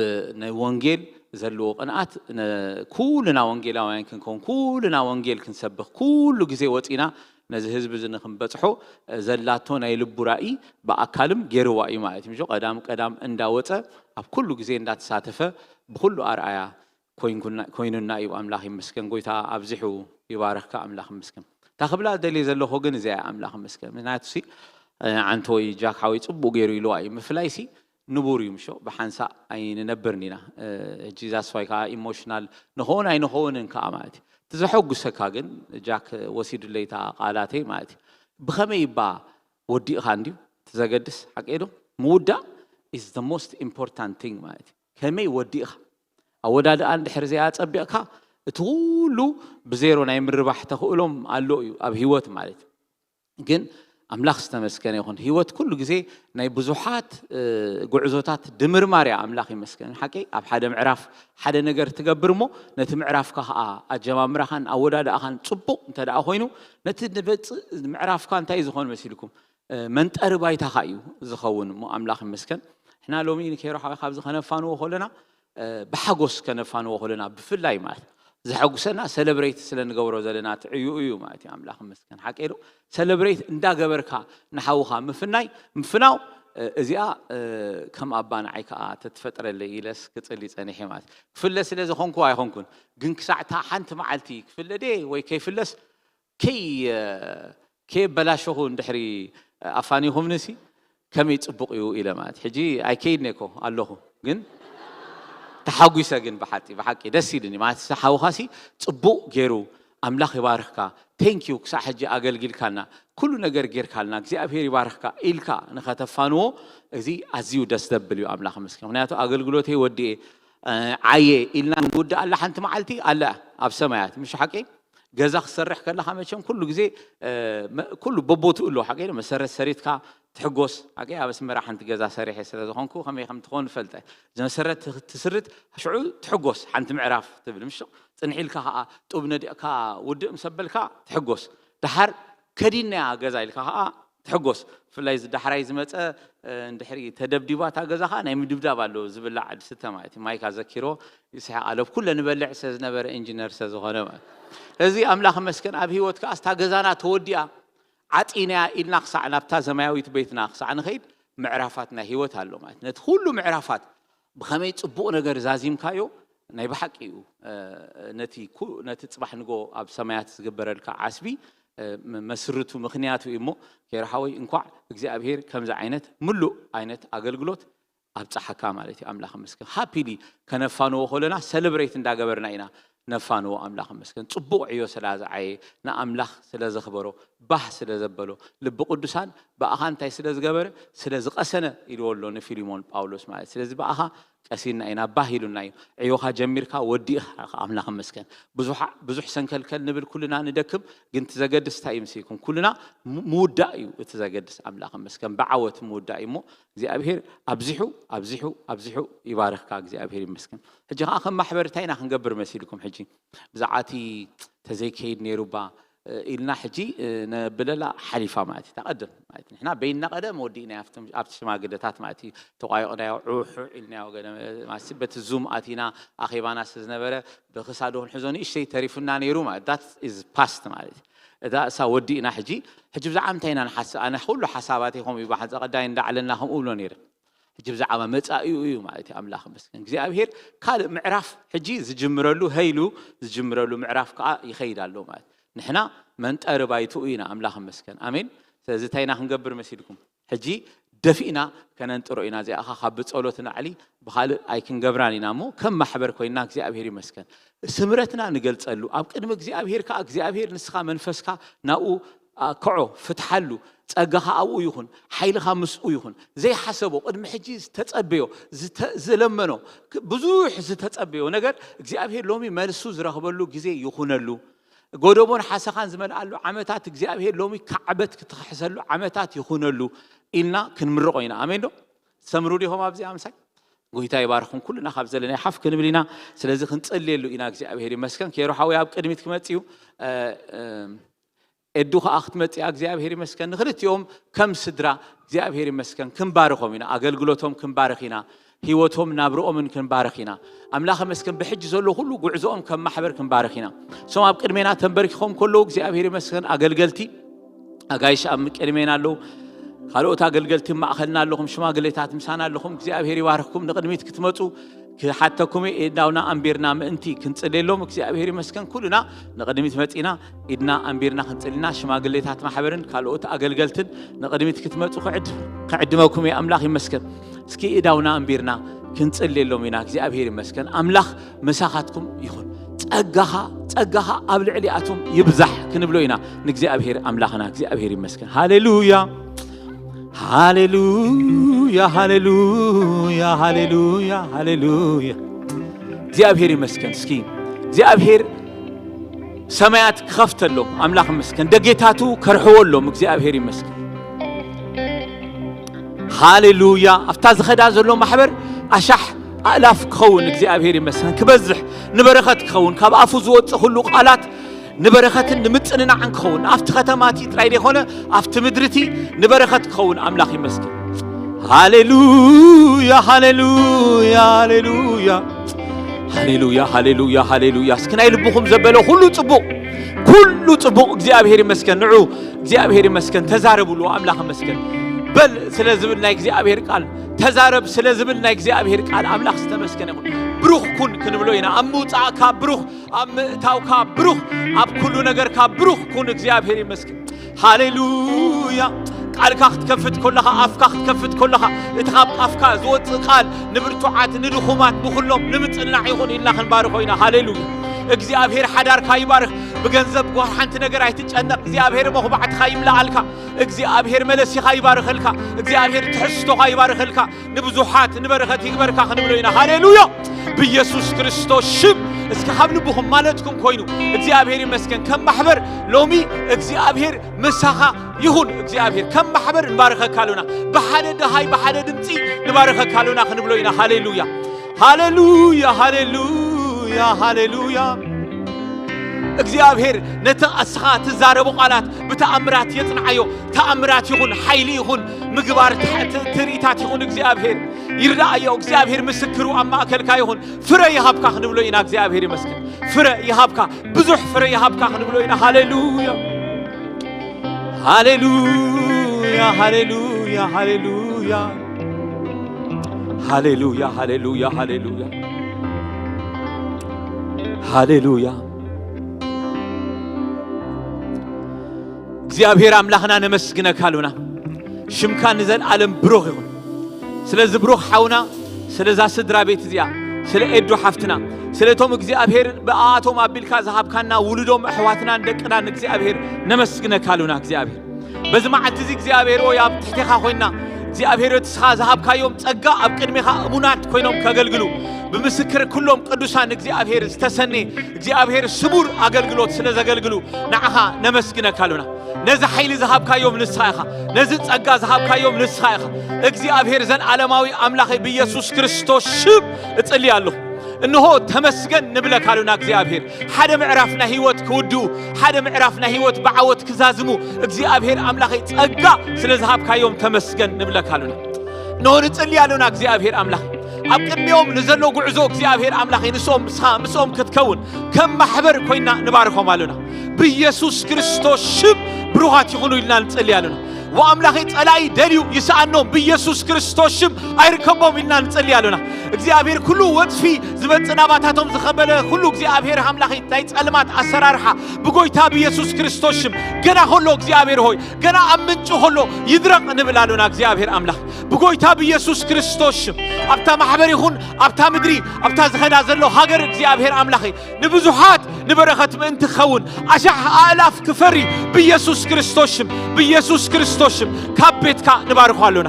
ናይ ወንጌል ዘለዎ ቅንኣት ኩልና ወንጌላውያን ክንከውን ኩልና ወንጌል ክንሰብኽ ኩሉ ግዜ ወፂና ነዚ ህዝቢ እዚ ንክንበፅሖ ዘላቶ ናይ ልቡ ራእይ ብኣካልም ገይርዋ እዩ ማለት እዩ። ቀዳም ቀዳም እንዳወፀ ኣብ ኩሉ ግዜ እንዳተሳተፈ ብኩሉ ኣርኣያ ኮይኑና እዩ። ኣምላኽ ይመስገን። ጎይታ ኣብዚሑ ይባረኽካ። ኣምላኽ ይመስገን። እታ ክብላ ደልየ ዘለኹ ግን እዚኣ ኣምላኽ ይመስገን። ምክንያቱ ሲ ዓንተወይ ጃክ ሓወይ ፅቡቅ ገይሩ ኢልዋ እዩ። ምፍላይ ሲ ንቡር እዩ ምሾ ብሓንሳእ ኣይንነብርን ኢና። ሕጂ ዛስፋይ ከዓ ኢሞሽናል ንኸውን ኣይንኸውንን ከዓ ማለት እዩ። እቲ ዘሐጉሰካ ግን ጃክ ወሲዱለይ እታ ቃላተይ ማለት እዩ። ብኸመይ እባ ወዲእኻ እንድዩ እቲ ዘገድስ ሓቀይ ዶ? ምውዳእ is the most important thing ማለት እዩ። ከመይ ወዲእኻ ኣወዳድኣ እንድሕር ዘይኣጸቢቕካ እቲ ኩሉ ብዜሮ ናይ ምርባሕ ተኽእሎም ኣሎ እዩ ኣብ ህይወት ማለት እዩ። ግን ኣምላኽ ዝተመስገነ ይኹን። ህይወት ኩሉ ግዜ ናይ ብዙሓት ጉዕዞታት ድምርማር እያ። ኣምላኽ ይመስገን ሓቂ ኣብ ሓደ ምዕራፍ ሓደ ነገር ትገብር እሞ ነቲ ምዕራፍካ ከዓ ኣጀማምራኻን ኣወዳድኣኻን ፅቡቕ እንተ ደኣ ኮይኑ ነቲ ንበፅእ ምዕራፍካ እንታይ እዩ ዝኾን መሲልኩም መንጠሪ ባይታኻ እዩ ዝኸውን እሞ ኣምላኽ ይመስገን። ሕና ሎሚ ንኬሮ ሓዊ ካብዚ ከነፋንዎ ከለና ብሓጎስ ከነፋንዎ ከለና ብፍላይ ማለት ዘሐጉሰና ሰለብሬት ስለ ንገብሮ ዘለና ትዕዩ እዩ ማለት እዩ። ኣምላኽ ይመስገን ሓቂ ዶ ሰለብሬት እንዳገበርካ ንሓውኻ ምፍናይ ምፍናው እዚኣ ከም ኣባ ንዓይ ከዓ ተትፈጥረለይ ኢለስ ክፅሊ ፀኒሐ ማለት ክፍለ ስለ ዝኾንኩ ኣይኾንኩን ግን ክሳዕታ ሓንቲ መዓልቲ ክፍለ ደ ወይ ከይፍለስ ከይ ከየበላሸኹ እንድሕሪ ኣፋኒኹምንሲ ከመይ ፅቡቕ እዩ ኢለ ማለት ሕጂ ኣይከይድን እኮ ኣለኹ ግን ተሓጒሰ ግን ብሓቂ ብሓቂ ደስ ኢልኒ ማለት ሓውኻሲ ፅቡቕ ገይሩ ኣምላኽ ይባርኽካ thank you ክሳዕ ሕጂ ኣገልጊልካና ኩሉ ነገር ጌርካልና እግዚኣብሔር ይባርኽካ ኢልካ ንኸተፋንዎ እዚ ኣዝዩ ደስ ዘብል እዩ ኣምላኽ መስገን ምክንያቱ ኣገልግሎተይ ወዲኤ ዓየ ኢልና ንውድእ ኣላ ሓንቲ መዓልቲ ኣለ ኣብ ሰማያት ምሽ ሓቂ ገዛ ክሰርሕ ከለኻ መቸም ኩሉ ግዜ ኩሉ በቦትኡ ኣሎ ሓቂ መሰረት ሰሪትካ ትሕጎስ ሓቂ ኣብ ኣስመራ ሓንቲ ገዛ ሰሪሐ ስለ ዝኾንኩ ከመይ ከም ትኾን ፈልጠ መሰረት ትስርት ሽዑ ትሕጎስ ሓንቲ ምዕራፍ ትብል ምሽ ፅንሕ ኢልካ ከዓ ጡብ ነዲቕካ ውድእ ምስ ኣበልካ ትሕጎስ ደሓር ከዲናያ ገዛ ኢልካ ከዓ ትሕጎስ ብፍላይ እዚ ዳሕራይ ዝመፀ እንድሕሪ ተደብዲባ እታ ገዛ ከዓ ናይ ምድብዳብ ኣሎ ዝብላዕ ዝስተ ማለት እዩ ማይካ ዘኪሮ ይስሕቅ ኣሎ ኩለ ንበልዕ ስለ ዝነበረ ኢንጂነር ስለ ዝኾነ ማለት እዚ ኣምላኽ መስከን ኣብ ህይወት ከዓ ስታ ገዛና ተወዲኣ ዓጢናያ ኢልና ክሳዕ ናብታ ዘማያዊት ቤትና ክሳዕ ንኸይድ ምዕራፋት ናይ ህይወት ኣሎ ማለት ነቲ ኩሉ ምዕራፋት ብኸመይ ፅቡቕ ነገር ዛዚምካዮ ናይ ብሓቂ እዩ ነቲ ነቲ ፅባሕ ንጎ ኣብ ሰማያት ዝግበረልካ ዓስቢ መስርቱ ምኽንያቱ እዩ እሞ ኬራ ሓወይ እንኳዕ እግዚኣብሄር ከምዚ ዓይነት ምሉእ ዓይነት ኣገልግሎት ኣብፀሓካ ማለት እዩ ኣምላኽ መስገን ሃፒሊ ከነፋንዎ ከለና ሰለብሬት እንዳገበርና ኢና ነፋንዎ ኣምላኽ መስገን ፅቡቕ ዕዮ ስላ ዝዓየ ንኣምላኽ ስለ ዘኽበሮ ባህ ስለ ዘበሎ ልቢ ቅዱሳን ብኣኻ እንታይ ስለ ዝገበረ ስለ ዝቐሰነ ኢልዎ ኣሎ ንፊሊሞን ጳውሎስ ማለት ስለዚ ብኣኻ ቀሲና ኢና ባህ ኢሉና እዩ ዕዮኻ ጀሚርካ ወዲእኻ ኣምላኽ መስገን ብዙሕ ሰንከልከል ንብል ኩልና ንደክም ግን እቲ ዘገድስ እንታይ እዩ ምስልኩም ኩልና ምውዳእ እዩ እቲ ዘገድስ ኣምላኽ መስገን ብዓወት ምውዳእ እዩ እሞ እግዚኣብሄር ኣብዚሑ ኣብዚሑ ኣብዚሑ ይባርኽካ እግዚኣብሄር ይመስገን ሕጂ ከዓ ከም ማሕበር እንታይ ኢና ክንገብር መሲልኩም ሕጂ ብዛዕባቲ ተዘይከይድ ነይሩ ባ ኢልና ሕጂ ነብለላ ሓሊፋ ማለት እዩ። ተቐድም ማለት ንሕና በይንና ቀደም ወዲእናዮ ኣብቲ ሽማግለታት ማለት እዩ። ተቋይቕናዮ ዑሑ ኢልናዮ ገለ ማለት በቲ ዙም ኣቲና ኣኼባና ስለ ዝነበረ ብክሳዱ ክንሕዞ ንእሽተይ ተሪፉና ነይሩ ማለት that is past ማለት እዩ። እዛ እሳ ወዲእና ሕጂ ሕጂ ብዛዕባ እንታይ ኢና ንሓስብ ኣነ ኩሉ ሓሳባተይ ከምኡ እዩ ባሓንፀ ቀዳይ እንዳዕለና ከምኡ ብሎ ነይረ ሕጂ ብዛዕባ መጻኢኡ እዩ ማለት እዩ ኣምላኽ መስገን እግዚኣብሄር ካልእ ምዕራፍ ሕጂ ዝጅምረሉ ሀይሉ ዝጅምረሉ ምዕራፍ ከዓ ይኸይድ ኣሎ ማለት ንሕና መንጠሪ ባይትኡ ኢና ኣምላኽ መስገን ኣሜን ስለዚ እንታይ ኢና ክንገብር መሲልኩም ሕጂ ደፊእና ከነንጥሮ ኢና እዚኣኻ ካብ ብጸሎት ናዕሊ ብኻልእ ኣይክንገብራን ኢና እሞ ከም ማሕበር ኮይና እግዚኣብሄር ይመስገን ስምረትና ንገልጸሉ ኣብ ቅድሚ እግዚኣብሄር ከዓ እግዚኣብሄር ንስኻ መንፈስካ ናብኡ ክዖ ፍትሓሉ ጸጋኻ ኣብኡ ይኹን ሓይልኻ ምስኡ ይኹን ዘይሓሰቦ ቅድሚ ሕጂ ዝተጸበዮ ዝለመኖ ብዙሕ ዝተጸበዮ ነገር እግዚኣብሄር ሎሚ መልሱ ዝረኽበሉ ግዜ ይኹነሉ ጎደቦን ሓሰኻን ዝመልኣሉ ዓመታት እግዚኣብሔር ሎሚ ካዕበት ክትኽሕሰሉ ዓመታት ይኹነሉ ኢልና ክንምርቆ ኢና። ኣሜን ዶ? ትሰምሩ ዲኹም ኣብዚኣ ምሳይ? ጎይታ ይባርኽኩም። ኩልና ካብ ዘለና ሓፍ ክንብል ኢና። ስለዚ ክንጽልየሉ ኢና። እግዚኣብሔር ይመስገን። ኬሮ ሓወይ ኣብ ቅድሚት ክመጽእ እዩ። እ፣ እ፣ ኤዱ ኸኣ ክትመጽእ እያ። እግዚኣብሔር ይመስገን። ንኽልቲኦም ከም ስድራ እግዚኣብሔር ይመስገን ክንባርኾም ኢና። ኣገልግሎቶም ክንባርኽ ኢና። ህይወቶም ናብርኦምን ክንባርኽ ኢና። ኣምላኽ ይመስገን። ብሕጂ ዘሎ ኩሉ ጉዕዞኦም ከም ማሕበር ክንባርኽ ኢና። እሶም ኣብ ቅድሜና ተንበርኪኾም ከለዉ እግዚኣብሔር ይመስገን። ኣገልገልቲ ኣጋይሽ ኣብ ቅድሜና ኣለዉ። ካልኦት ኣገልገልቲ ማእኸልና ኣለኹም፣ ሽማግሌታት ምሳና ኣለኹም። እግዚኣብሔር ይባርኽኩም። ንቕድሚት ክትመጹ ክሓተኩም እየ። ኢድና ኣንቢርና ምእንቲ ክንጽልየሎም እግዚኣብሔር ይመስገን። ኩልና ንቕድሚት መጺና ኢድና ኣንቢርና ክንጽልና ሽማግሌታት ማሕበርን ካልኦት ኣገልገልትን ንቕድሚት ክትመጹ ክዕድ-፣ ክዕድመኩም እየ። ኣምላኽ ይመስገን። እስኪ ኢድና ኣንቢርና ክንጽልየሎም ኢና። እግዚኣብሔር ይመስገን። ኣምላኽ ምሳኻትኩም ይኹን። ጸጋኻ፣ ጸጋኻ ኣብ ልዕሊኣቶም ይብዛሕ ክንብሎ ኢና ንእግዚኣብሔር ኣምላኽና። እግዚኣብሔር ይመስገን። ሃሌሉያ፣ ሃሌሉያ፣ ሃሌሉያ፣ ሃሌሉያ፣ ሃሌሉያ። እግዚኣብሔር ይመስገን። እስኪ እግዚኣብሔር ሰማያት ክኸፍተሎም ኣምላኽ ይመስገን። ደጌታቱ ከርሕወሎም እግዚኣብሔር ይመስገን። ሃሌሉያ። ኣብታ ዝኸዳ ዘሎ ማሕበር ኣሻሕ ኣእላፍ ክኸውን እግዚኣብሔር ይመስገን። ክበዝሕ፣ ንበረኸት ክኸውን፣ ካብ ኣፉ ዝወጽእ ኩሉ ቃላት ንበረኸትን ንምጽንናዕን ክኸውን፣ ኣብቲ ከተማ እቲ ጥራይ ዘይኮነ ኣብቲ ምድሪ እቲ ንበረኸት ክኸውን ኣምላኽ ይመስገን። ሃሌሉያ፣ ሃሌሉያ፣ ሃሌሉያ። ሃሌሉያ፣ ሃሌሉያ፣ ሃሌሉያ። እስኪ ናይ ልብኹም ዘበለ ኩሉ ጽቡቕ፣ ኩሉ ጽቡቕ። እግዚኣብሔር ይመስገን። ንዑ እግዚኣብሔር ይመስገን። ተዛረብሉ፣ ኣምላኽ ይመስገን። በል ስለ ዝብል ናይ እግዚኣብሔር ቃል፣ ተዛረብ ስለ ዝብል ናይ እግዚኣብሔር ቃል ኣምላኽ ዝተመስገነ ይኹን። ብሩኽ ኩን ክንብሎ ኢና። ኣብ ምውጻእካ ብሩኽ፣ ኣብ ምእታውካ ብሩኽ፣ ኣብ ኩሉ ነገርካ ብሩኽ ኩን። እግዚኣብሔር ይመስገን። ሃሌሉያ። ቃልካ ክትከፍት ከለኻ፣ ኣፍካ ክትከፍት ከለኻ፣ እቲ ካብ ኣፍካ ዝወጽእ ቃል ንብርቱዓት፣ ንድኹማት፣ ንኹሎም ንምጽንናዕ ይኹን ኢልና ክንባርኾ ኢና። ሃሌሉያ። እግዚኣብሔር ሓዳርካ ይባርኽ። ብገንዘብ ጓል ሓንቲ ነገር ኣይትጨነቕ። እግዚኣብሔር መኹባዕትኻ ይምላኣልካ። እግዚኣብሔር መለሲኻ ይባርኸልካ። እግዚኣብሔር ትሕዝቶኻ ይባርኸልካ። ንብዙሓት ንበረኸት ይግበርካ ክንብሎ ኢና። ሃሌሉያ። ብኢየሱስ ክርስቶስ ሽም እስኪ ካብ ልብኹም ማለትኩም ኮይኑ እግዚኣብሔር ይመስገን። ከም ማሕበር ሎሚ እግዚኣብሔር ምሳኻ ይኹን። እግዚኣብሔር ከም ማሕበር ንባርኸካ ኣሎና። ብሓደ ደሃይ ብሓደ ድምፂ ንባርኸካ ኣሎና ክንብሎ ኢና። ሃሌሉያ፣ ሃሌሉያ፣ ሃሌሉያ፣ ሃሌሉያ። እግዚኣብሔር ነቲ ኣስኻ ትዛረቡ ቃላት ብተኣምራት የጽንዓዮ። ተኣምራት ይኹን፣ ሓይሊ ይኹን፣ ምግባር ት-፣ ት-፣ ትርኢታት ይኹን፣ እግዚኣብሔር ይርዳእዮ። እግዚኣብሔር ምስክሩ ኣብ ማእከልካ ይኹን። ፍረ ይሃብካ ክንብሎ ኢና። እግዚኣብሔር ይመስገን። ፍረ ይሃብካ፣ ብዙሕ ፍረ ይሃብካ ክንብሎ ኢና። ሃሌሉያ፣ ሃሌሉያ፣ ሃሌሉያ፣ ሃሌሉያ። ሃሌሉያ፣ ሃሌሉያ፣ ሃሌሉያ፣ ሃሌሉያ። እግዚኣብሔር ኣምላኽና ነመስግነካ ኣሉና። ሽምካ ንዘለኣለም ብሩኽ ይኹን። ስለዚ ብሩኽ ሓውና፣ ስለዛ ስድራ ቤት እዚኣ፣ ስለ ኤዱ ሓፍትና፣ ስለቶም እግዚኣብሔር ብኣቶም ኣቢልካ ዝሃብካና ውሉዶም ኣሕዋትናን ደቅናን እግዚኣብሔር ነመስግነካ ኣሉና። እግዚኣብሔር በዚ መዓልቲ እዚ እግዚኣብሔር ሆይ ኣብ ትሕቴኻ ኮይና እግዚኣብሔር እቲ ስኻ ዝሃብካዮም ጸጋ ኣብ ቅድሜኻ እሙናት ኮይኖም ከገልግሉ ብምስክር ኩሎም ቅዱሳን እግዚኣብሔር ዝተሰኔ እግዚኣብሔር ስሙር ኣገልግሎት ስለ ዘገልግሉ ንዓኻ ነመስግነካ ኣሉና። ነዚ ሓይሊ ዝሃብካዮም ንስኻ ኢኻ። ነዚ ጸጋ ዝሃብካዮም ንስኻ ኢኻ። እግዚኣብሔር ዘልኣለማዊ ኣምላኸይ ብኢየሱስ ክርስቶስ ሽም እጽሊ ኣለኹ። እንሆ ተመስገን ንብለካ ኣሉና እግዚኣብሔር። ሓደ ምዕራፍ ናይ ህይወት ክውድኡ፣ ሓደ ምዕራፍ ናይ ህይወት ብዓወት ክዛዝሙ እግዚኣብሔር ኣምላኸይ ጸጋ ስለ ዝሃብካዮም ተመስገን ንብለካ ኣሉና። እንሆ ንጽሊ ኣሉና እግዚኣብሔር ኣምላኽ። ኣብ ቅድሚኦም ንዘሎ ጉዕዞ እግዚኣብሔር ኣምላኸይ ንስኦም ምስኻ፣ ምስኦም ክትከውን ከም ማሕበር ኮይና ንባርኾም ኣሉና። ብኢየሱስ ክርስቶስ ሽም ብሩኻት ይኹኑ ኢልና ንጽሊ ኣሉና። ወኣምላኸይ ጸላኢ ደልዩ ይስኣኖም ብኢየሱስ ክርስቶስ ሽም ኣይርከቦም ኢልና ንጽሊ ኣሉና። እግዚኣብሔር ኩሉ ወጽፊ ዝመጽእ ናባታቶም ዝኸበለ ኩሉ እግዚኣብሔር ኣምላኸይ ናይ ጸልማት ኣሰራርሓ ብጎይታ ብኢየሱስ ክርስቶስ ሽም ገና ከሎ እግዚኣብሔር ሆይ ገና ኣብ ምንጩ ከሎ ይድረቕ ንብል ኣሉና። እግዚኣብሔር ኣምላኽ ብጎይታ ብኢየሱስ ክርስቶስ ሽም ኣብታ ማሕበር ይኹን ኣብታ ምድሪ ኣብታ ዝኸዳ ዘሎ ሃገር እግዚኣብሔር ኣምላኸይ ንብዙሓት ንበረኸት ምእንቲ ክኸውን ኣሻሕ ኣእላፍ ክፈሪ ብኢየሱስ ክርስቶስ ሽም ብኢየሱስ ክርስቶስ ሽም ካብ ቤትካ ንባርኾ ኣሎና።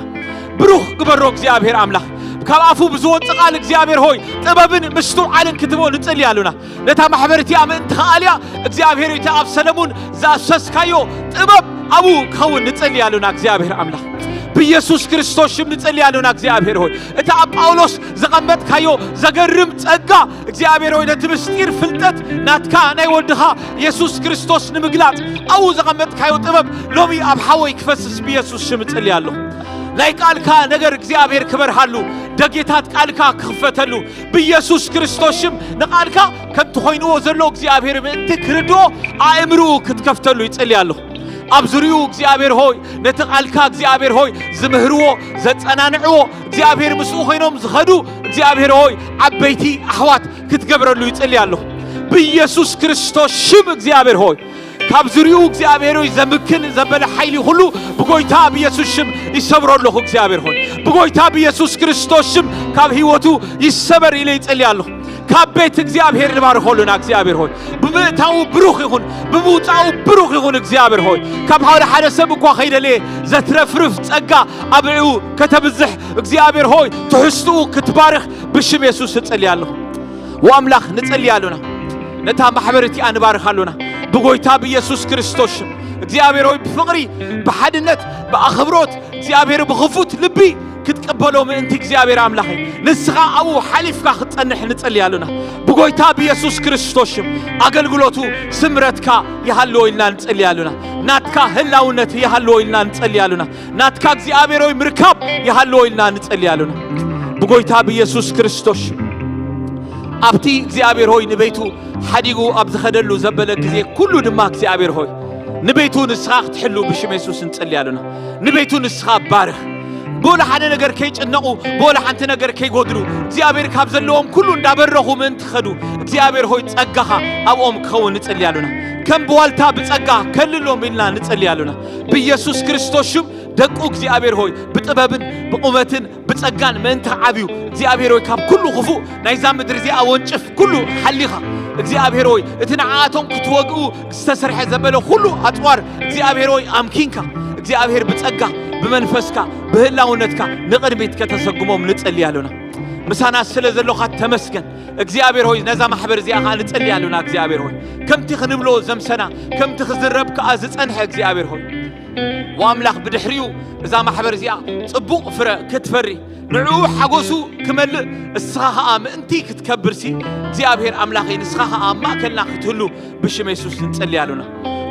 ብሩኽ ግበሮ እግዚኣብሔር ኣምላኽ። ካብ ኣፉ ብዝወጽእ ቃል እግዚኣብሔር ሆይ ጥበብን ምስትውዓልን ክትቦ ንጽሊ ኣሉና። ነታ ማሕበር እቲኣ ምእንቲ ኸኣልያ እግዚኣብሔር ሆይ እቲ ኣብ ሰለሙን ዝኣሰስካዮ ጥበብ ኣብኡ ክኸውን ንጽሊ ኣሉና እግዚኣብሔር ኣምላኽ። ብኢየሱስ ክርስቶስ ሽም ንጽሊ ኣሉና እግዚኣብሔር ሆይ እቲ ኣብ ጳውሎስ ዘቐመጥካዮ ዘገርም ጸጋ እግዚኣብሔር ሆይ ነቲ ምስጢር ፍልጠት ናትካ ናይ ወድኻ ኢየሱስ ክርስቶስ ንምግላጽ ኣብኡ ዘቐመጥካዮ ጥበብ ሎሚ ኣብ ሓወይ ክፈስስ ብኢየሱስ ሽም እጽሊ ኣለኹ። ናይ ቃልካ ነገር እግዚኣብሔር ክበርሃሉ ደጌታት ቃልካ ክኽፈተሉ ብኢየሱስ ክርስቶስ ሽም ንቃልካ ከምቲ ኮይንዎ ዘሎ እግዚኣብሔር ምእንቲ ክርድኦ ኣእምርኡ ክትከፍተሉ ይጽሊ ኣለኹ። ኣብ ዙሪኡ እግዚኣብሔር ሆይ ነቲ ቃልካ እግዚኣብሔር ሆይ ዝምህርዎ ዘጸናንዕዎ እግዚኣብሔር ምስኡ ኮይኖም ዝኸዱ እግዚኣብሔር ሆይ ዓበይቲ ኣሕዋት ክትገብረሉ ይጽሊ ኣለኹ። ብኢየሱስ ክርስቶስ ሽም እግዚኣብሔር ሆይ ካብ ዙሪኡ እግዚኣብሔር ሆይ ዘምክን ዘበለ ሓይሊ ኩሉ ብጎይታ ብኢየሱስ ሽም ይሰብሮ ኣለኹ። እግዚኣብሔር ሆይ ብጎይታ ብኢየሱስ ክርስቶስ ሽም ካብ ህይወቱ ይሰበር ኢለ ይጸሊ ኣለኹ። ካብ ቤት እግዚኣብሔር ንባርኸሉና እግዚኣብሔር ሆይ ብምእታው ብሩኽ ይኹን ብምውፃኡ ብሩኽ ይኹን እግዚኣብሔር ሆይ ካብ ሓደ ሓደ ሰብ እኳ ከይደለየ ዘትረፍርፍ ጸጋ ኣብኡ ከተብዝሕ እግዚኣብሔር ሆይ ትሕዝትኡ ክትባርኽ ብሽም የሱስ እጸሊ ኣለኹ። ወኣምላኽ ንጸሊ ኣሉና ነታ ማሕበር እቲኣ ንባርኽ ኣሉና ብጎይታ ብኢየሱስ ክርስቶስ ሽም እግዚኣብሔር ሆይ ብፍቕሪ ብሓድነት ብኣኽብሮት እግዚኣብሔር ብኽፉት ልቢ ክትቀበሎ ምእንቲ እግዚኣብሔር ኣምላኸይ ንስኻ ኣብኡ ሓሊፍካ ክትጸንሕ ንጸሊ ኣሉና። ብጎይታ ብኢየሱስ ክርስቶስ ሽም ኣገልግሎቱ ስምረትካ ይሃልዎ ኢልና ንጸሊ ኣሉና። ናትካ ህላውነት ይሃልዎ ኢልና ንጸሊ ኣሉና። ናትካ እግዚኣብሔር ሆይ ምርካብ ይሃልዎ ኢልና ንጸሊ ኣሉና። ብጎይታ ብኢየሱስ ክርስቶስ ሽም ኣብቲ እግዚኣብሔር ሆይ ንቤቱ ሓዲጉ ኣብ ዝኸደሉ ዘበለ ግዜ ኩሉ ድማ እግዚኣብሔር ሆይ ንቤቱ ንስኻ ክትሕሉ ብሽም የሱስ ንጸሊ ኣሉና። ንቤቱ ንስኻ ባርኽ። ብወላ ሓደ ነገር ከይጭነቑ ብወላ ሓንቲ ነገር ከይጎድሉ እግዚኣብሔር ካብ ዘለዎም ኩሉ እንዳበረኹ ምእንቲ ኸዱ እግዚኣብሔር ሆይ ጸጋኻ ኣብኦም ክኸውን ንጸሊ ኣሉና። ከም ብዋልታ ብጸጋ ከልሎም ኢልና ንጸሊ ኣሉና። ብኢየሱስ ክርስቶስ ሽም ደቁ እግዚኣብሔር ሆይ ብጥበብን ብቑመትን ብጸጋን ምእንቲ ዓብዩ እግዚኣብሔር ሆይ ካብ ኩሉ ክፉእ ናይዛ ምድሪ እዚኣ ወንጭፍ ኩሉ ሓሊኻ እግዚኣብሔር ሆይ እቲ ንዓኣቶም ክትወግኡ ዝተሰርሐ ዘበለ ኩሉ ኣጽዋር እግዚኣብሔር ሆይ ኣምኪንካ እግዚኣብሔር ብጸጋ ብመንፈስካ ብህላውነትካ ንቕድሚት ከተሰጉሞም ንጸሊ ኣሉና። ምሳና ስለ ዘሎኻ ተመስገን እግዚኣብሔር ሆይ ነዛ ማሕበር እዚኣ ኸዓ ንጸሊ ኣሉና እግዚኣብሔር ሆይ ከምቲ ክንብሎ ዘምሰና ከምቲ ክዝረብ ከኣ ዝጸንሐ እግዚኣብሔር ሆይ ወኣምላኽ ብድሕሪኡ እዛ ማሕበር እዚኣ ጽቡቕ ፍረ ክትፈሪ ንዕኡ ሓጎሱ ክመልእ እስኻ ኸኣ ምእንቲ ክትከብርሲ እግዚኣብሔር ኣምላኸይ ንስኻ ኸኣ ኣብ ማእከልና ክትህሉ ብሽም የሱስ ንጸሊ ኣሉና።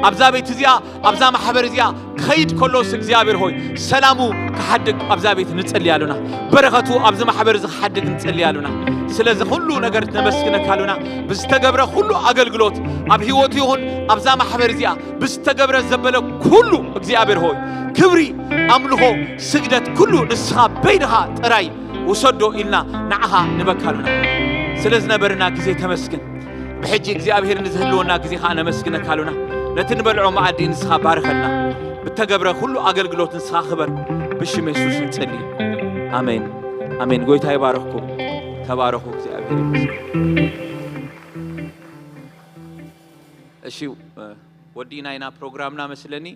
ኣብዛ ቤት እዚኣ ኣብዛ ማሕበር እዚኣ ክኸይድ ከሎስ እግዚኣብሔር ሆይ ሰላሙ ክሓድግ ኣብዛ ቤት ንጸሊ ኣሉና። በረኸቱ ኣብዚ ማሕበር እዚ ክሓድግ ንጸሊ ኣሉና። ስለዚ ኩሉ ነገር ነመስግነካ ኣሉና። ብዝተገብረ ኩሉ ኣገልግሎት ኣብ ህይወቱ ይኹን ኣብዛ ማሕበር እዚኣ ብዝተገብረ ዘበለ ኩሉ እግዚኣብሔር ሆይ ክብሪ ኣምልኾ ስግደት ኩሉ ንስኻ በይንኻ ጥራይ ውሰዶ ኢልና ንዓኻ ንበካ ኣሉና። ስለ ዝነበረና ግዜ ተመስግን። ብሕጂ እግዚኣብሔር ንዝህልወና ግዜ ከዓ ነመስግነካ ኣሉና። ነቲ ንበልዖ መኣዲ ንስኻ ባርኸልና። ብተገብረ ኩሉ ኣገልግሎት ንስኻ ክበር ብሽም የሱስ ንጸሊ። ኣሜን ኣሜን። ጎይታ ይባረኽኩም። ተባረኹ። እግዚኣብሔር ይመስገን። እሺ ወዲና ኢና ፕሮግራምና መስለኒ።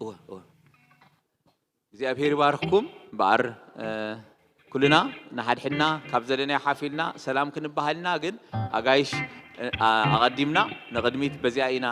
እወ እወ እግዚኣብሔር ይባርኽኩም። እምበኣር ኩልና ንሓድሕድና ካብ ዘለና ሓፊልና ሰላም ክንበሃልና ግን ኣጋይሽ ኣቐዲምና ንቕድሚት በዚኣ ኢና።